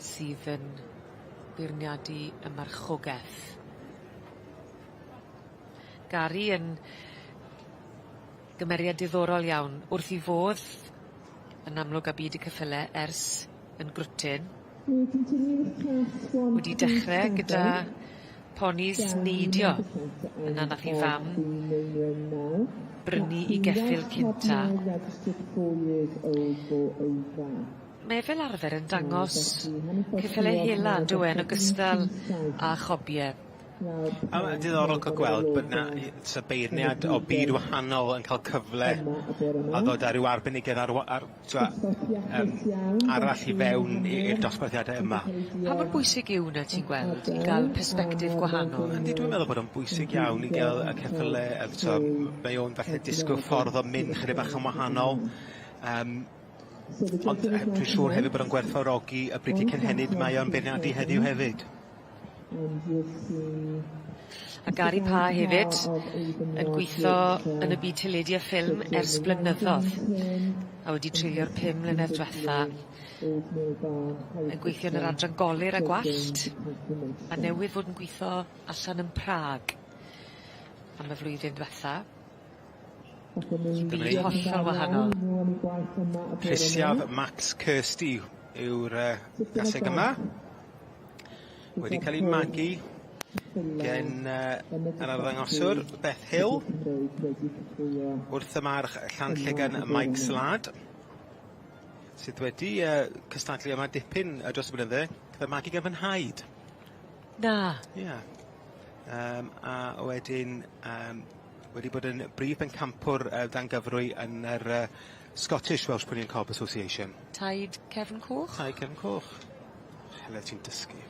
S1: sydd yn beirniadu y marchogeth. Gary yn gymeriad diddorol iawn wrth 'i fodd yn amlwg â byd y ceffyle ers yn grwtyn. Wedi dechre gyda ponis neidio yna nath 'i fam brynu 'i geffyl cynta. Mae e fel arfer yn dangos ceffyle hela on'd yw e yn ogystal â chobie.
S2: A ma' diddorol ca'l gweld bod 'na i- so beirniad o byd wahanol yn ca'l cyfle a ddod â ryw arbenigedd ar wa- ar t'mo' yym arall i fewn i i'r dosbarthiade yma.
S1: Pa mor bwysig yw wnna ti'n gweld i ga'l persbectif gwahanol?
S2: Yndi dwi'n meddwl bod o'n bwysig iawn i ga'l y ceffyle yy t'o' m- mae o'n falle disgwyl ffordd o mynd chydig bach yn wahanol yym ond dwi'n siŵr hefyd bod o'n gwerthfawrogi y brigau cynhenid mae o'n beirniadu heddiw hefyd.
S1: A Gary Pa hefyd yn gwitho yn y byd teledu a ffilm ers blynyddodd a wedi treulio'r pum mlynedd dwetha yn gweithio yn yr adran golur a gwallt a newydd fod yn gwitho allan yn Prag am y flwyddyn dwetha. Byd hollol wahanol.
S2: Rhisiaf Max Kirsty yw'r yy gaseg yma. Wedi cael ei magu gen yy yr arddangoswr Beth Hill wrth y march Llanllugan Mike Slad sydd wedi yy cystadlu yma dipyn yy dros y blynydde gyda magu gan fy nhaid.
S1: Na.
S2: Ia. Yym a wedyn yym wedi bod yn brif bencampwr yy dan gyfrwy yn yr yy Scottish Welsh Pony and Cob Association.
S1: Taid Cefn Coch?
S2: Taid Cefn Coch. Heledd ti'n dysgu.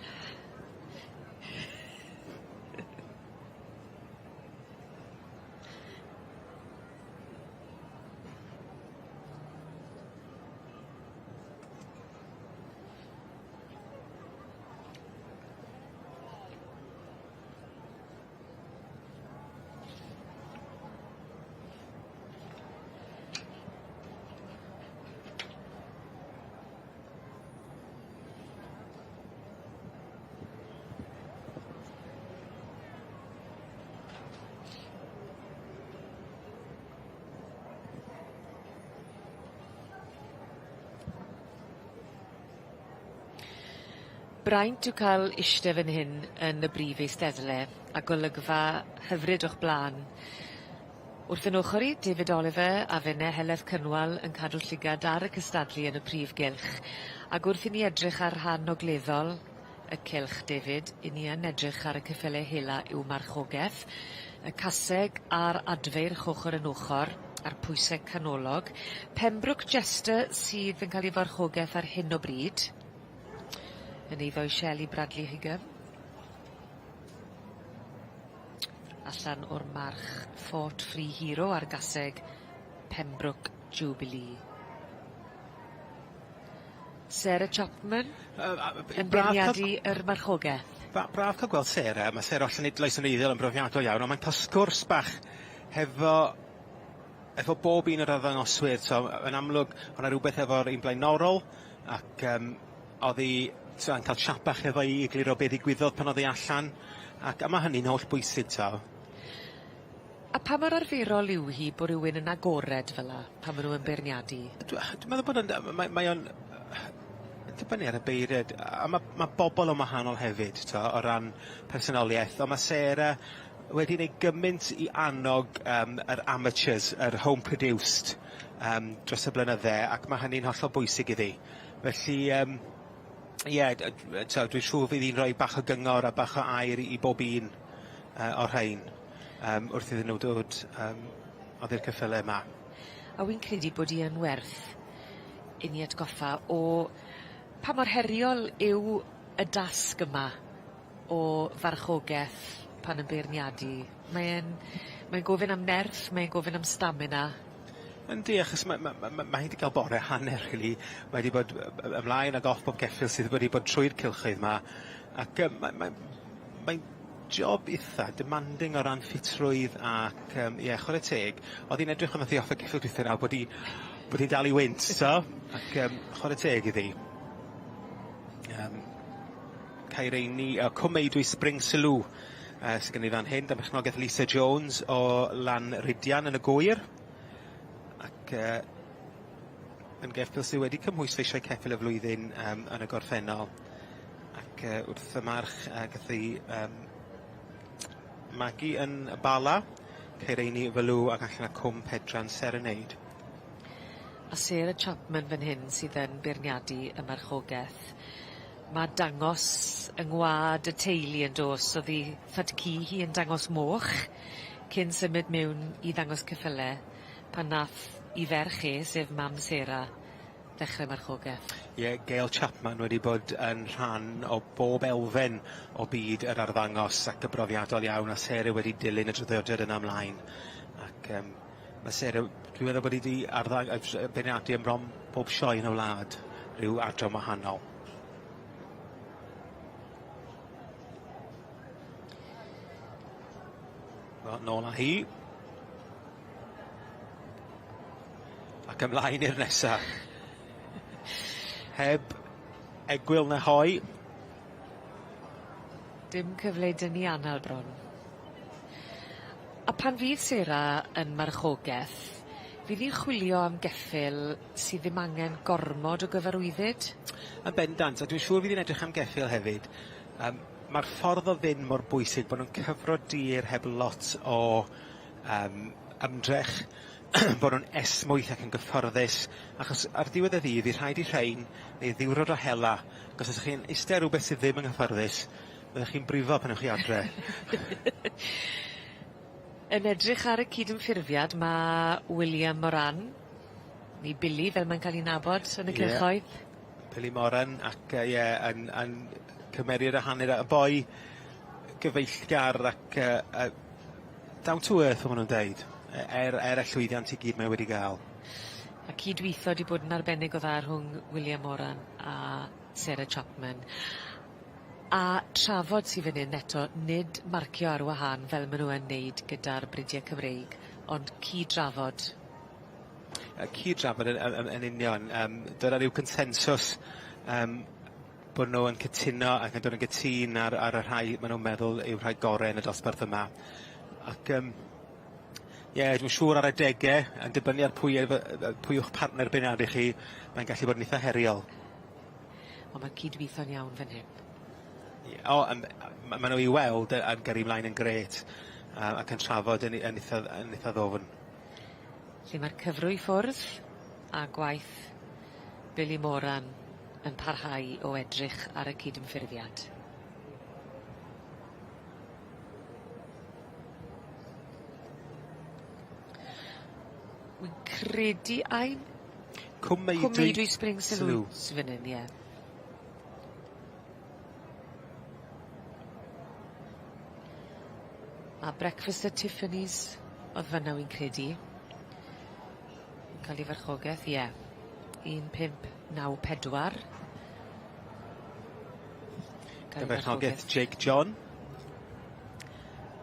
S1: Braint yw ca'l ishte fan hyn yn y brif eisteddle a golygfa hyfryd o'ch bla'n. Wrth 'yn ochor i, David Oliver a finne Heledd Cynwal yn cadw llygad ar y cystadlu yn y prif gylch ag wrth i ni edrych ar rhan ogleddol y cylch David, 'yn ni yn edrych ar y ceffyle hela i'w marchogeth, y caseg a'r adfeirch ochor yn ochor, a'r pwyse canolog. Pembroke Jester sydd yn ca'l 'i farchogeth ar hyn o bryd. Yn eiddo i Shelley Bradley Higham. Allan o'r march Fort Free Hero ar gaseg Pembroke Jubilee. Sarah Chapman yn beirniadu yr marchogeth.
S2: Braf ca'l gweld Sarah, ma' Sarah o Llanidloes yn wreiddiol yn brofiadol iawn on' mae'n ca'l sgwrs bach hefo efo bob un o'r arddangoswyr so yn amlwg o' 'na rwbeth efo'r un blaenorol ac yym o'dd 'i t'o' yn ca'l chat bach efo 'i i egluro be' ddigwyddodd pan o'dd 'i allan ac a ma' hynny'n holl bwysig t'o'.
S1: A pa mor arferol yw hi bo' rywun yn agored fel 'a pan ma' nw yn beirniadu?
S2: Dwi dwi'n meddwl bod o'n mae mae o'n dibynnu ar y beirniad a ma' ma' bobol yn wahanol hefyd t'o' o ran personolieth on' ma' Sarah wedi neud gymint i annog yym yr amateurs, yr home produced yym dros y blynydde ac ma' hynny'n hollol bwysig iddi. Felly yym ie t'o' dwi'n siŵr fydd 'i'n rhoi bach o gyngor a bach o air i bob un yy o'r rhein yym wrth iddyn nw dod yym oddi'r ceffyle 'ma.
S1: A wi'n credu bod 'i yn werth i ni atgoffa o pa mor heriol yw y dasg yma o farchogeth pan yn beirniadu. Mae e'n mae'n gofyn am nerth, mae'n gofyn am stamina.
S2: Yndi achos ma' ma' ma' ma' hi 'di ga'l bore hanner rili. Mae 'di bod ymlaen ag off bob ceffyl sydd wedi bod trwy'r cylchoedd 'ma ac yy ma' ma' mae'n job itha demanding o ran ffitrwydd ac yym ie chware teg o'dd 'i'n edrych pan nath 'i off y ceffyl dwitha nawr bod 'i bod 'i'n dal i wynt t'o'? Ac yym chware teg iddi. Yym. Caereini yy Cwm Meudwy Spring Sylw yy sy gen ni fan hyn, dan berchnogaeth Lisa Jones o Lanrhidian yn y Gŵyr. Ac yy yn geffyl sy wedi cymhwyso i Sioe Ceffyl y Flwyddyn yym yn y gorffennol. Ac yy wrth y march yy gath ei yym magu yn y Bala, Caereini, Fylw ac allan o Cwm Pedran Serenade.
S1: A Sarah Chapman fan hyn sydd yn beirniadu y marchogeth. Ma' dangos yng ngwa'd y teulu yndos o'dd 'i thad-cu hi yn dangos moch cyn symud miwn i ddangos ceffyle pan nath 'i ferch e, sef mam Sarah, ddechre marchogeth.
S2: Ie, Gail Chapman wedi bod yn rhan o bob elfen o byd yr arddangos ac yn brofiadol iawn a Sarah wedi dilyn y traddodiad yna ymlaen ac yym ma' Sarah dwi'n meddwl bod 'i 'di arddang- beirniadu ym mron bob sioe yn y wlad, ryw adran wahanol. Wel, nôl â hi. Ac ymlaen i'r nesa. Heb egwyl na hoe.
S1: Dim cyfle i dynnu anal bron. A pan fydd Sera yn marchogeth, fydd hi'n chwilio am geffyl sydd ddim angen gormod o gyfarwyddyd?
S2: Yn bendant, a dwi'n siŵr fydd hi'n edrych am geffyl hefyd. Yym ma'r ffordd o fynd mor bwysig bo' nw'n cyfro dir heb lot o yym ymdrech bo' nw'n esmwyth ac yn gyfforddus achos ar diwedd y ddydd fydd rhaid i rhein neu ddiwrnod o hela achos os 'ych chi'n iste ar rwbeth sydd ddim yn gyfforddus fyddech chi'n brifo pan ewch chi adre.
S1: Yn edrych ar y cydymffurfiad ma' William Moran, neu Billy fel mae'n ca'l 'i nabod yn y cylchoedd.
S2: Billy Moran ac yy ie yn yn cymeriad a hanner a boi gyfeillgar ac yy yy down to earth fel ma' nw'n deud. E- er er y llwyddiant i gyd mae wedi ga'l.
S1: A cydwitho 'di bod yn arbennig o dda rhwng William Moran a Sarah Chapman. A trafod sy fyn 'yn eto nid marcio ar wahân fel ma' nw yn neud gyda'r bridie Cymreig ond cyd-drafod.
S2: Yy cyd-drafod yn yn yn union yym dyna ryw consensws yym bo' nw yn cytuno ac yn dod yn gytûn ar ar y rhai ma' nw'n meddwl yw rhai gore yn y dosbarth yma. Ac yym ie dwi'n siŵr ar adege yn dibynnu ar pwy efo yy pwy yw'ch partner beirniadu chi mae'n gallu bod yn itha heriol.
S1: On' ma'n cydwitho'n iawn fan hyn.
S2: Ie o yym ma' ma' nw i weld yy yn gyrru mlaen yn grêt yy ac yn trafod yn i- yn itha yn itha ddofn.
S1: Lle ma'r cyfrwy ffwrdd a gwaith Billy Moran yn parhau o edrych ar y cydymffurfiad. Wi'n credu ai
S2: Cwm Meudwy.
S1: Cwm Meudwy Spring Salute fyn 'yn ie. A breakfast at Tiffany's o'dd fynna wi'n credu. Yn ca'l 'i farchogeth ie. 1594.
S2: Ca'l 'i farchogeth Jake John.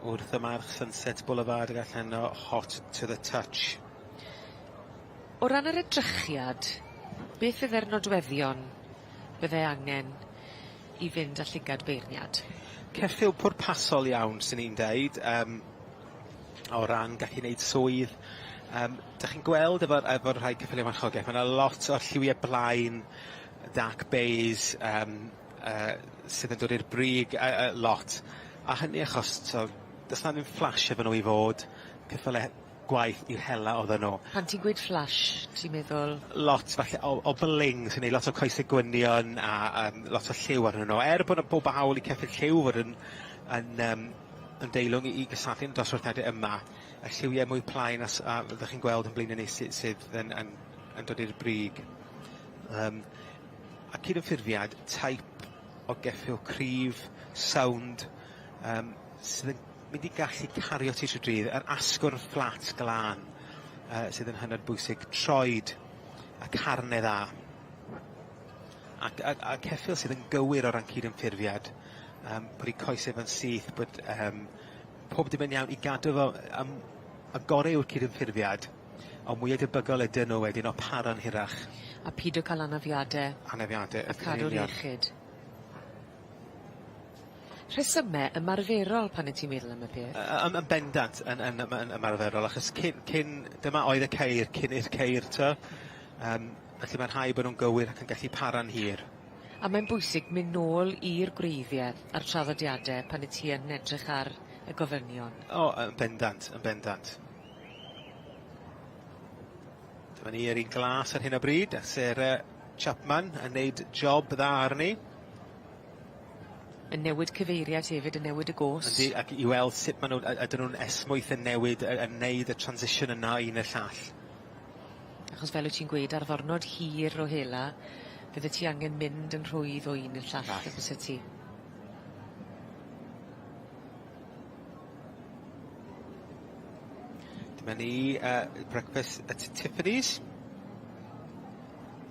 S2: Wrth y march Sunset Boulevard ag allan o Hot to the Touch.
S1: O ran yr edrychiad, beth fydde'r nodweddion bydde angen i fynd â llygad beirniad?
S2: Ceffyl pwrpasol iawn swn i'n deud yym o ran gallu neud swydd. Yym 'dych chi'n gweld efo efo rhai ceffyle marchogaeth ma' 'na lot o'r lliwie blaen dark bays yym yy sydd yn dod i'r brig yy yy lot a hynny achos t'o' do's 'na ddim flash efo nw i fod ceffyle gwaith i'w hela odden nw.
S1: Pan ti'n gweud flash ti'n meddwl?
S2: Lot falle o o bling sy'n neud lot o coese gwynion a yym lot o lliw arnyn nw. Er bo' 'na bob hawl i ceffyl lliw fod yn yn yym yn deilwng i i gystadlu yn y dosbarthiade yma, y lliwie mwy plaen a s- a fyddech chi'n gweld yn blaene ni sy sydd yn yn yn dod i'r brig. Yym a cydymffurfiad teip o geffyl cryf, sownd, yym sydd yn mynd i gallu cario ti trw'r dydd, yr asgwrn fflat glân yy sydd yn hynod bwysig, troed a carne dda. Ac a a ceffyl sydd yn gywir o ran cydymffurfiad, yym bod 'u coese fo'n syth, bod yym pob dim yn iawn i gadw fo yym y gore yw'r cydymffurfiad, ond mwya debygol ydyn nw wedyn o para'n hirach.
S1: A pido ca'l anafiade.
S2: Anafiade.
S1: A cadw'r iechyd. Rhesyme ymarferol pan 'yt ti'n meddwl am y peth.
S2: Yy yn yn bendant yn yn ym- yn ymarferol achos cyn cyn dyma oedd y ceir cyn i'r ceir t'o'? Yym felly ma' rhai' bo' nw'n gywir ac yn gallu para'n hir.
S1: A mae'n bwysig mynd nôl i'r gwreiddie a'r traddodiade pan 'yt ti yn edrych ar y gofynion.
S2: O yn bendant yn bendant. Dyma ni yr un glas ar hyn o bryd a Sarah Chapman yn neud job dda arni.
S1: Yn newid cyfeiriad hefyd yn newid y gos.
S2: Yndi ac i weld sut ma' nw'n y- ydyn nw'n esmwyth yn newid yy yn neud y transition yna o un i'r llall.
S1: Achos fel wyt ti'n gweud ar ddornod hir o hela fyddet ti angen mynd yn rhwydd o un i'r llall y byset ti?
S2: Dyma ni yy brecwast at Tiffany's.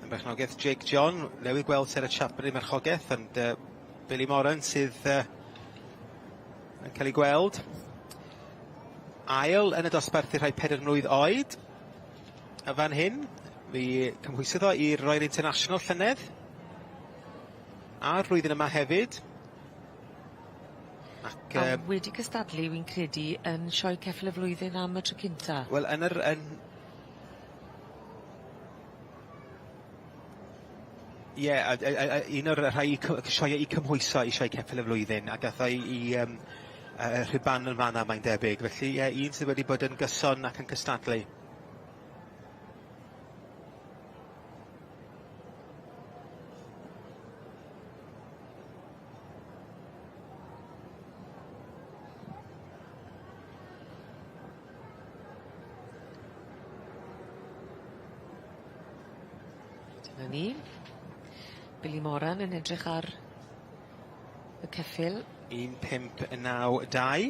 S2: Yn berchnogaeth Jake John, newydd gweld Sarah Chapman yn marchogeth ond yy Billy Moran sydd yy yn ca'l 'i gweld. Ail yn y dosbarth i'r rhai pedair mlwydd oed. A fan hyn, mi cymhwysodd o i'r Royal International llynedd. A'r flwyddyn yma hefyd. Ac
S1: A wedi cystadlu wi'n credu yn Sioe Ceffyl y Flwyddyn am y tro cynta.
S2: Wel yn yr yn Ie a a a a un o'r rhai sioeau i cymhwyso i Sioe Ceffyl y Flwyddyn a gath o 'i 'i yym yy rhuban yn fan 'na mae'n debyg felly ie un sydd wedi bod yn gyson ac yn cystadlu.
S1: Dyna ni. Billy Moran yn edrych ar y ceffyl.
S2: 1 5 9 2.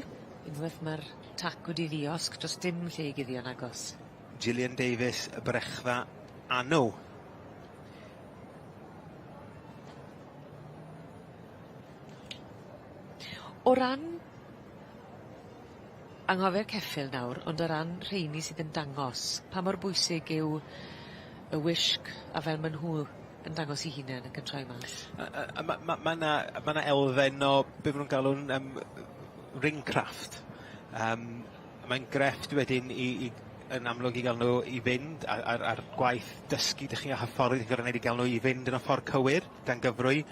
S1: Unweth ma'r tac wedi ddiosg do's dim lle i guddio nagos?
S2: Gillian Davies, y Brechfa Anw.
S1: O ran anghofio'r ceffyl nawr ond o ran rheini sydd yn dangos pa mor bwysig yw y wisg a fel ma' nhw yn dangos 'u hunen ac yn troi mas?
S2: A a a ma' ma' ma' 'na ma' 'na elfen o be' ma' nw'n galw'n yym ringcraft. Yym mae'n grefft wedyn i i yn amlwg i ga'l nw i fynd a- a'r a'r gwaith dysgu 'dych chi a hyfforddi chi'n gor'o' neud i ga'l nw i fynd yn y ffor cywir, dan gyfrwy,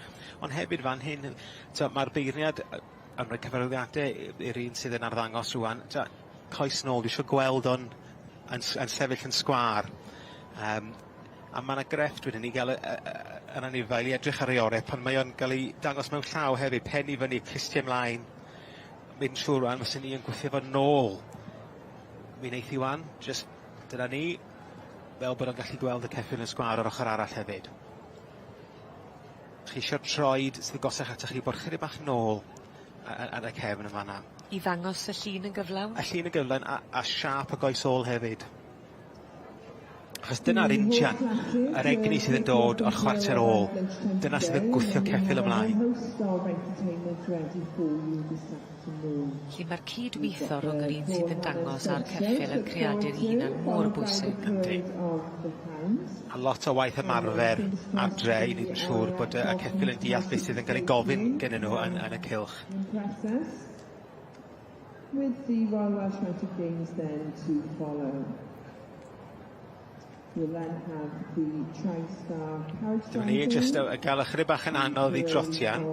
S2: ond hefyd fan hyn t'o' ma'r beirniad yy yn rhoi cyfarwyddiade i- i'r un sydd yn arddangos rŵan, t'o' coes nôl, dwi isio gweld o'n yn s- yn sefyll yn sgwâr. Yym a ma' 'na grefft wedyn i ga'l y y y yr anifail i edrych ar ei ore' pan mae o'n ga'l 'i dangos mewn llaw hefyd, pen i fyny, clustie mlaen. Mynd siŵr rŵan fyswn i yn gwthio fo nôl. Mi neith hi 'wan, jyst dyna ni, fel bod o'n gallu gweld y ceffyl yn sgwâr o'r ochr arall hefyd. Chi isio'r troed sydd gosach atoch chi bod chydig bach nôl ar y cefn yn fan'na.
S1: I ddangos y llun yn gyflawn?
S2: Y llun yn gyflawn a, a siâp y goes ôl hefyd. Achos dyna'r injan, yr egni sydd yn dod o'r chwarter ôl. Dyna sydd yn gwthio ceffyl ymlaen.
S1: Felly mae'r cyd-weithio rhwng yr un sydd yn dangos a'r ceffyl a'r creadur ei hunan mor bwysig.
S2: Yndi. A lot o waith ymarfer adre i neud yn siŵr bod y y ceffyl yn deall beth sydd yn cael ei gofyn gennyn nhw yn yn y cylch.
S3: With the Royal Welsh Mounted Games then to follow. We'll then have the Tri-Star Carriage
S2: Dyma ni, jyst yy gael ychydig bach yn anodd i Trotian.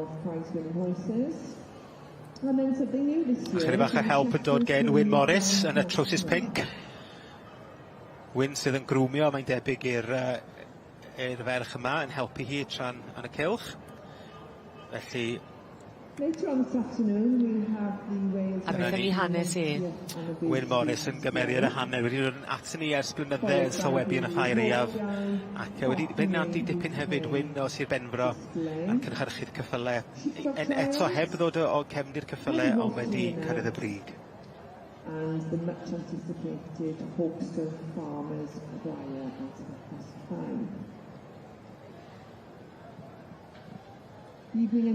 S2: Ychydig bach o help yn dod gen Wyn Morris yn y trowsus pinc. Wyn sydd yn grwmio, mae'n debyg i'r uh, i'r ferch yma yn helpu hi tra'n yn y cylch. Felly
S3: Later on this afternoon we have the Wales
S1: A beth am 'i hanes e?
S2: Wyn Morris yn gymeriad a hanner wedi dod yn aton ni ers blynydde yn sylwebu yn y ffair aeaf ac yy wedi beirniadu dipyn hefyd Wyn o Sir Benfro a'r cynhyrchydd ceffyle en- eto heb ddod o o cefndir ceffyle ond wedi cyrraedd y brig.
S3: And the much anticipated Hawkstone Farmers Choir at half past five.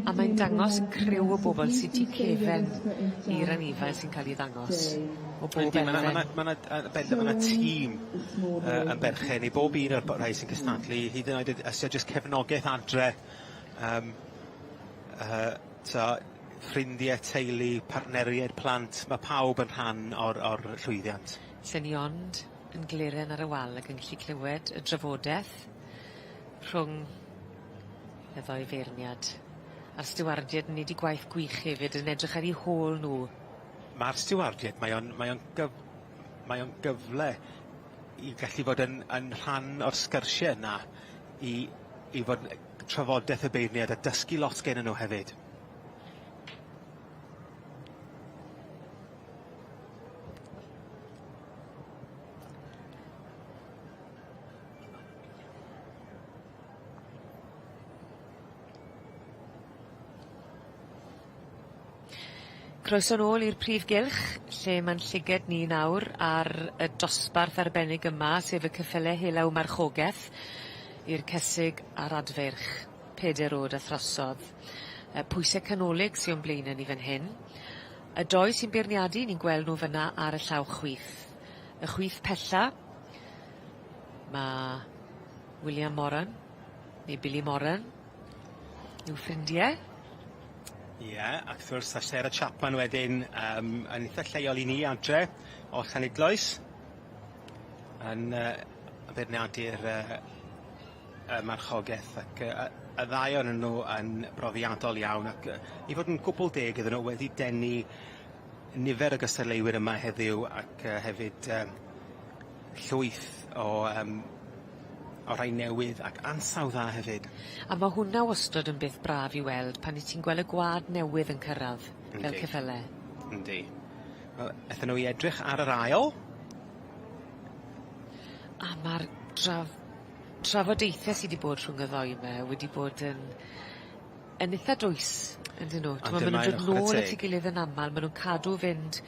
S1: A mae'n dangos criw o bobol sy tu cefen i'r anifail sy'n ca'l 'i ddangos. O bob
S2: Yndi ma' 'na ma' 'na
S1: elfen.
S2: ma' 'na yy bendant ma' 'na tîm yy yn berchen i bob un o'r bo- rhai sy'n cystadlu hyd yn oed os 'di o jyst cefnogeth adre yym yy t'o' ffrindie, teulu, partneried, plant, ma' pawb yn rhan o'r o'r llwyddiant.
S1: Sen i ond yn gleren ar y wal ag yn gallu clywed y drafodeth rhwng y ddou feirniad. A'r stiwardied yn neud 'u gwaith gwych hefyd yn edrych ar 'u hôl nw.
S2: Ma'r stiwardied mae o'n mae o'n gyf- mae o'n gyfle i gallu fod yn yn rhan o'r sgyrsie yna i i fod yn trafodeth y beirniad a dysgu lot gennyn nhw hefyd.
S1: Croeso nôl i'r prif gylch lle ma'n llyged ni nawr ar y dosbarth arbennig yma sef y cyffyle helaw marchogeth i'r cesig a'r adfeirch peder o'd a throsodd. Y pwyse canolig sy o'n blaene ni fan hyn. Y doi sy'n beirniadu, ni'n gweld nhw fyna ar y llaw chwith. Y chwith pella, ma' William Moran, neu Billy Moran, yw ffrindie.
S2: Ie, ac wrth gwrs a Sarah Chapman wedyn yym yn itha lleol i ni adre o Llanidloes yn yy beirniadu'r yy y marchogeth ac yy y ddau ohonyn nhw yn brofiadol iawn ac yy i fod yn gwbwl deg iddyn nhw wedi denu nifer o gystadleuwyr yma heddiw ac yy hefyd yym llwyth o yym o rhai newydd ac ansawdd dda hefyd.
S1: A ma' hwnna wastod yn beth braf i weld pan 'yt ti'n gweld y gwa'd newydd yn cyrradd fel ceffyle.
S2: Yndi. Wel ethon nhw i edrych ar yr ail.
S1: A ma'r draf- trafodaethe sy 'di bod rhwng y ddou 'ma wedi bod yn yn itha dwys yndyn nw? T'mo' ma' nw'n dod nôl at 'i gilydd yn amal ma' nw'n cadw fynd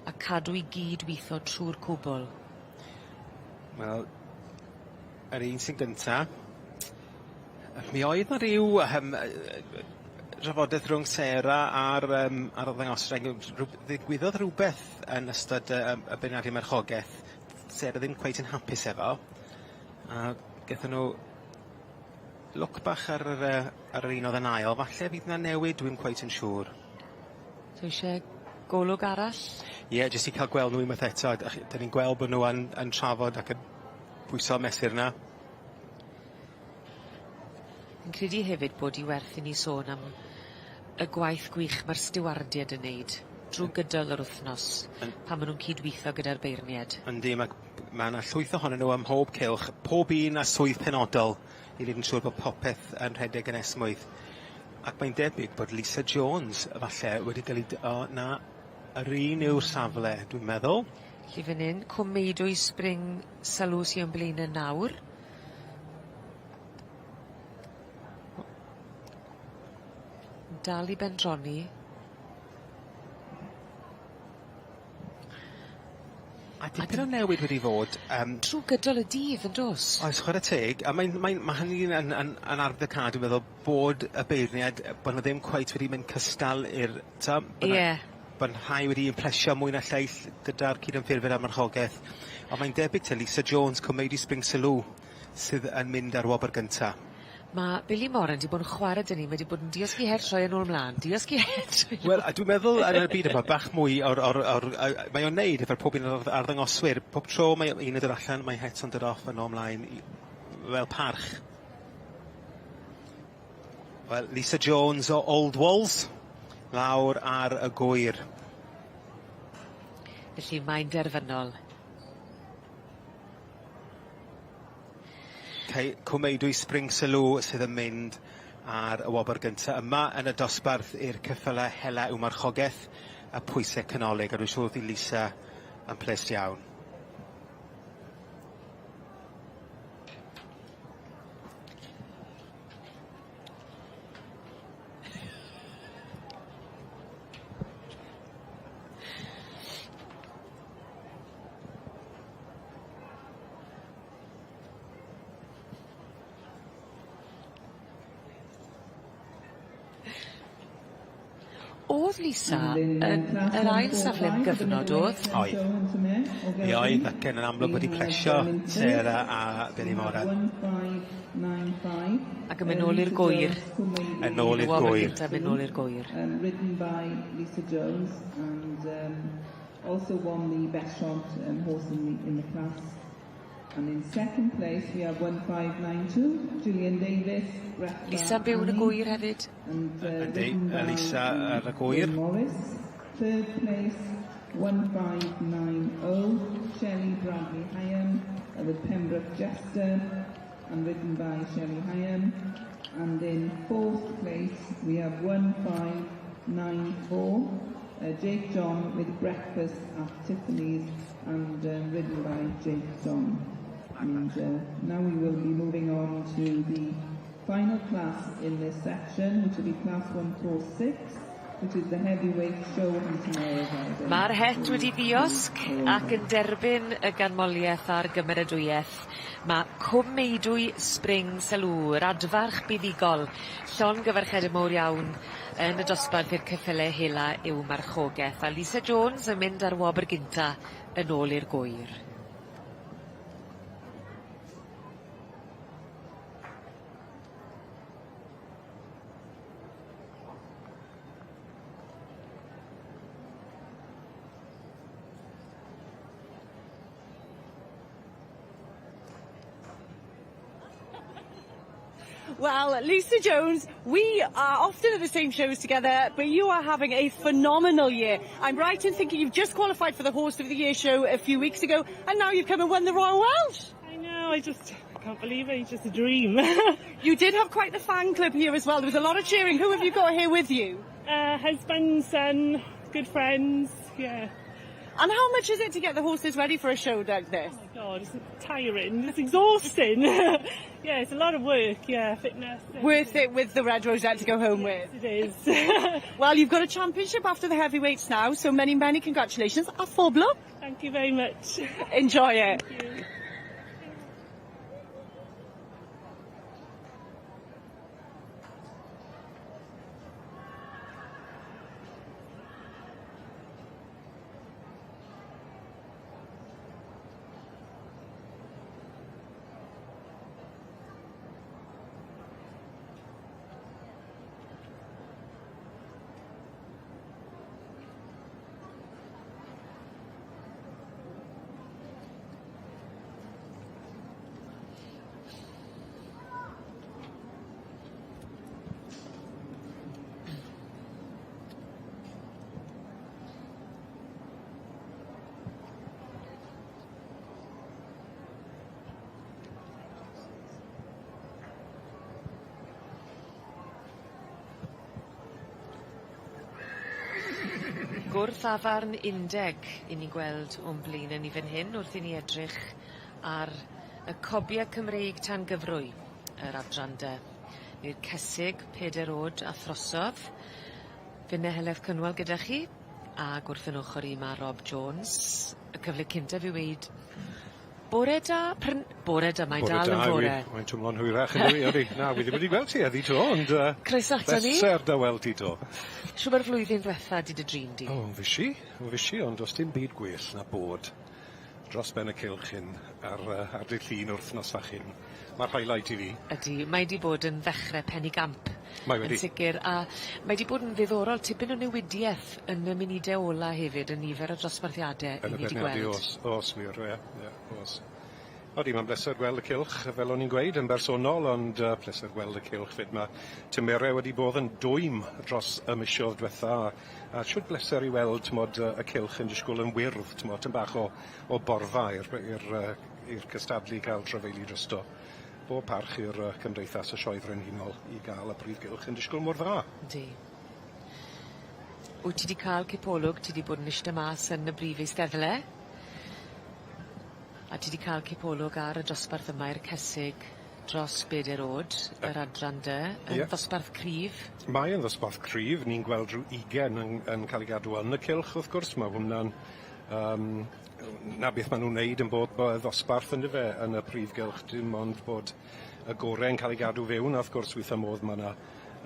S1: a cadw i gyd witho trw'r cwbwl.
S2: Wel yr un sy'n gynta mi oedd 'na ryw yym drafodeth rhwng Sarah a'r yym a'r arddangosfa ddigwyddodd rwbeth yn ystod yy yym y beirniadu marchogeth Sarah ddim cweit yn hapus efo a gethon nw lwc bach ar yr yy ar yr un o'dd yn ail falle fydd 'na newid dwi'm cweit yn siŵr.
S1: So isie golwg arall?
S2: Ie jyst i ca'l gweld nw unwaith eto a 'dach chi 'dyn ni'n gweld bo' nw yn yn trafod ac yn pwyso a mesur 'na.
S1: Fi'n credu hefyd bod 'i werth i ni sôn am y gwaith gwych ma'r stiwardied yn neud drw gydol yr wthnos pan ma' nw'n cydwitho gyda'r beirnied.
S2: Yndi ma' ma' 'na llwyth ohonyn nw ym mhob cylch, pob un â swydd penodol i neud yn siŵr bo' popeth yn rhedeg yn esmwyth. Ac mae'n debyg bod Lisa Jones falle wedi ga'l 'i dy- o na, yr un yw'r safle dwi'n meddwl.
S1: Felly fyn 'yn, Cwm Meudwy Spring sylw sy o'n blaene nawr. Dal i bendroni.
S2: A dipyn o newid wedi fod yym...
S1: Trw gydol y dydd yndos?
S2: Oes chware teg a mae'n mae'n ma' hynny yn yn yn arwyddocâd dwi'n meddwl bod y beirniaid yy bo' nw ddim cweit wedi mynd cystal i'r t'o' bo' 'na...
S1: Ie.
S2: ...bo' rhai wedi impresio mwy na lleill gyda'r cydymffurfwyr a'r marchogeth on' mae'n debyg te Lisa Jones Comedi Spring Sylw sydd yn mynd â'r wobr gynta.
S1: Ma' Billy Moran 'di bod yn chware 'da ni mae 'di bod yn diosgi het troi yn ôl mlan diosgi het troi nôl.
S2: Wel a dwi'n meddwl yn y byd yma bach mwy o'r o'r o'r yy mae o'n neud efo'r pob un o'r arddangoswyr pob tro mae un yn dod allan mae het o'n dod off yn ôl mlaen i fel parch. Wel Lisa Jones o Old Walls lawr ar y gŵyr.
S1: Felly mae'n derfynol.
S2: Cei- Cwmeidwy Spring Sylw sydd yn mynd ar y wobr gynta yma yn y dosbarth i'r ceffyle hela i'w marchogeth y pwyse canolig a dwi'n siŵr fydd Lisa yn ples iawn.
S1: O'dd Lisa yn yr ail safle am gyfnod o'dd?
S2: Oedd. Mi oedd ac yn amlwg wedi plesio Sarah a Billy Moran.
S1: Ac yn mynd nôl i'r gwyr.
S2: Yn ôl i'r gwyr.
S1: Gynta mynd nôl i'r gwyr.
S3: Ridden by Lisa Jones and um, also won the best shot horse in the, in the class. And in second place we have 1592, Gillian Davis,
S1: Lisa byw yn y gwyr hefyd.
S3: And,
S2: Yndi, Lisa ar y gwyr.
S3: Morris. Third place, 1590, Shelley Bradley Hyam with Pembroke Jester and ridden by Shelley Hyam. And in fourth place, we have 1594, Jake John with Breakfast at Tiffany's and ridden by Jake John. And now we will be moving on to the final class in this section, which will be class 146. which is the heavyweight show hunting riding.
S1: Mae'r het wedi ddiosg ac yn derbyn y ganmoliaeth a'r gymeradwyaeth. Mae Cwm Meudwy Spring Salw, yr adfarch buddugol, llongyfarchiade mowr iawn yn y dosbarth i'r ceffyle hela i'w marchogeth. A Lisa Jones yn mynd â'r wobr gynta yn ôl i'r gwyr.
S5: Well, Lisa Jones, we are often at the same shows together, but you are having a phenomenal year. I'm right in thinking you've just qualified for the Horse of the Year show a few weeks ago, and now you've come and won the Royal Welsh.
S10: I know, I just I can't believe it, it's just a dream.
S5: You did have quite the fan club here as well. There was a lot of cheering. Who have you got here with you?
S10: Husband, son, good friends, yeah.
S5: And how much is it to get the horses ready for a show like this?
S10: Oh my God, it's tiring, it's exhausting. Yeah, it's a lot of work, yeah, fitness.
S5: Worth it with the red rosette to go home with.
S10: It is.
S5: Well, you've got a championship after the heavyweights now, so many, many congratulations. A phob lwc.
S10: Thank you very much.
S5: Enjoy it.
S10: Thank you.
S1: Gwrthafarn Undeg 'yn ni'n gweld o'n blaene ni fan hyn wrth i ni edrych ar y cobie Cymreig tan gyfrwy yr adran de. Neu'r cesig peder o'd a throsodd. Finne Heledd Cynwal gyda chi ag wrth 'yn ochor i ma' Rob Jones. Y cyfle cyntaf i weud bore da pryn- bore da mae dal yn fore.
S8: Mae'n twmlo'n hwyrach yn dyw 'i odi? Na wi ddim wedi gweld ti heddi 'to ond yy...
S1: Croeso ato ni.
S8: Pleser dy weld ti 'to.
S1: Shw ma'r flwyddyn ddwetha 'di dy drin di?
S8: O yn fishi yn fishi ond do's dim byd gwell na bod dros ben y cylch hyn ar yy ar dydd Llun wrthnos fach hyn. Ma'r highlight i fi.
S1: Ydi mae 'di bod yn ddechre penigamp.
S8: Mae wedi.
S1: Yn sicir a mae 'di bod yn ddiddorol tipyn o newidieth yn y munude ola hefyd yn nifer o dosbarthiade 'yn ni 'di gweld.
S8: Yn y beirniadu o's o's wir ie ie o's. Odi ma'n bleser gweld y cylch fel o'n i'n gweud yn bersonol ond yy pleser gweld y cylch 'fyd ma' tymere wedi bod yn dwym dros y misodd dwetha a a shwd bleser i weld t'mod yy y cylch yn disgwl yn wyrdd t'mod tym bach o o borfa i'r i'r yy i'r cystadlu ca'l trafeili drosto. Bob parch i'r yy Cymdeithas y Sioe Frenhinol i ga'l y brif gylch yn disgwl mor dda.
S1: Yndi. Wyt ti 'di ca'l cipolwg ti 'di bod yn ishte mas yn y brif eisteddle? A ti 'di ca'l cipolwg ar y dosbarth yma i'r cesig dros beder o'd, yr adran dy, yn ddosbarth cryf.
S8: Mae yn ddosbarth cryf, ni'n gweld rhyw ugen yn yn ca'l 'i gadw yn y cylch wrth gwrs, ma' hwnna'n yym 'na beth ma' nw'n neud yn bob yy ddosbarth yndyfe yn y prif gylch dim ond bod y gore'n ca'l 'i gadw fewn a wrth gwrs withe modd ma' 'na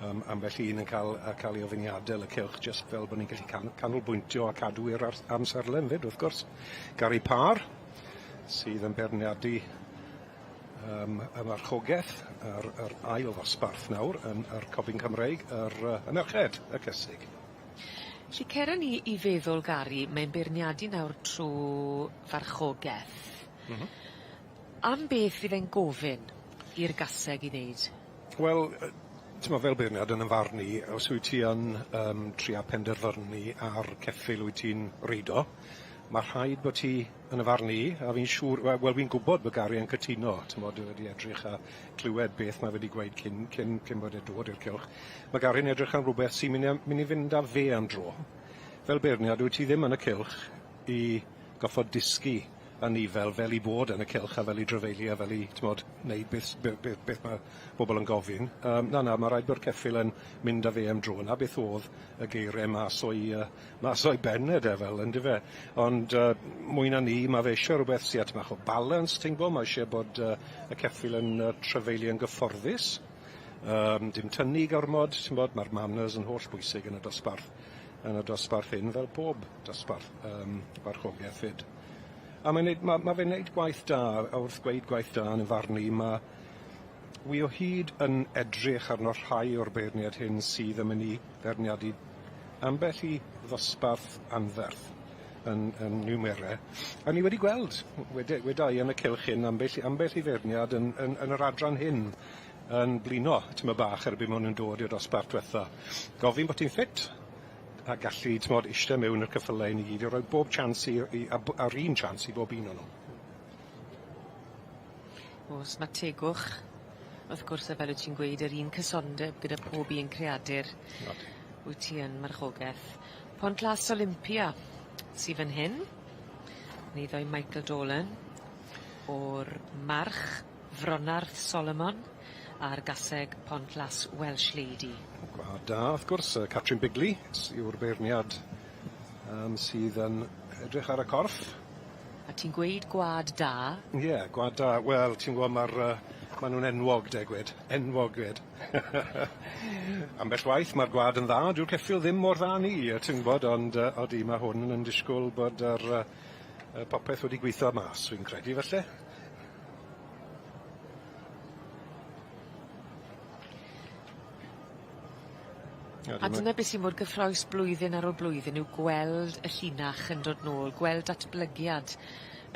S8: yym ambell un yn ca'l yy ca'l 'i ofyn i adel y cylch jyst fel bo' ni'n gallu can- canolbwyntio a cadw i'r ars- amserlen 'fyd wrth gwrs. Gary Parr sydd yn beirniadu yym y marchogeth yr yr ail ddosbarth nawr yn yr Cofyn Cymreig yr yy y merched y cesig.
S1: Felly cer â ni i feddwl Gary, mae'n beirniadu nawr trw farchogeth. M-hm. Am beth fydd e'n gofyn i'r gaseg i ddeud?
S8: Wel yy t'mo' fel beirniad yn 'yn farn i, os wyt ti yn yym tria penderfynu ar ceffyl wyt ti'n reido, ma' rhaid bo' ti yn 'y farn i, a fi'n siŵr we- wel fi'n gwbod bo' Gary yn cytuno, t'mod dwi wedi edrych a clywed beth ma' fe 'di gweud cyn cyn cyn bod e dod i'r cylch. Ma' Gary'n edrych am rwbeth sy'n myn' i myn' i fynd â fe am dro. Fel beirniad wyt ti ddim yn y cylch i goffod disgu. anifel fel 'i bod yn y cylch a fel 'i drafeilu a fel 'i t'mod neud beth s- be- be- beth ma' bobol yn gofyn. Yym na na ma' raid bod ceffyl yn mynd â fe am dro. 'Na beth o'dd y geire mas o'i yy mas o'i ben e de fel yndyfe? Ond yy mwy na 'ny ma' fe isie rwbeth sy â tym bach o balance ti'n gwbo ma' isie bod yy y ceffyl yn yy trafeilu yn gyfforddus. Yym dim tynnu gormod ti'n bod ma'r manners yn holl bwysig yn y dosbarth yn y dosbarth hyn fel pob dosbarth yym farchogaeth 'fyd. A mae'n neud ma' ma' fe'n neud gwaith da a wrth gweud gwaith da yn 'yn farn i ma' wi o hyd yn edrych arno rhai o'r beirniaid hyn sydd yn myn' i feirniadu ambell i ddosbarth anferth yn yn Niwmere a ni wedi gweld wede weda i yn y cylch hyn ambell i ambell i feirniad yn yn yn yr adran hyn yn blino tymed bach erbyn ma' nw'n dod i'r dosbarth dwetha. Gofyn bo' ti'n ffit a gallu t'mod ishte mewn y ceffyle 'yn i gyd i roi bob chance i i a b- a'r un chance i bob un o nw.
S1: O's ma' tegwch wrth gwrs a fel wyt ti'n gweud yr un cysondeb gyda pob un creadur.
S8: Odi.
S1: Wyt ti yn marchogeth. Pont Las Olympia sy fyn hyn. Neu ddoi Michael Dolan o'r march Fronarth Solomon a'r gaseg Pont Las Welsh Lady.
S8: Gwlad da wrth gwrs yy Catrin Bigley yw'r beirniad yym sydd yn edrych ar y corff.
S1: A ti'n gweud gwad da.
S8: Ie gwad da wel ti'n gwbo ma'r yy ma' nw'n enwog de gwed enwog gwed. Ambell waith ma'r gwad yn dda dyw'r ceffyl ddim mor dda 'ny yy ti'n gwbod ond yy odi ma' hwn yn disgwl bod yr yy yy popeth wedi gwitho mas fi'n credu falle.
S1: A dyna beth sy mor gyffrous blwyddyn ar ôl blwyddyn yw gweld y llinach yn dod nôl, gweld datblygiad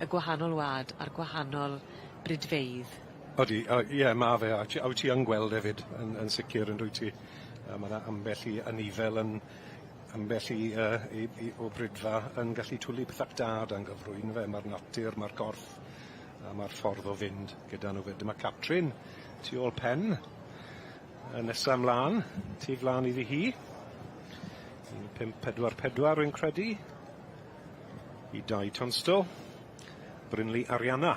S1: y gwahanol wlad a'r gwahanol bridfeydd.
S8: Odi yy ie ma' fe a ti a wyt ti yn gweld hefyd yn yn sicir yndwyt ti? Yy ma' 'na ambell i anifel yn ambell i yy i i o bridfa yn gallu twli pethach da dan gyfrwy yndyfe? Ma'r natur, ma'r gorff a ma'r ffordd o fynd gyda nhw 'fyd. Dyma Catrin tu ôl pen y nesa mlan, tu flan iddi hi. 1 5 4 4 rwy'n credu. I Dai Tunstall. Brynley Arianna.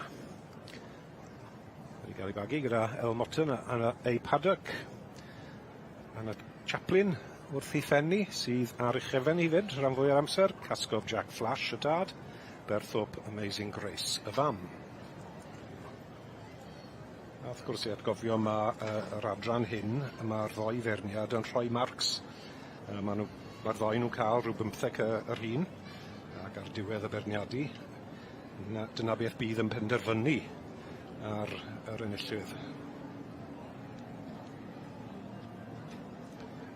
S8: Wedi cael ei bagu gyda El Motton a ei paddock. Anna Chaplin wrth ei phen hi, sydd ar ei chefen hi 'fyd rhan fwya'r amser. Casgodd Jack Flash y tad. Berthop Amazing Grace y fam. A wrth gwrs i atgofio ma' yy yr adran hyn, ma'r ddou feirniad yn rhoi marcs. Yy ma' nw ma'r ddou nw'n ca'l rhyw bymtheg yy yr un, ac ar diwedd y beirniadu, 'na dyna beth bydd yn penderfynu ar yr enillydd.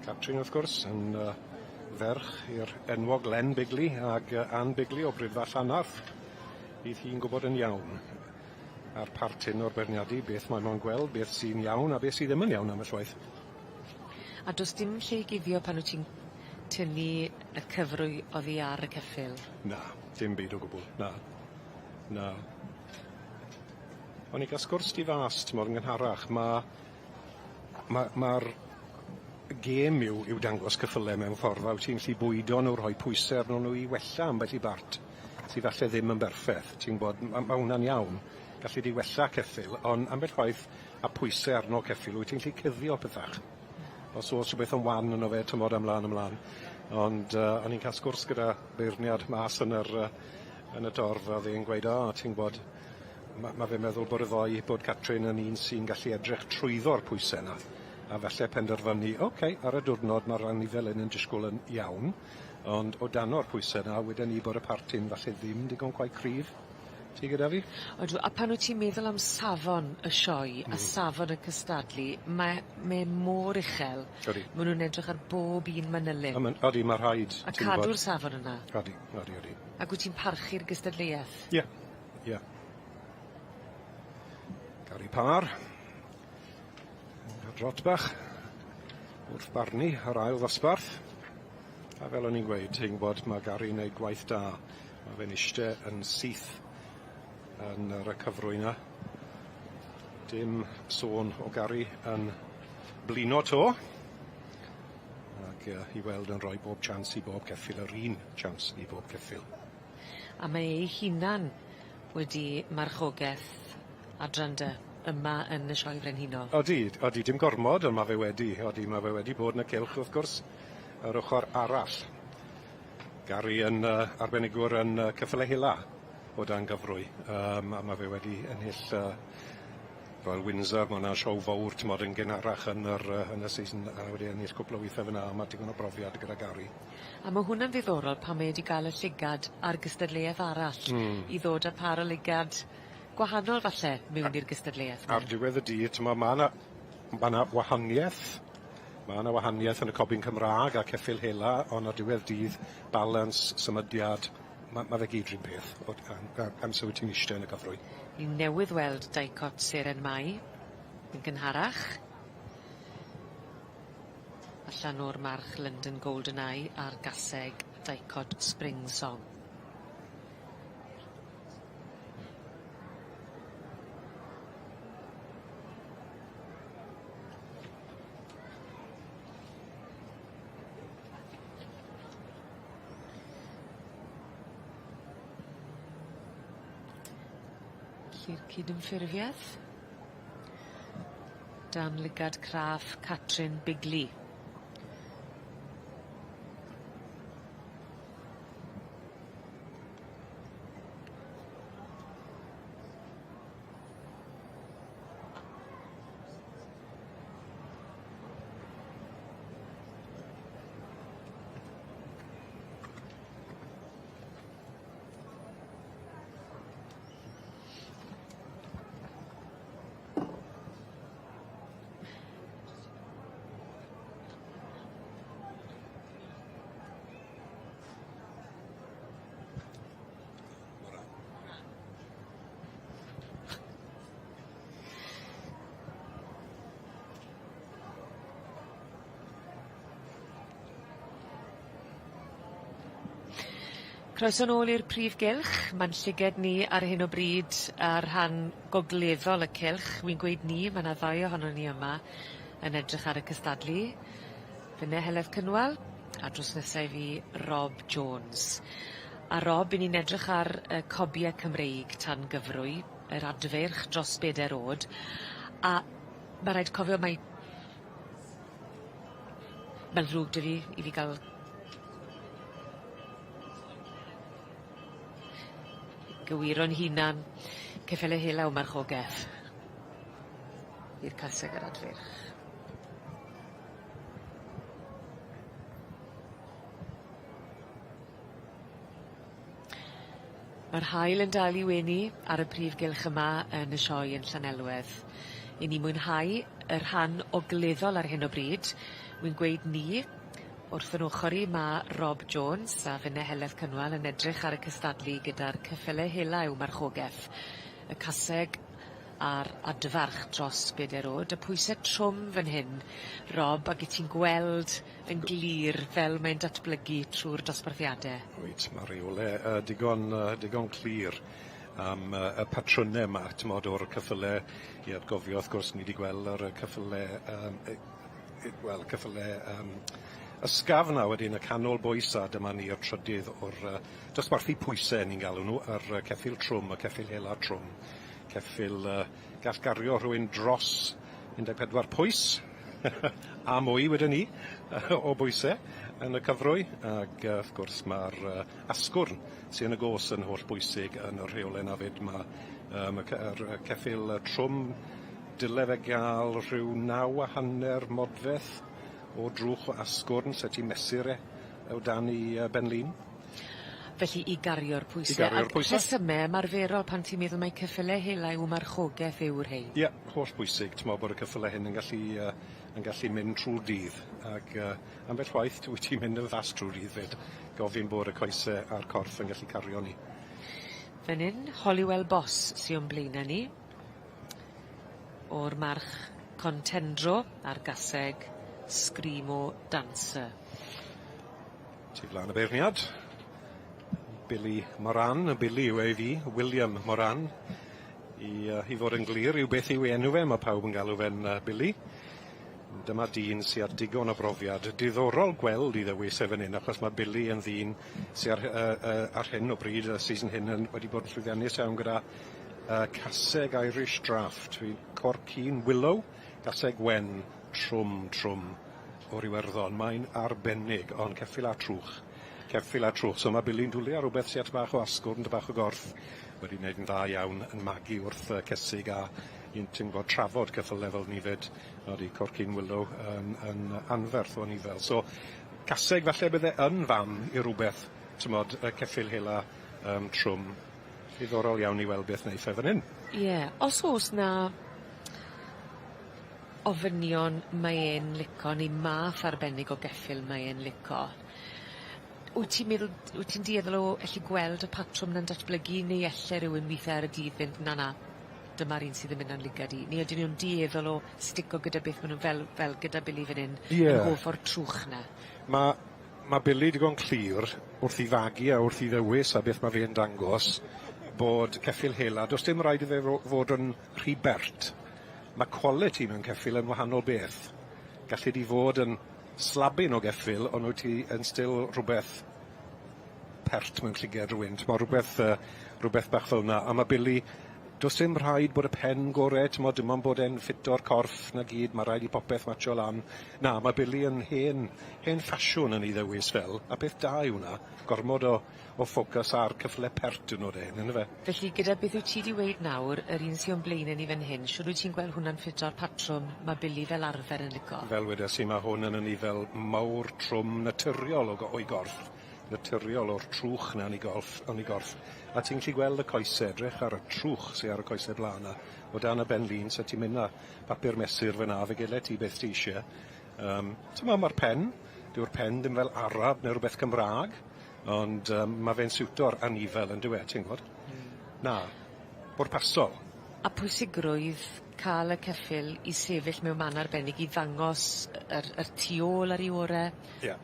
S8: Catrin wrth gwrs yn yy ferch i'r enwog Len Bigley ag yy Ann Bigley o Briffa Llanarth. Bydd hi'n gwbod yn iawn a'r part hyn o'r beirniadu beth mae mo'n gweld, beth sy'n iawn a beth sy ddim yn iawn ambell waith.
S1: A do's dim lle i guddio pan wyt ti'n tynnu y cyfrwy oddi ar y ceffyl?
S8: Na, dim byd o gwbwl, na. Na. O'n i ga'l sgwrs tu fas t'mod yn gynharach ma' ma' ma'r gêm yw yw dangos ceffyle mewn ffordd a wyt ti'n gallu bwydo nw rhoi pwyse arnon nw i wella ambell i bart sy falle ddim yn berffeth ti'n gwbod ma' ma' wnna'n iawn. Galli di wella ceffyl on' ambell waith a pwyse arno ceffyl wyt ti'n gallu cuddio pethach. Os o's rwbeth yn wan yno fe t'mod ymlan ymlan ond yy o'n i'n ca'l sgwrs gyda beirniad mas yn yr yy yn y dorf a o'dd e'n gweud o ti'n gwbod ma' ma' fe'n meddwl bod y ddou bod Catrin yn un sy'n gallu edrych trwyddo'r pwyse 'na a falle penderfynu ocê ar y diwrnod ma'r anifel 'yn yn disgwl yn iawn ond o dano'r pwyse 'na weden i bod y partyn falle ddim digon quite cryf. Ti gyda fi?
S1: Odw a pan wyt ti'n meddwl am safon y sioe a safon y cystadlu mae mae mor uchel.
S8: Odi.
S1: Ma' nw'n edrych ar bob un manylyn.
S8: A ma'n odi ma' rhaid.
S1: A cadw'r safon yna.
S8: Odi odi odi.
S1: Ag wyt ti'n parchu'r gystadleueth?
S8: Ie ie. Gary Parr. Drot bach wrth barnu yr ail ddosbarth. A fel o'n i'n gweud, ti'n gwybod, mae Gary'n neud gwaith da. Mae fe'n ishte yn syth yn yr y cyfrwy 'na. Dim sôn o Gary yn blino 'to. Ac yy i weld yn rhoi bob chance i bob ceffyl yr un chance i bob ceffyl.
S1: A mae ei hunan wedi marchogeth adran dy yma yn y Sioe Frenhinol.
S8: Odi, odi, dim gormod, ond ma' fe wedi, odi, ma' fe wedi bod yn y cylch wrth gwrs, yr ochor arall. Gary yn yy arbenigwr yn yy ceffyle hela o dan gyfrwy, yym a ma' fe wedi ennill yy Royal Windsor, ma' wnna'n sioe fowr t'mod yn gynharach yn yr yy yn y season a wedi ennill cwpwl o withe fyn 'na a ma' digon o brofiad gyda Gary.
S1: A ma' hwnna'n ddiddorol pan mae e 'di ga'l y llygad ar gystadleueth arall.
S8: Hmm.
S1: I ddod â par o lygad gwahanol falle mewn i'r gystadleueth 'na.
S8: Ar diwedd y dydd t'mo' ma' 'na ma' 'na wahanieth ma' 'na wahanieth yn y cobyn Cymra'g a ceffyl hela on' ar diwedd dydd balans, symudiad, ma' ma' fe gyd 'r un peth o d- am amser wyt ti'n iste yn y cyfrwy.
S1: Ni newydd weld Dicot Seren Mai yn gynharach. Allan o'r march London Golden Eye a'r gaseg Dicot Spring Song. Felly'r cydymffurfiaeth. Dan lygad craff Catrin Bigley. Croeso nôl i'r prif gylch. Ma'n llyged ni ar hyn o bryd ar rhan gogleddol y cylch. Wi'n gweud ni, ma' 'na ddau ohonon ni yma yn edrych ar y cystadlu. Finne Heledd Cynwal a drws nesa i fi Rob Jones. A Rob, 'yn ni'n edrych ar y cobie Cymreig tan gyfrwy, yr adfeirch dros beder o'd a ma' raid cofio mai Ma'n ddrwg 'dy fi i fi ga'l gywiro'n hunan ceffyle hela yw marchogeth. I'r caseg ar adfeirch. Ma'r haul yn dal i wenu ar y prif gylch yma yn y sioe yn Llanelwedd. I ni mwynhau y rhan ogleddol ar hyn o bryd. Wi'n gweud ni, wrth 'yn ochor i ma' Rob Jones a finne Heledd Cynwal yn edrych ar y cystadlu gyda'r ceffyle hela yw marchogeth. Y caseg a'r adfarch dros beder o'd, y pwyse trwm fan hyn, Rob, ag 'yt ti'n gweld yn glir fel mae'n datblygu trw'r dosbarthiade.
S8: Wyt, ma' reole yy digon yy digon clir am yy y patryme 'ma t'mod o'r ceffyle i atgofio wrth gwrs ni 'di gweld ar y ceffyle yym e- e- wel ceffyle yym ysgafn a wedyn y canol bwys a dyma ni y trydydd o'r yy dosbarthu pwyse ni'n galw nhw yr yy ceffyl trwm y ceffyl hela trwm ceffyl yy gall gario rhywun dros 14 pwys a mwy wedwn i o bwyse yn y cyfrwy ag yy wrth gwrs ma'r yy asgwrn sy yn y go's yn hollbwysig yn y rheole 'na 'fyd ma' yym y ce- yr yy ceffyl yy trwm dyle fe ga'l rhyw naw a hanner modfedd o drwch o asgwrn se ti'n mesur e o dan 'i yy ben-lin.
S1: Felly i gario'r pwyse.
S8: I gario'r pwyse.
S1: Ag rhesyme ymarferol pan ti'n meddwl mai ceffyle hela yw marchogeth yw'r rhein.
S8: Ie, holl bwysig t'mo' bod y ceffyle hyn yn gallu yy yn gallu mynd trw'r dydd ag yy ambell waith wyt ti'n mynd yn fast trw'r dydd 'fyd gofyn bod y coese a'r corff yn gallu cario ni.
S1: Fan 'yn, Holywell Boss sy o'n blaene ni. O'r march Contendro a'r gaseg Screamo Dancer.
S8: Tu flan y beirniad. Billy Moran, y Billy yw e i fi, William Moran. I yy i fod yn glir yw beth yw ei enw fe, ma' pawb yn galw fe'n yy Billy. Dyma dyn sy â digon o brofiad. Diddorol gweld 'i ddewis e fan 'yn achos ma' Billy yn ddyn sy ar yy yy ar hyn o bryd y season hyn yn wedi bod yn llwyddiannus iawn gyda yy caseg Irish Draught fi Corkeen Willow caseg wen trwm trwm o'r Iwerddon. Mae'n arbennig ond ceffyl a trwch. Ceffyl a trwch. So ma' Billy'n dwli ar rwbeth sy at bach o asgwrn, dy bach o gorff wedi wneud yn dda iawn yn magu wrth yy cesig a un ti'n gwbod trafod ceffyle fel ni 'fyd. Odi, Corkeen Willow yn yn anferth o anifel. So caseg falle bydde yn fam i rwbeth t'mod y ceffyl hela yym trwm. Diddorol iawn i weld beth neiff e fan 'yn.
S1: Ie, os o's 'na ofynion mae e'n lico neu math arbennig o geffyl mae e'n lico wyt ti'n meddwl wyt ti'n dueddol o ellu gweld y patrwm 'na'n datblygu neu elle rywun withe ar y dydd fynd na na dyma'r un sydd yn mynd a'n ligad i neu ydyn nw'n dueddol o stico gyda beth ma' nw fel fel gyda Billy fyn 'yn?
S8: Ie.
S1: Yn hoff o'r trwch 'na.
S8: Ma' ma' Billy digon clir wrth 'i fagu a wrth 'i ddewis a beth ma' fe'n dangos bod ceffyl hela do's dim raid i fe fo- fod yn rhy bert. Ma' quality mewn ceffyl yn wahanol beth. Gallu di fod yn slabyn o geffyl ond wyt ti yn still rhwbeth pert mewn llyged rywun t'mo' rwbeth yy rwbeth bach fel 'na a ma' Billy do's dim rhaid bod y pen gore t'mod dim ond bod e'n ffito'r corff 'na gyd ma' raid i popeth matsio lan. Na ma' Billy yn hen hen ffasiwn yn 'i ddewis fel a peth da yw wnna gormod o o ffocys ar cyffyle pert 'dyn nw de on'd yfe?
S1: Felly gyda beth wyt ti 'di weud nawr yr un sy o'n blaene ni fan hyn shwd wyt ti'n gweld hwnna'n ffito'r patrwm ma' Billy fel arfer yn lico?
S8: Fel wedes i ma' hwn yn anifel mawr trwm naturiol o go- o'i gorff naturiol o'r trwch 'na yn 'i golff yn 'i gorff a ti'n gallu gweld y coese edrych ar y trwch sy ar y coese bla'n 'na o dan y ben-lin so ti'n mynd â papur mesur fan 'na fe gele ti beth ti isie yym t'mo' ma'r pen dyw'r pen ddim fel Arab ne' rwbeth Cymra'g ond yym ma' fe'n siwto'r anifel yndyw e ti'n gwbod?
S1: Hmm.
S8: Na. Pwrpasol.
S1: A pwysigrwydd ca'l y ceffyl i sefyll mewn man arbennig i ddangos yr yr tu ôl ar 'i ore'.
S8: Ie.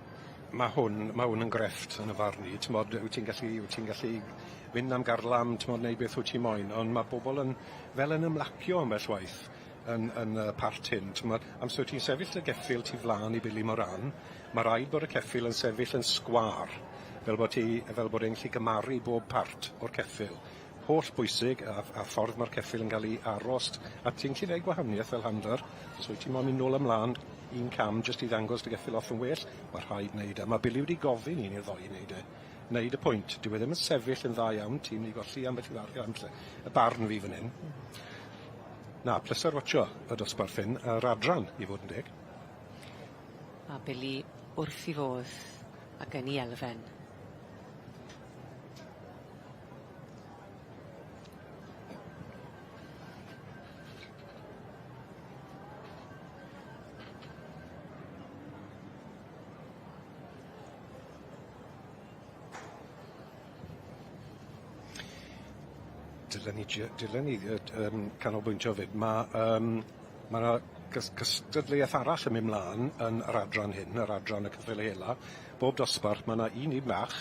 S8: Ma' hwn ma' 'wn yn grefft yn y farn i t'mod wyt ti'n gallu wyt ti'n gallu fynd am garlam t'mod neud beth wyt ti moyn ond ma' bobol yn fel yn ymlacio ambell waith yn yn y part hyn t'mod amser wyt ti'n sefyll dy geffyl tu flan i Billy Moran ma' raid bod y ceffyl yn sefyll yn sgwâr fel bod ti fel bod e'n gallu gymaru bob part o'r ceffyl. Holl bwysig a a ffordd ma'r ceffyl yn ga'l 'i aros a ti'n gallu neud gwahanieth fel handler os wyt ti moyn mynd nôl a mlan un cam jyst i ddangos dy geffyl off yn well ma' rhaid neud e. Ma' Billy wedi gofyn i ni'r ddoi neud e. Neud y pwynt. Dyw e ddim yn sefyll yn dda iawn ti'n myn' i golli ambell i farc ambell y barn fi fan 'yn. Na, pleser watsio y dosbarth hyn, yr adran i fod yn deg.
S1: A Billy wrth 'i fodd ac yn 'i elfen.
S8: Dylen ni jy- dylen ni yy yym canolbwyntio 'fyd ma' yym ma' 'na gys- cystadleuaeth arall yn myn' mlan yn yr adran hyn, yr adran y ceffyle hela. Bob dosbarth ma' 'na un un bach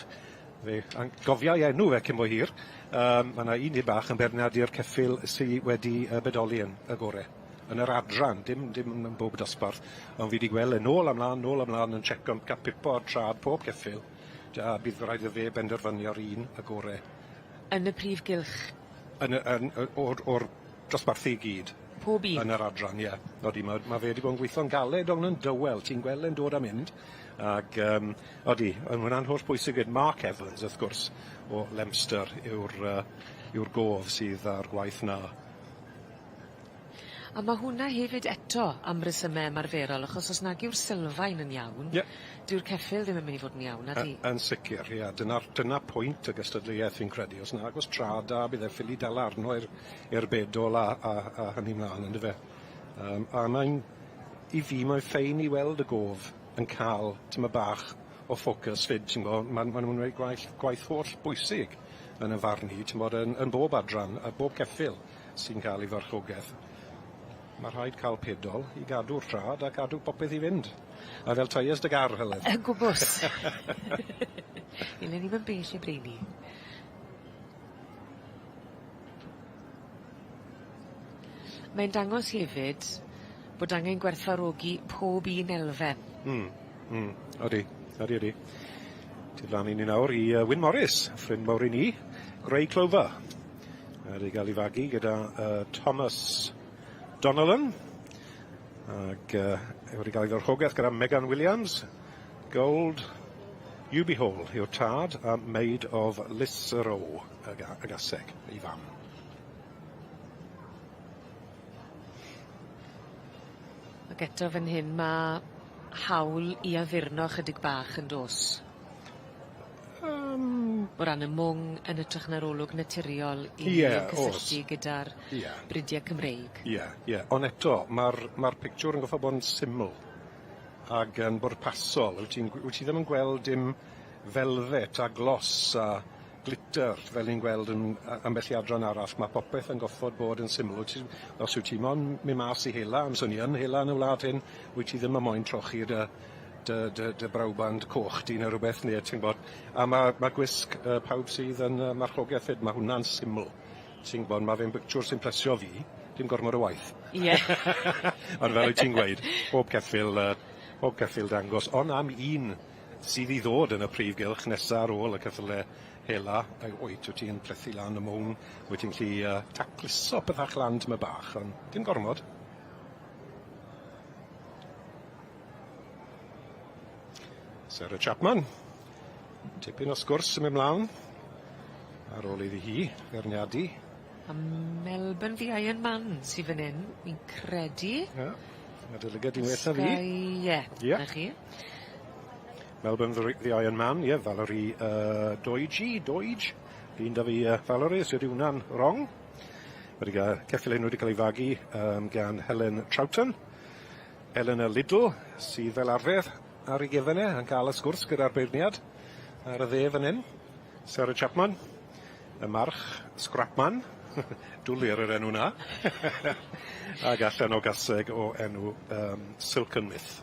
S8: fe an- gofia 'i enw fe cyn bo hir yym ma' 'na un un bach yn beirniadu'r ceffyl sy wedi yy bedoli yn y gore. Yn yr adran, dim dim yn bob dosbarth ond fi 'di gweld e nôl a mlan nôl a mlan yn checo ca' pipo ar trad pob ceffyl a bydd raid iddo fe benderfynu ar un y gore.
S1: Yn y prif gylch?
S8: Yn y yn y o'r o'r dosbarthu i gyd.
S1: Pob un?
S8: Yn yr adran ie. Odi ma' ma' fe 'di bod yn gweitho'n galed ond yn dywel ti'n gweld e'n dod a mynd ag yym odi on' ma' wnna'n hollbwysig 'fyd. Mark Evans wrth gwrs o Leominster yw'r yy yw'r gof sydd â'r gwaith 'na.
S1: A ma' hwnna hefyd eto am resyme ymarferol achos os nag yw'r sylfaen yn iawn...
S8: Ie.
S1: ...dyw'r ceffyl ddim yn myn' i fod yn iawn nadi?
S8: Yn sicir ie dyna'r dyna pwynt y gystadleuaeth fi'n credu os nag o's trad da bydd e ffili dala arno i'r i'r bedol a a a hynny mlan on'd yfe? Yym a mae'n i fi mae'n ffein i weld y gof yn ca'l tymed bach o ffocys 'fyd ti'n gwbo ma' ma' nw'n neud gwaith gwaith holl bwysig yn 'yn farn i t'mod yn yn bob adran a bob ceffyl. sy'n cael ei farchogaeth. Mae rhaid cael pedol i gadw'r trad a cadw popeth i fynd. A fel tyres dy gar, Heledd.
S1: Yn gwbws. Ile ni'm yn bell i brynu. Mae'n dangos hefyd Bod angen gwerthfawrogi pob un elfen.
S8: Hmm odi odi odi. Tu flan i ni nawr i yy Wyn Morris, ffrind mawr i ni, Grey Clover. Wedi ga'l 'i fagu gyda yy Thomas Donnellan ag yy wedi ga'l 'i farchogaeth gyda Megan Williams, Gold Uby Hall yw'r tad a Maid of Lisserow y ga- y gaseg, ei fam.
S1: Ac eto fan hyn ma' hawl i addurno chydig bach yn do's?
S8: Yym.
S1: O ran y mwng yn ytrach na'r olwg naturiol i
S8: Ie o's.
S1: cysylltu gyda'r
S8: Ie.
S1: brudie Cymreig.
S8: Ie ie on' eto ma'r ma'r pictiwr yn goffo bod yn syml ag yn bwrpasol. Wyt ti'n gw- wyt ti ddim yn gweld dim velvet a gloss a glitter fel ni'n gweld yn a- ambell i adran arall. Ma' popeth yn goffod bod yn syml. Wyt ti os wyt ti mon' myn' mas i hela am swn i yn hela yn y wlad hyn wyt ti ddim yn moyn trochi dy dy dy dy browband coch di ne' rwbeth ne' ti'n gwbod a ma' ma' gwisg yy pawb sydd yn yy marchogeth 'fyd ma' hwnna'n syml. Ti'n gwbod ma' fe'n bictiwr sy'n plesio fi, dim gormod o waith.
S1: Ie.
S8: Ond fel wyt ti'n gweud, pob ceffyl yy pob ceffyl dangos on' am un sydd i ddod yn y prif gylch nesa ar ôl y ceffyle hela yy wyt wyt ti'n plethu lan y mwng, wyt ti'n gallu yy tacluso pethach lan tymed bach on' dim gormod. Sarah Chapman. Tipyn o sgwrs yn myn' mlawn ar ôl iddi hi feirniadu.
S1: A Melbourne the Iron Man sy fyn 'yn, wi'n credu.
S8: Ie. Ma' dy lygad di'n well na fi.
S1: Sky ie.
S8: Ie.
S1: 'Na chi.
S8: Melbourne the the Iron Man, ie, Valerie yy Doige, Doige. Un 'da fi yy Valerie, os ydi wnna'n rong. Wedi ga- ceffyl hyn wedi ca'l ei fagu yym gan Helen Troughton. Eleanor Liddle, sydd fel arfer ar ei gefen e yn ca'l y sgwrs gyda'r beirniad ar y dde fan 'yn. Sarah Chapman, y march Scrapman, dwli ar yr enw 'na. Ag allan o gaseg o enw yym Silken Myth.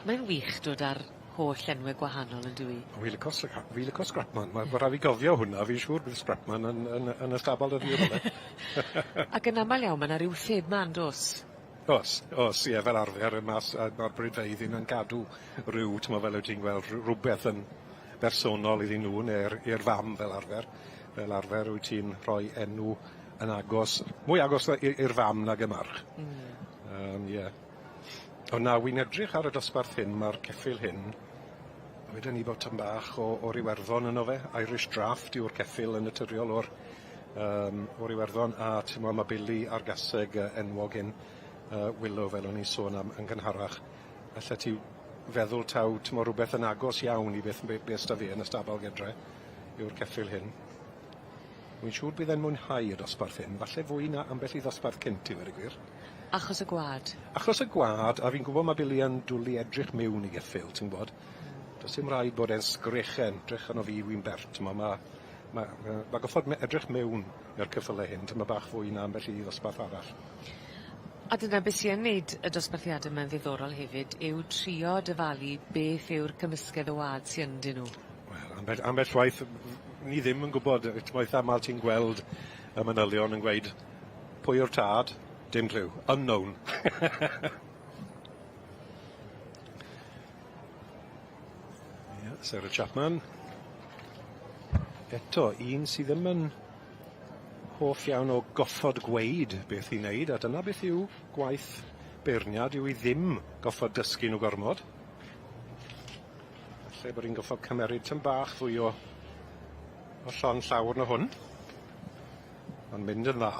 S1: Mae'n wych dod ar holl enwe gwahanol yndyw 'i?
S8: Wi lico Sir- fi lico Scrapman ma' ma' rai' fi gofio hwnna fi'n siŵr bydd Scrapman yn yn yn y stabal 'da fi rywle.
S1: Ac yn amal iawn ma' 'na ryw thema yndos?
S8: O's o's ie fel arfer y mas yy ma'r bridfeidd yn yn cadw ryw t'mo' fel wyt ti'n gweld rw rwbeth yn bersonol iddyn nw ne'r i'r fam fel arfer. Fel arfer wyt ti'n rhoi enw yn agos mwy agos na i i'r fam nag y march.
S1: Hmm.
S8: Yym ie. Ond na wi'n edrych ar y dosbarth hyn ma'r ceffyl hyn weden i bod tym bach o o'r Iwerddon yno fe Irish Draught yw'r ceffyl yn naturiol o'r yym o'r Iwerddon a t'mo' ma' Billy a'r gaseg yy enwog hyn yy Willow fel o'n i'n sôn am yn gynharach allet ti feddwl taw t'mo' rwbeth yn agos iawn i beth be' be' s'da fi yn y stabal gedre yw'r ceffyl hyn. Wi'n siŵr bydd e'n mwynhau y dosbarth hyn, falle fwy na ambell i ddosbarth cynt i weud y gwir.
S1: Achos y gwa'd?
S8: Achos y gwa'd, a fi'n gwbo ma' Billy yn dwli edrych miwn i geffyl, ti'n gwbod. Do's dim raid bod e'n sgrechen, drych arno fi, wi'n bert, t'mo' ma' ma' ma' ma' goffod me- edrych miwn i'r ceffyle hyn tymed bach fwy na ambell i ddosbarth arall.
S1: A dyna be' sy yn neud y dosbarthiade 'ma'n ddiddorol hefyd yw trio dyfalu beth yw'r cymysgedd o wa'd sy ynddyn nw.
S8: Wel ambell ambell waith ni ddim yn gwbod yy t'mo' eitha amal ti'n gweld y manylion yn gweud pwy yw'r tad? Dim cliw. Unknown. Ie, Sarah Chapman. Eto, un sy ddim yn hoff iawn o goffod gweud beth i wneud, a dyna beth yw gwaith beirniad, yw i ddim goffod dysgu nhw gormod. Falle bod hi'n goffod cymeryd tym bach fwy o o llond llawr na hwn. Ond mynd yn dda.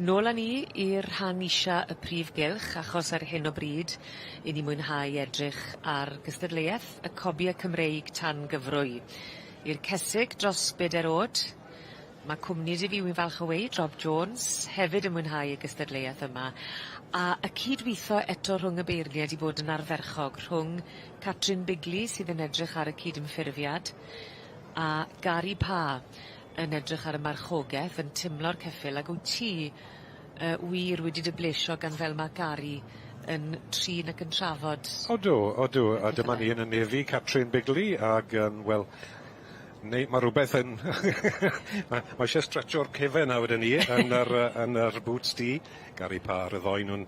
S1: Nôl â ni i'r rhan isa y prif gylch achos ar hyn o bryd 'yn ni mwynhau edrych ar gystadleueth y cobie Cymreig tan gyfrwy. I'r cesig dros beder o'd Ma' cwmni 'dy fi wi'n falch o weud Rob Jones hefyd yn mwynhau y gystadleueth yma a y cydwitho eto rhwng y beirniaid 'di bod yn ardderchog rhwng Catrin Bigley sydd yn edrych ar y cydymffurfiad a Gary Parr. yn edrych ar y marchogeth yn timlo'r ceffyl ag wyt ti yy wir wedi dy blesio gan fel ma' Gari yn trin ac yn trafod.
S8: Odw odw a dyma ni yn y Navy Catrin Bigley ag yym wel neu ma' rwbeth yn ma' ma' isie stretcho'r cefen 'na weden i yn yr yy yn yr boots du. Gary Parr y ddou nw'n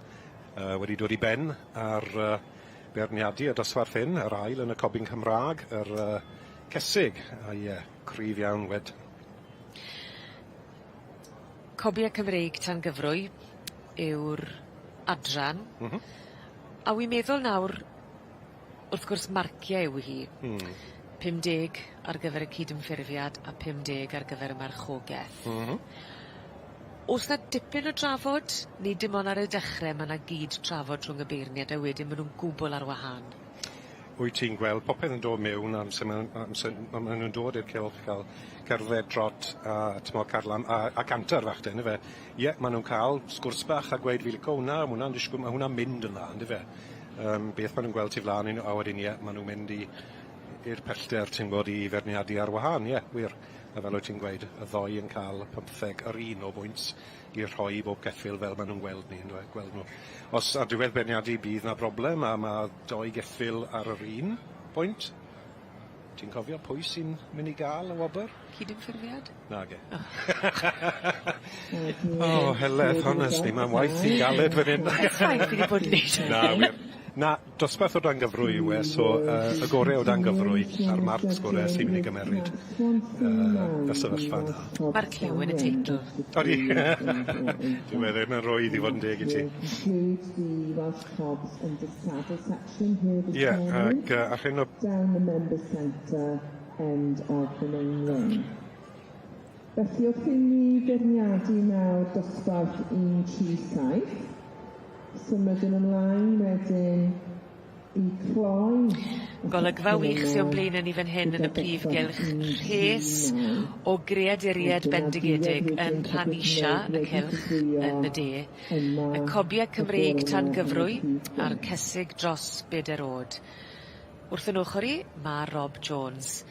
S8: yy wedi dod i ben ar yy beirniadu y dosbarth hyn, yr ail yn y cobyn Cymra'g, yr yy cesig, a ie, cryf iawn wed.
S1: Cobia Cymreig tan gyfrwy yw'r adran.
S8: M-hm.
S1: A wi'n meddwl nawr, wrth gwrs marcie yw hi.
S8: Hmm.
S1: 50 ar gyfer y cydymffurfiad a 50 ar gyfer y marchogeth.
S8: M-hm.
S1: O's 'na dipyn o drafod, neu dim on' ar y dechre ma' 'na gyd trafod rhwng y beirniad a wedyn ma' nw'n gwbwl ar wahân?
S8: Wyt ti'n gweld popeth yn dod miwn amser ma' amser ma' ma' nw'n dod i'r cylch ca'l cerdded trot a t'mo' carlam a a canter fach de on'd yfe? Ie ma' nw'n ca'l sgwrs bach a gweud fi lico wnna ma' wnna'n dishgwl ma' hwnna'n mynd yn dda on'd yfe? Yym beth ma' nw'n gweld tu flan i nw a wedyn ie ma' nw'n mynd i i'r pellter ti'n gwbod i feirniadu ar wahân ie wir. A fel wyt ti'n gweud y ddou yn ca'l pymtheg yr un o bwynt i rhoi i bob ceffyl fel ma' nw'n gweld ni yndyfe gweld nw. Os ar diwedd beirniadu bydd 'na broblem a ma' dou geffyl ar yr un pwynt ti'n cofio pwy sy'n myn' i ga'l y wobr?
S1: Cydymffurfiad?
S8: Nage. O Heledd honestly ma'n waith i'n galed fan 'yn.
S1: It's fine fi 'di bod yn neud.
S8: Na wir. Na dosbarth o dan gyfrwy yw e so yy y gore o dan gyfrwy a'r marcs gore sy'n mynd i gymeryd yy y sefyllfa 'na.
S1: Ma'r cliw yn y teitl.
S8: Odi. Dyw e ddim yn rwydd i fod yn deg i ti. Ie ac yy ar hyn o
S3: End of the main ring. Felly wrth i ni feirniadu nawr dosbarth 137, symudwn ymlaen wedyn i cloi y
S1: Golygfa
S3: sesiwn
S1: wych sy
S3: yma
S1: o'n blaene ni fan hyn yn
S3: gyda
S1: y prif
S3: dosbarth
S1: gylch. Rhes
S3: 139.
S1: o greaduried
S3: Ac yna
S1: bendigedig
S3: diwedd
S1: yn
S3: wedyn
S1: rhan
S3: popeth
S1: isa
S3: newydd
S1: y
S3: wedi
S1: cylch
S3: cyflwyno
S1: yn y de.
S3: yma
S1: Y cobie
S3: y
S1: Cymreig
S3: bore
S1: tan
S3: yn y
S1: gyfrwy
S3: prif
S1: a'r
S3: gylch.
S1: cesig dros beder o'd. Wrth 'yn ochor i, ma' Rob Jones.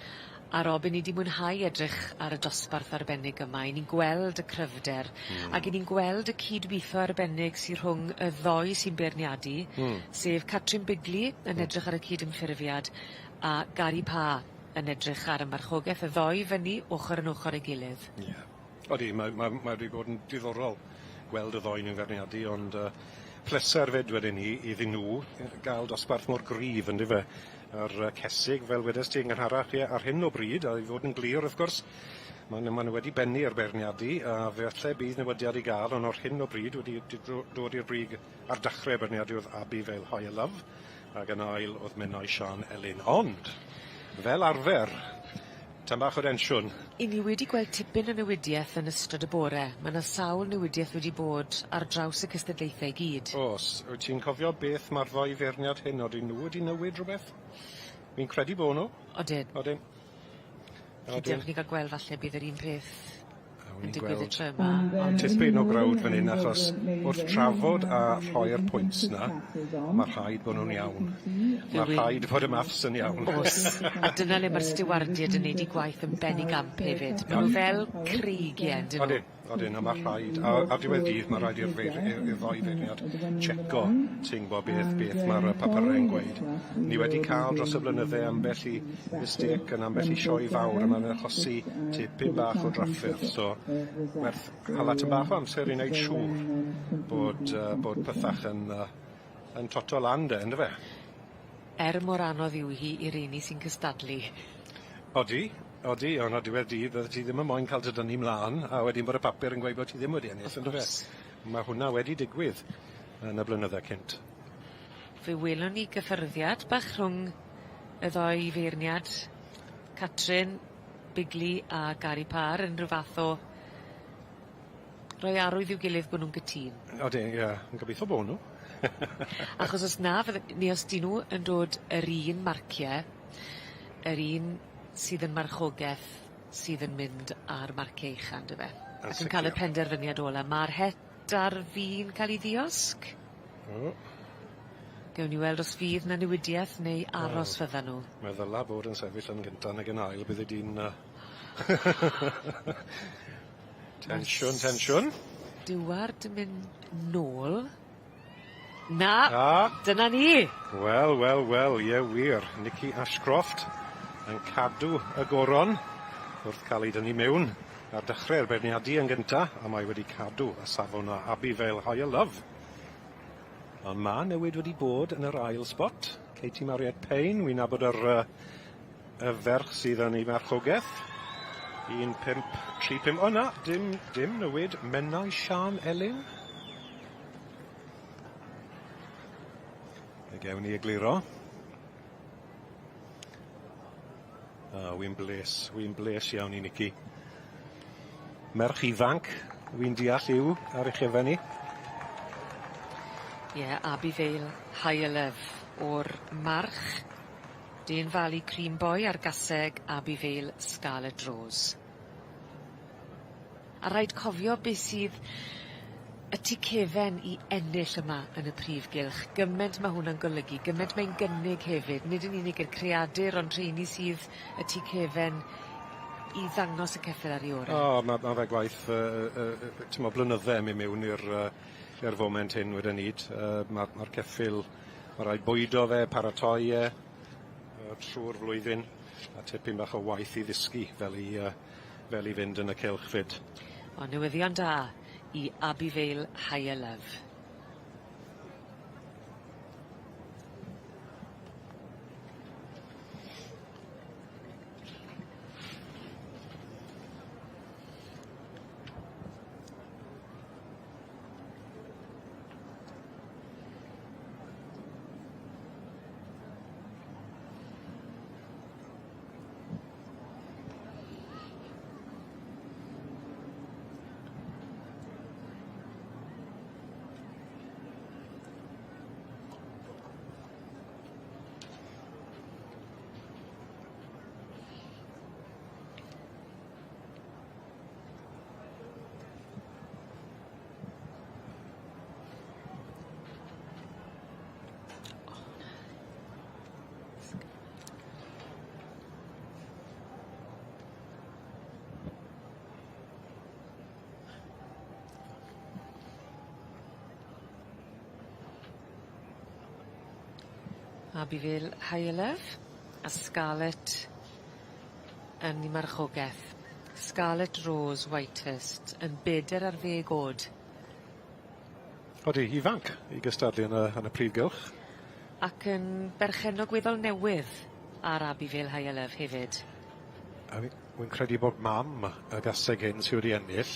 S1: A Rob 'yn ni 'di mwynhau edrych ar y dosbarth arbennig yma 'yn ni'n gweld y cryfder.
S8: Hmm.
S1: Ag 'yn ni'n gweld y cydwitho arbennig sy rhwng y ddou sy'n beirniadu.
S8: Hmm.
S1: Sef Catrin Bigley yn
S8: Hmm.
S1: edrych ar y cydymffurfiad a Gary Parr yn edrych ar y marchogeth y ddou fyny ochor yn ochor ei gilydd.
S8: Ie. Odi mae ma' mae wedi bod yn diddorol gweld y ddou yn feirniadu ond yy pleser 'fyd wedyn 'ny iddyn nw yy ga'l dosbarth mor gryf yndyfe? Yr yy cesig fel wedest ti yn gynharach ie ar hyn o bryd a i fod yn glir wrth gwrs ma' nw ma' nw wedi bennu ar beirniadu a fe alle bydd newidiad i ga'l on' ar hyn o bryd wedi 'di dro- dod i'r brig ar dachre beirniadu o'dd Abi Vale Higher Love ag yn ail o'dd Menai Siân Elin ond fel arfer Tam bach o densiwn.
S1: 'Yn ni wedi gweld tipyn o newidieth yn ystod y bore. Ma' 'na sawl newidieth wedi bod ar draws y cystadlaethe i gyd.
S8: O's. Wyt ti'n cofio beth ma'r ddou feirniad hyn odyn nw wedi newid rwbeth? Fi'n credu bo' nw.
S1: Odyn.
S8: Odyn.
S1: Felly dewch ni ga'l gweld falle bydd yr un peth
S8: Awn
S1: yn
S8: ni
S1: digwydd y
S8: gweld.
S1: tro yma ond...
S8: Tipyn o growd fan 'yn achos wrth trafod a rhoi'r pwynts 'na ma' rhaid bo' nw'n iawn. Ma' rhaid fod y maths yn iawn.
S1: O's a dyna le ma'r stiwardied yn neud 'u gwaith yn benigamp hefyd. Ma' nw fel creigie on'd 'yn nw?
S8: Odyn odyn a ma' rhaid a ar diwedd dydd ma' raid i'r feir- i'r i'r ddou feirniad tsieco ti'n gwbo beth beth ma'r yy papyre'n gweud. Ni wedi ca'l dros y blynydde ambell i mistêc yn ambell i sioe fawr a ma'n achosi tipyn bach o drafferth so werth hala tym bach o amser i neud siŵr bod yy bod pethach yn yy yn toto lan de yndyfe?
S1: Er mor anodd yw hi i reini sy'n cystadlu.
S8: Odi, odi, on' ar diwedd dydd byddet ti ddim yn moyn ca'l dy dynnu mlan a wedyn bod y papur yn gweud bo' ti ddim wedi ennill
S1: Wrth
S8: yndyfe?
S1: gwrs.
S8: Ma' hwnna wedi digwydd yn y blynydde cynt.
S1: Fe welwn ni gyffyrddiad bach rhwng y ddou feirniad, Catrin Bigley a Gary Parr yn ryw fath o roi arwydd i'w gilydd bo' nw'n gytûn.
S8: Odyn ie, yn gobitho bo' nw.
S1: Achos os na fydde ne' os 'dyn nw yn dod yr un marcie, yr un sydd yn marchogeth sydd yn mynd â'r marcie ucha on'd yfe?
S8: Yn
S1: Ac yn ca'l y
S8: sicir.
S1: penderfyniad ola. Ma'r het ar fin ca'l 'i ddiosg.
S8: O.
S1: Gewn ni weld os fydd 'na newidieth neu aros fyddan nw.
S8: Meddyla bod yn sefyll yn gynta nag yn ail bydde di'n yy Tensiwn, tensiwn.
S1: Stewart yn mynd nôl. Na!
S8: Na!
S1: Dyna ni!
S8: Wel, wel, wel, ie wir. Nicky Ashcroft yn cadw y goron wrth cael ei dynnu mewn ar dechrau'r beirniadu yn gynta, a mae wedi cadw y safon o Abbey Vale Higher Love. Ond ma' newid wedi bod yn yr ail spot. Katie Mariette Payne, wi'n nabod yr yy y ferch sydd yn ei marchogeth. 1 5 3 5 o na, dim dim newid. Menai Siân Elin. Fe gewn ni egluro. O, wi'n bles, wi'n bles iawn i Nicky. Merch ifanc, wi'n deall yw ar ei chefen 'i.
S1: Ie, Abbey Vale Higher Love o'r march Dane Valley Cream Boy a'r gaseg Abbey Vale Scarlet Rose. A rhaid cofio be' sydd y tu cefen i ennill yma yn y prif gylch. Gyment ma' hwnna'n golygu, gyment mae'n gynnig hefyd, nid yn unig i'r creadur ond rheini sydd y tu cefen i ddangos y ceffyl ar 'i ore'.
S8: O ma' ma' fe gwaith yy yy yy t'mo' blynydde myn' miwn i'r yy i'r foment hyn weden i yy ma'r ma'r ceffyl ma' raid bwydo fe, paratoi e yy trw'r flwyddyn a tipyn bach o waith i ddysgu fel i yy fel i fynd yn y cylch 'fyd.
S1: O newyddion da i Abbey Vale Higher Love. Abbeyvale Higher Love a Scarlett yn 'i marchogeth. Scarlett Rose Whitehurst yn beder ar ddeg o'd.
S8: Odi, ifanc i gystadlu yn y yn y prif gylch.
S1: Ac yn berchennog weddol newydd ar Abbeyvale Higher Love hefyd.
S8: A fi wi'n credu bod mam y gaseg hyn sy wedi ennill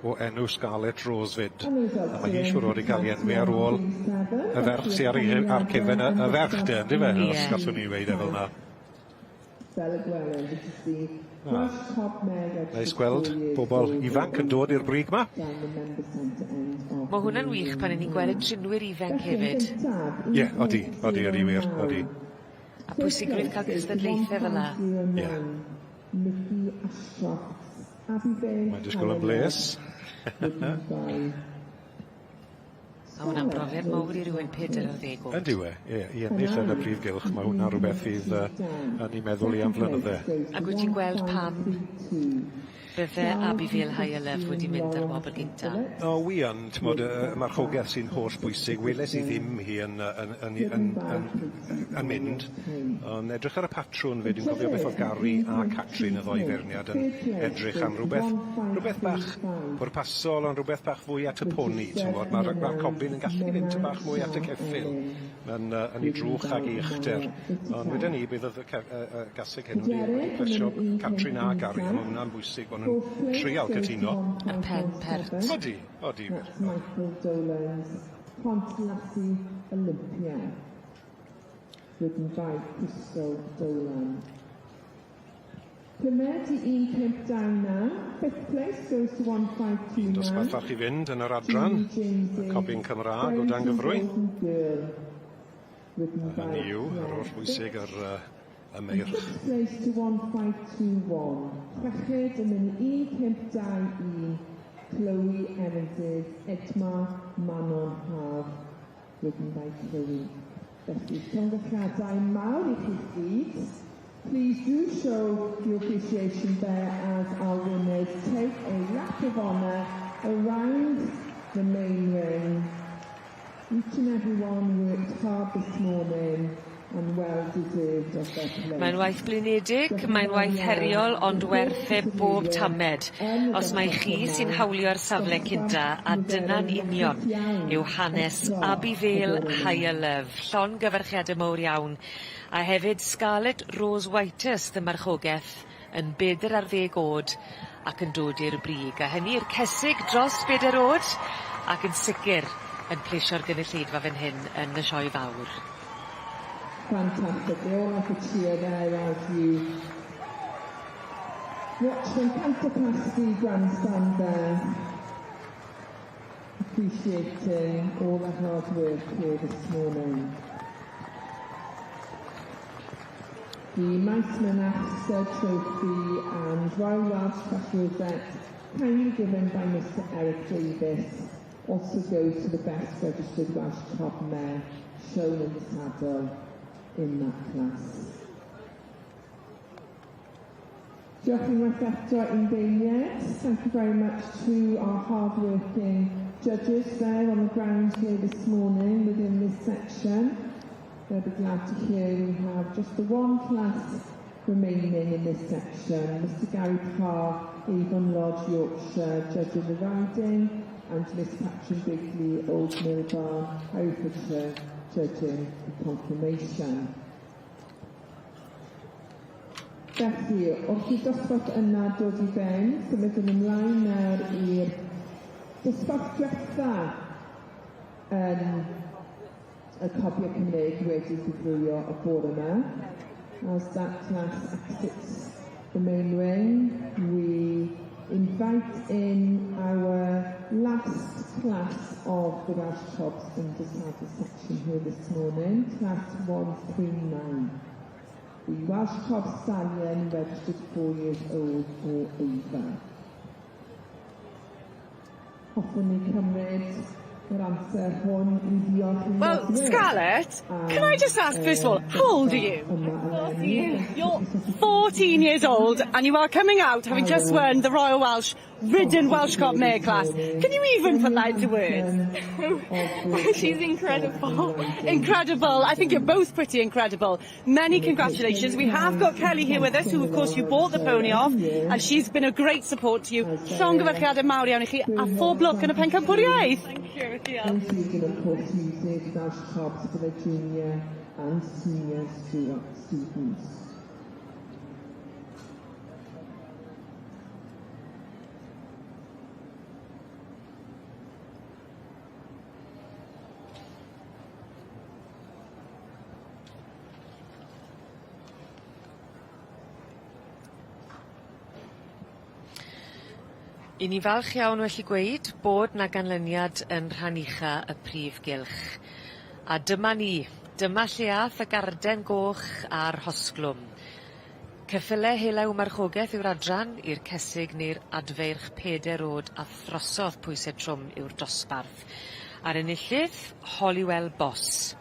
S8: o enw Scarlett Rose 'fyd. A ma' hi siŵr o fod 'di ca'l 'i enwi ar ôl y ferch sy ar ei he- ar cefen y y ferch de on'd yfe?
S1: Ie.
S8: Os gallwn ni weud e fel 'na. Ah. Neis gweld bobol ifanc yn dod i'r brig 'ma.
S1: Ma' hwnna'n wych pan 'yn ni'n gweld y trinwyr ifenc hefyd.
S8: Ie odi odi odi wir odi.
S1: A pwysigrwydd ca'l cystadlaethe fel 'a.
S8: Ie. Mae'n disgwl yn bles.
S1: Ma' hwnna'n brofiad mowr i rywun peder ar ddeg o'd.
S8: Yndyw e ie i ennill yn y prif gylch ma' hwnna rwbeth fydd yy yn 'i meddwl 'i am flynydde.
S1: Ag wyt ti'n gweld pam bydde Abbeyvale Higher Love wedi mynd ar wobr gynta?
S8: O wi yn t'mod yy y marchogeth sy'n holl bwysig weles i ddim hi yn yy yn yn yn yn yn mynd ond edrych ar y patrwn 'fyd dwi'n cofio beth o'dd Gary a Catrin y ddou feirniad yn edrych am rwbeth rwbeth bach pwrpasol ond rwbeth bach fwy at y poni ti'n gwbod ma'r ma'r cobyn yn gallu fynd tym bach mwy at y ceffyl yn yy yn 'i drwch ag 'i uchder ond weden i bydd o'dd y ce- yy y gaseg hyn wedi wedi plesio Catrin a Gary a ma' hwnna'n bwysig bo' nw'n trial cytuno.
S1: Y pen pert.
S8: Odi odi wir.
S3: Written by Crystal Dolan. Pumed i 1529, fifth place goes to 1529.
S8: Un dosbarth fach i fynd yn yr adran, y cobyn Cymraeg o dan gyfrwy. A hynny yw, yr holl bwysig yr uh, y meirch.
S3: Sixth place to 1521, chweched yn mynd i 1521, Chloe Evans' Edma Manon Haf, written by Chloe. Felly, llongyfarchiadau mawr i chi gyd. Please do show your appreciation there as our winners take a lap of honour around the main ring. Each and every one worked hard this morning and well deserved of their place.
S1: Mae'n waith blinedig, mae'n waith heriol, ond werth e bob tamed. Os mai chi sy'n hawlio'r safle cynta, a dyna'n union yw hanes Abbey Vale Higher Love. Llongyfarchiade mowr iawn. A hefyd Scarlett Rose Whitehurst y marchogeth yn 40 o'd ac yn dod i'r brig. A hynny i'r cesig dros beder o'd ac yn sicr yn plesio'r gynulleidfa fan hyn yn y sioe fawr.
S3: Fantastic. They all have a cheer there as you watch them canter past the grandstand there. Appreciating all the hard work here this morning. The Maes Mynach Trophy and Royal Welsh Class Rosette, kindly given by Mr Eric Davis, also goes to the best registered Welsh Cob mare shown in the saddle in that class. Diolch unwaith eto i'n beirniaid. Thank you very much to our hard-working judges there on the ground here this morning within this section. They'll be glad to hear we have just the one class remaining in this section. Mr Gary Parr, Avon Lodge, Yorkshire, judging the riding, and Miss Catherine Bigley, Old Mill Barn, Herefordshire, judging the conformation. Felly, wrth i'r dosbarth yna dod i ben, symudwn ymlaen nawr i'r dosbarth diwetha yn y Cobiau Cymreig wedi cyflwyno y bore yma. As that class exits the main ring, we invite in our last class of the Welsh Cobs under saddle section here this morning, class 139. The Welsh Cob Stallion, registered 4 years old or over. Hoffwn ni cymryd yr amser hwn i ddiolch i'n
S5: Well, Scarlett, can I just ask first of all, how old are you?
S3: 14.
S5: You're 14 years old and you are coming out having just won the Royal Welsh Ridden Welsh Cob Mare class. Can you even put that into words?
S6: She's incredible.
S5: Incredible. I think you're both pretty incredible. Many congratulations. We have got Kelly here with us, who of course you bought the pony off, and she's been a great support to you. Llongyfarchiadau mawr iawn i chi, a phob lwc yn y pencampwriaeth.
S6: Thank you, diolch.
S3: And season, of course, uses Welsh Cobs for the junior and senior students.
S1: 'Yn ni falch iawn felly gweud bod 'na ganlyniad yn rhan ucha y prif gylch. A dyma ni, dyma lle ath y garden goch a'r rhosglwm. Ceffyle hela i'w marchogeth yw'r adran i'r cesig neu'r adfeirch peder o'd a throsodd pwyse trwm yw'r dosbarth. A'r enillydd, Holywell Boss.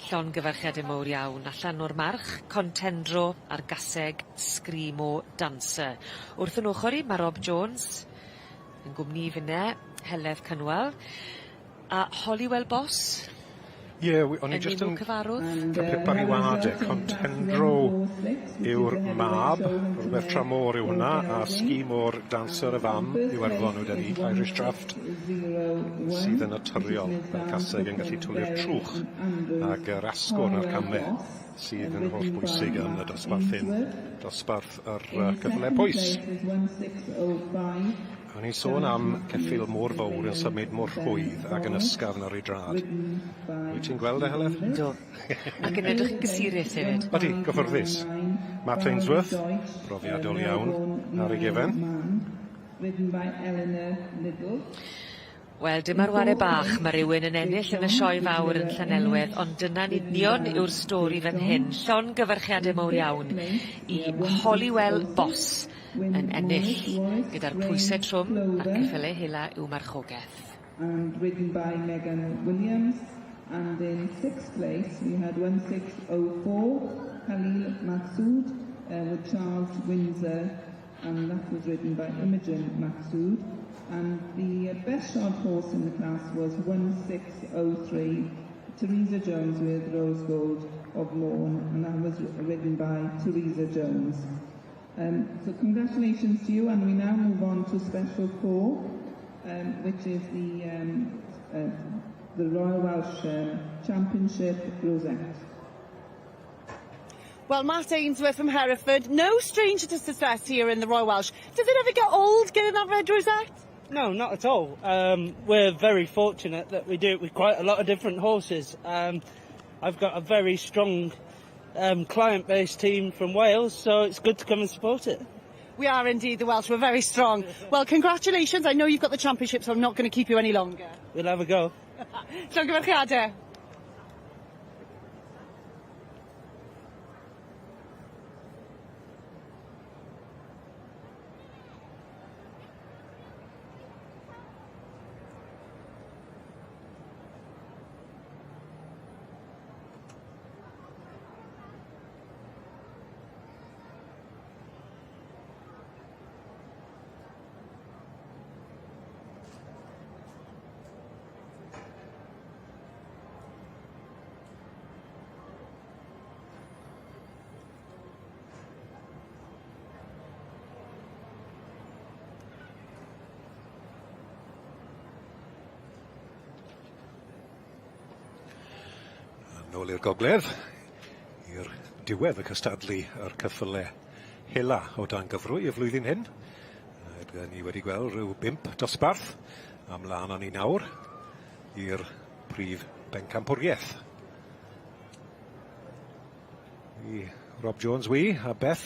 S1: Llongyfarchiade mowr iawn allan o'r march Contendro a'r gaseg Screamo Dancer. Wrth 'yn ochor i ma' Rob Jones yn gwmni finne, Heledd Cynwal a Holywell Boss.
S8: Ie wi- o'n i
S1: Yn
S8: jyst
S1: enw
S8: yn
S1: cyfarwdd.
S8: ca'l pip ar 'i wad e. Contendro yw'r mab, rhywbeth tramor yw hwnna, a Screamo Dancer y fam Iwerddon yw 'da ni, Irish Draft, sydd yn naturiol fel caseg yn gallu twli'r trwch ag yr asgwrn a'r came sydd yn holl bwysig yn y dosbarth hyn, dosbarth yr ceffyle pwys. O'n i'n sôn am ceffyl mor fawr yn symud mor rhwydd ac yn ysgafn ar ei drad. Wyt ti'n gweld e, Heledd?
S1: Yndw. Ac yn edrych yn gysurus hefyd.
S8: Odi, gyffyrddus. Matt Ainsworth, brofiadol iawn ar ei gefen.
S3: Ridden by Eleanor Liddell.
S1: Wel, dim ar ware bach ma' rywun yn ennill yn y sioe fawr yn Llanelwedd, ond dyna'n union yw'r stori fan hyn. Llongyfarchiade mowr iawn i Holywell Boss yn ennill gyda'r pwyse trwm a'r ceffyle hela i'w marchogeth.
S3: And ridden by Megan Williams. And in sixth place, we had 1604, Khalil Masood with Charles Windsor, and that was ridden by Imogen Masood. And the best shod horse in the class was 1603, Teresa Jones with Rose Gold of Lawn, and that was ridden by Teresa Jones. So congratulations to you, and we now move on to Special 4, which is the Royal Welsh Championship Rosette.
S5: Well, Matt Ainsworth from Hereford, no stranger to success here in the Royal Welsh. Does it ever get old getting that red rosette?
S12: No, not at all. We're very fortunate that we do it with quite a lot of different horses. I've got a very strong client-based team from Wales, so it's good to come and support it.
S5: We are indeed the Welsh, we're very strong. Well, congratulations. I know you've got the championship, so I'm not going to keep you any longer.
S12: We'll have a go.
S5: Llongyfarchiadau.
S8: Nôl i'r gogledd, i'r diwedd y cystadlu yr ceffyle hela o dan gyfrwy y flwyddyn hyn. Rydyn ni wedi gweld rhyw bump dosbarth, a mlaen â ni nawr i'r prif bencampwriaeth. I Rob Jones wi a Beth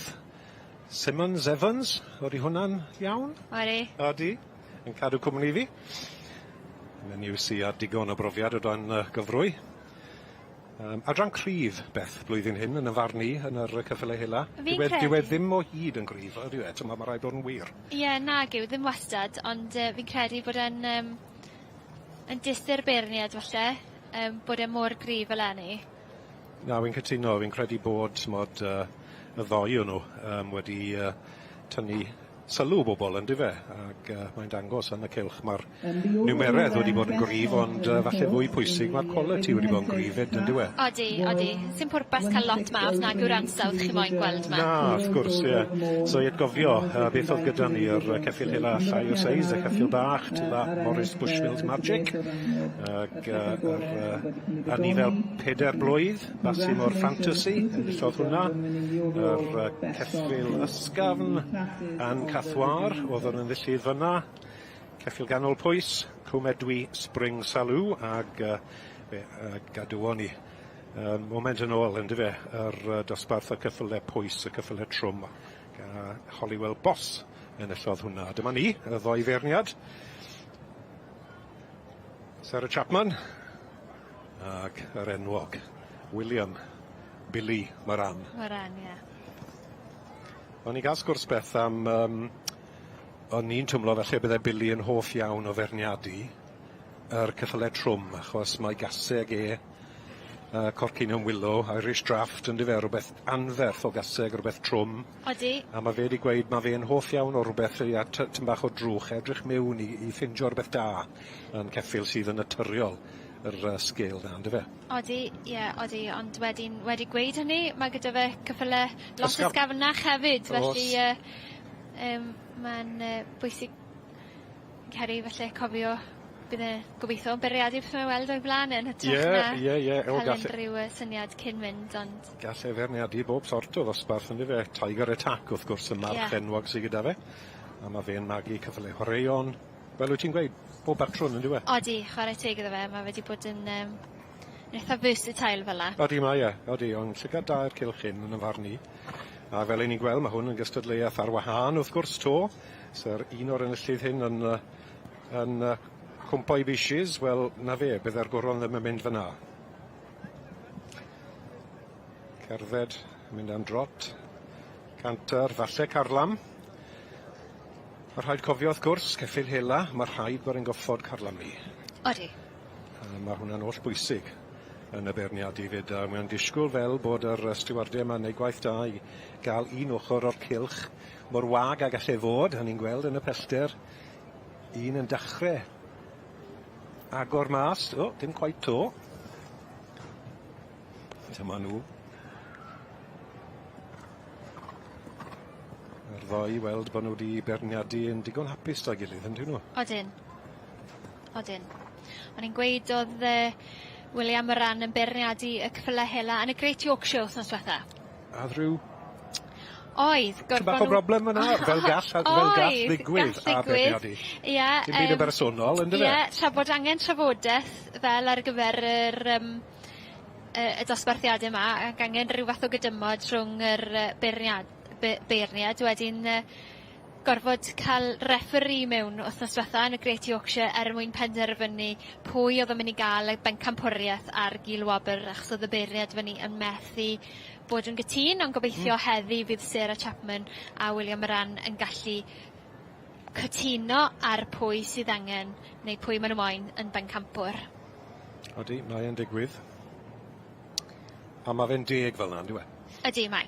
S8: Simmons Evans, odi hwnna'n iawn?
S9: Odi.
S8: Odi, yn cadw cwmni fi. Menyw sy â digon o brofiad o dan gyfrwy. Adran cryf, Beth, blwyddyn hyn yn y farn i, yn yr ceffylau hela.
S9: Fi'n
S8: Dyw e,
S9: credu.
S8: dyw e ddim o hyd yn gryf, ydyw e? T'mo' ma' raid bod yn wir.
S9: Ie, nag yw, ddim wastad, ond fi'n credu bod e'n yn distr beirniad falle, bod e mor gryf eleni.
S8: Na, fi'n cytuno, fi'n credu bod, t'mod, y ddou o nhw wedi tynnu sylw bobl yndyfe ag mae'n dangos yn y cylch ma'r niwmeredd wedi bod yn gryf ond falle fwy pwysig ma'r quality wedi bod yn gryf 'fyd yndyw e?
S9: Odi, odi. Sim pwrpas cael lot 'ma os nag yw'r ansawdd chi moyn gweld 'ma.
S8: Na, wrth gwrs, ie. So i atgofio beth oedd gyda ni yr ceffyl hela llai o seis, y ceffyl bach, Tila Morris Bushmills Magic, ag yr anifail peder blwydd, Basimor Fantasy, enillodd hwnna, yr ceffyl ysgafn, Ann Cathwar, oedd yn enillydd fyna, ceffyl ganol pwys, Cwmedwy Spring Salw, ag fe gadwon ni moment yn ôl, yndyfe, yr dosbarth y ceffyle pwys, y ceffyle trwm, a Holywell Boss enillodd hwnna. Dyma ni, y ddoi feirniad. Sarah Chapman ac yr enwog William Billy Moran.
S9: Moran, ie.
S8: O'n i'n cael sgwrs Beth am yym o'n i'n twmlo falle bydde Billy yn hoff iawn o feirniadu yr ceffyle trwm achos mae gaseg e Corkingham Willow, Irish Draft yndyfe, rwbeth anferth o gaseg, rwbeth trwm.
S9: Odi.
S8: A ma' fe 'di gweud ma' fe'n hoff iawn o rwbeth ia tym bach o drwch, edrych miwn i i ffindio rwbeth da yn ceffyl sydd yn naturiol yr sgêl 'na yndyfe?
S9: Odi, ie, odi, ond wedyn, wedi gweud hynny, mae gyda fe cyffyle lot
S8: Ysgaf-
S9: ysgafnach hefyd, felly
S8: O's.
S9: mae'n bwysig Ceri falle cofio bydd e gobeithio yn bwriadu beth mae'n weld o'i flan e yn hytrach
S8: Ie,
S9: na
S8: ie, ie, o
S9: cael
S8: gall e-
S9: unrhyw syniad cyn mynd, ond
S8: Gall e feirniadu bob sort o ddosbarth yndyfe? Tiger Attack wrth gwrs y march
S9: Ie.
S8: enwog sy gyda fe. A ma' fe'n magu cyffyle chwaraeon. Fel wyt ti'n gweud, bob batrwn yndyw e?
S9: Odi, chwarae teg iddo fe, ma' fe 'di bod yn yym yn eitha versatile fel 'a.
S8: Odi mae e, odi, ond llygad da i'r cylch hyn yn 'y farn i. A fel 'yn ni'n gweld ma' hwn yn gystadleuaeth ar wahân wrth gwrs 'to. Sa'r un o'r enillydd hyn yn yn cwmpo i bishys, wel 'na fe, bydde'r goron ddim yn mynd fyn 'na. Cerdded, mynd am drot, canter, falle carlam. Ma' rhaid cofio wrth gwrs, ceffyl hela, ma' rhaid bod e'n goffod carlamu.
S9: Odi.
S8: A ma' hwnna'n oll bwysig. yn y beirniadu 'fyd a mae'n disgwyl fel bod yr yy stiwardie yma'n neud gwaith da i ga'l un ochor o'r cylch mor wag ag alle fod, a ni'n gweld yn y pellter un yn dechre agor mas, o, dim cweit 'to. Dyma nhw. A'r ddou i weld bod nhw wedi beirniadu yn digon hapus 'da'i gilydd yndyn nhw?
S9: Odyn. Odyn. O'n i'n gweud o'dd yy William Moran yn beirniadu y ceffyle hela yn y Great Yorkshire wthnos dwetha.
S8: A o'dd rhyw
S9: Oedd.
S8: Tipyn bach o broblem yna, fel gall fel gall ddigwydd a beirniadu.
S9: Ie.
S8: Dim byd yn bersonol yndyfe?
S9: Ie, tra bod angen trafodeth fel ar gyfer yr yym y y dosbarthiade 'ma ac angen rhyw fath o gydymod rhwng yr yy beirniad be- beirniad wedyn yy gorfod ca'l referee mewn wthnos dwetha yn y Great Yorkshire er mwyn penderfynu pwy o'dd yn myn' i ga'l y bencampwrieth a'r gil wobr achos o'dd y beirniad fyny yn methu bod yn gytûn ond gobeithio heddi fydd Sarah Chapman a William Moran yn gallu cytuno ar pwy sydd angen neu pwy ma' nw moyn yn bencampwr.
S8: Odi, mae e'n digwydd. A ma' fe'n deg fel 'na on'd yw e?
S9: Ydi mae.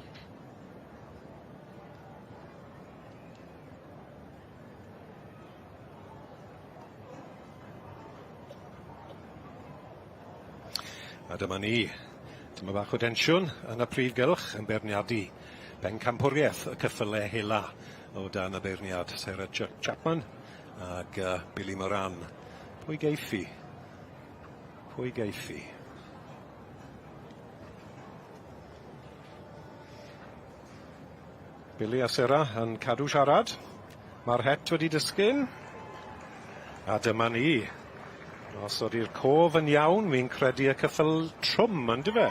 S8: A dyma ni. Dyma bach o densiwn yn y prif gylch yn beirniadu bencampwriaeth y ceffyle hela o dan y beirniad Sarah Ch Chapman ag uh, Billy Moran. Pwy geiff hi? Pwy geiff hi? Billy a Sarah yn cadw siarad. Mae'r het wedi disgyn. A dyma ni. Os ydy'r cof yn iawn, wi'n credu y ceffyl trwm, yndyfe?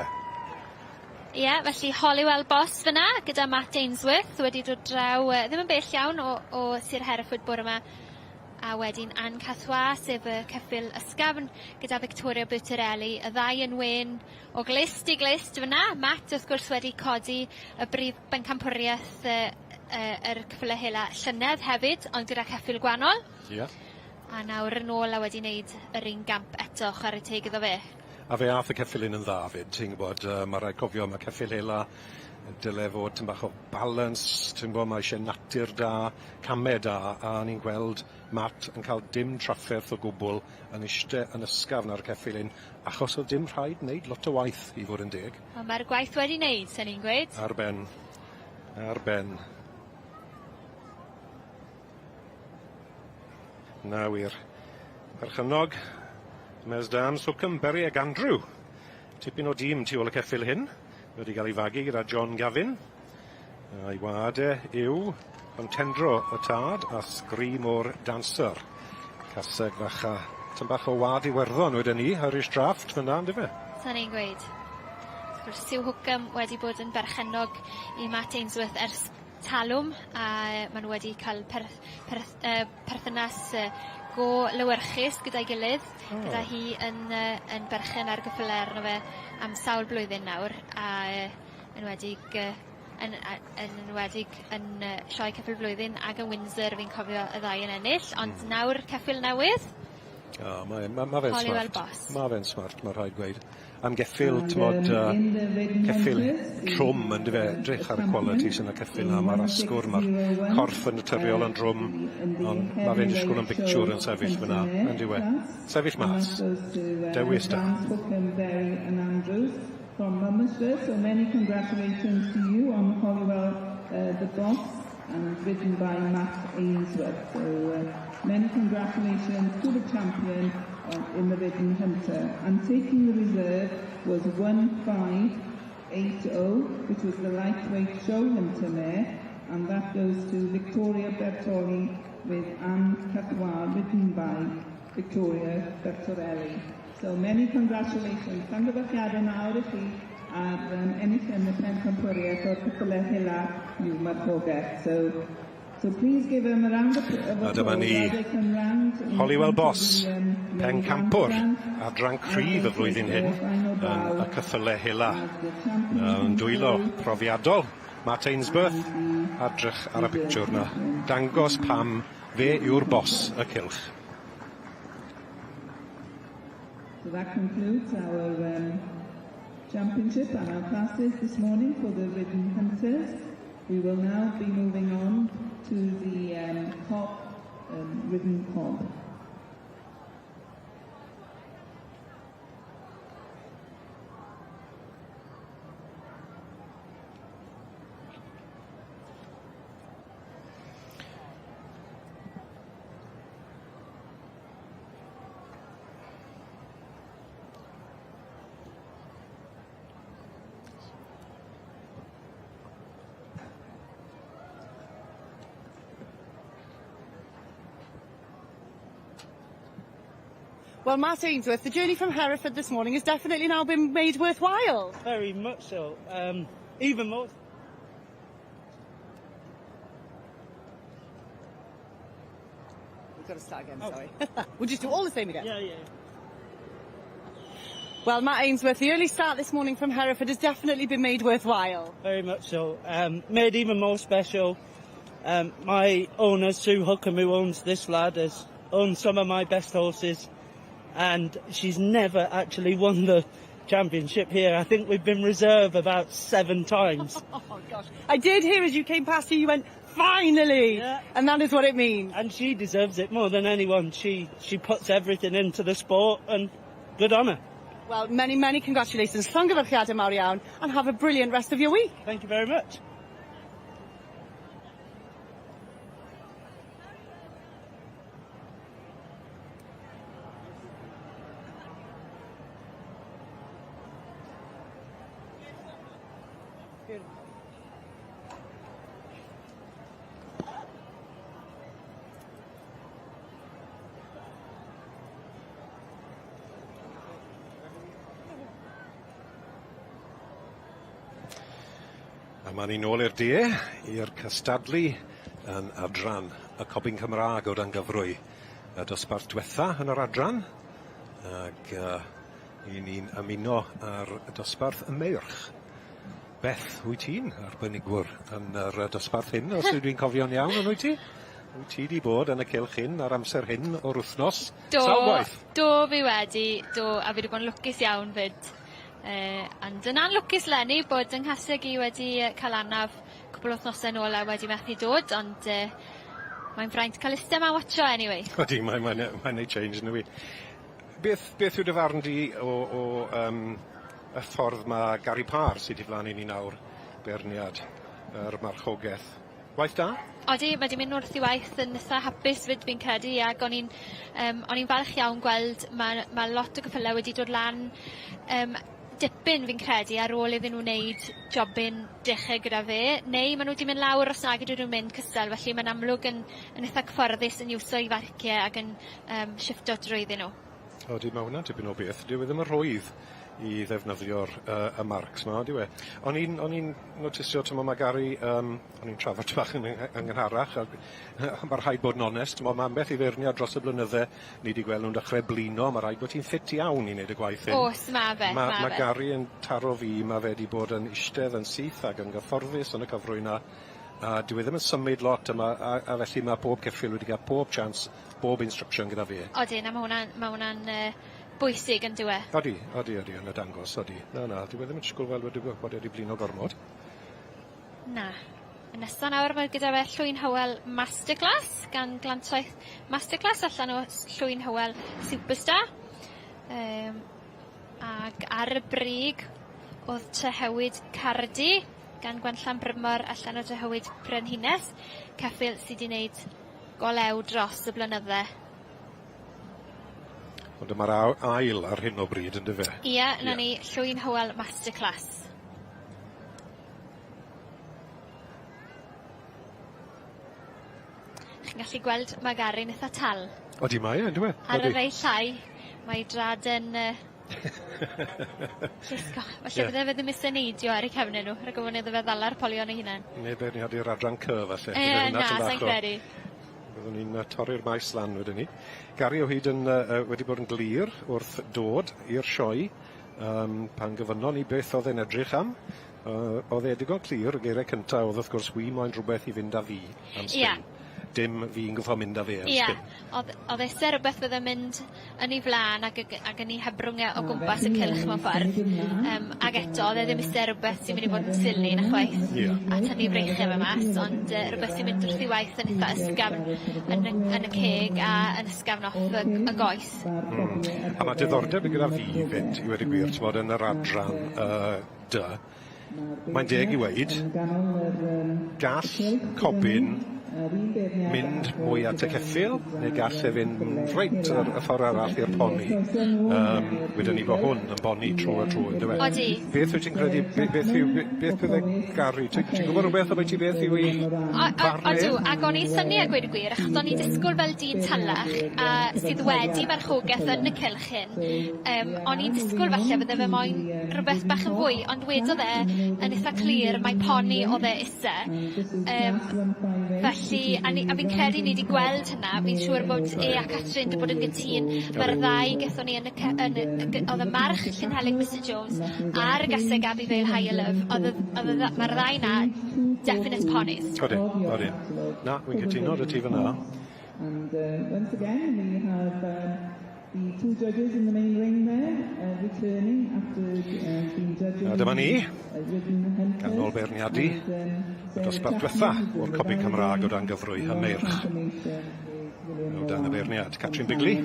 S9: Ie, yeah, felly Holywell Boss fyna gyda Matt Ainsworth wedi dod draw uh, ddim yn bell iawn o, o Sir Hereford bore yma. A wedyn Anne Cathois, sef y ceffyl ysgafn gyda Victoria Bertorelli, y ddau yn wên o glust i glust fyna. Matt wrth gwrs wedi codi y brif bencampwriaeth yy yy yr ceffyle hela llynedd hefyd, ond gyda ceffyl gwanol.
S8: Ie.
S9: A nawr yn ôl a wedi neud yr un gamp eto, chware teg iddo fe.
S8: A fe ath y ceffyl un yn dda 'fyd, ti'n gwbod, yy ma' raid cofio ma' ceffyl hela dyle fod tym bach o balance, ti'n gwbo, ma' isie natur da, came da, a ni'n gweld Matt yn cael dim trafferth o gwbwl yn ishte yn ysgafn ar y ceffyl hyn, achos o'dd dim rhaid neud lot o waith i fod yn deg.
S9: Wel mae'r gwaith wedi neud, sen i'n gweud.
S8: Ar ben. Ar ben. Na wir. Perchennog Mesdams Hookham, Berry ag Andrew. Tipyn o dîm tu ôl y ceffyl hyn. Wedi cael ei fagu gyda John Gavin. A'i wad e yw Contendro y tad a Scream o'r Dancer. Caseg fach a tym bach o wad Iwerddon wedyn ni, Irish Draft fyna on'd yfe?
S9: Sa'n i'n gweud. Wrth gwrs Sue Hookham wedi bod yn berchennog i Matt Ainsworth ers talwm a ma' nw wedi ca'l per- perth- yy perthynas yy go lewyrchus gyda'i gilydd.
S8: O.
S9: Gyda hi yn yy yn berchen ar gyffyle arno fe am sawl blwyddyn nawr a yy enwedig yy yn a- yn enwedig yn yy Sioe Ceffyl Blwyddyn ag yn Windsor fi'n cofio y ddau yn ennill ond nawr ceffyl newydd.
S8: O mae ma' ma' fe'n smart.
S9: Holywell Boss.
S8: Ma' fe'n smart ma' rhaid gweud. Am geffyl t'mod yy ceffyl trwm yndyfe? Edrych ar y quality sy yn y ceffyl 'na ma'r asgwrn ma'r corff yn naturiol yn drwm ond ma' fe'n disgwl yn bictiwr yn sefyll fyn 'na on'd yw e? Sefyll mas. Dewis da.
S3: From Mummasworth, so many congratulations to you on Holywell uh, the Boss and ridden by Matt Ainsworth. So uh, many congratulations to the champion in the Ridden Hunter. And taking the reserve was 1580, which was the lightweight show hunter mare, and that goes to Victoria Bertoli with Anne Catois, ridden by Victoria Bertorelli. So many congratulations. Llongyfarchiadau mawr i chi ar um, ennill yn y pencampwriaeth o'r ceffylau hela i'w marchogaeth. So, so please give them a round of
S8: A dyma ni Holywell Boss, pencampwr adran cryf y flwyddyn hyn yn y ceffyle hela. Yn dwylo profiadol Matt Ainsworth, adrych ar y pictiwr 'na. Dangos pam fe yw'r boss y cylch.
S3: So that concludes our um, Championship and our classes this morning for the Ridden Hunters. We will now be moving on to the um, cob, um, Ridden Cob.
S5: Well, Matt Ainsworth, the journey from Hereford this morning has definitely now been made worthwhile.
S12: Very much so. Um, even more.
S5: We've got to start again, oh. sorry. we'll just do all the same again.
S12: Yeah, yeah.
S5: Well, Matt Ainsworth, the early start this morning from Hereford has definitely been made worthwhile.
S12: Very much so. Um, made even more special. Um, my owner, Sue Hookham, who owns this lad, has owned some of my best horses and she's never actually won the championship here. I think we've been reserve about seven times.
S5: Oh, gosh. I did hear as you came past here, you went, finally!
S12: Yeah.
S5: And that is what it means.
S12: And she deserves it more than anyone. She, she puts everything into the sport and good on her.
S5: Well, many, many congratulations. Llongyfarchiadau mawr iawn, and have a brilliant rest of your week.
S12: Thank you very much.
S8: A ma' ni nôl i'r de, i'r cystadlu yn adran y Cobyn Cymraeg o dan gyfrwy. Y dosbarth diwetha yn yr adran, ag uh, i ni'n ymuno ar y dosbarth y meirch. Beth, wyt ti'n arbenigwr yn yr dosbarth hyn, os ydw i'n cofio'n iawn, ond wyt ti? Wyt ti 'di bod yn y cylch hyn ar amser hyn o'r wythnos?
S9: Do.
S8: Sawl gwaith?
S9: Do, fi wedi, do, a fi wedi bod yn lwcus iawn 'fyd. Yy, ond yn anlwcus leni bod 'y nghaseg i wedi yy ca'l anaf cwpwl o wthnose nôl a wedi methu dod, ond yy mae'n fraint ca'l iste 'ma a watsio anyway.
S8: Odi, mae mae'n yy mae'n neud change yndyw 'i? Beth beth yw dy farn di o o yym y ffordd ma' Gary Parr sy tu flan i ni nawr, beirniad yr marchogeth? Waith da?
S9: Odi, mae 'di mynd wrth 'i waith yn itha hapus 'fyd fi'n credu ag o'n i'n yym o'n i'n falch iawn gweld ma' ma' lot o geffyle wedi dod lan yym dipyn fi'n credu ar ôl iddyn nw wneud jobyn deche gyda fe neu ma' nw 'di mynd lawr os nag ydyn nw'n mynd cystal felly ma'n amlwg yn yn itha cyfforddus yn iwso 'i farcie ag yn yym shiffto drwyddyn nw.
S8: Odi, ma' hwnna'n tipyn o beth. Dyw e ddim yn rhwydd i ddefnyddio'r yy y marcs 'ma on'd yw e? O'n i'n o'n i'n notisio t'mo' ma' Gary yym o'n i'n trafod tipyn bach yn yn gynharach ag ma' rhaid bod yn onest t'mo' ma' ambell i feirniad dros y blynydde ni 'di gweld nw'n dechre blino ma' raid bod ti'n ffit iawn i neud y gwaith hyn.
S9: O's ma' fe ma' fe.
S8: Ma' Gary yn taro fi ma' fe 'di bod yn ishtedd yn syth ag yn gyfforddus yn y cyfrwy 'na a dyw e ddim yn symud lot a ma' a a felly ma' pob ceffyl wedi ga'l pob chance bob instruction gyda fi.
S9: Odyn a ma' hwnna'n ma' wnna'n yy bwysig on'd yw e?
S8: Odi odi odi yn y dangos odi. Na na dyw e ddim yn disgwl fel wedi bo- bod e 'di blino gormod.
S9: Na. Y nesa nawr ma' gyda fe Llwyn Hywel Masterclass gan Glantraeth Masterclass allan o s- Llwyn Hywel Superstar. Yym ag ar y brig o'dd Trehewyd Cardi gan Gwenllan Brymor allan o Drehewyd Brenhines. Ceffyl sy 'di neud golew dros y blynydde.
S8: Ond dyma'r ail ar hyn o bryd yndyfe?
S9: Ie, 'na ni, Llwyn Hywel Masterclass. Chi'n gallu gweld ma' Gary'n itha tal.
S8: Odi mae e yndyw e?
S9: Ar y rei llai, mae 'i drad yn yy llusgo. Falle bydde fe ddim isie neidio ar eu cefne nw, rhag ofon iddo fe ddala'r polion ei hunan.
S8: Ne' beirniadu'r adran Cy falle.
S9: Yy na, sai'n credu.
S8: Byddwn ni'n yy torri'r maes lan wedyn 'ny. Gary o hyd yn yy yy wedi bod yn glir wrth dod i'r sioe yym pan gofynnon ni beth o'dd e'n edrych am yy o'dd e digon clir y geiriau cynta o'dd wrth gwrs wi moyn rhwbeth i fynd â fi am spin.
S9: Ie.
S8: dim fi'n goffo mynd â fe am
S9: Ie.
S8: spin.
S9: O'dd o'dd e isie rwbeth fydde'n mynd yn 'i flan ag ag ag yn 'i hebrwng e o gwmpas y cylch mewn ffordd. Yym ag eto o'dd e ddim isie rwbeth sy'n mynd i fod yn silly na chwaith.
S8: Ie.
S9: A tynnu breiche fe mas ond yy rwbeth sy'n mynd wrth 'i waith yn itha ysgafn yn y yn y ceg a yn ysgafn off y y goes.
S8: Hmm. A ma' diddordeb gyda fi 'fyd i weud y gwir t'mod yn yr adran yy dy. Mae'n deg i weud, gall cobyn mynd mwy at y ceffyl, neu gall e fynd reit yr y ffordd arall i'r poni. Yym, wedwn ni bo' hwn yn boni trw a trw yndyw e?
S9: Odi.
S8: Beth wyt ti'n credu, be- beth yw, be- beth bydde Gary, ti ti'n gwybod rhywbeth ambwyty beth yw 'i farn e?
S9: Odw, ag o'n i'n synnu a gweud y gwir, achos o'n i'n disgwyl fel dyn talach, a sydd wedi marchogaeth yn y cylch hyn, Yym o'n i'n disgwl falle bydde fe moyn rwbeth bach yn fwy ond wedodd e yn itha clir mai poni o'dd e ise. Yym felly a ni a fi'n credu ni 'di gweld hynna fi'n siŵr bod e a Catrin 'di bod yn gytûn. Ma'r ddau gethon ni yn y ce- yn y g- o'dd y march Llynhelyg Mister Jones a'r gaseg Abbey Vale Higher Love o'dd y o'dd y dda- ma'r ddau 'na definite ponis.
S8: Odyn odyn. Na wi'n cytuno 'da ti fyn 'na.
S3: And uh, once again we have um, The two judges in the main ring there, uh, returning after uh, being judging.
S8: A dyma ni, ganol beirniadu, y dosbarth diwetha o'r copi Cymraeg o dan gyfrwy y meirch. O dan y beirniad, Catrin Bigley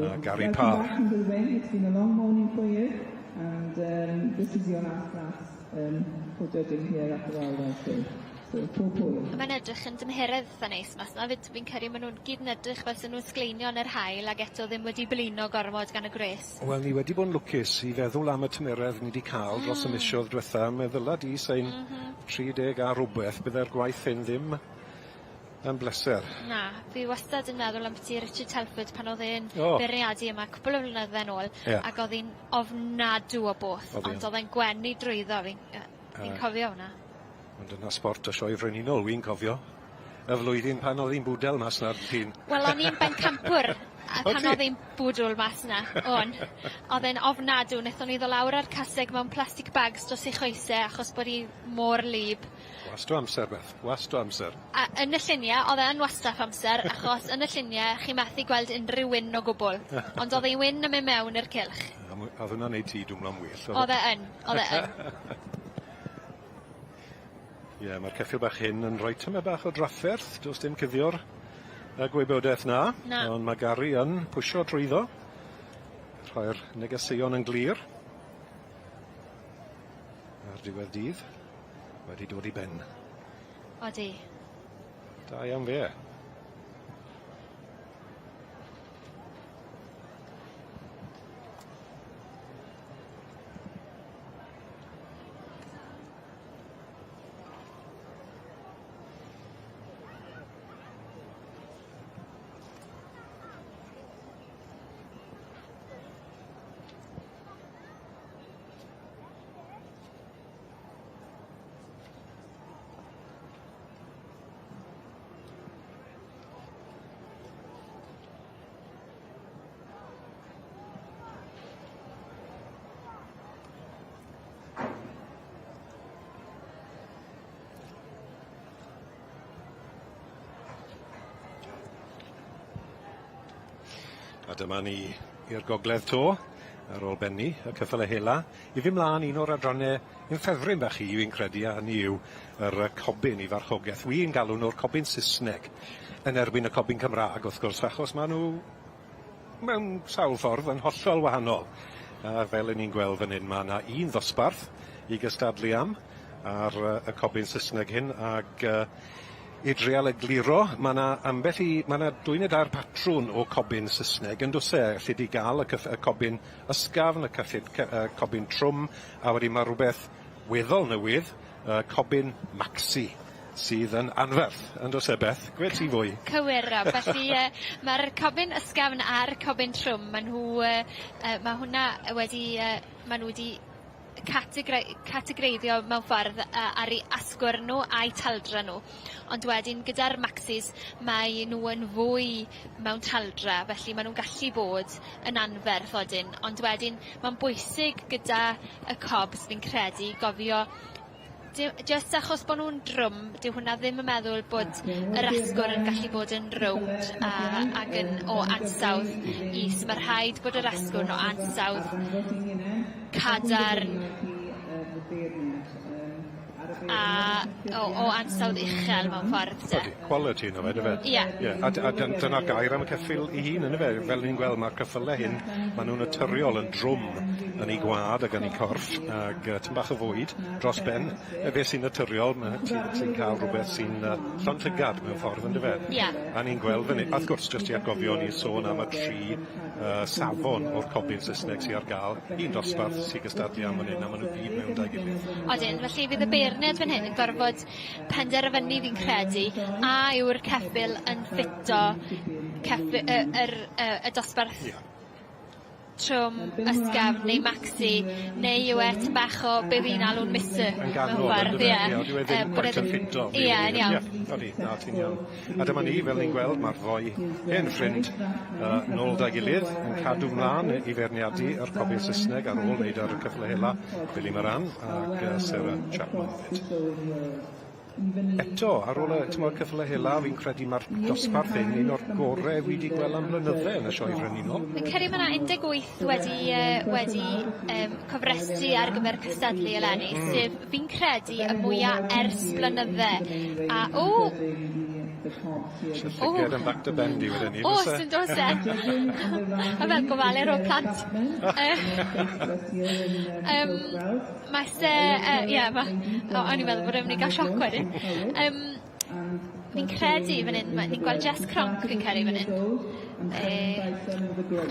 S8: a Gary Parr.
S3: It's been a long morning for you, and um, this is your last class um, for judging here at the Royal Welsh Show. So, pob hwyl.
S9: Mae'n edrych yn dymheredd itha neis mas 'na 'fyd fi'n credu ma' nw'n gyd yn edrych fel se nw'n sgleinio yn yr haul ag eto ddim wedi blino gormod gan y gwres.
S8: Wel ni wedi bod yn lwcus i feddwl am y tymeredd ni 'di ca'l dros y misoedd dwetha meddyla di sai'n 30 a rwbeth bydde'r gwaith hyn ddim yn bleser.
S9: Na, fi wastad yn meddwl ambyti Richard Telford pan o'dd e'n
S8: O.
S9: beirniadu yma cwpwl o flynydde nôl
S8: Ie.
S9: ag o'dd 'i'n ofnadw o both
S8: O'dd 'i yn.
S9: ond o'dd e'n gwenu drwyddo fi'n yy fi'n cofio wnna.
S8: Ond dyna sbort y Sioe Frenhinol, wi'n cofio. Y flwyddyn pan o'dd 'i'n bwdel mas 'na dyn.
S9: Wel o'n i'n bencampwr a pan o'dd 'i'n bwdwl mas 'na o'n. O'dd e'n ofnadw nethon ni ddo' lawr â'r caseg mewn plastic bags dros ei choese achos bod 'i mor wlyb.
S8: Wast o amser Beth, wast o amser.
S9: A yn y llunie o'dd e yn wastraff amser achos yn y llunie chi methu gweld unryw wyn o gwbwl. Ond o'dd ei wyn yn myn' mewn i'r cylch.
S8: A mwy- o'dd hwnna'n neud ti dwmlo'n well o'dd e?
S9: O'dd e yn, o'dd e yn.
S8: Ie, mae'r ceffyl bach hyn yn rhoi tymed bach o drafferth, does dim cuddio'r y gwybodaeth 'na.
S9: Na.
S8: Ond mae Gary yn pwsio trwyddo. Rhoi'r negeseuon yn glir. Ar diwedd dydd, wedi dod i ben.
S9: Odi.
S8: Da iawn fe. A dyma ni i'r gogledd 'to, ar ôl benni y ceffyle hela, i fyn' mlan un o'r adranne un ffefryn bach i fi'n credu, a hynny yw yr yy cobyn i farchogaeth. Wi'n galw nw'r cobyn Sysneg yn erbyn y cobyn Cymra'g wrth gwrs, achos ma' nw mewn sawl ffordd yn hollol wahanol. A fel 'yn ni'n gweld fan hyn ma' 'na un ddosbarth i gystadlu am ar yy y cobyn Sysneg hyn ag yy i drial egluro ma' 'na ambell i ma' 'na dwy ne' dair patrwn o cobyn Sysneg yndos e? Alli di ga'l y cyff- y cobyn ysgafn, y cyffid cy- yy cobyn trwm, a wedyn ma' rwbeth weddol newydd, y cobyn maxi sydd yn anferth, yndos e Beth? Gwed ti fwy.
S9: Cywir Rob, felly yy ma'r cobyn ysgafn a'r cobyn trwm, ma' nhw yy yy ma' hwnna wedi yy ma' nhw wedi categrei- categreiddio mewn ffordd yy ar 'u asgwrn nhw a'u taldra nhw. Ond wedyn gyda'r maxis mae nhw yn fwy mewn taldra, felly ma' nhw'n gallu bod yn anferth odyn, ond wedyn ma'n bwysig gyda y cobs fi'n credu gofio Dy- jyst achos bo' nw'n drwm dyw hwnna ddim yn meddwl bod yr asgwrn yn gallu bod yn rownd a ag yn o ansawdd is. Ma' rhaid bod yr asgwrn o ansawdd cadarn a o o ansawdd uchel mewn ffordd 'de?
S8: Ydi, quality yno fe yndyfe?
S9: Ie.
S8: Ie, a dy- a dyn- dyna'r gair am y ceffyl 'i hun yndyfe? Fel ni'n gweld ma'r ceffyle hyn, ma' nw'n naturiol yn drwm yn 'u gwa'd ag yn 'u corff ag yy tym bach o fwyd dros ben yy fe sy'n naturiol ma' ti ti'n ca'l rwbeth sy'n yy llond llygad mewn ffordd yndyfe?
S9: Ie.
S8: A ni'n gweld fyn 'yn, a wrth gwrs jyst i atgofio ni sôn am y tri yy safon o'r cobyn Sysneg sy ar ga'l, un dosbarth sy gystadlu am fan 'yn a ma' nw gyd mewn 'da'i gilydd.
S9: Odyn, felly fydd y beirniad fan hyn yn gorfod penderfynu fi'n credu a yw'r ceffyl yn ffito ceffy- yy yr yy y dosbarth...
S8: Ie.
S9: Trwm, ysgafn neu maxi neu yw e tym bach o be' fi'n alw'n miss-up
S8: Yn ganol
S9: mewn ffordd
S8: yndyfe?
S9: ie.
S8: Ie dyw e ddim
S9: Yy bod e
S8: cweit yn
S9: ddim...
S8: ffito
S9: Ie yn iawn.
S8: Ie odi na ti'n iawn. A dyma ni fel ni'n gweld ma'r ddoi hen ffrind yy nôl 'da'i gilydd yn cadw mlan i feirniadu yr cofio Sysneg ar ôl neud ar y cyffyle hela Billy Moran ac yy Sarah Chapman hefyd. Eto, ar ôl y t'mod cyffyle hela, fi'n credu ma'r dosbarth hyn un o'r gore wi 'di gweld am blynydde yn y Sioe Frenhinol.
S9: Fi'n credu ma' 'na 18 wedi yy wedi yym cofrestru ar gyfer cystadlu eleni... Hmm. ...sef fi'n credu y mwya ers blynydde a o!
S8: Isie llyged yn back to bend i wedyn 'ny
S9: O's
S8: fyse?
S9: yndos e? A fel gofalu ar ôl plant. Yy yym ma' se yy ie ma' o o'n i'n meddwl bod e myn' i ga'l sioc wedyn. Yym fi'n credu fan 'yn ma' ni'n gweld Jess Cronc fi'n credu fan 'yn. Yy.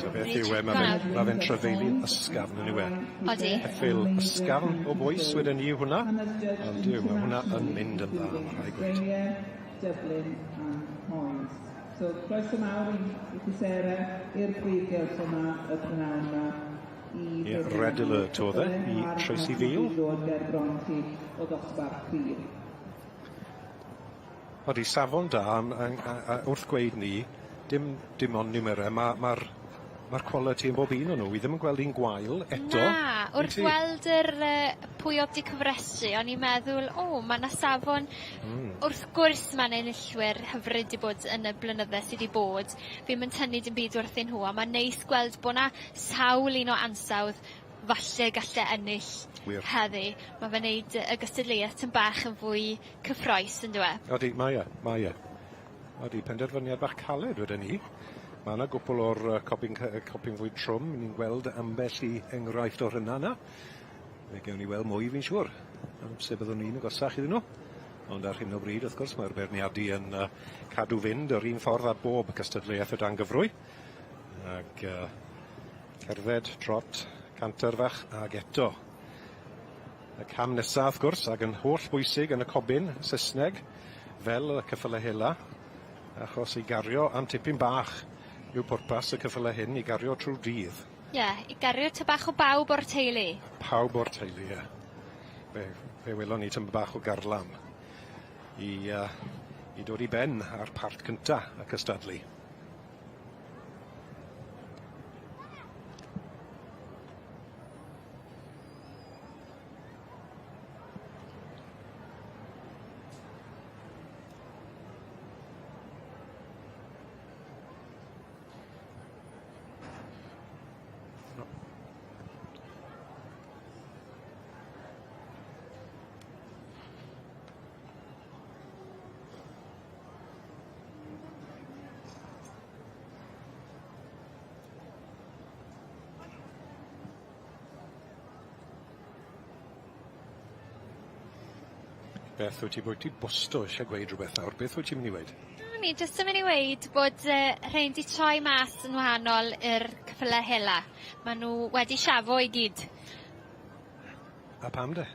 S8: Ta beth yw e ma' fe'n ma' fe'n trafeilu'n ysgafn on'd yw e?
S9: Odi.
S8: Ceffyl ysgafn o bwys weden i yw hwnna. Ond Duw ma' hwnna yn mynd yn dda ma' rhai' gweud.
S3: Dublin and Poyes. So croeso mawr i i chi Sarah i'r prif gylch yma y prynawn yma.
S8: I Red Alert o'dd e i Tracy Veal.
S3: Ddod ger bron chi o ddosbarth cryf.
S8: Odi safon da am- ang- a a wrth gweud 'ny dim dim ond niwmere ma' ma'r ma'r quality yn bob un o nw. Wi ddim yn gweld un gwael eto.
S9: Na wrth weld yr yy pwy o'dd 'di cyfrestru o'n i'n meddwl o ma' 'na safon.
S8: Hmm.
S9: Wrth gwrs ma' 'na enillwyr hyfryd 'di bod yn y blynydde sy 'di bod. Fi'm yn tynnu dim byd wrthyn nhw on' ma'n neis gweld bo' 'na sawl un o ansawdd falle galle ennill...
S8: Wir.
S9: ...heddi. Ma' fe'n neud y gystadleuaeth tym bach yn fwy cyffrous on'd yw e?
S8: Odi mae e mae e. Odi penderfyniad bach caled weden i. Ma' 'na gwpwl o'r yy copyn cy- yy copyn fwy trwm ni'n gweld ambell i enghraifft o'r rhynna 'na. Fe gewn ni weld mwy fi'n siŵr. Amser byddwn ni'n agosach iddyn nhw. Ond ar hyn o bryd wrth gwrs mae'r beirniadu yn yy cadw fynd yr un ffordd â bob cystadleuaeth o dan gyfrwy. Ag yy cerdded, trot, canter fach ag eto Y cam nesa wrth gwrs ag yn holl bwysig yn y cobyn Sysneg fel y ceffyle hela achos i gario am tipyn bach yw pwrpas y ceffyle hyn i gario trw'r dydd.
S9: Ie, i gario ty bach o bawb o'r teulu.
S8: Pawb o'r teulu ie. Fe fe welon ni tymed bach o garlam i yy i dod i ben ar part cynta y cystadlu. Beth wyt ti bwyt ti bosto isie gweud rhywbeth nawr beth wyt ti'n myn' i weud?
S9: O'n i jyst yn myn' i weud bod yy rhein 'di troi mas yn wahanol i'r ceffyle hela. Ma' nw wedi siafo i gyd.
S8: A pam de?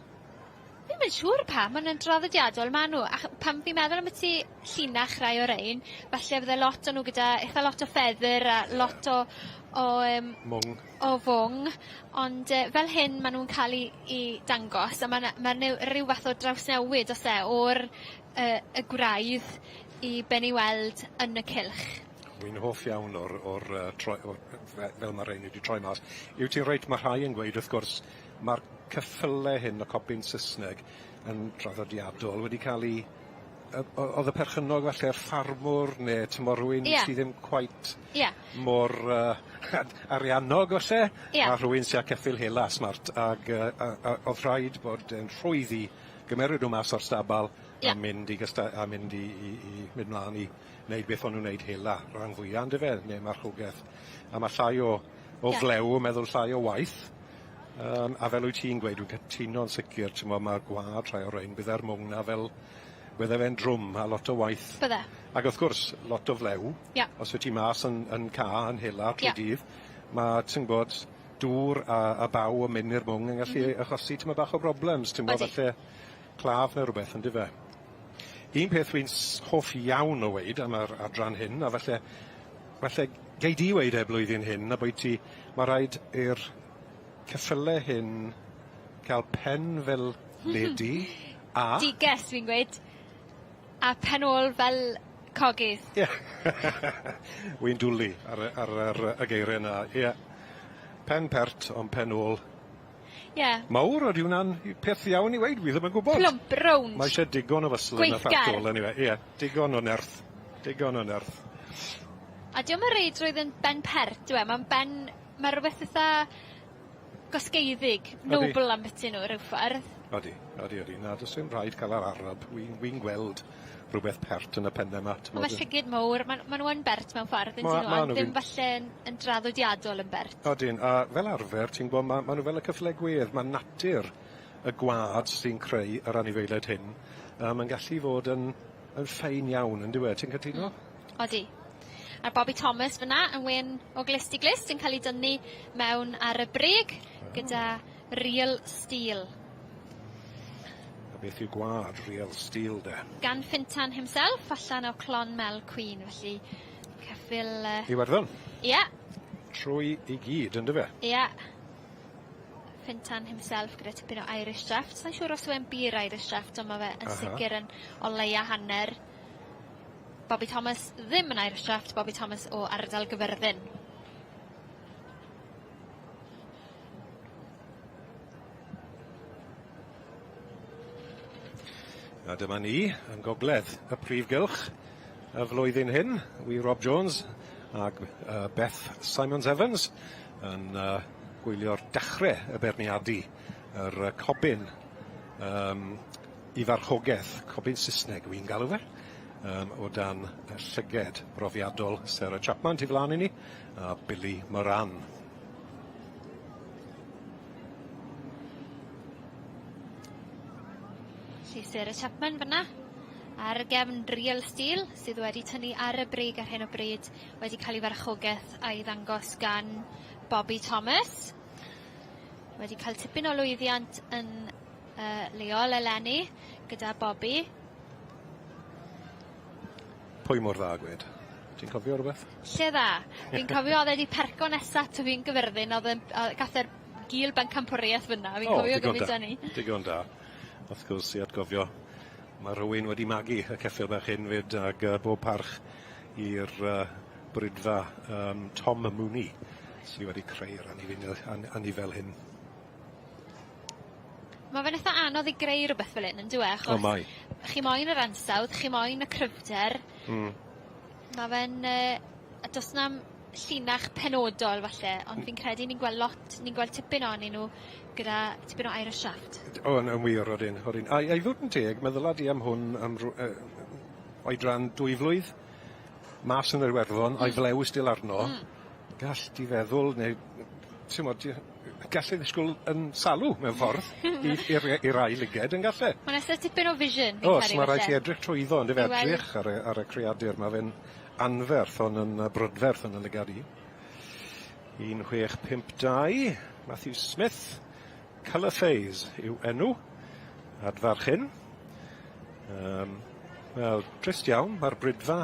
S9: Fi'm yn siŵr pam on' yn draddodiadol ma' nw ach- pan fi'n meddwl ambyti llinach rai o rein falle bydde lot o nw gyda itha lot o ffethyr a lot o o yym...
S8: Mwng.
S9: ...o fwng ond yy fel hyn ma' nw'n ca'l 'u 'u dangos a ma' 'na ma' new- ryw fath o drawsnewid o's e o'r yy y gwraidd i be' ni weld yn y cylch.
S8: Wi'n hoff iawn o'r o'r yy troi o'r fe- fel ma' rein wedi troi mas. Yw ti'n reit ma' rhai yn gweud wrth gwrs Ma'r ceffyle hyn, y copyn Sysneg, yn draddodiadol wedi ca'l 'u yy o- o'dd y perchennog falle'r ffarmwr ne' t'mo' rywun...
S9: Ie.
S8: ...sy ddim cweit...
S9: Ie.
S8: ...mor yy ariannog falle.
S9: Ie.
S8: A rhywun sy â ceffyl hela smart ag yy a a o'dd rhaid bod e'n rhwydd i gymeryd nw mas o'r stabal...
S9: Ie.
S8: ...a mynd i gysta- a mynd i i i mynd mlan i neud beth o'n nw'n neud hela rhan fwya on'd yfe? Ne' marchogeth. A ma' llai o o
S9: Ie.
S8: flew yn meddwl llai o waith. Yym a fel wyt ti'n gweud dwi'n cytuno'n sicir t'mo' ma' gwa'd rhai o rein bydde'r mwng 'na fel bydde fe'n drwm a lot o waith.
S9: Bydde.
S8: Ag wrth gwrs lot o flew.
S9: Ie.
S8: Os wyt ti mas yn yn ca yn hela trwy
S9: Ie.
S8: dydd ma' ti'n gwbod dŵr a a baw yn myn' i'r mwng yn gallu achosi tymed bach o broblems ti'n gwbo
S9: Odi.
S8: falle claf ne' rwbeth on'd yfe? Un peth wi'n hoff iawn o weud am yr adran hyn a falle falle gei di weud e blwyddyn hyn abwyti ma' raid i'r ceffyle hyn ca'l pen fel lady a...
S9: Duges fi'n gweud. A pen ôl fel cogydd.
S8: Ie. Wi'n dwli ar y ar yr y geirie 'na ie. Pen pert ond pen ôl.
S9: Ie.
S8: Mawr odi wnna'n peth iawn i weud wi ddim yn gwbod.
S9: Plwmp rownd.
S8: Mae isie digon o fysl yn y
S9: Gweithgar.
S8: fat ôl eniwe ie digon o nerth. Digon o nerth.
S9: A 'di o'm yn reidrwydd yn ben pert dyw e ma'n ben ma' rwbeth itha gosgeiddig, noble ambyti nhw ryw ffordd.
S8: Odi, odi, odi. Na, do's dim rhaid ca'l yr Arab. Wi'n wi'n gweld rhywbeth pert yn y penne 'ma
S9: Ond
S8: t'mod...
S9: ma' llygid mowr, ma' ma' nw yn bert mewn ffordd on'd 'yn nw ond ddim falle yn yn draddodiadol yn bert.
S8: Odyn, a fel arfer ti'n gwbo ma' ma' nw fel y cyffyle gwedd, ma' natur y gwa'd sy'n creu yr anifeiliaid hyn yym yn gallu fod yn yn ffein iawn yndyw e? Ti'n cytuno?
S9: Odi. A Bobby Thomas fyna yn wên o glust i glust yn cael ei dynnu mewn ar y brig gyda Real Steel.
S8: A beth yw gwad Real Steel de?
S9: Gan Fintan himself allan o Clonmel Queen felly ceffyl yy...
S8: Iwerddon?
S9: Ie.
S8: Trwy i gyd yndyfe?
S9: Ie. Fintan himself gyda tipyn o Irish Draft. Sai'n siŵr os yw e'n bur Irish Draft ond ma' fe yn sicr yn o leia hanner. Bobby Thomas ddim yn Irish Draft, Bobby Thomas o ardal Gyfyrddin.
S8: A dyma ni yn gogledd y prif gylch y flwyddyn hyn. Wi Rob Jones ag uh, Beth Simons Evans yn uh, gwylio'r dechre y beirniadu yr uh, cobyn um, i farchogaeth, cobyn Saesneg wi'n galw fe, um, o dan y llyged brofiadol Sarah Chapman tu flaen i ni, a Billy Moran.
S9: Felly Sarah Chapman fyna ar gefn Real Steel sydd wedi tynnu ar y brig ar hyn o bryd wedi cael ei farchogaeth a'i ddangos gan Bobby Thomas. Wedi cael tipyn o lwyddiant yn uh, leol eleni gyda Bobby.
S8: Pwy mor dda gwed? Ti'n cofio rhywbeth?
S9: Lle dda. Fi'n cofio oedd e 'di perco nesa ato fi'n Gyfyrddin o'dd yn yy gath e'r gul bencampwriaeth fyn 'na fi'n cofio gymaint â 'ny.
S8: Digon da. Wrth gwrs i atgofio ma' rhywun wedi magu y ceffyl bach hyn 'fyd ag yy bob parch i'r yy bridfa yym Tom Mooney sy wedi creu'r anifeiniol- an- anifel hyn.
S9: Ma' fe'n itha anodd i greu rwbeth fel 'yn on'd yw e achos...
S8: O mae.
S9: ...chi moyn yr ansawdd chi moyn y cryfder. Ma' fe'n yy a do's na'm llinach penodol falle ond fi'n credu ni'n gweld lot ni'n gweld tipyn ohonyn nw gyda tipyn o Irish Draft.
S8: O yn yn wir odyn odyn. A i a i fod yn teg meddyla di am hwn am rw- yy oedran dwy flwydd mas yn yr Iwerddon a'i flew still arno. Gall di feddwl neu t'mod ti gall e ddisgwl yn salw mewn ffordd i i'r i'r ail lyged yn gall e?
S9: Ma'n itha tipyn o vision fi'n
S8: O's
S9: credu
S8: ma' raid
S9: falle.
S8: ti edrych trwyddo on'd yfe?
S9: I weld...
S8: Edrych ar y ar y creadur ma' fe'n anferth on' yn yy brydferth yn 'yn lygad i. 1652 Matthew Smith Colour Phase yw enw adfarch hyn. Yym wel trist iawn ma'r bridfa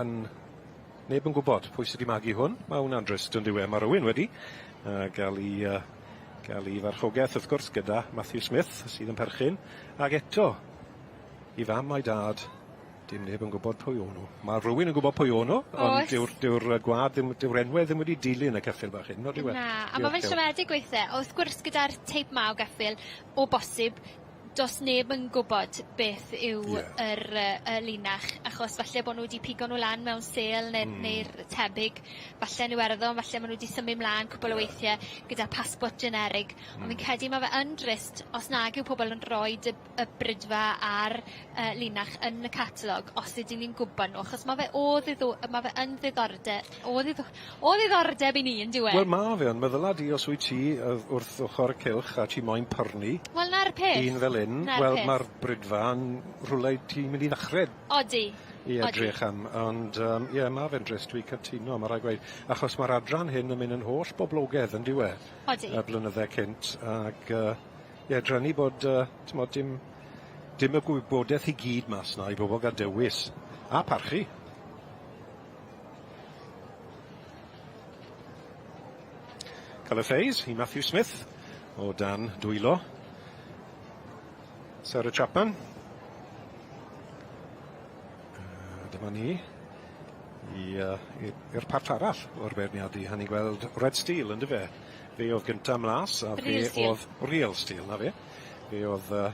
S8: yn neb yn gwbod pwy sy 'di magu hwn. Ma' wnna'n drist on'd yw e? Ma' rywun wedi yy ga'l 'i yy ga'l 'i farchogaeth wrth gwrs gyda Matthew Smith sydd yn perchyn ag eto 'i fam a'i dad Dim neb yn gwybod pwy o'n nhw. Mae rhywun yn gwybod pwy o'n nhw, ond dyw'r dyw'r yy gwlad ddim, dyw'r enwe ddim wedi dilyn y ceffyl bach hyn, nod yw e?
S9: Na, a ma' fe'n siomedig weithe. Wrth gwrs gyda'r teip 'ma o geffyl, o bosib, do's neb yn gwbod beth yw... Ie. ...yr yy y linach achos falle bo' nw 'di pigo nw lan mewn sêl ne'... Hmm. ...neu'r tebyg. Falle yn Iwerddon falle ma' nw 'di symud mlan cwpwl o weithie gyda pasbort generig. Hmm. On' fi'n credu ma' fe yn drist os nag yw pobol yn roid y y brydfa a'r yy linach yn y catalog os ydyn ni'n gwbo nw achos ma' fe o ddiddo- ma' fe yn ddiddorde- o ddiddo- o ddiddordeb i ni on'd yw e?
S8: Wel ma' fe on' meddyla di os wyt ti yy wrth ochor y cylch a ti moyn pyrnu...
S9: Wel 'na'r peth.
S8: ...un fel 'yn wel ma'r brydfa yn rhywle i ti mynd i ddachre.
S9: Odi.
S8: I edrych am ond yym ie ma' fe'n drist dwi cytuno ma' rai' gweud achos ma'r adran hyn yn mynd yn holl boblogedd on'd yw e?
S9: Odi.
S8: Y blynydde cynt ag yy Ie, drueni bod yy t'mod dim dim y gwybodeth i gyd mas 'na i bobol ga'l dewis, a parchu. Colour Phase i Matthew Smith o dan dwylo Sarah Chapman. Uh, dyma ni i, uh, i'r part arall o'r beirniadu. A ni'n gweld Red Steel, ynddo fe? Fe oedd gynta mlas, a fe oedd Real Steel, na fe. Fe oedd... Uh,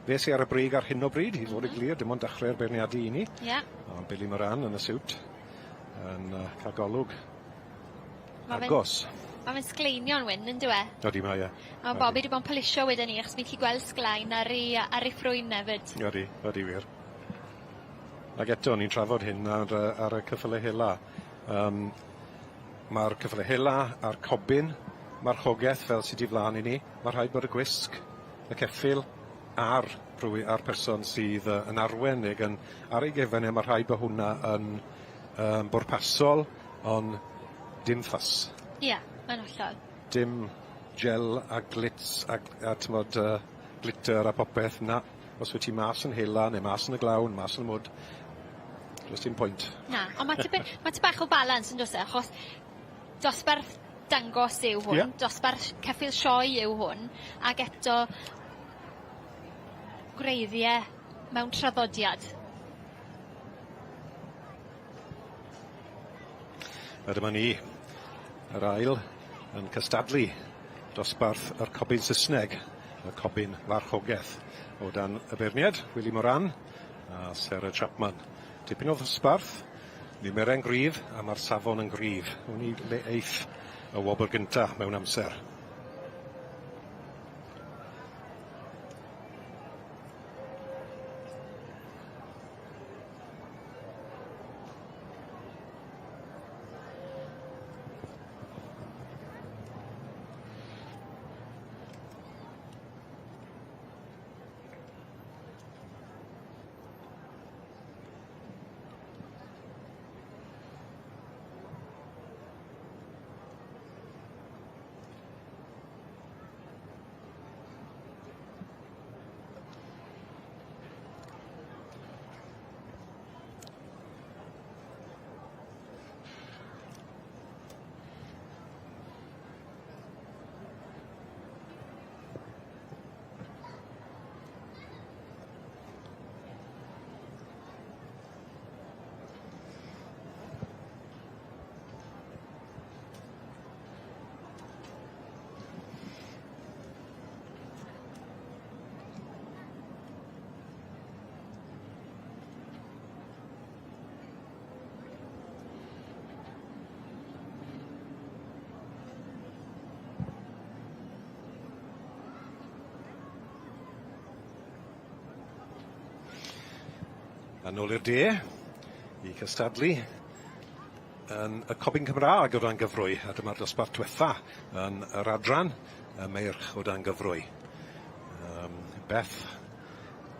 S8: fe sy ar y brig ar hyn o bryd, i fod yn glir, dim ond dechrau'r beirniadu i ni.
S9: Ie. Yeah.
S8: Ond Billy Moran yn y siwt yn uh, cael golwg agos.
S9: Mae fe'n sgleinio'n wyn, yn dyw e?
S8: Odi, mae e.
S9: A ma' Bobby 'di bod yn polisio wedyn 'ny achos fi'n gallu gweld sglein ar 'i ar ei ffrwyn efyd.
S8: Odi, odi wir. Ag eto, ni'n trafod hyn ar yy ar y ceffyle hela. Yym ma'r ceffyle hela a'r cobyn, marchogeth fel sy 'di flan i ni, ma' rhaid bod y gwisg, y ceffyl a'r rhywun a'r person sydd yy yn arwen neu yn ar ei gefen e, ma' rhaid bo' hwnna yn yym bwrpasol, on' dim ffys.
S9: Ie, yn hollol.
S8: Dim gel a glitz a a t'mod yy glitter a popeth, na. Os wyt ti mas yn hela neu mas yn y glaw ne' mas yn y mwd, does dim pwynt.
S9: Na, on' ma' tipyn ma' ty bach o balans yndos e achos dosbarth dangos yw hwn.
S8: Ie.
S9: Dosbarth ceffyl sioe yw hwn ag eto gwreiddie mewn traddodiad.
S8: A dyma ni, yr ail yn cystadlu dosbarth yr Cobyn Saesneg, y Cobyn Farchogeth, o dan y beirniad, Willie Moran a Sarah Chapman. Tipyn o ddosbarth, nimerau'n gryf, a mae'r safon yn gryf. Wn i le eiff y wobr gynta mewn amser. A nôl i'r de i cystadlu yn y Cobyn Cymraeg o dan gyfrwy, a dyma'r dosbarth diwetha yn yr adran, y meirch o dan gyfrwy. Um, Beth,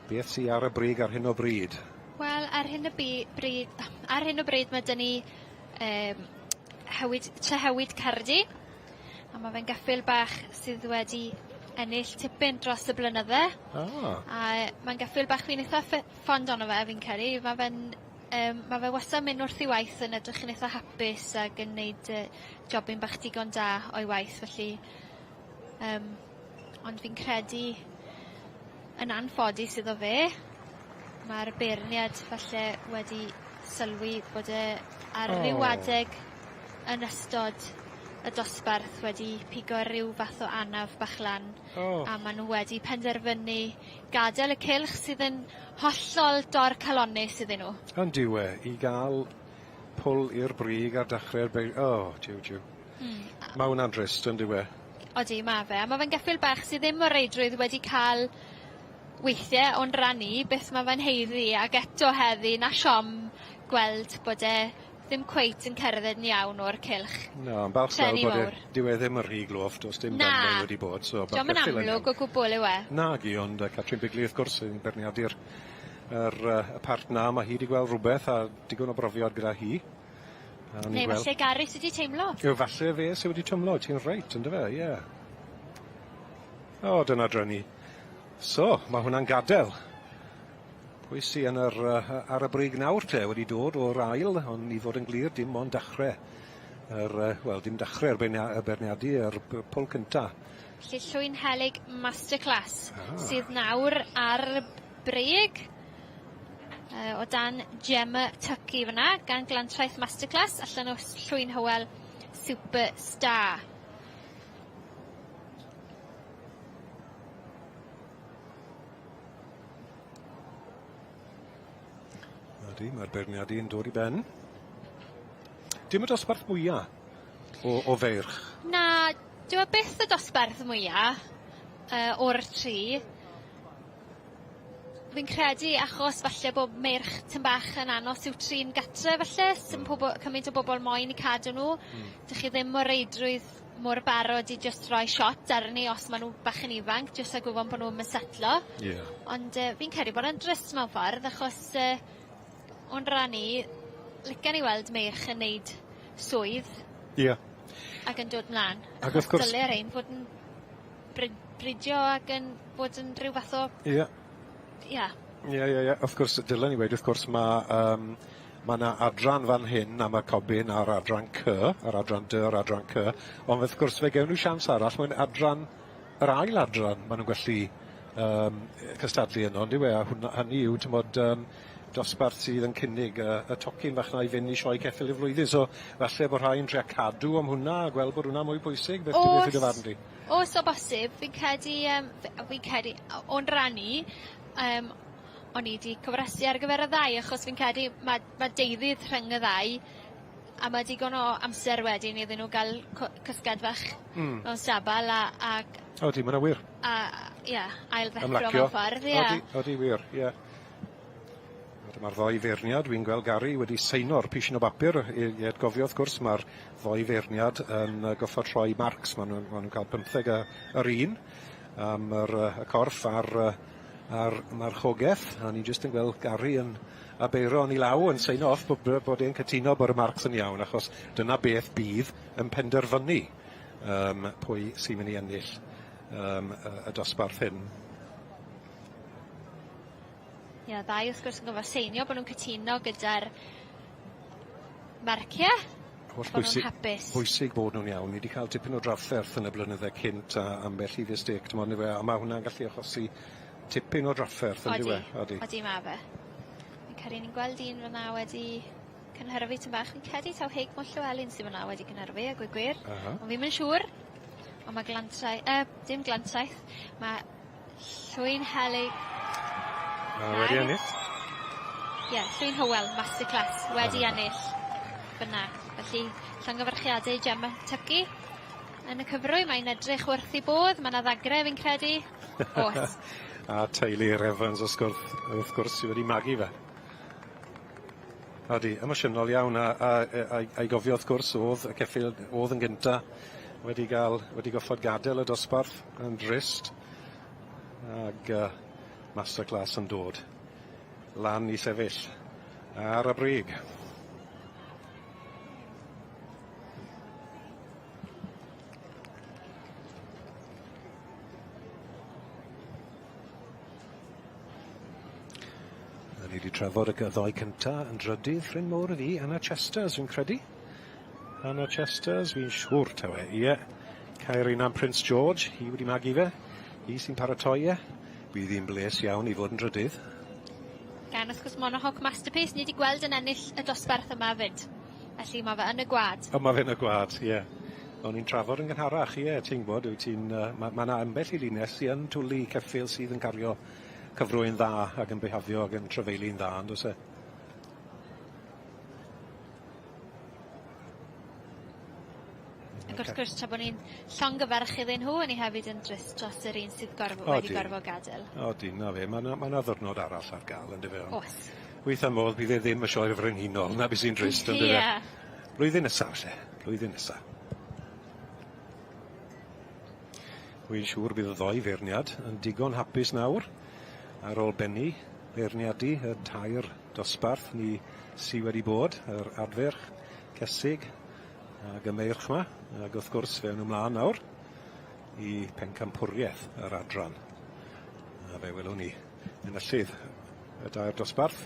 S8: beth sy ar y brig ar hyn o bryd?
S9: Wel, ar hyn o bryd, ar hyn o bryd mae dyn ni um, hewyd, Trehewyd Cardi, a mae fe'n geffyl bach sydd wedi ennill tipyn dros y blynydde.
S8: Ah.
S9: A mae'n geffyl bach fi'n eitha ffond ono fe, fi'n credu. Mae fe'n Yym ma' fe wastad yn myn' wrth 'i waith yn edrych yn itha hapus ag yn neud yy jobyn bach digon da o'i waith felly yym ond fi'n credu yn anffodus iddo fe Mae'r beirniad falle wedi sylwi bod e ar oh. ryw adeg yn ystod y dosbarth wedi pigo rhyw fath o anaf bach lan oh. a maen nhw wedi penderfynu gadael y cylch sydd yn hollol dorcalonnus iddyn nhw.
S8: Yn dyw e, i gael pwl i'r brig ar dechrau'r bei... Oh, jiw, jiw. Mae hwnna'n drist, yn dyw e?
S9: Odi, ma' fe. A ma' fe'n geffyl bach sydd ddim o reidrwydd wedi cael weithiau o'n rhan i beth ma' fe'n haeddu ac eto heddi 'na siom gweld bod e ddim cweit yn cerdded yn iawn o'r cylch.
S8: Na, ond balch gweld bod e, dyw e ddim yn rhy gloff, does dim damwain wedi bod, so
S9: ma'r Dio'm yn amlwg o gwbwl yw e?
S8: Nagi, ond Catrin Bigley wrth gwrs yn beirniadu'r yr yy y part 'na, ma' hi 'di gweld rwbeth a digon o brofiad gyda hi.
S9: A ni'n Neu falle Gary sy 'di teimlo.
S8: Yw falle fe sy wedi twmlo, ti'n reit on'd yfe, ie. O dyna drueni. So, ma' hwnna'n gadel. Pwy sy yn yr yy ar y brig nawr te wedi dod o'r ail, ond i fod yn glir dim ond dachre yr yy wel dim dachre'r beirnia- y beirniadu yr p- pwl cynta.
S9: Felly Llwyn Helyg Masterclass ah. sydd nawr ar y brig yy o dan Gemma Tuckey fyna gan Glantraeth Masterclass allan o Llwyn Hywel Superstar.
S8: Ydy, mae'r beirniadu yn dod i ben. Dim y dosbarth mwya o, o feirch.
S9: Na, dyw e byth y dosbarth mwya yy o'r tri. Fi'n credu achos falle bo' meirch tym bach yn anos i'w trin gatre falle sim pobo- cymaint o bobol moyn 'u cadw n'w. 'Dych chi ddim o reidrwydd mor barod i jyst roi shot arni os ma' n'w bach yn ifanc jyst rhag ofon bo' nw'm yn setlo.
S8: Ie.
S9: Ond yy fi'n credu bod e'n drist mewn ffordd achos yy o'n ran i licen i weld meirch yn neud swydd.
S8: Ie.
S9: Ac yn dod mlan.
S8: Ac wrth gwrs...
S9: Dyle rein fod yn brid- bridio ac yn bod yn rhyw fath o...
S8: Ie.
S9: Ia.
S8: Ie ie ie wrth gwrs dylen ni weud wrth gwrs ma' yym ma' 'na adran fan hyn am y cobyn a'r adran Cy, yr adran Dy a'r adran Cy, ond wrth gwrs fe gewn nhw siawns arall mewn adran, yr ail adran ma' nhw'n gallu yym cystadlu yno on'd yw e? A hwnna hynny yw t'mod yym dosbarth sydd yn cynnig y y tocyn fach 'na i fynd i sioe ceffyl y flwyddyn so falle bo' rhai yn trio cadw am hwnna a gweld bod hwnna mwy pwysig beth yw beth yw dy farn di?
S9: Oes o bosib fi'n credu yym fi'n credu o'n rhan i yym o'n i 'di cofrestru ar gyfer y ddau achos fi'n credu ma' ma' deuddydd rhyng y ddau a ma' digon o amser wedyn iddyn nhw ga'l cw- cysged fach.
S8: Hmm.
S9: Mewn stabal a ag...
S8: Odi ma' wnna wir.
S9: A ie ail ddeffro mewn ffordd ie.
S8: Odi odi wir ie. A dyma'r ddou feirniad, wi'n gweld Gary wedi seino'r pishyn o bapur i i atgofio wrth gwrs ma'r ddou feirniad yn yy goffod rhoi marcs ma' nw'n ma' nw'n ca'l pymtheg y yr un am yr yy y corff a'r yy a'r marchogeth a ni jyst yn gweld Gary yn abeiro yn 'i law yn seino off bo- bo- bod e'n cytuno bod y marcs yn iawn achos dyna beth bydd yn penderfynu yym pwy sy'n mynd i ennill yym y y dosbarth hyn.
S9: Ie, ddau wrth gwrs yn gorfod seinio bo' nw'n cytuno gyda'r marcie.
S8: Holl
S9: Bo' nw'n
S8: bwysig
S9: hapus.
S8: bwysig bod nw'n iawn. Ni 'di ca'l tipyn o drafferth yn y blynydde cynt a ambell i fistêc t'mod on'd yfe a ma' hwnna'n gallu achosi tipyn o drafferth on'd yw e?
S9: Odi. Odi ma' fe. Fi'n credu ni'n gweld un fan 'na wedi cynhyrfu tym bach. Fi'n credu taw Heigmo Llewelyn sy fan 'na wedi cynhyrfu a gweud gwir.
S8: Aha.
S9: Ond fi'm yn siŵr. On' ma' Glantrai- yy dim Glantraeth ma' Llwyn Helyg.
S8: Ma' wedi ennill.
S9: Ie, Llwyn Hywel, masterclass, wedi ennill fyna. Felly, llongyfarchiadau i Gemma Tuckey yn y cyfrwy. Mae'n edrych wrth ei bodd, mae 'na ddagre fi'n credu. Oes.
S8: A teulu'r Evans wrth gwrs, wrth gwrs sy wedi magu fe. Odi, emosiynol iawn a a a a'i gofio wrth gwrs o'dd y ceffyl o'dd yn gynta wedi ga'l wedi goffod gadel y dosbarth yn drist ag yy masterclass yn dod lan i sefyll ar y brig. A ni wedi trafod y ddoi cynta yn drydydd, ffrind mowr i fi, Anna Chesters, fi'n credu. Anna Chesters, fi'n siŵr tawe, ie. Caerina Prince George, hi wedi magu fe. Hi sy'n paratoi e. Bydd hi'n bles iawn i fod yn drydydd.
S9: Gan wrth gwrs Monohoc Masterpiece, ni wedi gweld yn ennill y dosbarth yma 'fyd. Felly ma' fe yn y gwad.
S8: O ma' fe yn y gwad, ie. O'n i'n trafod yn gynharach, ie, ti'n gwbod, wyt ti'n yy ma' ma' 'na ambell i linell sy yn twli ceffyl sydd yn cario cyfrwy'n dda ac yn bihafio ac yn trafeilu'n dda, on'd o's e?
S9: Ac wrth gwrs tra bo' ni'n llongyfarch iddyn nhw, o'n i hefyd yn drist dros yr un sydd gorfo- wedi gorfod gadel.
S8: Odi, 'na fe, ma' 'na ma' 'na ddiwrnod arall ar ga'l yndyfe ond...
S9: O's.
S8: Weitha modd bydd e ddim y Sioe Frenhinol, 'na be' sy'n drist on'd yfe?
S9: Ie.
S8: Blwyddyn nesa falle, blwyddyn nesa. Wy'n siŵr bydd y ddou feirniad yn digon hapus nawr ar ôl bennu beirniadu y tair dosbarth ni sy wedi bod, yr adferch, cesig ag y meirch 'ma, ag wrth gwrs fe awn nhw mlaen nawr i pencampwriaeth yr adran. A fe welwn ni enillydd y dair dosbarth.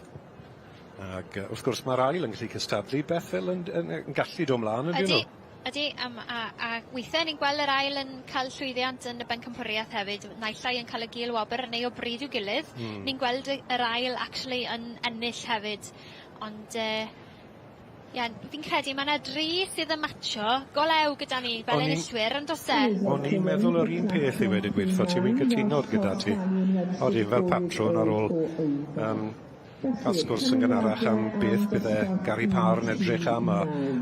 S8: Ag wrth gwrs mae'r ail yn gallu cystadlu beth fel yn, yn, yn gallu dod mlaen yn
S9: Ydy, ydy, um, a, a weithiau ni'n gweld yr ail yn cael llwyddiant yn y bencampwriaeth hefyd, naill ai yn cael y gil wobr neu o bryd i'w gilydd. Ni'n gweld yr ail actually yn ennill hefyd, ond uh, Ie, fi'n credu ma' 'na dri sydd yn matsio go lew gyda ni fel enillwyr on'd o's e?
S8: O'n i'n meddwl yr un peth i weud y gwir 'tho ti, wi'n cytuno gyda ti. Odi, fel patrwn ar ôl yym ca'l sgwrs yn gynharach am beth bydde Gary Parr yn edrych am a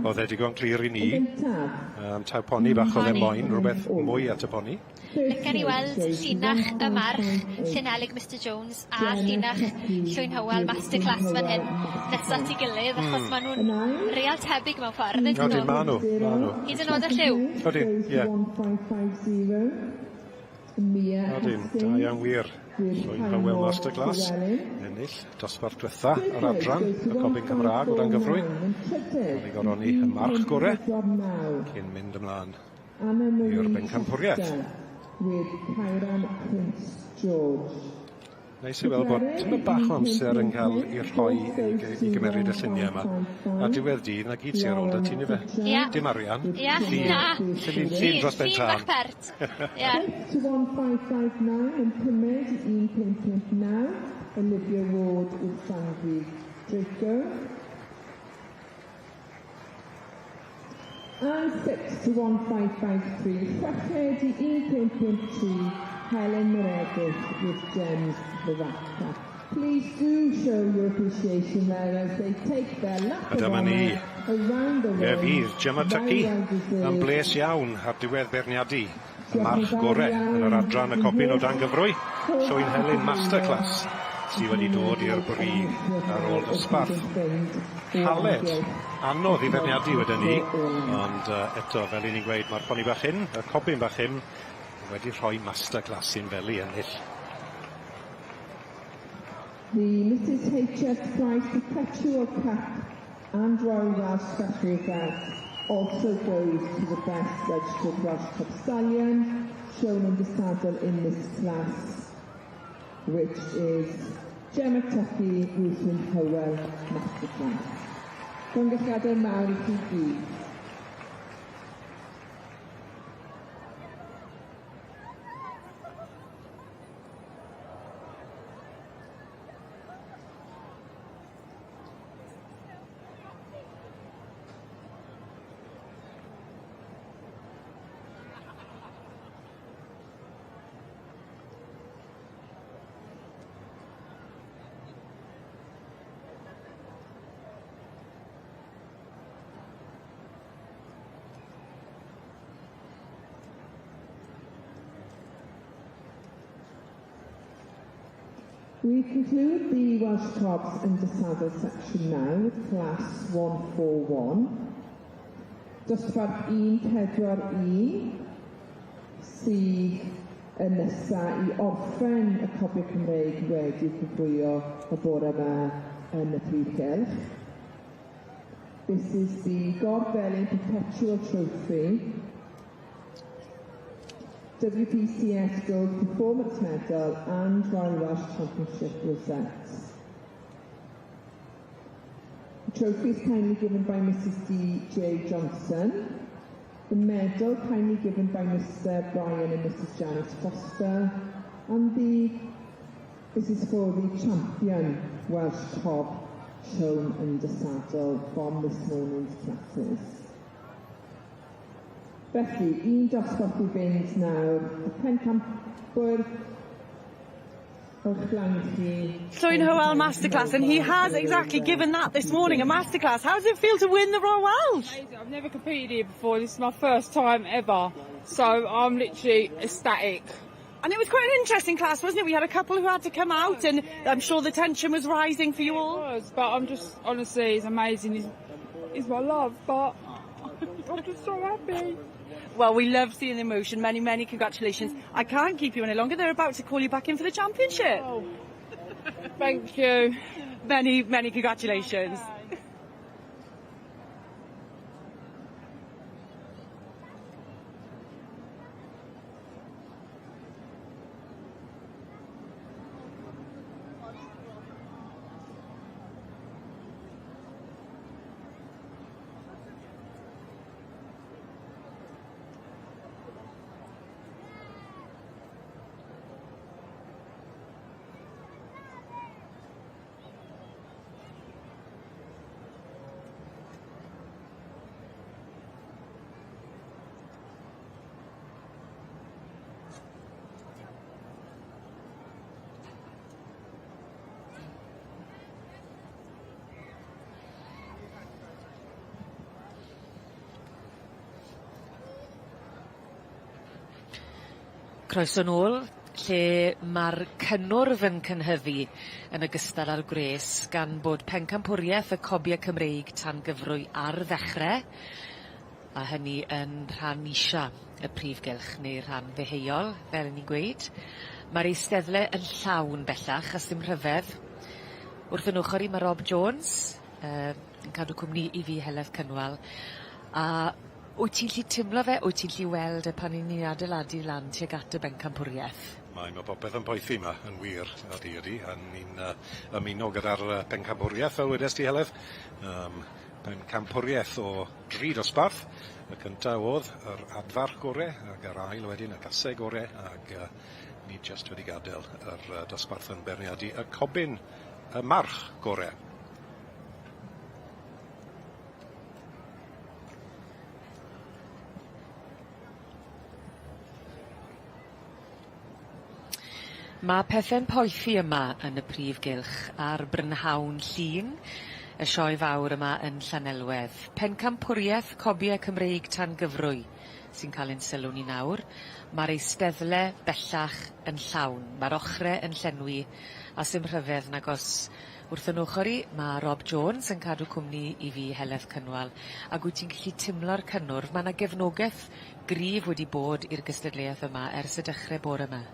S8: o'dd e digon clir i ni yym taw poni bach o'dd e moyn, rwbeth mwy at y poni.
S9: Licen i weld llinach y march, Llynelig Mister Jones a llinach Llwyn Hywel Masterclass fan hyn nesa at 'i gilydd achos ma' nw'n real tebyg mewn ffordd on'd 'yn nw?
S8: Odyn ma' nw, ma' nw.
S9: Hyd yn o'd y lliw.
S8: Odyn, ie. Odyn, da iawn wir. Llwyn Hywel Masterclass, ennill dosbarth dwetha yr adran, y Cobyn Cymraeg o dan gyfrwy. Yn ei goroni y march gore cyn mynd ymlaen.
S3: Anna Marie
S8: I'r bencampwriaeth.
S3: Chester with Cairan Prince George.
S8: Neis i weld bod tymed bach o amser yn cael ei rhoi i i gymeryd y lluniau yma. A diwedd dydd, 'na gyd sy ar ôl 'da ti yndyfe?
S9: Ia.
S8: Dim arian.
S9: Ia.
S8: Llun.
S9: Na.
S8: Llun llun dros ben
S9: Llun
S8: tân.
S9: bach pert. Ia.
S3: To 1559 yn pumed i 1559, Olivia Ward with Sandy Draco. And 6 to 1553, chweched i 1553, Helen Meredith with Gems the Raptor. Please do show your appreciation there as they take their lap
S8: A
S3: of
S8: dyma ni.
S3: honour around the
S8: Fe
S3: ring.
S8: fydd Gemma
S3: Very
S8: Tucky
S3: well deserved.
S8: yn bles iawn ar diwedd beirniadu y march gore yn yr adran y copyn o dan gyfrwy, Llwyn Helyn Masterclass, sydd wedi dod i'r brig ar ôl dosbarth caled, anodd i feirniadu wedyn ni, ond uh, eto, fel i ni'n gweud, mae'r poni bach hyn, y cobyn bach hyn, wedi rhoi masterclass i'n fel i ennill.
S3: The Mrs H.S. Price Perpetual Cup and Royal Welsh Special Event also goes to the best registered Welsh Cup stallion shown in the saddle in this class, which is Gemma Tucky, Ruthven Howell Masterclass. Llongyfarchiadau mawr i chi gyd. We conclude the Welsh Cobs under saddle section now with class 141. Dosbarth 141 sydd yn nesa i orffen y Cobiau Cymreig wedi cyfrwyo y bore yma yn y prif gylch. This is the Gorfelin Perpetual Trophy WPCS Gold Performance Medal and Royal Welsh Championship Rosette. The trophy is kindly given by Mrs D. J. Johnson. The medal kindly given by Mr. Brian and Mrs. Janet Foster. And the This is for the champion Welsh Cob shown under saddle from this morning's classes. Felly, un dosbarth i fynd nawr, y pencampwyr o'ch blaen chi.
S5: Llwyn Hywel Masterclass, and he has exactly given that this morning, a masterclass. How does it feel to win the Royal Welsh?
S11: Amazing. I've never competed here before. This is my first time ever. So I'm literally ecstatic.
S5: And it was quite an interesting class, wasn't it? We had a couple who had to come out, and I'm sure the tension was rising for you all.
S11: It was, but I'm just, honestly, it's amazing. He's my love, but I'm just so happy.
S5: Well, we love seeing the emotion. Many, many congratulations. I can't keep you any longer. They're about to call you back in for the championship.
S11: Oh, thank you.
S5: Many, many congratulations.
S1: Croeso nôl, lle ma'r cynnwrf yn cynhyddu yn ogystal â'r gwres gan bod pencampwrieth y cobie Cymreig tan gyfrwy ar ddechre, a hynny yn rhan isha y prif gylch neu rhan ddeheuol, fel 'yn ni'n gweud. Ma'r eisteddle yn llawn bellach, a sdim rhyfedd. Wrth 'yn ochor i ma' Rob Jones, yy yn cadw cwmni i fi Heledd Cynwal, a wyt ti'n 'llu timlo fe, wyt ti'n 'llu weld e pan 'yn ni'n adeiladu lan tuag at y bencampwrieth?
S8: Mae ma' popeth yn poethi 'ma yn wir, ydi ydi, a ni'n yy ymuno gyda'r yy pencampwrieth fel wedes di Heledd, yym pencampwrieth o dri dosbarth, y cynta o'dd yr adfarch gore ag yr ail wedyn y gaseg gore ag yy ni jyst wedi gadel yr yy dosbarth yn beirniadu y cobyn y march gore.
S1: Ma' pethe'n poethi yma yn y prif gylch ar brynhawn Llun, y sioe fawr yma yn Llanelwedd. Pencampwrieth Cobie Cymreig tan gyfrwy sy'n ca'l ein sylw ni nawr. Ma'r eisteddle bellach yn llawn, ma'r ochre yn llenwi a sim rhyfedd nag o's Wrth 'yn ochor i ma' Rob Jones yn cadw cwmni i fi Heledd Cynwal ag wyt ti'n gallu timlo'r cynnwrf ma' 'na gefnogeth gryf wedi bod i'r gystadleuaeth yma ers y dechre bore 'ma.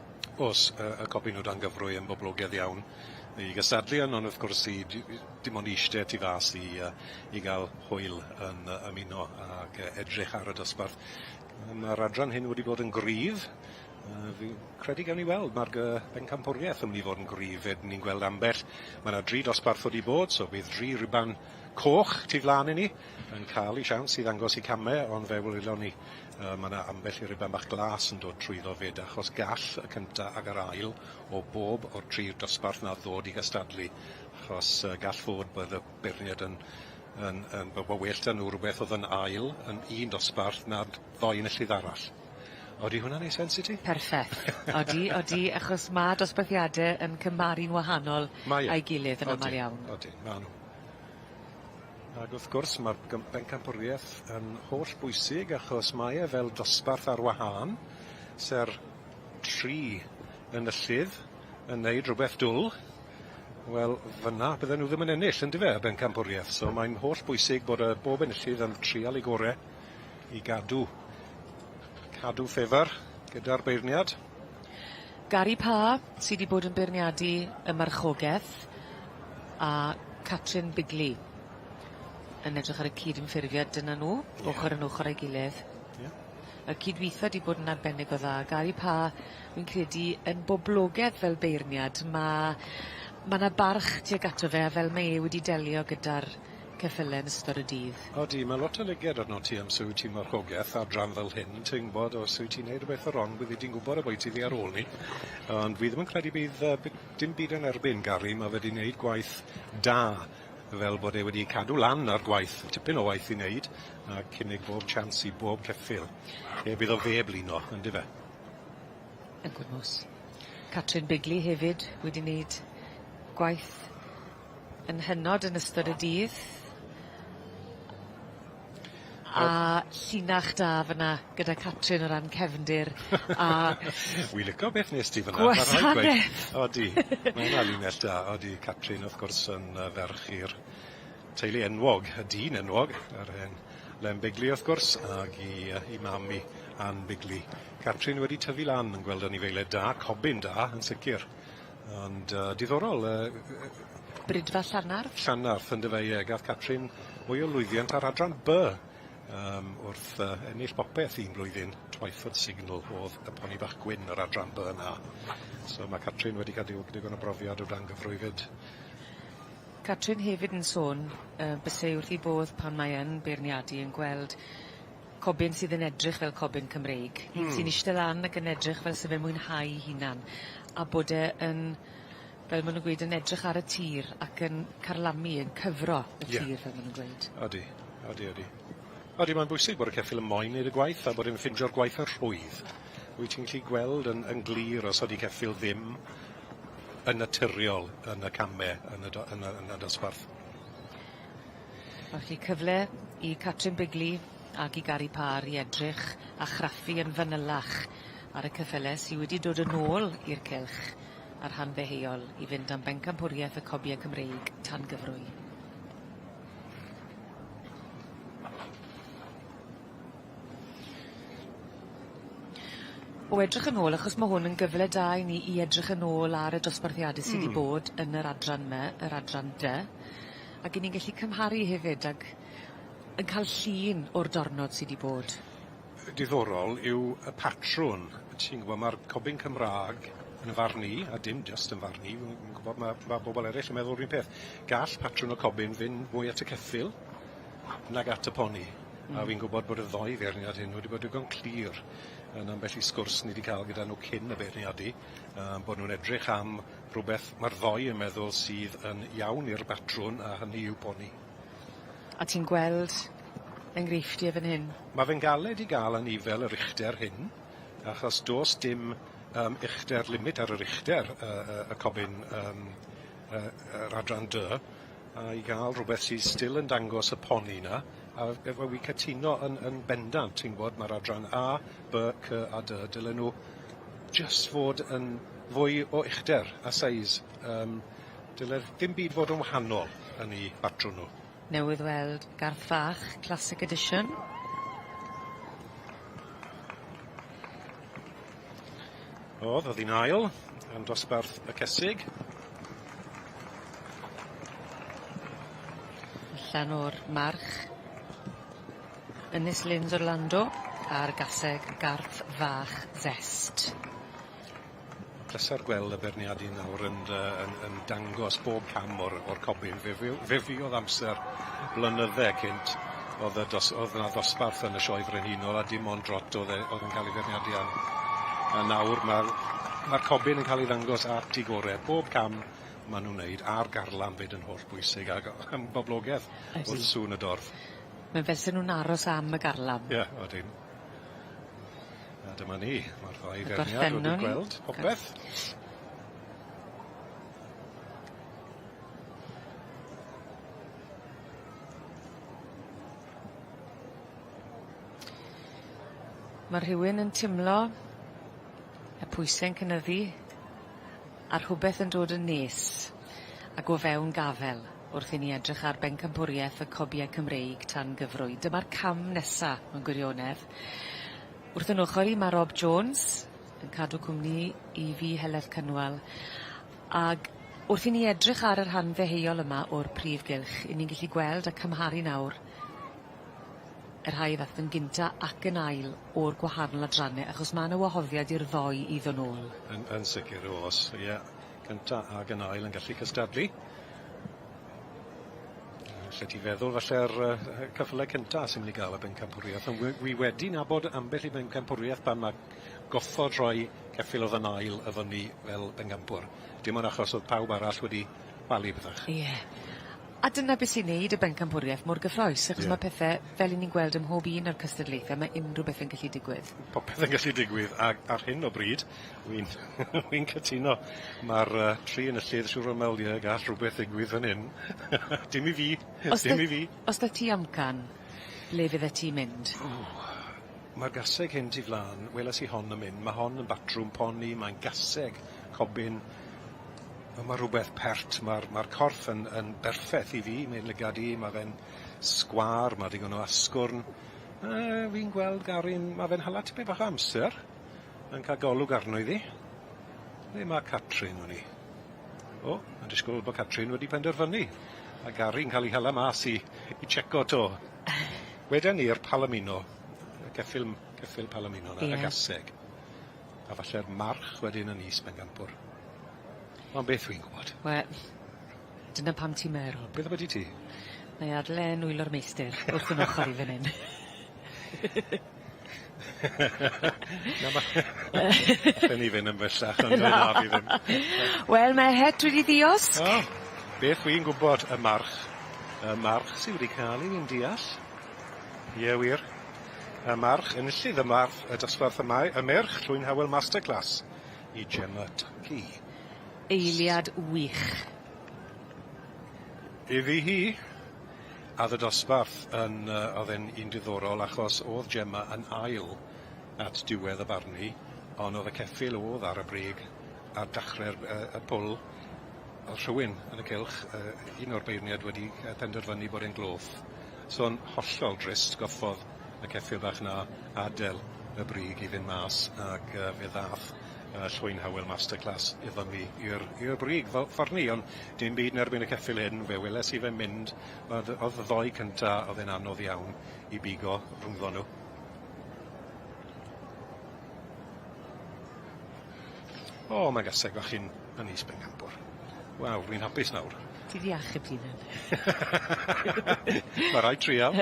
S8: O's, yy y copi nhw dan gyfrwy yn boblogaidd iawn i gystadlu yn ond wrth gwrs i dim ond i ishte tu fas i yy i ga'l hwyl yn yy ymuno ag yy edrych ar y dosbarth. Ma'r adran hyn wedi bod yn gryf. Yy fi'n credu gawn ni weld ma'r gy- bencampwriaeth yn myn' i fod yn gryf 'fyd ni'n gweld ambell ma' 'na dri dosbarth wedi bod so bydd dri riban coch tu flan i ni yn ca'l 'u siawns i ddangos 'u came ond fe welon ni yy ma' 'na ambell i riban bach glas yn dod trwyddo 'fyd achos gall y cynta ag yr ail o bob o'r tri'r dosbarth 'na ddod i gystadlu achos yy gall fod bydd y beirniad yn yn yn bo' bo' well 'da nw rwbeth o'dd yn ail yn un dosbarth na'r ddoi enillydd arall. Odi hwnna'n neu' sense i ti?
S1: Perffeth. Odi odi achos ma' dosbarthiade yn cymharu'n wahanol
S8: Mae e.
S1: a'i gilydd yn amal iawn.
S8: Odyn ma' nw. Ag wrth gwrs ma'r gym- bencampwrieth yn holl bwysig achos mae e fel dosbarth ar wahân se'r tri enillydd yn neud rwbeth dwl wel fynna bydden nhw ddim yn ennill yndyfe y bencampwrieth so mae'n holl bwysig bod y bob enillydd yn trial 'i gore i gadw cadw ffefr gyda'r beirniad.
S1: Gary Parr sy 'di bod yn beirniadu y marchogeth a Catrin Bigley yn edrych ar y cyd-ymffurfiad dyna nw.
S8: Ie.
S1: Ochor yn ochor â'i gilydd.
S8: Ie.
S1: Y cydwitho 'di bod yn arbennig o dda. Gary Parr fi'n credu yn boblogedd fel beirniad ma' ma' 'na barch tuag ato fe a fel mae e wedi delio gyda'r ceffyle yn ystod y dydd.
S8: Odi, ma' lot o lyged arnot ti am sut wyt ti'n marchogeth adran fel hyn, ti'n gwbod, os wyt ti'n neud rwbeth yn rong byddi di'n gwbod ambwyty ddi ar ôl 'ny. Ond fi ddim yn credu bydd yy by- dim byd yn erbyn Gary, ma' fe 'di neud gwaith da fel bod e wedi cadw lan ar gwaith, tipyn o waith i neud, a cynnig bob chance i bob ceffyl. Heb iddo fe blino, yndyfe?
S1: Yn gwmws. Catrin Bigley hefyd wedi neud gwaith yn hynod yn ystod y dydd. A llinach da fyn 'na gyda Catrin o ran cefndir a...
S8: Wi lico beth nest ti fyn 'na.
S1: Gwasaneth!
S8: Odi. Ma' wnna linell da odi Catrin wrth gwrs yn yy ferch i'r teulu enwog, y dyn enwog, yr hen Len Bigley wrth gwrs, ag 'i yy 'i mam 'i Ann Bigley. Catrin wedi tyfu lan yn gweld anifeilied da, cobyn da yn sicir. Ond yy diddorol yy
S1: Bridfa Llanarth?
S8: Llanarth yndyfe ie gath Catrin mwy o lwyddiant ar adran By yym wrth yy ennill popeth un blwyddyn Twyford Signal o'dd y poni bach gwyn yr adran By 'na. So ma' Catrin wedi ca'l diw- digon o brofiad o dan gyfrwy 'fyd.
S1: Catrin hefyd yn sôn yy byse 'i wrth 'i bodd pan mae yn beirniadu yn gweld cobyn sydd yn edrych fel cobyn Cymreig. Hmm. Sy'n ishte lan ac yn edrych fel se fe'n mwynhau 'i hunan a bod e yn fel ma' nw'n gweud yn edrych ar y tir ac yn carlamu yn cyfro y tir yeah. fel ma' nw'n gweud.
S8: Odi, odi odi. Odi mae'n bwysig bod y ceffyl yn moyn neud y gwaith a bod e'n ffindio'r gwaith yn rhwydd. Wyt ti'n gallu gweld yn yn glir os odi ceffyl ddim yn naturiol yn y came yn y do- yn y yn y dosbarth.
S1: Felly cyfle i Catrin Bigley ag i Gary Parr i edrych a chraffu yn fanylach ar y ceffyle sy wedi dod yn ôl i'r cylch a'r rhan ddeheuol i fynd am bencampwriaeth y cobie Cymreig tan gyfrwy. O edrych yn ôl achos ma' hwn yn gyfle da i ni i edrych yn ôl ar y dosbarthiade sy 'di bod yn yr adran 'my yr adran dy ag 'yn ni'n gallu cymharu hefyd ag yn ca'l llun o'r dornod sy 'di bod.
S8: Diddorol yw y patrwn. Ti'n gwbo ma'r cobyn Cymra'g yn 'y farn i, a dim jyst yn farn i, wi'n gwbod ma' ma' bobol eryll yn meddwl 'r un peth. Gall patrwn y cobyn fynd mwy at y ceffyl nag at y poni. A fi'n gwbod bod y ddou feirniad hyn wedi bod digon clir yn ambell i sgwrs ni 'di ca'l gyda nw cyn y beirniadu yym bod nw'n edrych am rwbeth ma'r ddou yn meddwl sydd yn iawn i'r batrwn a hynny yw poni.
S1: A ti'n gweld enghreifftie fan hyn?
S8: Ma' fe'n galed i ga'l anifel yr uchder hyn achos do's dim yym uchder limit ar yr uchder yy yy y cobyn yym yy yr adran dy a i ga'l rwbeth sy still yn dangos y poni 'na a efo wi cytuno yn yn bendant ti'n gwbod ma'r adran A, By, Cy a Dy dylen nw jyst fod yn fwy o uchder a seis yym dyle dim byd fod yn wahanol yn 'u batrwn nw.
S1: Newydd weld Garth Fach Classic Edition.
S8: O'dd, o'dd 'i'n ail yn dosbarth y cesig.
S1: Allan o'r march. Ynys Lynds Orlando a'r gaseg Garth Fach Zest.
S8: Pleser gweld y beirniadu nawr yn yy yn yn dangos bob cam o'r o'r cobyn. Fe fuo- fe fuodd amser blynydde cynt o'dd y dos- o'dd 'na ddosbarth yn y Sioe Frenhinol a dim ond drot o'dd e o'dd yn ca'l ei feirniadu am. A nawr ma'r ma'r cobyn yn ca'l ei ddangos at 'i gore. Bob cam ma' nw'n neud a'r garlam 'fyd yn hollbwysig ag yn boblogedd wrth sŵn y dorf.
S1: Mae'n fel se nw'n aros am y garlam.
S8: Ie, odin. A dyma ni, ma'r ddau feirniad wedi gweld popeth.
S1: Ma' rhywun yn timlo y pwyse'n cynyddu a rhwbeth yn dod yn nes ag o fewn gafel wrth i ni edrych ar bencampwrieth y cobie Cymreig tan gyfrwy. Dyma'r cam nesa mewn gwirionedd. Wrth 'yn ochor i ma' Rob Jones yn cadw cwmni i fi Heledd Cynwal ag wrth i ni edrych ar y rhan ddeheuol yma o'r prif gylch 'yn ni'n gellu gweld a cymharu nawr y rhai ddath yn gynta ac yn ail o'r gwahanol adranne achos ma' 'na wahoddiad i'r ddou i ddo' nôl.
S8: Yn yn sicir o's ie. Cynta ag yn ail yn gallu cystadlu. Lle ti feddwl falle'r ceffyle cynta sy'n mynd i ga'l y bencampwriaeth, ond wi wedi nabod ambell i bencampwriaeth pan ma' goffod rhoi ceffyl o'dd yn ail y fyny fel bencampwr. Dim ond achos o'dd pawb arall wedi chwalu pethach.
S1: Ie. A dyna beth sy'n neud y bencampwriaeth mor gyffrous achos ma' pethe fel 'yn ni'n gweld ym mhob un o'r cystadlaethe ma' unryw beth yn gallu digwydd.
S8: Popeth yn gallu digwydd ag ar hyn o bryd wi'n wi'n cytuno ma'r tri enillydd siŵr o me'wl ie gall rhwbeth ddigwydd fan 'yn. Dim i fi.
S1: Os
S8: Dim i fi.
S1: Os 'da ti amcan ble fyddet ti'n mynd?
S8: O! Ma'r gaseg hyn tu flan, weles i hon yn mynd, ma' hon yn batrwm poni, mae'n gaseg cobyn, on' ma' rwbeth pert, ma'r ma'r corff yn yn berffeth i fi, mae'n lygad i, ma' fe'n sgwâr, ma' digon o asgwrn. Fi'n gweld Gary'n, ma' fe'n hala tipyn bach o amser yn ca'l golwg arno iddi. Le ma' Catrin wn i? O, ma'n disgwl bo' Catrin wedi penderfynu, a Gary'n ca'l 'i hala mas i i tsieco 'to. Weden ni'r Palomino, y ceffyl ceffyl Palomino 'na, y gaseg. A falle'r march wedyn yn is bencampwr. Ond beth wi'n gwbod?
S1: We- dyna pam ti'n meddwl.
S8: Beth ambyti ti?
S1: Nâi ad'el e yn nwylo'r meistr wrth 'yn ochor i fyn 'yn.
S8: Na ma' allen ni fyn' yn bellach ond na fi ddim.
S1: Wel mae het wedi ddiosg.
S8: O! Beth wi'n gwbod y march y march sy wedi ca'l 'i wi'n deall. Ie wir. Y march enillydd y march y dosbarth y mae y merch Llwyn Howell Masterclass i Gemma Tuckey.
S1: Eiliad wych.
S8: Iddi hi. A o'dd y dosbarth yn yy o'dd e'n un diddorol achos o'dd Gemma yn ail at diwedd y barnu on' o'dd y ceffyl o'dd ar y brig ar dachre'r y pwl o'dd rhywun yn y cylch yy un o'r beirniaid wedi penderfynu bod e'n gloff. So'n hollol drist goffodd y ceffyl bach 'na adel y brig i fynd mas ag yy fe ddath Llwyn Howell Masterclass i fyny i'r i'r brig fel ffor 'ny ond dim byd yn erbyn y ceffyl hyn fe weles i fe'n mynd o'dd o'dd y ddoi cynta o'dd e'n anodd iawn i bigo rhwngddon nw. O ma' gaseg fach chi'n yn is bencampwr. Waw, fi'n hapus nawr.
S1: Ti 'di achub dy hunan.
S8: Ma' raid trial.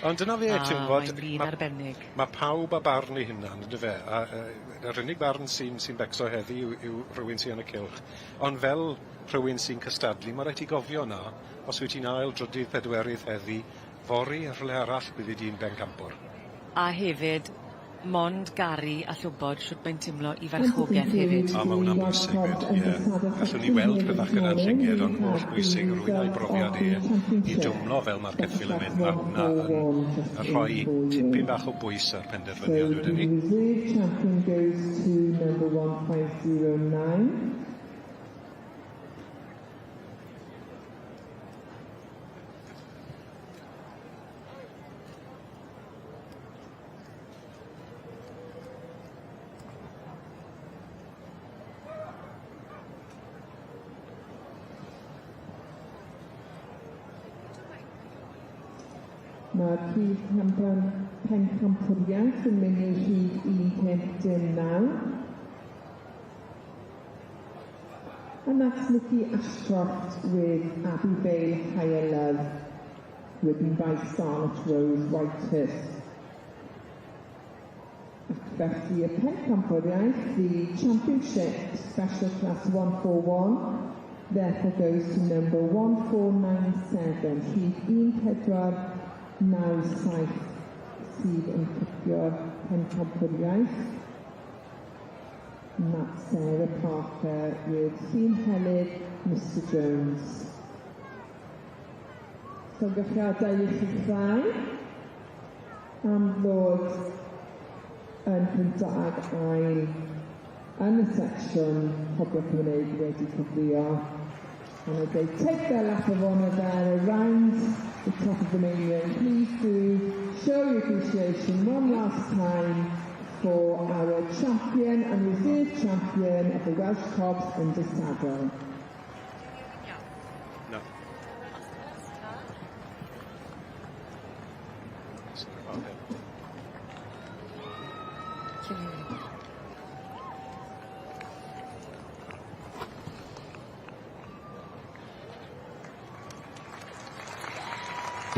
S8: Ond dyna fe ti'n gwbod...
S1: Mae'n lun arbennig.
S8: Ma' pawb â barn ei hunan yndyfe a yr unig barn sy'n sy'n becso heddi yw yw rhywun sy yn y cylch. Ond fel rhywun sy'n cystadlu ma' raid ti gofio 'na os wyt ti'n ail, drydydd, pedwerydd heddi, fory yn rhywle arall byddi di'n bencampwr.
S1: A hefyd mond garu all wbod shwt mae'n timlo i farchogeth hefyd.
S8: A ma' wnna'n bwysig 'fyd ie. Gallwn ni weld pethe bach gyda'n llyged ond holl bwysig rywun a'i brofiad e i dwmlo fel ma'r ceffyl yn mynd ma' hwnna yn yn rhoi tipyn bach o bwys ar penderfyniad wedyn 'ny.
S3: Reserve champion goes to number 1509. Mae'r prif pencampwriaeth yn mynd i rhif 159. And that's Nikki Ashcroft with Abbey Vale Higher Love, ridden by Scarlett Rose Whitehurst. Ac felly y pencampwriaeth, the Championship Special Class 141, therefore goes to number 1497, rhif 1497 sydd yn cipio'r pencampwriaeth. And that's Sarah Parker with Llun Helyg, Mr Jones. Llongyfarchiadau i chi ddau am ddod yn cynta ag ail yn y secsiwn Cobiau Cymreig wedi cyfrio. And as they take their lap of honour there around the top of the main ring, please do show your appreciation one last time for our champion and reserve champion of the Welsh Cobs under saddle.
S8: No. Okay.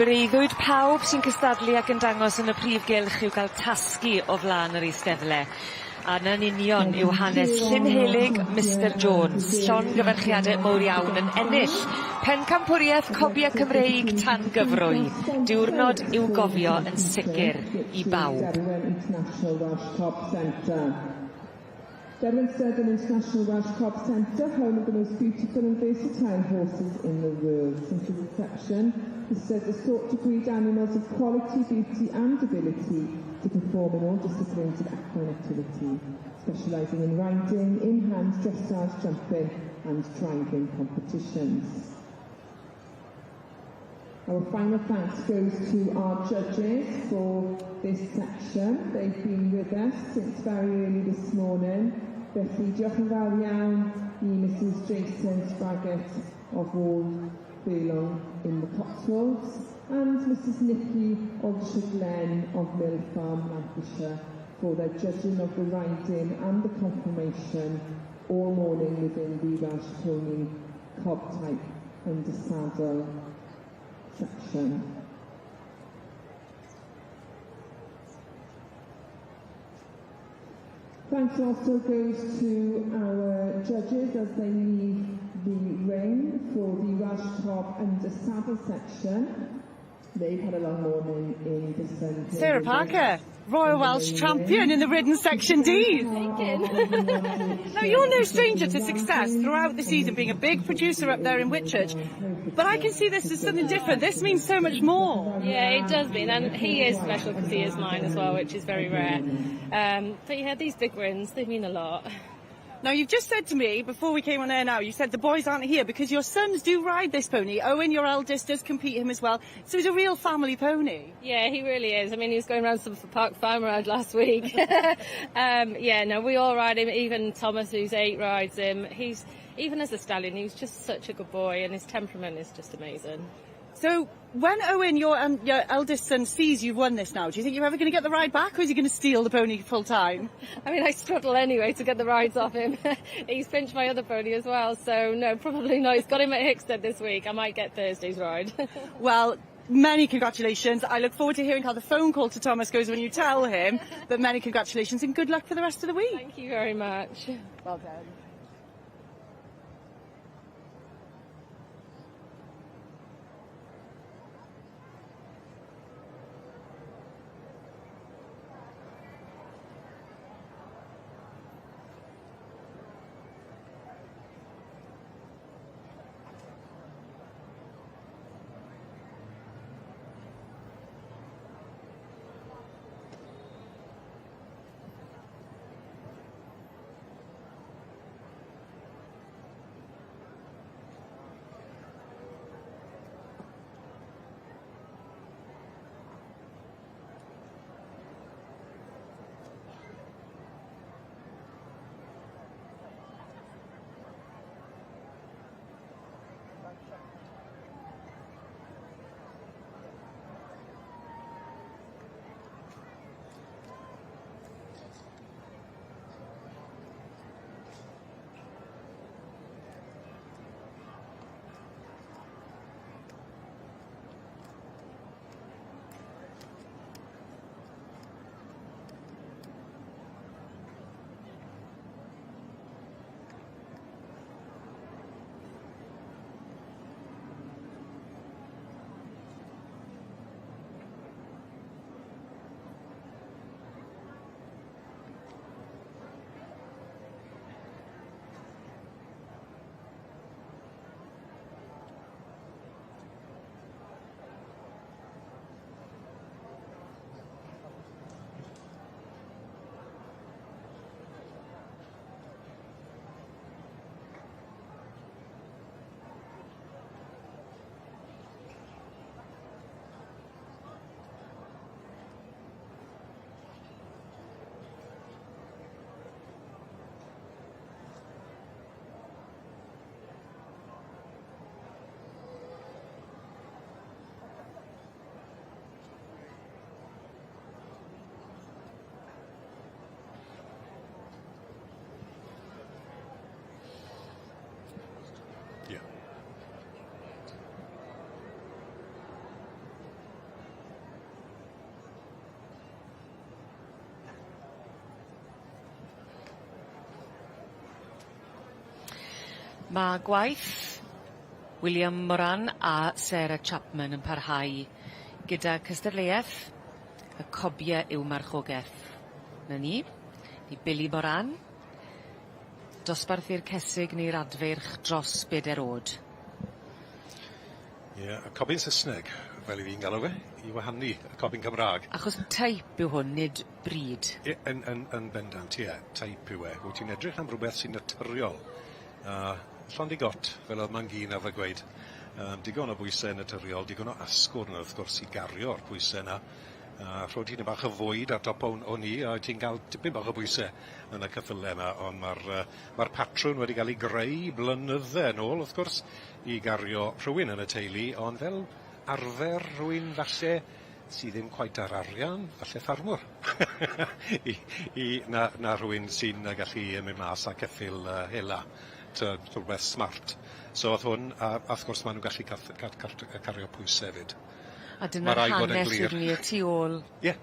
S1: Breuddwyd pawb sy'n cystadlu ac yn dangos yn y prif gylch yw cael tasgu o flaen yr eisteddle. A 'na'n union yw hanes Llynhelyg Mister Jones. Llongyfarchiade mowr iawn yn ennill pencampwriaeth Cobia Cymreig tan gyfrwy. Diwrnod i'w gofio yn sicr i bawb.
S3: Derwen International Welsh Cob Centre. Derwen Southern International Welsh Cob Centre, home of the most beautiful and versatile horses in the world. Since its inception, the stud has sought to breed animals of quality, beauty and ability to perform in all disciplines of equine activity, specialising in riding, in-hand, dressage, jumping and driving competitions. Our final thanks goes to our judges for this section. They've been with us since very early this morning. Felly diolch yn fawr iawn i Mrs Jason Spraggett of Wall Furlong in the Cotswolds and Mrs Nikki Aldershot Glenn of Mill Farm, Lancashire for their judging of the riding and the conformation all morning within the Welsh Pony Cob type under saddle section. Thanks also goes to our judges as they leave the ring for the Welsh Cob under saddle section. They've had a long morning in the sun. here
S5: Sarah
S3: with
S5: Parker,
S3: us.
S5: Royal Welsh champion in the ridden section Ds. Now, you're no stranger to success throughout the season, being a big producer up there in Whitchurch. But I can see this as something different. This means so much more.
S10: Yeah, it does mean, and he is special because he is mine as well, which is very rare. But yeah, these big wins, they mean a lot.
S5: Now, you've just said to me, before we came on air now, you said the boys aren't here because your sons do ride this pony. Owen, your eldest, does compete him as well. So he's a real family pony.
S10: Yeah, he really is. I mean, he was going around Summerford Park Farm Ride last week. Yeah, no, we all ride him. Even Thomas, who's 8, rides him. He's, even as a stallion, he's just such a good boy, and his temperament is just amazing.
S5: So when Owen, your eldest son, sees you've won this now, do you think you're ever going to get the ride back, or is he going to steal the pony full time?
S10: I mean, I struggle anyway to get the rides off him. He's pinched my other pony as well, so no, probably not. He's got him at Hickstead this week. I might get Thursday's ride.
S5: Well, many congratulations. I look forward to hearing how the phone call to Thomas goes when you tell him. But many congratulations and good luck for the rest of the week.
S10: Thank you very much.
S5: Well done.
S1: Mae gwaith William Moran a Sarah Chapman yn parhau gyda cystadleuaeth y cobie yw marchogeth. 'Na ni. I Billy Moran. Dosbarthu'r cesig neu'r adfeirch dros beder o'd.
S8: Ie, y cobyn Sysneg, fel 'yf fi'n galw fe, i wahanu y cobyn Cymra'g.
S1: Achos teip yw hwn, nid brîd.
S8: Ie, yn yn yn bendant, ie, teip yw e. Wyt ti'n edrych am rwbeth sy'n naturiol, a llond 'i got, fel o'dd mam-gu'n arfer gweud. Yym digon o bwyse naturiol, digon o asgwrn wrth gwrs i gario'r pwyse 'na. A rho tipyn bach o fwyd ar top o o 'ny a wyt ti'n ga'l tipyn bach o bwyse yn y ceffyle 'ma on' ma'r yy ma'r patrwn wedi ga'l 'i greu blynydde yn ôl wrth gwrs i gario rhywun yn y teulu ond fel arfer rhywun falle sy ddim cweit â'r arian, falle ffarmwr i i na na rhywun sy'n yy gallu yy mynd mas â ceffyl yy hela t'od rhwbeth smart. So o'dd hwn a a wrth gwrs ma' nw'n gallu cath- cat- cart- yy cario pwyse 'fyd.
S1: A dyna'r hanes sydd ni y tu ôl.
S8: Ie.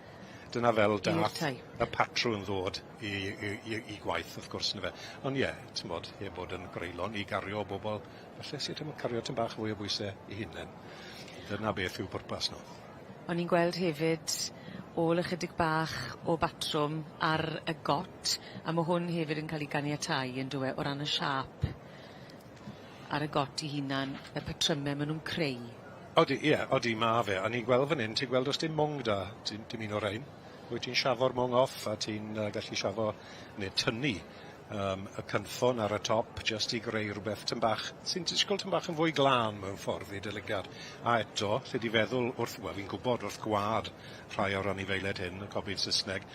S8: Dyna fel dath y patrwn ddod i i i i gwaith wrth gwrs yndyfe. Ond ie, t'mod, heb bod yn greulon i gario bobol falle sy ddim yn cario tym bach fwy o bwyse 'u hunen. Dyna beth yw pwrpas nw.
S1: O'n i'n gweld hefyd ôl ychydig bach o batrwm ar y got a ma' hwn hefyd yn ca'l 'i ganiatáu on'd yw e o ran y siâp ar y got 'i hunan, y patryme ma' nw'n creu.
S8: Odi, ie, odi, ma' fe. A ni'n gweld fan 'yn, ti'n gweld os dim mwng 'da dim dim un o'r rhein. Wyt ti'n siafo'r mwng off a ti'n yy gallu siafo ne' tynnu yym y cynffon ar y top jyst i greu rwbeth tym bach sy'n disgwl tym bach yn fwy glân mewn ffordd i dy lygad. A eto, lle di feddwl wrth wel fi'n gwbod wrth gwa'd rhai o'r anifeiliaid hyn, y cobyn Sysneg,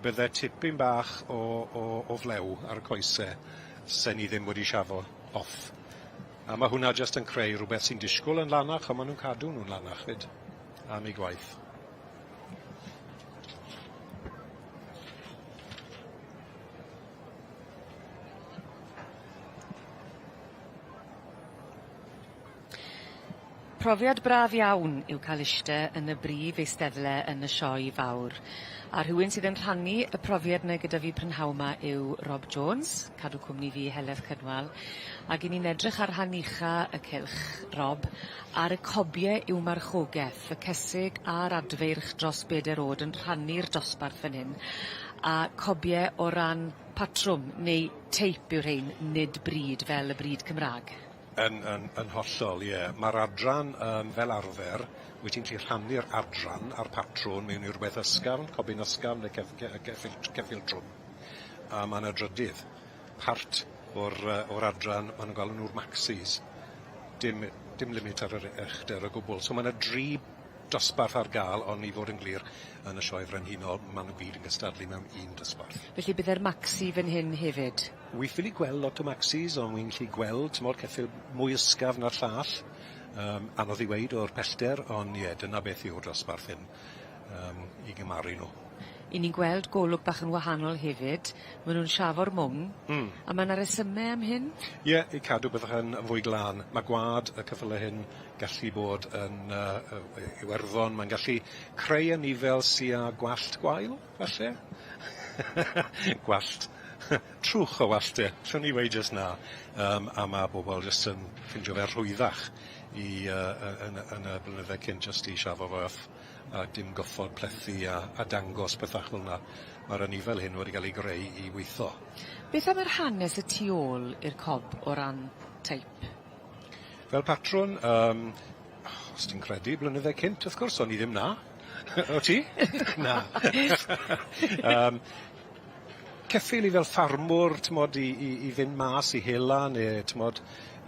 S8: bydde tipyn bach o o o flew ar y coese sen i ddim wedi siafo off. A ma' hwnna jyst yn creu rwbeth sy'n disgwl yn lanach a ma' nw'n cadw nw'n lanach 'fyd am eu gwaith.
S1: Profiad braf iawn yw ca'l iste yn y brif eisteddle yn y sioe fawr. A rhywun sydd yn rhannu y profiad 'ny gyda fi prynhaw 'ma yw Rob Jones, cadw cwmni fi Heledd Cynwal ag 'yn ni'n edrych ar rhan ucha y cylch, Rob, ar y cobie i'w marchogeth, y cesig a'r adfeirch dros beder o'd yn rhannu'r dosbarth fan hyn, a cobie o ran patrwm neu teip yw rhein, nid brîd fel y brîd Cymra'g.
S8: Yn yn yn hollol, ie. Ma'r adran yym fel arfer, wyt ti'n gallu rhannu'r adran a'r patrwn mewn i rwbeth ysgafn, cobyn ysgafn neu cef- ce- ceffyl ceffyl trwm. A ma' 'na drydydd part o'r yy o'r adran, ma' nw'n galw nw'r maxis. Dim dim limit ar yr uchder o gwbwl. So ma' 'na dri dosbarth ar ga'l, on' i fod yn glir, yn y Sioe Frenhinol, ma' nw gyd yn gystadlu mewn un dosbarth.
S1: Felly bydde'r maxi fyn hyn hefyd?
S8: Wi ffili gweld lot o maxis, on' wi'n gallu gweld, t'mod, ceffyl mwy ysgafn na'r llall. Yym, anodd i weud o'r pellter, on' ie, dyna beth yw'r dosbarth hyn, yym, i gymaru nw.
S1: 'Yn ni'n gweld golwg bach yn wahanol hefyd. Ma' nw'n siafo'r mwng.
S8: Hmm.
S1: A ma' 'na resyme am hyn?
S8: Ie, i cadw byddwch yn fwy glân. Ma' gwa'd y ceffyle hyn gallu bod yn yy yy Iwerddon, mae'n gallu creu anifel sy â gwallt gwael, falle? Gwallt trwch o wallt e, allwn ni weud jyst 'na. Yym a ma' bobol jyst yn ffindio fe rhwyddach i yy yy yn y yn y blynydde cynt jyst i siafo fe off a dim goffod plethu a a dangos pethach fel 'na. Ma'r anifel hyn wedi ga'l 'i greu i witho.
S1: Beth am yr hanes y tu ôl i'r cob o ran teip?
S8: Fel patrwn yym os ti'n credu blynydde cynt wrth gwrs o'n i ddim 'na. O' ti? Na. Yym ceffyl i fel ffarmwr t'mod i i i fynd mas i hela ne' t'mod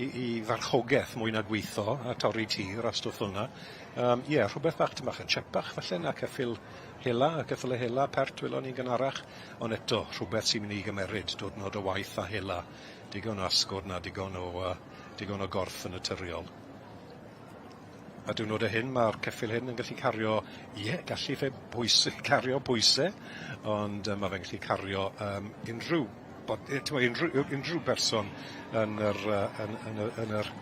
S8: i i farchogeth mwy na gwitho a torri tir a stwff fel 'na. Yym ie rhwbeth bach tym bach yn tsiepach falle na ceffyl hela y ceffyle hela pert welon ni'n gynharach on' eto rhwbeth sy'n myn' i gymeryd diwrnod o waith a hela. Digon o asgwrn a digon o yy digon o gorff yn naturiol. A diwrnode hyn ma'r ceffyl hyn yn gallu cario ie gallu fe pwyse cario pwyse ond yy ma' fe'n gallu cario yym unrhyw bod- yy t'mo' unrhyw unrhyw berson yn yr yy yn yn y yn yr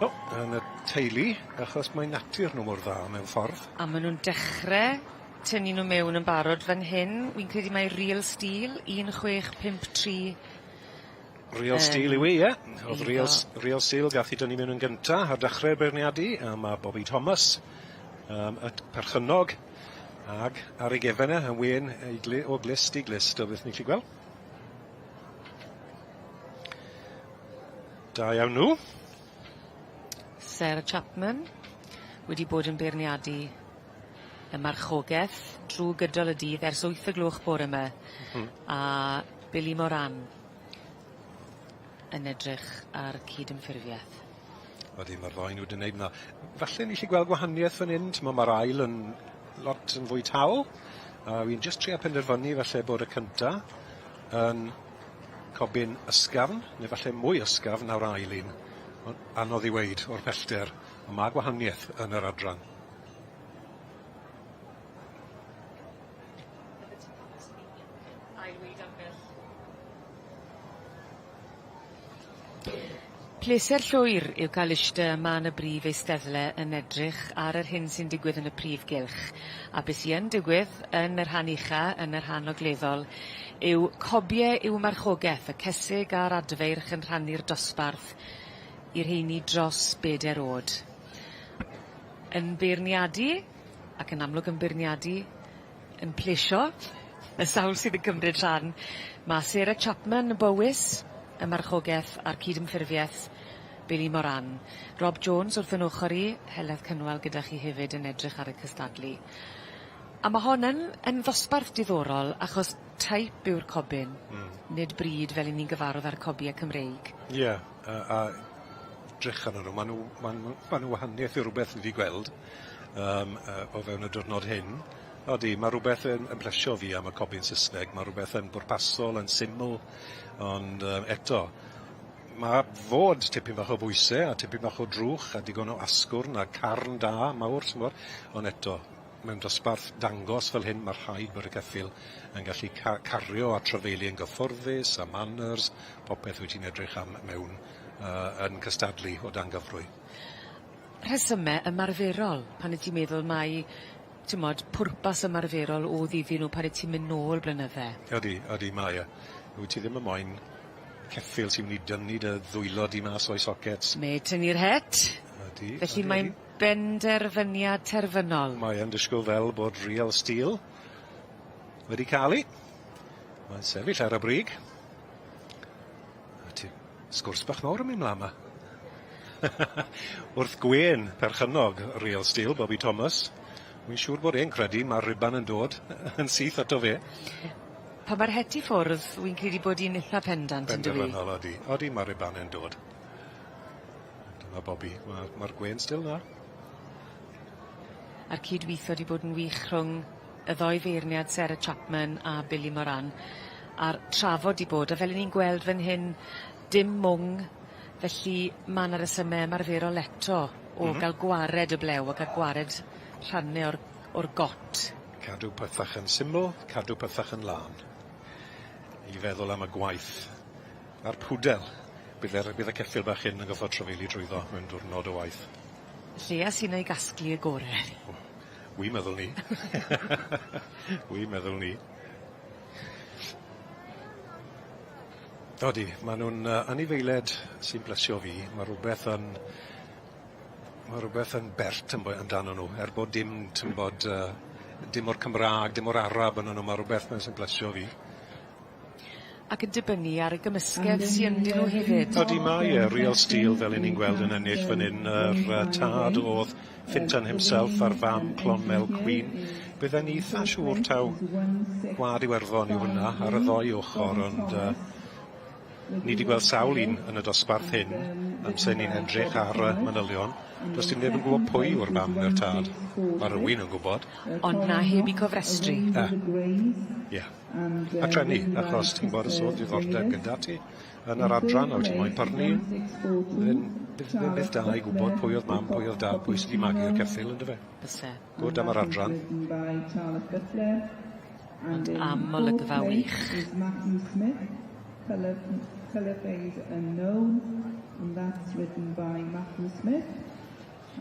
S8: o yn y teulu achos mae natur nw mor dda mewn ffordd.
S1: A ma' nw'n dechre tynnu nw mewn yn barod fan hyn wi'n credu mai Real Steel 1653.
S8: Real Steel yw 'i, ie. O'dd Real Real Steel gath 'i dynnu mewn yn gynta ar dechre'r beirniadu a ma' Bobby Thomas yym y perchennog ag ar ei gefen e yn wên ei o glust i glust o beth ni'n gallu gweld. Da iawn nhw.
S1: Sarah Chapman wedi bod yn beirniadu y marchogeth drw gydol y dydd ers wyth y gloch bore 'my. A Billy Moran yn edrych ar cydymffurfieth.
S8: Odi ma'r ddou nw 'di neud yn dda. Falle ni 'llu gweld gwahanieth fan 'yn t'mo' ma'r ail yn lot yn fwy tal a wi'n jyst trio penderfynu falle bod y cynta yn cobyn ysgafn ne' falle mwy ysgafn na'r ail un. On' anodd i weud o'r pellter on' ma' gwahanieth yn yr adran.
S1: Pleser llwyr yw ca'l ishte yma yn y brif eisteddle yn edrych ar yr hyn sy'n digwydd yn y prif gylch a be' sy yn digwydd yn y rhan ucha yn y rhan ogleddol yw cobie i'w marchogeth y cesig a'r adfeirch yn rhannu'r dosbarth i'r rheini dros beder o'd. Yn beirniadu ac yn amlwg yn beirniadu yn plesio y sawl sydd yn cymryd rhan ma' Sarah Chapman y Bowys, y marchogeth a'r cydymffurfieth Billy Moran. Rob Jones wrth 'yn ochor i, Heledd Cynwal gyda chi hefyd yn edrych ar y cystadlu. A ma' hon yn yn ddosbarth diddorol achos type yw'r cobyn. Nid brîd fel 'yn ni'n gyfarwdd â'r cobie Cymreig.
S8: Ie a a drych arnyn nw ma' nw ma' nw ma' nw wahanieth i rwbeth ni 'di gweld yym yy o fewn y diwrnod hyn. Odi ma' rwbeth yn yn plesio fi am y cobyn Sysneg ma' rwbeth yn bwrpasol yn syml ond yy eto ma' fod tipyn bach o bwyse a tipyn bach o drwch a digon o asgwrn a carn da mawr t'mod ond eto mewn dosbarth dangos fel hyn ma' rhaid bod y ceffyl yn gallu ca- cario a trafeilu yn gyfforddus a manners popeth wyt ti'n edrych am mewn yy yn cystadlu o dan gyfrwy.
S1: Rhesyme ymarferol pan 'yt ti'n meddwl mai t'mod pwrpas ymarferol o'dd iddyn nw pan 'yt ti'n myn' nôl blynydde.
S8: Ydi ydi mae e. Wyt ti ddim yn moyn ceffyl sy myn' i dynnu dy ddwylo di mas o'i socets.
S1: Ne' tynnu'r het.
S8: Ydi.
S1: Felly mae'n benderfyniad terfynol.
S8: Mae yn disgwl fel bod real steel wedi ca'l 'i. Mae'n sefyll ar y brig. A ti sgwrs bach mawr yn myn' mlan 'ma. Wrth gwên perchennog Real Steel, Bobby Thomas, wi'n siŵr bod e'n credu ma'r riban yn dod yn syth ato fe.
S1: Pan ma'r het i ffwrdd, wi'n credu bod 'i'n itha pendant yndyw 'i?
S8: Benderfynol odi. Odi ma'r ribane'n dod. Dyma Bobby. Ma' ma'r gwên still 'na.
S1: A'r cydwitho 'di bod yn wych rhwng y ddou feirniad Sarah Chapman a Billy Moran a'r trafod 'di bod a fel 'yn ni'n gweld fan hyn dim mwng felly ma' 'na resyme ymarferol eto o ga'l gwared y blew a ga'l gwared rhanne o'r o'r got.
S8: Cadw pethach yn syml, cadw pethach yn lân. I feddwl am y gwaith a'r pwdel bydd yr bydd y ceffyl bach hyn yn goffod trafeili drwyddo mewn diwrnod o waith.
S1: Lleia sy 'na i gasglu y gore.
S8: O. Wi'n meddwl 'ny. Wi'n meddwl 'ny. Odi, ma' nw'n yy anifeilied sy'n blesio fi, ma' rwbeth yn ma' rwbeth yn bert yn amdano nw, er bod dim t'mbod yy dim o'r Cymra'g, dim o'r Arab ynnyn nw, ma' rwbeth 'na sy'n blesio fi.
S1: Ac yn dibynnu ar y gymysgedd sy ynddyn nhw hefyd.
S8: Odi mae e, real steel fel 'yn ni'n gweld yn ennill fan 'yn yr yy tad o'dd Fintan himself a'r fam Clonmel Queen. Bydden ni itha siŵr taw gwlad Iwerddon yw hwnna ar y ddou ochor ond yy ni 'di gweld sawl un yn y dosbarth hyn amser ni'n edrych ar y manylion. Does dim neb yn gwbod pwy yw'r fam neu'r tad. Ma' rywun yn gwbod.
S1: Ond na heb 'u cofrestru.
S8: Na. Ie. A treni, achos ti'n gwbod os o'dd diddordeb gyda ti yn yr adran a wyt ti moyn pyrnu, bydd e'n beth da i gwbod pwy o'dd mam, pwy o'dd dad, pwy sy 'di magu'r ceffyl yndyfe?
S1: Byse.
S8: Good am yr adran.
S1: Ond am olygfa wych.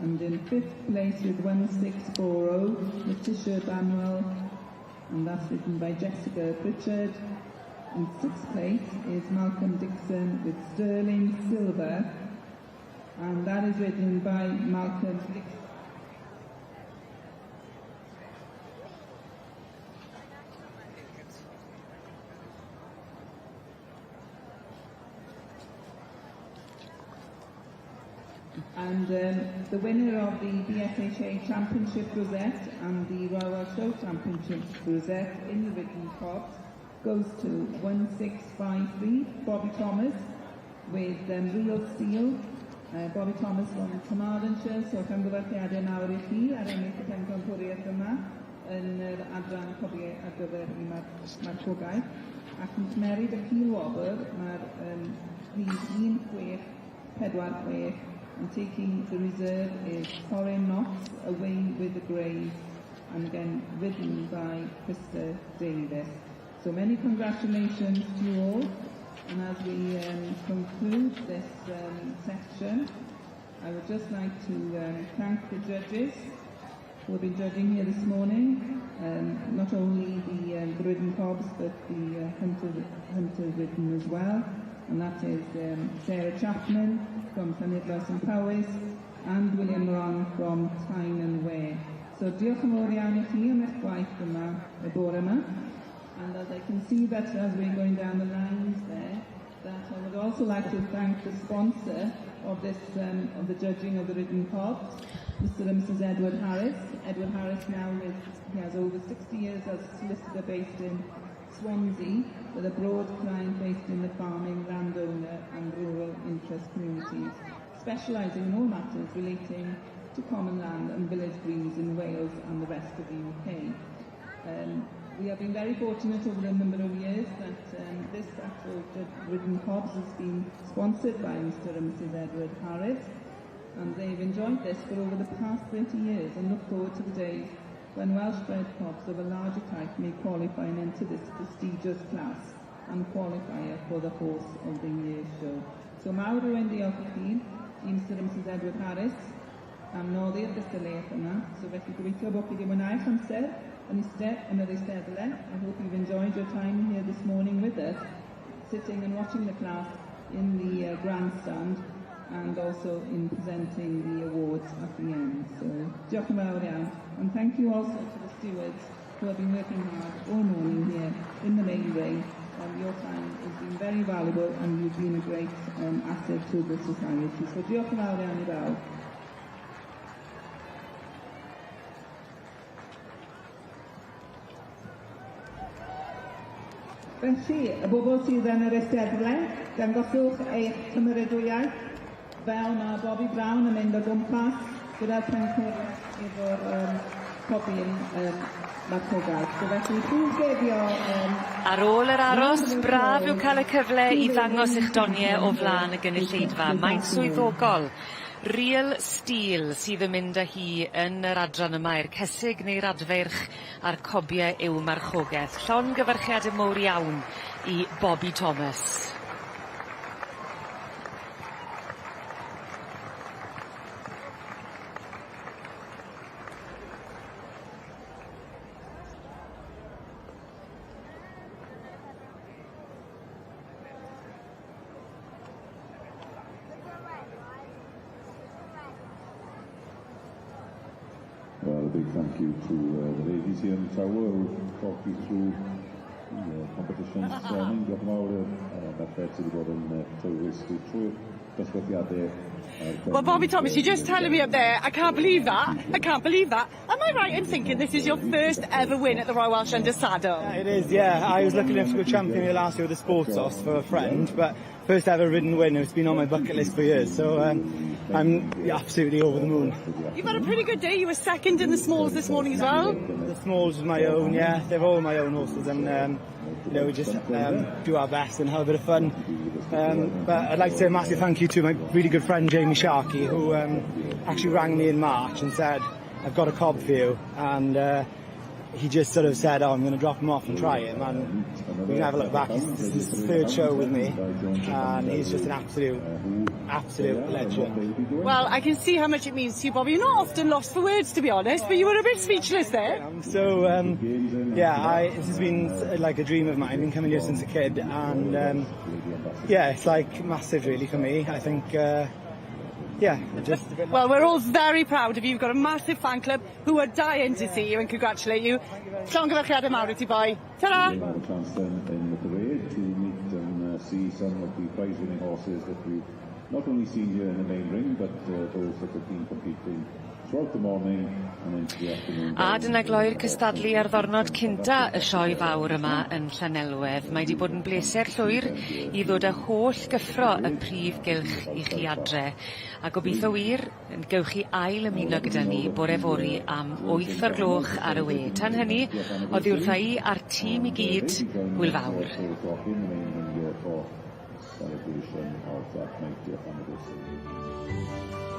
S3: And in fifth place with 1640, Letitia Banwell, and that's written by Jessica Pritchard. In sixth place is Malcolm Dixon with Sterling Silver, and that is ridden by Malcolm Dixon. And the winner of the BSHA Championship Rosette and the Royal Welsh Show Championship Rosette in the ridden cobs goes to 1653, Bobby Thomas, with Real Steel. Bobby Thomas from Carmarthenshire, so llongyfarchiadau mawr i chi ar ennill y pencampwriaeth yma yn yr adran cobiau ar gyfer y marchogaeth. Ac yn cymeryd y cil wobr, mae'r rhif 1646, and taking the reserve is Corin Knox, Away with the Greys, and again ridden by Krista Davis. So many congratulations to you all. And as we conclude this section, I would just like to thank the judges who have been judging here this morning. Not only the ridden cobs, but the hunter ridden as well. And that is Sarah Chapman from Llanidloes and Powys and William Moran from Tyne and Wear. So diolch yn fawr iawn i chi am eich gwaith yma y bore yma. And as I can see that as we're going down the lines there, that I would also like to thank the sponsor of this, of the judging of the ridden cobs, Mr. and Mrs. Edward Harris. Edward Harris now is, he has over 60 years as a solicitor based in Swansea, with a broad client based in the farming, landowner and rural interest communities, specialising in all matters relating to common land and village greens in Wales and the rest of the UK. We have been very fortunate over the number of years that this actual ridden cobs has been sponsored by Mr. and Mrs. Edward Harris, and they've enjoyed this for over the past 30 years and look forward to the days when Welsh bred cobs of a larger type may qualify and enter this prestigious class and qualify for the Horse of the Year show. So mawr yw diolch i chi, i Mr. and Mrs. Edward Harris, am noddi'r gystadleuaeth yma. So felly gobeithio bod chi wedi mwynhau'ch amser yn eistedd yn yr eisteddle. I hope you've enjoyed your time here this morning with us, sitting and watching the class in the grandstand and also in presenting the awards at the end. So, diolch yn fawr iawn. And thank you also to the stewards who have been working hard all morning here in the main ring. Your time has been very valuable and you've been a great asset to the society. So diolch yn fawr iawn i bawb. Felly, y bobl sydd yn yr eisteddle, dangoswch eich cymeradwyaeth fel mae Bobby Brown yn mynd o gwmpas gyda'r pencampwriaeth efo'r cobyn marchogaeth. So felly, please give your
S1: Ar ôl yr aros, braf yw cael y cyfle i ddangos eich doniau o flaen y gynulleidfa. Mae'n swyddogol. Real Steel sydd yn mynd â hi yn yr adran yma i'r cesig neu'r adfeirch a'r cobiau yw marchogeth. Llongyfarchiade mowr iawn i Bobby Thomas.
S13: Well, a big thank you to the ladies here in the tower who talked you through the competition this morning. Diolch yn fawr i'r merched sydd wedi bod yn tywys chi trwy'r dosbarthiadau.
S5: Well, Bobby Thomas, you're just telling me up there, I can't believe that. I can't believe that. Am I right in thinking this is your first ever win at the Royal Welsh Under Saddle?
S14: Yeah, it is, yeah. I was lucky enough to go champion here last year with the Sports Horse for a friend, but first ever ridden win. It's been on my bucket list for years, so I'm absolutely over the moon.
S5: You've had a pretty good day. You were second in the smalls this morning as well.
S14: The smalls was my own, yeah. They're all my own horses, and we just do our best and have a bit of fun. But I'd like to say a massive thank you to my really good friend Jamie Sharkey, who actually rang me in March and said, "I've got a cob for you," and He just sort of said, oh, I'm going to drop him off and try him. And we can have a look back. This is his third show with me, and he's just an absolute, absolute legend.
S5: Well, I can see how much it means to you, Bobby. You're not often lost for words, to be honest, but you were a bit speechless there.
S14: So, yeah, this has been like a dream of mine. I've been coming here since a kid, and yeah, it's like massive really for me. I think, yeah, just a bit.
S5: Well, we're all very proud of you. You've got a massive fan club who are dying to see you and congratulate you. Llongyfarchiadau mawr i ti, boi. Ta-ra!
S13: We'll have a chance then in the parade to meet and see some of the prize-winning horses that we've not only seen here in the main ring, but those that have been competing throughout the morning and into the afternoon.
S1: A dyna gloi'r cystadlu ar ddwrnod cynta y sioe fawr yma yn Llanelwedd. Mae 'di bod yn bleser llwyr i ddod â holl gyffro y prif gylch i chi adre. A gobeithio wir yn gewch chi ail ymuno gyda ni bore fory am 8 o'r gloch ar y we. Tan hynny, oddi wrtha i a'r tîm i gyd, hwyl fawr.
S13: Celebration of that 90th anniversary.